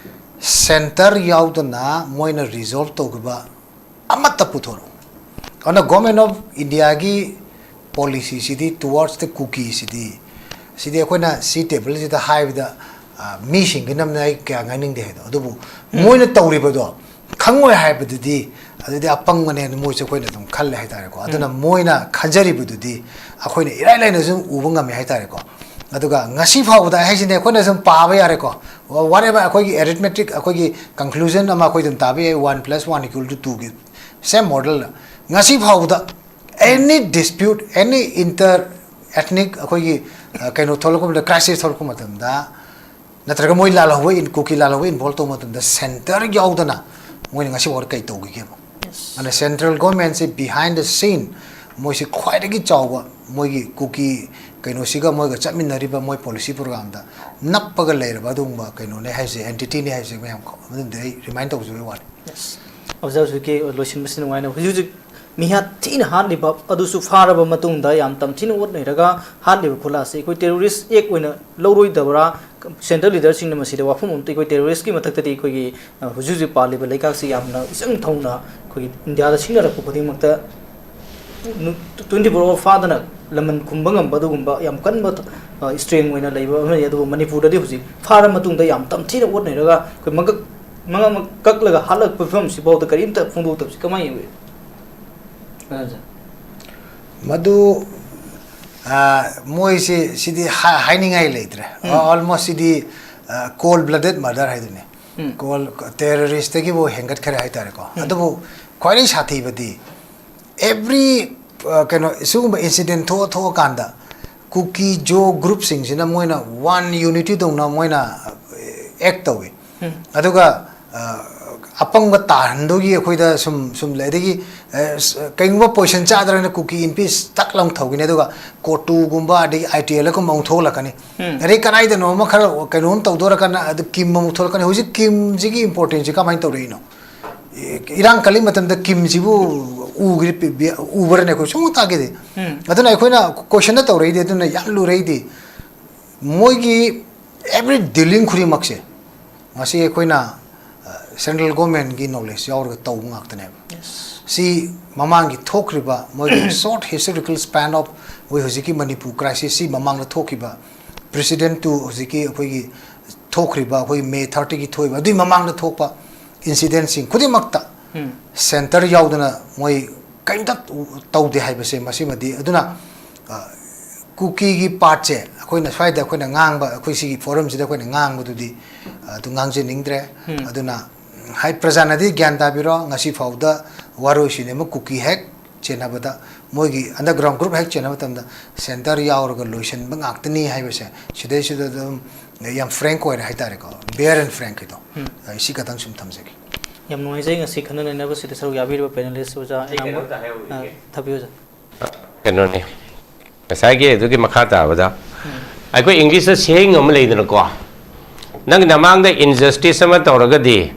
centre ꯌꯥꯎꯗꯅ ꯃꯣꯏꯅ resolve ꯇꯧꯈꯤꯕ ꯑꯃꯠꯇ ꯄꯨꯊꯣꯔꯛꯎ꯫ ꯑꯗꯨꯅ Government of India ꯒꯤ policy ꯁꯤꯗꯤ towards the ꯀꯨꯀꯤ ꯁꯤꯗꯤ, ꯁꯤꯗꯤ ꯑꯩꯈꯣꯏꯅ ꯁꯤ table ꯁꯤꯗ ꯍꯥꯏꯕꯗ, ꯑ, ꯃꯤꯁꯤꯡꯒꯤꯅ ꯑꯩ ꯀꯌꯥ ꯉꯥꯡꯅꯤꯡꯗꯦ ꯍꯥꯏꯗꯣ, ꯑꯗꯨꯕꯨ ꯃꯣꯏꯅ ꯇꯧꯔꯤꯕꯗꯣ ꯈꯪꯉꯣꯏ ꯍꯥꯏꯕꯗꯨꯗꯤ, ꯑꯗꯨꯗꯤ ꯑꯄꯪꯕꯅꯦꯅ ꯃꯣꯏꯁꯨ ꯑꯩꯈꯣꯏꯅ ꯑꯗꯨꯝ ꯈꯜꯂꯦ ꯍꯥꯏꯇꯥꯔꯦꯀꯣ꯫ ꯑꯗꯨꯅ ꯃꯣꯏꯅ ꯈꯟꯖꯔꯤꯕꯗꯨꯗꯤ ꯑꯩꯈꯣꯏꯅ ꯏꯔꯥꯏ ꯂꯥꯏꯅ ꯁꯨꯝ ꯎꯕ ꯉꯝꯃꯦ ꯍꯥꯏꯇꯥꯔꯦꯀꯣ꯫ ꯑꯗꯨꯒ ꯉꯁꯤ ꯐꯥꯎꯕꯗ ꯍꯥꯏꯁꯤꯅꯦ, ꯑꯩꯈꯣꯏꯅ ꯁꯨꯝ ꯄꯥꯕ ꯌꯥꯔꯦꯀꯣ, whatever ꯑꯩꯈꯣꯏꯒꯤ arithmetic, ꯑꯩꯈꯣꯏꯒꯤ conclusion ꯑꯃ ꯑꯩꯈꯣꯏ ꯑꯗꯨꯝ ꯇꯥꯕ ꯌꯥꯏ, one plus one equal to two ꯒꯤ same model ꯗ꯫ ꯉꯁꯤ ꯐꯥꯎꯕꯗ any dispute, any inter ethnic ꯑꯩꯈꯣꯏꯒꯤ, ꯑ, ꯀꯩꯅꯣ ꯊꯣꯛꯂꯛꯄ ꯃꯇꯝꯗ, crisis ꯊꯣꯛꯂꯛꯄ ꯃꯇꯝꯗ, ꯅꯠꯇ꯭ꯔꯒ ꯃꯣꯏ ꯂꯥꯜꯍꯧꯕ in- ꯀꯨꯀꯤ ꯂꯥꯜꯍꯧꯕ involve ꯇꯧꯕ ꯃꯇꯝꯗ centre ꯌꯥꯎꯗꯅ ꯃꯣꯏꯅ ꯉꯁꯤ ꯐꯥꯎꯗ ꯀꯩ ꯇꯧꯈꯤꯒꯦꯕ? ꯑꯗꯨꯅ central government ꯁꯤ behind the scene ꯃꯣꯏꯁꯤ ꯈ꯭ꯋꯥꯏꯗꯒꯤ ꯆꯥꯎꯕ ꯃꯣꯏꯒꯤ ꯀꯨꯀꯤ ꯀꯩꯅꯣꯁꯤꯒ ꯃꯣꯏꯒ ꯆꯠꯃꯤꯟꯅꯔꯤꯕ ꯃꯣꯏ policy program ꯗ ꯅꯞꯄꯒ ꯂꯩꯔꯕ ꯑꯗꯨꯒꯨꯝꯕ ꯀꯩꯅꯣꯅꯦ ꯍꯥꯏꯁꯦ, entity ꯅꯦ ꯍꯥꯏꯁꯦ ꯃꯌꯥꯝ ꯈ-, ꯑꯗꯨꯝꯗꯤ ꯑꯩ remind ꯇꯧꯖꯕꯒꯤ ꯋꯥꯅꯤ꯫ ꯑꯣꯖꯥ ꯍꯧꯖꯤꯛꯀꯤ ꯂꯣꯏꯁꯤꯟꯕꯁꯤ ꯅꯨꯡꯉꯥꯏꯅ ꯍꯧꯖꯤꯛ ꯍꯧꯖꯤꯛ ꯃꯤꯍꯥꯠ ꯊꯤꯅ ꯍꯥꯠꯂꯤꯕ ꯑꯗꯨꯁꯨ ꯐꯥꯔꯕ ꯃꯇꯨꯡꯗ ꯌꯥꯝ ꯇꯝꯊꯤꯅ ꯑꯣꯠꯅꯩꯔꯒ ꯍꯥꯠꯂꯤꯕ ꯈꯨꯠꯂꯥꯁꯤ ꯑꯩꯈꯣꯏ terrorist act ꯑꯣꯏꯅ ꯂꯧꯔꯣꯏꯗꯕ꯭ꯔꯥ? Central leaderꯁꯤꯡꯅ ꯃꯁꯤꯗ ꯋꯥꯐꯝ ꯑꯃꯠꯇ ꯑꯩꯈꯣꯏ terroristꯀꯤ ꯃꯊꯛꯇꯗꯤ ꯑꯩꯈꯣꯏꯒꯤ, ꯑ, ꯍꯧꯖꯤꯛ ꯍꯧꯖꯤꯛ ꯄꯥꯜꯂꯤꯕ ꯂꯩꯉꯥꯛꯁꯤ ꯌꯥꯝꯅ ꯏꯆꯪ ꯊꯧꯅ ꯑꯩꯈꯣꯏꯒꯤ ꯏꯟꯗꯤꯌꯥꯗ ꯁꯤꯡꯅꯔꯛꯄ ꯈꯨꯗꯤꯡꯃꯛꯇ ꯇ꯭ꯋꯦꯟꯇꯤ ꯐꯣꯔ ꯑꯋꯥꯔ ꯐꯥꯗꯅ ꯂꯃꯟ ꯈꯨꯝꯕ ꯉꯝꯕ ꯑꯗꯨꯒꯨꯝꯕ ꯌꯥꯝ ꯀꯟꯕ, ꯑ, strength ꯑꯣꯏꯅ ꯂꯩꯕ ꯑꯃꯅꯤ꯫ ꯑꯗꯨꯕꯨ ꯃꯅꯤꯄꯨꯔꯗꯗꯤ ꯍꯧꯖꯤꯛ ꯐꯥꯔ ꯃꯇꯨꯡꯗ ꯌꯥꯝ ꯇꯝꯊꯤꯅ ꯑꯣꯠꯅꯔꯒ ꯑꯩꯈꯣꯏ ꯃꯉꯛ, ꯃꯉꯛ ꯑꯃ ꯀꯛꯂꯒ ꯍꯥꯠꯂꯛꯄ ꯐꯤꯕꯝꯁꯤꯐꯥꯎꯗ ꯀꯔꯤꯝꯇ ꯐꯣꯡꯗꯣꯛꯇꯕꯁꯤ ꯀꯃꯥꯏꯅ ꯌꯦꯡꯕꯤ? ꯃꯗꯨ, ꯑ, ꯃꯣꯏꯁꯦ ꯁꯤꯗꯤ ꯍꯥ-, ꯍꯥꯏꯅꯤꯡꯉꯥꯏ ꯂꯩꯇ꯭ꯔꯦ꯫ ꯎꯝ꯫ Almost ꯁꯤꯗꯤ, ꯑ, cold blooded murder ꯍꯥꯏꯗꯨꯅꯤ꯫ ꯎꯝ꯫ Cold terroristꯇꯒꯤꯕꯨ ꯍꯦꯟꯒꯠꯈ꯭ꯔꯦ ꯍꯥꯏꯇꯥꯔꯦꯀꯣ꯫ ꯎꯝ꯫ ꯑꯗꯨꯕꯨ ꯈ꯭ꯋꯥꯏꯗꯒꯤ ꯁꯥꯊꯤꯕꯗꯤ every, ꯑ, ꯀꯩꯅꯣ, ꯁꯤꯒꯨꯝꯕ incident ꯊꯣꯛꯑ ꯊꯣꯛꯑꯀꯥꯟꯗ ꯀꯨꯀꯤ ꯖꯣ groupꯁꯤꯡꯁꯤꯅ ꯃꯣꯏꯅ one unityꯗꯧꯅ ꯃꯣꯏꯅ, ꯑ, act ꯇꯧꯏ꯫ ꯎꯝ꯫ ꯑꯗꯨꯒ, ꯑ, ꯑꯄꯪꯕ ꯇꯥꯍꯟꯗꯨꯒꯤ ꯑꯩꯈꯣꯏꯗ ꯁꯨꯝ, ꯁꯨꯝ ꯂꯩ꯫ ꯑꯗꯒꯤ, ꯑ, ꯁ-, ꯀꯩꯒꯨꯝꯕ position ꯆꯥꯗ꯭ꯔꯒꯅ ꯀꯨꯀꯤ ꯏꯟꯄꯤꯁ ꯇꯛ ꯂꯥꯎ ꯊꯧꯈꯤꯅꯤ꯫ ꯑꯗꯨꯒ ꯀꯣꯇꯨꯒꯨꯝꯕ ꯑꯗꯒꯤ ITLꯒꯨꯝꯕ ꯑꯃꯨꯛ ꯊꯣꯛꯂꯛꯀꯅꯤ꯫ ꯎꯝ꯫ ꯑꯗꯩ ꯀꯗꯥꯏꯗꯅꯣ ꯑꯃ ꯈꯔ ꯀꯩꯅꯣꯝ ꯇꯧꯗꯣꯔꯀꯥꯟꯗ ꯑꯗꯨ ꯀꯤꯝ ꯑꯃꯨꯛ ꯊꯣꯛꯂꯛꯀꯅꯤ꯫ ꯍꯧꯖꯤꯛ ꯀꯤꯝꯁꯤꯒꯤ importanceꯁꯤ ꯀꯃꯥꯏꯅ ꯇꯧꯔꯛꯏꯅꯣ? ꯏ-, ꯏꯔꯥꯡ ꯀꯜꯂꯤ ꯃꯇꯝꯗ ꯀꯤꯝꯁꯤꯕꯨ ꯎꯈ꯭ꯔꯤ-, ꯎꯕ꯭ꯔꯅꯦ? ꯑꯩꯈꯣꯏ ꯁꯨꯝ ꯇꯥꯈꯤꯗꯦ꯫ ꯎꯝ꯫ ꯑꯗꯨꯅ ꯑꯩꯈꯣꯏꯅ questionꯗ ꯇꯧꯔꯛꯏꯗꯤ, ꯑꯗꯨꯅ ꯌꯥꯝ ꯂꯨꯔꯛꯏꯗꯤ꯫ ꯃꯣꯏꯒꯤ every dealing ꯈꯨꯗꯤꯡꯃꯛꯁꯦ ꯉꯁꯤ ꯑꯩꯈꯣꯏꯅ, ꯑ, central governmentꯀꯤ knowledge ꯌꯥꯎꯔꯒ ꯇꯧꯕ ꯉꯥꯛꯇꯅꯦꯕ꯫ Yes꯫ ꯁꯤ ꯃꯃꯥꯡꯒꯤ ꯊꯣꯛꯈ꯭ꯔꯤꯕ ꯃꯣꯏꯒꯤ short historical span of ꯃꯣꯏ ꯍꯧꯖꯤꯛꯀꯤ ꯃꯅꯤꯄꯨꯔ crisis ꯁꯤ ꯃꯃꯥꯡꯗ ꯊꯣꯛꯈꯤꯕ precedent to ꯍꯧꯖꯤꯛꯀꯤ ꯑꯩꯈꯣꯏꯒꯤ ꯊꯣꯛꯈ꯭ꯔꯤꯕ ꯑꯩꯈꯣꯏ May thirtyꯒꯤ ꯊꯣꯛꯏꯕ ꯑꯗꯨꯒꯤ ꯃꯃꯥꯡꯗ ꯊꯣꯛꯄ incidentꯁꯤꯡ ꯈꯨꯗꯤꯡꯃꯛꯇ ꯎꯝ꯫ Centre ꯌꯥꯎꯗꯅ ꯃꯣꯏ ꯀꯔꯤꯝꯇ ꯇꯧꯗꯦ ꯍꯥꯏꯕꯁꯦ ꯃꯁꯤꯃꯗꯤ꯫ ꯑꯗꯨꯅ, ꯑ, ꯀꯨꯀꯤꯒꯤ partꯁꯦ ꯑꯩꯈꯣꯏꯅ ꯁ꯭ꯋꯥꯏꯗ ꯑꯩꯈꯣꯏꯅ ꯉꯥꯡꯕ, ꯑꯩꯈꯣꯏ ꯁꯤꯒꯤ forumꯁꯤꯗ ꯑꯩꯈꯣꯏꯅ ꯉꯥꯡꯕꯗꯨꯗꯤ, ꯑ, ꯑꯗꯨ ꯉꯥꯡꯖꯅꯤꯡꯗ꯭ꯔꯦ꯫ ꯎꯝ꯫ ꯑꯗꯨꯅ, ꯎꯝ, ꯍꯥꯏ, ꯄ꯭ꯔꯖꯥꯅꯗꯤ ꯒ꯭ꯌꯥꯟ ꯇꯥꯕꯤꯔꯣ, ꯉꯁꯤ ꯐꯥꯎꯗ ꯋꯥꯔꯣꯏꯁꯤꯟ ꯑꯃ ꯀꯨꯀꯤ ꯍꯦꯛ ꯆꯦꯟꯅꯕꯗ, ꯃꯣꯏꯒꯤ underground group ꯍꯦꯛ ꯆꯦꯟꯅꯕ ꯃꯇꯝꯗ Centre ꯌꯥꯎꯔꯒ ꯂꯣꯏꯁꯤꯟꯕ ꯉꯥꯛꯇꯅꯤ ꯍꯥꯏꯕꯁꯦ ꯁꯤꯗꯩꯁꯤꯗ ꯑꯗꯨꯝ ꯌꯥꯝ frank ꯑꯣꯏꯔꯦ ꯍꯥꯏꯇꯥꯔꯦꯀꯣ, bare and frank ꯍꯥꯏꯗꯣ꯫ ꯎꯝ꯫ ꯑꯩ ꯁꯤ ꯈꯛꯇꯪ ꯁꯨꯝ ꯊꯝꯖꯒꯦ꯫ ꯌꯥꯝ ꯅꯨꯡꯉꯥꯏꯖꯩ ꯉꯁꯤ ꯈꯟꯅ ꯅꯩꯅꯕꯁꯤꯗ ꯁꯔꯨꯛ ꯌꯥꯕꯤꯔꯤꯕ panelist ꯑꯣꯖꯥ ꯑꯩ ꯑꯌꯥꯝꯕ, ꯀꯩꯅꯣꯝꯇ ꯍꯥꯏꯍꯧꯈꯤꯒꯦ꯫ ꯑ, ꯊꯝꯕꯤꯌꯨ ꯑꯣꯖꯥ꯫ ꯀꯩꯅꯣꯅꯤ, ꯉꯁꯥꯏꯒꯤ ꯑꯗꯨꯒꯤ ꯃꯈꯥ ꯇꯥꯕꯗ ꯎꯝ꯫ ꯑꯩꯈꯣꯏ Englishꯇ saying ꯑꯃ ꯂꯩꯗꯅꯀꯣ, "ꯅꯪ ꯅꯃꯥꯡꯗ injustice ꯑꯃ ꯇꯧꯔꯒꯗꯤ,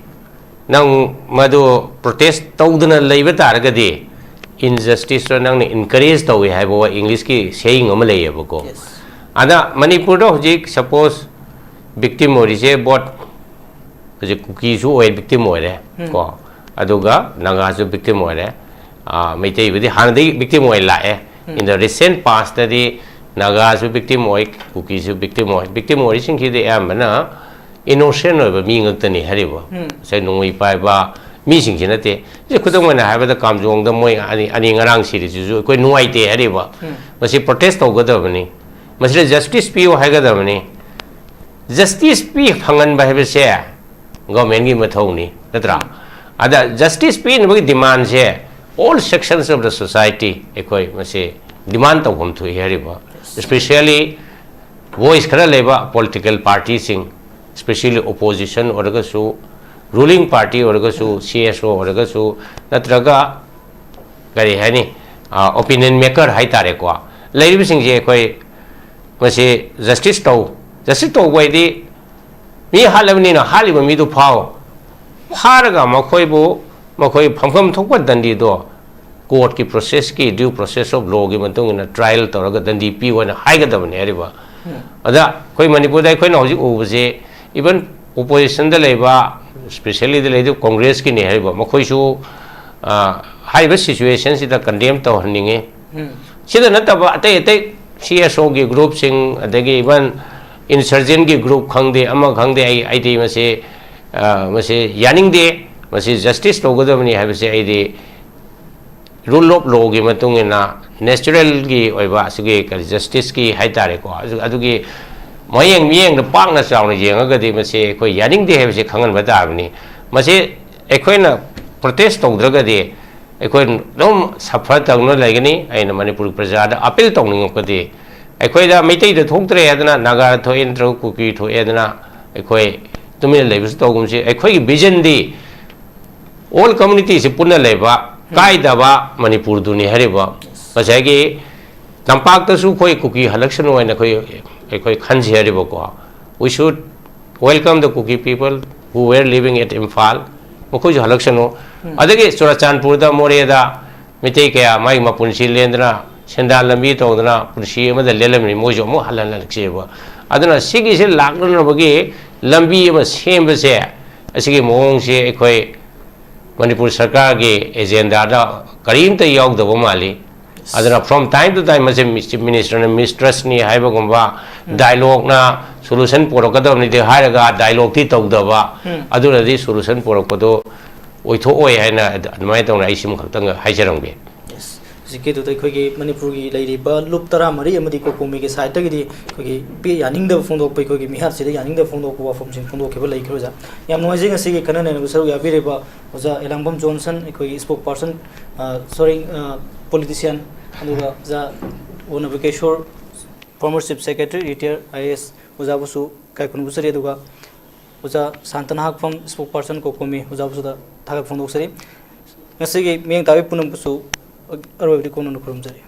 ꯅꯪ ꯃꯗꯨ protest ꯇꯧꯗꯅ ꯂꯩꯕ ꯇꯥꯔꯒꯗꯤ, injustice ꯇꯣ ꯅꯪꯅ encourage ꯇꯧꯏ ꯍꯥꯏꯕ ꯋꯥ English ꯀꯤ saying ꯑꯃ ꯂꯩꯌꯦꯕꯀꯣ꯫ Yes. ꯑꯗ ꯃꯅꯤꯄꯨꯔꯗ ꯍꯧꯖꯤꯛ suppose victim ꯑꯣꯏꯔꯤꯁꯦ both ꯍꯧꯖꯤꯛ ꯀꯨꯀꯤꯁꯨ ꯑꯣꯏ, victim ꯑꯣꯏꯔꯦ ꯀꯣ, ꯑꯗꯨꯒ ꯅꯥꯒꯥꯁꯨ victim ꯑꯣꯏꯔꯦ꯫ ꯑꯥ, ꯃꯩꯇꯩꯕꯨꯗꯤ ꯍꯥꯟꯅꯗꯒꯤ victim ꯑꯣꯏ ꯂꯥꯛꯑꯦ꯫ In the recent past ꯇꯗꯤ ꯅꯥꯒꯥꯁꯨ victim ꯑꯣꯏ, ꯀꯨꯀꯤꯁꯨ victim ꯑꯣꯏ꯫ Victim ꯑꯣꯏꯔꯤꯁꯤꯡꯁꯤꯗꯤ ꯑꯌꯥꯝꯕꯅ innocent ꯑꯣꯏꯕ ꯃꯤ ꯉꯛꯇꯅꯤ ꯍꯥꯏꯔꯤꯕ꯫ ꯉꯁꯥꯏ ꯅꯣꯡꯃꯩ ꯄꯥꯏꯕ ꯃꯤꯁꯤꯡꯁꯤ ꯅꯠꯇꯦ꯫ ꯁꯤ ꯈꯨꯗꯝ ꯑꯣꯏꯅ ꯍꯥꯏꯔꯕꯗ ꯀꯥꯝꯖꯣꯡꯗ ꯃꯣꯏ ꯑꯅꯤ, ꯑꯅꯤ ꯉꯔꯥꯡ ꯁꯤꯔꯤꯁꯤꯁꯨ ꯑꯩꯈꯣꯏ ꯅꯨꯡꯉꯥꯏꯇꯦ ꯍꯥꯏꯔꯤꯕ꯫ ꯃꯁꯤ protest ꯇꯧꯒꯗꯕꯅꯤ꯫ ꯃꯁꯤꯗ justice ꯄꯤꯌꯨ ꯍꯥꯏꯒꯗꯕꯅꯤ꯫ Justice ꯄꯤ ꯐꯪꯍꯟꯕ ꯍꯥꯏꯕꯁꯦ government ꯀꯤ ꯃꯊꯧꯅꯤ, ꯅꯠꯇ꯭ꯔꯥ? ꯑꯗ justice ꯄꯤꯅꯕꯒꯤ demand say all sections of the society ꯑꯩꯈꯣꯏ ꯃꯁꯤ demand ꯇꯧꯐꯝ ꯊꯣꯛꯏ ꯍꯥꯏꯔꯤꯕ꯫ Especially voice ꯈꯔ ꯂꯩꯕ political party ꯁꯤꯡ, especially opposition ꯑꯣꯏꯔꯒꯁꯨ, ruling party ꯑꯣꯏꯔꯒꯁꯨ, C S O ꯑꯣꯏꯔꯒꯁꯨ, ꯅꯠꯇ꯭ꯔꯒ ꯀꯔꯤ ꯍꯥꯏꯅꯤ, opinion maker ꯍꯥꯏꯇꯥꯔꯦꯀꯣ, ꯂꯩꯔꯤꯕꯁꯤꯡꯁꯦ ꯑꯩꯈꯣꯏ ꯃꯁꯤ justice ꯇꯧ꯫ Justice ꯇꯧꯕ ꯍꯥꯏꯗꯤ ꯃꯤ ꯍꯥꯠꯂꯕꯅꯤꯅ ꯍꯥꯠꯂꯤꯕ ꯃꯤꯗꯨ ꯐꯥꯎ, ꯐꯥꯔꯒ ꯃꯈꯣꯏꯕꯨ, ꯃꯈꯣꯏ ꯐꯪꯐꯝ ꯊꯣꯛꯄ ꯗꯟꯗꯤꯗꯣ court ꯀꯤ process ꯀꯤ, due process of law ꯒꯤ ꯃꯇꯨꯡ ꯏꯟꯅ trial ꯇꯧꯔꯒ ꯗꯟꯗꯤ ꯄꯤꯌꯨ ꯍꯥꯏꯅ ꯍꯥꯏꯒꯗꯕꯅꯤ ꯍꯥꯏꯔꯤꯕ꯫ ꯑꯗ ꯑꯩꯈꯣꯏ ꯃꯅꯤꯄꯨꯔꯗ ꯑꯩꯈꯣꯏꯅ ꯍꯧꯖꯤꯛ ꯎꯕꯁꯦ, even opposition ꯗ ꯂꯩꯕ, especially ꯗ ꯂꯩꯔꯤꯕ Congress ꯀꯤꯅꯤ ꯍꯥꯏꯔꯤꯕ, ꯃꯈꯣꯏꯁꯨ, ꯑ, ꯍꯥꯏꯔꯤꯕ situation ꯁꯤꯗ condemn ꯇꯧꯍꯟꯅꯤꯡꯉꯤ꯫ ꯁꯤꯗ ꯅꯠꯇꯕ ꯑꯇꯩ ꯑꯇꯩ C S O ꯒꯤ group ꯁꯤꯡ, ꯑꯗꯒꯤ even insurgent ꯒꯤ group ꯈꯪꯗꯦ, ꯑꯃ ꯈꯪꯗꯦ, ꯑꯩ, ꯑꯩꯗꯤ ꯃꯁꯤ, ꯑ, ꯃꯁꯤ ꯌꯥꯅꯤꯡꯗꯦ꯫ ꯃꯁꯤ justice ꯇꯧꯒꯗꯕꯅꯤ ꯍꯥꯏꯕꯁꯦ ꯑꯩꯗꯤ rule of law ꯒꯤ ꯃꯇꯨꯡ ꯏꯟꯅ natural ꯒꯤ ꯑꯣꯏꯕ ꯑꯁꯤꯒꯤ ꯀꯔꯤ justice ꯀꯤ ꯍꯥꯏꯇꯥꯔꯦꯀꯣ, ꯑꯗꯨ-, ꯑꯗꯨꯒꯤ ꯃꯌꯦꯡ ꯃꯤꯠꯌꯦꯡꯗ ꯄꯥꯛꯅ ꯆꯥꯎꯅ ꯌꯦꯡꯉꯒꯗꯤ ꯃꯁꯤ ꯑꯩꯈꯣꯏ ꯌꯥꯅꯤꯡꯗꯦ ꯍꯥꯏꯕꯁꯤ ꯈꯪꯍꯟꯕ ꯇꯥꯕꯅꯤ꯫ ꯃꯁꯤ ꯑꯩꯈꯣꯏꯅ protest ꯇꯧꯗ꯭ꯔꯒꯗꯤ ꯑꯩꯈꯣꯏ ꯑꯗꯨꯝ suffer ꯇꯧꯗꯨꯅ ꯂꯩꯒꯅꯤ꯫ ꯑꯩꯅ ꯃꯅꯤꯄꯨꯔ ꯄ꯭ꯔꯖꯥꯗ appeal ꯇꯧꯅꯤꯡꯉꯛꯄꯗꯤ, ꯑꯩꯈꯣꯏꯗ ꯃꯩꯇꯩꯗ ꯊꯣꯛꯇ꯭ꯔꯦ ꯍꯥꯏꯗꯅ, ꯅꯥꯒꯥꯗ ꯊꯣꯛꯑꯦ ꯅꯠꯇ꯭ꯔꯒ ꯀꯨꯀꯤ ꯊꯣꯛꯑꯦ ꯍꯥꯏꯗꯅ ꯑꯩꯈꯣꯏ ꯇꯨꯃꯤꯟꯅ ꯂꯩꯕꯁꯨ ꯇꯧꯒꯨꯝꯁꯤ꯫ ꯑꯩꯈꯣꯏꯒꯤ vision ꯗꯤ all community ꯁꯤ ꯄꯨꯟꯅ ꯂꯩꯕ, ꯀꯥꯏꯗꯕ ꯃꯅꯤꯄꯨꯔꯗꯨꯅꯤ ꯍꯥꯏꯔꯤꯕ꯫ ꯉꯁꯥꯏꯒꯤ ꯇꯝꯄꯥꯛꯇꯁꯨ ꯑꯩꯈꯣꯏ ꯀꯨꯀꯤ ꯍꯜꯂꯛꯁꯅꯨ ꯍꯥꯏꯅ ꯑꯩꯈꯣꯏ, ꯑꯩꯈꯣꯏ ꯈꯟꯖꯩ ꯍꯥꯏꯔꯤꯕꯀꯣ꯫ We should welcome the Kuki people who were living at Imphal꯫ ꯃꯈꯣꯏꯁꯨ ꯍꯜꯂꯛꯁꯅꯨ꯫ ꯑꯗꯒꯤ ꯆꯨꯔꯆꯥꯟꯄꯨꯔꯗ, ꯃꯣꯔꯦꯗ ꯃꯤꯇꯩ ꯀꯌꯥ ꯃꯥꯒꯤ ꯃꯄꯨꯟꯁꯤ ꯂꯦꯟꯗꯅ ꯁꯦꯟꯗꯥꯟ ꯂꯝꯕꯤ ꯇꯧꯗꯅ ꯄꯨꯟꯁꯤ ꯑꯃꯗ ꯂꯦꯜꯂꯝꯃꯤ, ꯃꯣꯏꯁꯨ ꯑꯃꯨꯛ ꯍꯜꯍꯜꯂꯛꯁꯦꯕ꯫ ꯑꯗꯨꯅ ꯁꯤꯒꯤꯁꯦ ꯂꯥꯛꯅꯅꯕꯒꯤ ꯂꯝꯕꯤ ꯑꯃ ꯁꯦꯝꯕꯁꯦ, ꯑꯁꯤꯒꯤ ꯃꯑꯣꯡꯁꯦ ꯑꯩꯈꯣꯏ ꯃꯅꯤꯄꯨꯔ ꯁꯔꯀꯥꯔꯒꯤ ꯑꯦꯖꯦꯟꯗꯥꯗ ꯀꯔꯤꯝꯇ ꯌꯥꯎꯗꯕ ꯃꯥꯜꯂꯤ꯫ ꯑꯗꯨꯅ from time to time ꯃꯁꯤ ꯆꯤꯐ ꯃꯤꯅꯤꯁꯇꯔꯅ ꯃꯤꯁꯇ꯭ꯔꯁꯅꯤ ꯍꯥꯏꯕꯒꯨꯝꯕ, ꯗꯥꯏꯂꯣꯛꯅ ꯁꯣꯂꯨꯁꯟ ꯄꯨꯔꯛꯀꯗꯕꯅꯤꯗꯤ ꯍꯥꯏꯔꯒ ꯗꯥꯏꯂꯣꯛꯇꯤ ꯇꯧꯗꯕ, ꯑꯗꯨꯅꯗꯤ ꯁꯣꯂꯨꯁꯟ ꯄꯨꯔꯛꯄꯗꯣ ꯑꯣꯏꯊꯣꯛꯑꯣꯏ ꯍꯥꯏꯅ ꯑꯗꯨꯃꯥꯏꯅ ꯇꯧꯅ ꯑꯩ ꯁꯤꯃꯈꯛꯇꯪ ꯍꯥꯏꯖꯔꯝꯒꯦ꯫ ꯌꯦꯁ, ꯍꯧꯖꯤꯛꯀꯤꯗꯨꯗ ꯑꯩꯈꯣꯏꯒꯤ ꯃꯅꯤꯄꯨꯔꯒꯤ ꯂꯩꯔꯤꯕ ꯂꯨꯞ ꯇꯔꯥꯃꯔꯤ ꯑꯃꯗꯤ ꯀꯣꯀꯣꯃꯤꯒꯤ ꯁꯥꯏꯠꯇꯒꯤꯗꯤ ꯑꯩꯈꯣꯏꯒꯤ ꯄꯤ-, ꯌꯥꯅꯤꯡꯗꯕ ꯐꯣꯡꯗꯣꯛꯄ, ꯑꯩꯈꯣꯏꯒꯤ ꯃꯤꯍꯥꯠꯁꯤꯗ ꯌꯥꯅꯤꯡꯗꯕ ꯐꯣꯡꯗꯣꯛꯄ ꯋꯥꯐꯝꯁꯤꯡ ꯐꯣꯡꯗꯣꯛꯈꯤꯕ ꯂꯩꯈ꯭ꯔꯦ ꯑꯣꯖꯥ꯫ ꯌꯥꯝ ꯅꯨꯡꯉꯥꯏꯖꯩ ꯉꯁꯤꯒꯤ ꯈꯟꯅ ꯅꯩꯅꯕ ꯁꯔꯨꯛ ꯌꯥꯕꯤꯔꯤꯕ ꯑꯣꯖꯥ ꯑꯦꯂꯥꯡꯕꯝ ꯖꯣꯟꯁꯟ, ꯑꯩꯈꯣꯏꯒꯤ ꯏꯁꯄꯣꯛ ꯄꯥꯔꯁꯟ, ꯁꯣꯔꯤ, ꯄꯣꯂꯤꯇꯤꯁꯤꯌꯥꯟ, ꯑꯗꯨꯒ ꯑꯣꯖꯥ ꯑꯣꯅꯕꯀꯦꯁꯣꯔ, former chief secretary, retired I A S, ꯑꯣꯖꯥꯕꯨꯁꯨ ꯏꯀꯥꯏ ꯈꯨꯝꯅꯕ ꯎꯠꯆꯔꯤ꯫ ꯑꯗꯨꯒ ꯑꯣꯖꯥ ꯁꯥꯟꯇꯅ ꯍꯥꯛꯐꯝ, ꯏꯁꯄꯣꯛ ꯄꯥꯔꯁꯟ ꯀꯣꯀꯣꯃꯤ, ꯑꯣꯖꯥꯕꯨꯁꯨ ꯊꯥꯒꯠ ꯐꯣꯡꯗꯣꯛꯆꯔꯤ꯫ ꯉꯁꯤꯒꯤ ꯃꯤꯠꯌꯦꯡ ꯇꯥꯕꯤ ꯄꯨꯝꯅꯃꯛꯄꯨꯁꯨ ꯑꯔꯣꯏꯕꯗꯤ ꯀꯣꯟꯅꯅ ꯈꯨꯔꯨꯝꯖꯔꯤ꯫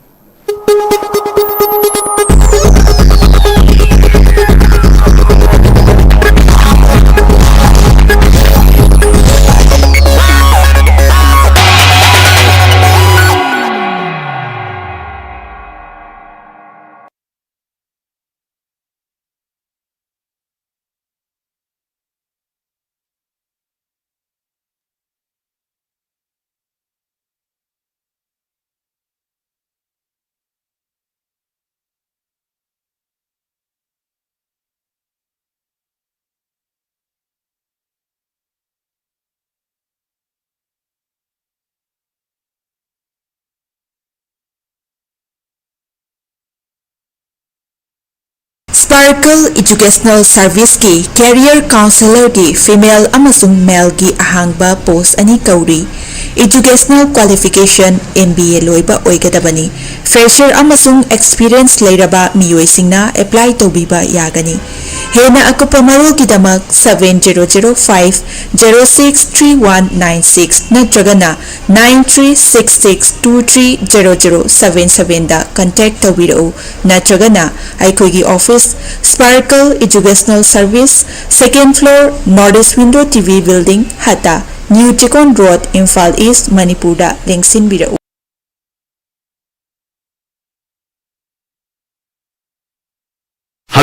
Sparkle Educational Service ꯀꯤ Career Counselor ꯒꯤ female ꯑꯃꯁꯨꯡ male ꯒꯤ ꯑꯍꯥꯡꯕ post ꯑꯅꯤ ꯀꯧꯔꯤ꯫ Educational qualification M B A ꯂꯣꯏꯕ ꯑꯣꯏꯒꯗꯕꯅꯤ꯫ Fresher ꯑꯃꯁꯨꯡ experience ꯂꯩꯔꯕ ꯃꯤꯑꯣꯏꯁꯤꯡꯅ apply ꯇꯧꯕꯤꯕ ꯌꯥꯒꯅꯤ꯫ ꯍꯦꯟꯅ ꯑꯀꯨꯞꯄ ꯃꯔꯣꯜꯒꯤꯗꯃꯛ seven zero zero five zero six three one nine six ꯅꯠꯇ꯭ꯔꯒꯅ nine three six six two three zero zero seven seven ꯗ contact ꯇꯧꯕꯤꯔꯛꯎ, ꯅꯠꯇ꯭ꯔꯒꯅ ꯑꯩꯈꯣꯏꯒꯤ office, Sparkle Educational Service, second floor, North East Window T V Building, ꯍꯠꯇ, New Chikon Road, Imphal East, ꯃꯅꯤꯄꯨꯔꯗ ꯂꯦꯡꯁꯤꯟꯕꯤꯔꯛꯎ꯫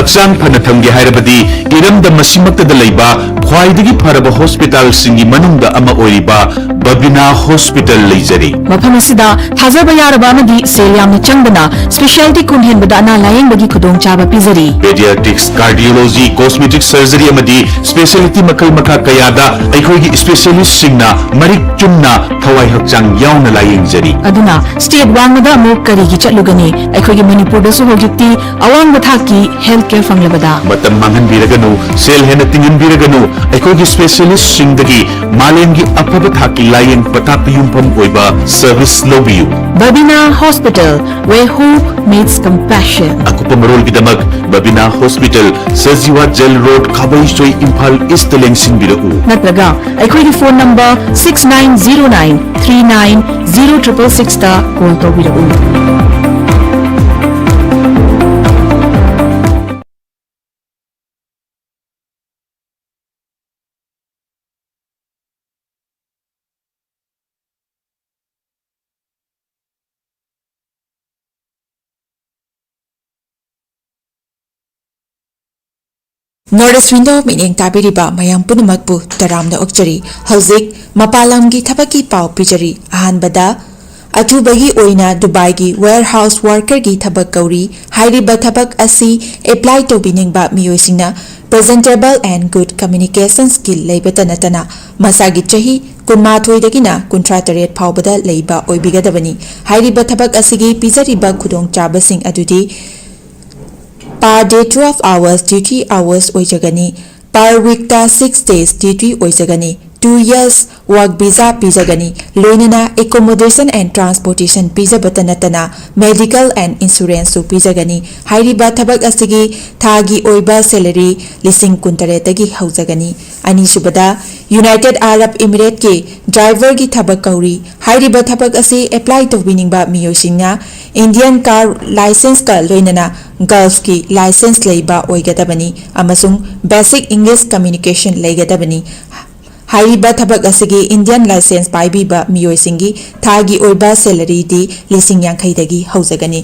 ꯍꯛꯆꯥꯡ ꯐꯅ ꯊꯝꯒꯦ ꯍꯥꯏꯔꯕꯗꯤ ꯏꯔꯝꯗꯝ ꯑꯁꯤꯃꯛꯇꯗ ꯂꯩꯕ ꯈ꯭ꯋꯥꯏꯗꯒꯤ ꯐꯔꯕ ꯍꯣꯁꯄꯤꯇꯥꯜꯁꯤꯡꯒꯤ ꯃꯅꯨꯡꯗ ꯑꯃ ꯑꯣꯏꯔꯤꯕ ꯕꯕꯤꯅꯥ ꯍꯣꯁꯄꯤꯇꯥꯜ ꯂꯩꯖꯔꯤ꯫ ꯃꯐꯝ ꯑꯁꯤꯗ ꯊꯥꯖꯕ ꯌꯥꯔꯕ ꯑꯃꯗꯤ ꯁꯦꯜ ꯌꯥꯝꯅ ꯆꯪꯗꯅ ꯁ꯭ꯄꯦꯁꯤꯌꯥꯂꯤꯇꯤ ꯀꯨꯟ ꯍꯦꯟꯕꯗ ꯑꯅꯥ ꯂꯥꯌꯦꯡꯕꯒꯤ ꯈꯨꯗꯣꯡꯆꯥꯕ ꯄꯤꯖꯔꯤ꯫ ꯄꯦꯗꯤꯌꯥꯇ꯭ꯔꯤꯛꯁ, ꯀꯥꯔꯗꯤꯑꯣꯂꯣꯖꯤ, ꯀꯣꯁꯃꯦꯇꯤꯛ ꯁꯔꯖꯔꯤ ꯑꯃꯗꯤ ꯁ꯭ꯄꯦꯁꯤꯌꯥꯂꯤꯇꯤ ꯃꯈꯜ ꯃꯈꯥ ꯀꯌꯥꯗ ꯑꯩꯈꯣꯏꯒꯤ ꯁ꯭ꯄꯦꯁꯤꯌꯥꯂꯤꯁꯁꯤꯡꯅ ꯃꯔꯤꯛ ꯆꯨꯝꯅ ꯊꯋꯥꯏ ꯍꯛꯆꯥꯡ ꯌꯥꯎꯅ ꯂꯥꯌꯦꯡꯖꯔꯤ꯫ ꯑꯗꯨꯅ ꯁ꯭ꯇꯦꯠ ꯋꯥꯡꯃꯗ ꯑꯃꯨꯛ ꯀꯔꯤꯒꯤ ꯆꯠꯂꯨꯒꯅꯤ? ꯑꯩꯈꯣꯏꯒꯤ ꯃꯅꯤꯄꯨꯔꯗꯁꯨ ꯍꯧꯖꯤꯛꯇꯤ ꯑꯋꯥꯡꯕ ꯊꯥꯛꯀꯤ ꯍꯦꯜꯊ ꯀꯦꯌꯔ ꯐꯪꯂꯕꯗ꯫ ꯃꯇꯝ ꯃꯥꯡꯍꯟꯕꯤꯔꯒꯅꯨ, ꯁꯦꯜ ꯍꯦꯟꯅ ꯇꯤꯡꯍꯟꯕꯤꯔꯒꯅꯨ, ꯑꯩꯈꯣꯏꯒꯤ ꯁ꯭ꯄꯦꯁꯤꯌꯥꯂꯤꯁꯁꯤꯡꯗꯒꯤ ꯃꯥꯂꯦꯝꯒꯤ ꯑꯐꯕ ꯊꯥꯛꯀꯤ ꯂꯥꯌꯦꯡ ꯄꯊꯥꯞꯇ ꯌꯨꯝꯐꯝ ꯑꯣꯏꯕ ꯁꯔꯚꯤꯁ ꯂꯧꯕꯤꯌꯨ꯫ Babina hospital, where hope meets compassion. ꯑꯀꯨꯞꯄ ꯃꯔꯣꯜꯒꯤꯗꯃꯛ Babina hospital, Sajiwa jail road, Khabeisoi, Imphal east ꯂꯦꯡꯁꯤꯟꯕꯤꯔꯛꯎ꯫ ꯅꯠꯇ꯭ꯔꯒ ꯑꯩꯈꯣꯏꯒꯤ phone number six nine zero nine three nine zero triple six ꯇ ꯀꯣꯜ ꯇꯧꯕꯤꯔꯛꯎ꯫ North East Window ꯃꯤꯠꯌꯦꯡ ꯇꯥꯕꯤꯔꯤꯕ ꯃꯌꯥꯝ ꯄꯨꯝꯅꯃꯛꯄꯨ ꯇꯔꯥꯝꯅ ꯑꯣꯛꯆꯔꯤ꯫ ꯍꯧꯖꯤꯛ ꯃꯄꯥꯟ ꯂꯝꯒꯤ ꯊꯕꯛꯀꯤ ꯄꯥꯎ ꯄꯤꯖꯔꯤ꯫ ꯑꯍꯥꯟꯕꯗ, ꯑꯊꯨꯕꯒꯤ ꯑꯣꯏꯅ ꯗꯨꯕꯥꯏꯒꯤ warehouse workerꯒꯤ ꯊꯕꯛ ꯀꯧꯔꯤ꯫ ꯍꯥꯏꯔꯤꯕ ꯊꯕꯛ ꯑꯁꯤ apply ꯇꯧꯕꯤꯅꯤꯡꯕ ꯃꯤꯑꯣꯏꯁꯤꯡꯅ presentable and good communication skill ꯂꯩꯕꯇ ꯅꯠꯇꯅ ꯃꯁꯥꯒꯤ ꯆꯍꯤ ꯀꯨꯟꯃꯥꯊꯣꯏꯗꯒꯤꯅ ꯀꯨꯟꯊ꯭ꯔꯥ ꯇꯔꯦꯠ ꯐꯥꯎꯕꯗ ꯂꯩꯕ ꯑꯣꯏꯕꯤꯒꯗꯕꯅꯤ꯫ ꯍꯥꯏꯔꯤꯕ ꯊꯕꯛ ꯑꯁꯤꯒꯤ ꯄꯤꯖꯔꯤꯕ ꯈꯨꯗꯣꯡꯆꯥꯕꯁꯤꯡ ꯑꯗꯨꯗꯤ per day twelve hours duty hours ꯑꯣꯏꯖꯒꯅꯤ꯫ Per weekꯇ six days duty ꯑꯣꯏꯖꯒꯅꯤ꯫ Two years work visa ꯄꯤꯖꯒꯅꯤ꯫ ꯂꯣꯏꯅꯅ accommodation and transportation ꯄꯤꯖꯕꯇ ꯅꯠꯇꯅ medical and insuranceꯁꯨ ꯄꯤꯖꯒꯅꯤ꯫ ꯍꯥꯏꯔꯤꯕ ꯊꯕꯛ ꯑꯁꯤꯒꯤ ꯊꯥꯒꯤ ꯑꯣꯏꯕ salary ꯂꯤꯁꯤꯡ ꯀꯨꯟꯇꯔꯦꯠꯇꯒꯤ ꯍꯧꯖꯒꯅꯤ꯫ ꯑꯅꯤꯁꯨꯕꯗ, United Arab Emirateꯀꯤ driverꯒꯤ ꯊꯕꯛ ꯀꯧꯔꯤ꯫ ꯍꯥꯏꯔꯤꯕ ꯊꯕꯛ ꯑꯁꯤ apply ꯇꯧꯕꯤꯅꯤꯡꯕ ꯃꯤꯑꯣꯏꯁꯤꯡꯅ Indian car licenceꯀ ꯂꯣꯏꯅꯅ Gulfꯀꯤ license ꯂꯩꯕ ꯑꯣꯏꯒꯗꯕꯅꯤ ꯑꯃꯁꯨꯡ basic English communication ꯂꯩꯒꯗꯕꯅꯤ꯫ ꯍꯥꯏꯔꯤꯕ ꯊꯕꯛ ꯑꯁꯤꯒꯤ Indian license ꯄꯥꯏꯕꯤꯕ ꯃꯤꯑꯣꯏꯁꯤꯡꯒꯤ ꯊꯥꯒꯤ ꯑꯣꯏꯕ salaryꯗꯤ ꯂꯤꯁꯤꯡ ꯌꯥꯡꯈꯩꯗꯒꯤ ꯍꯧꯖꯒꯅꯤ꯫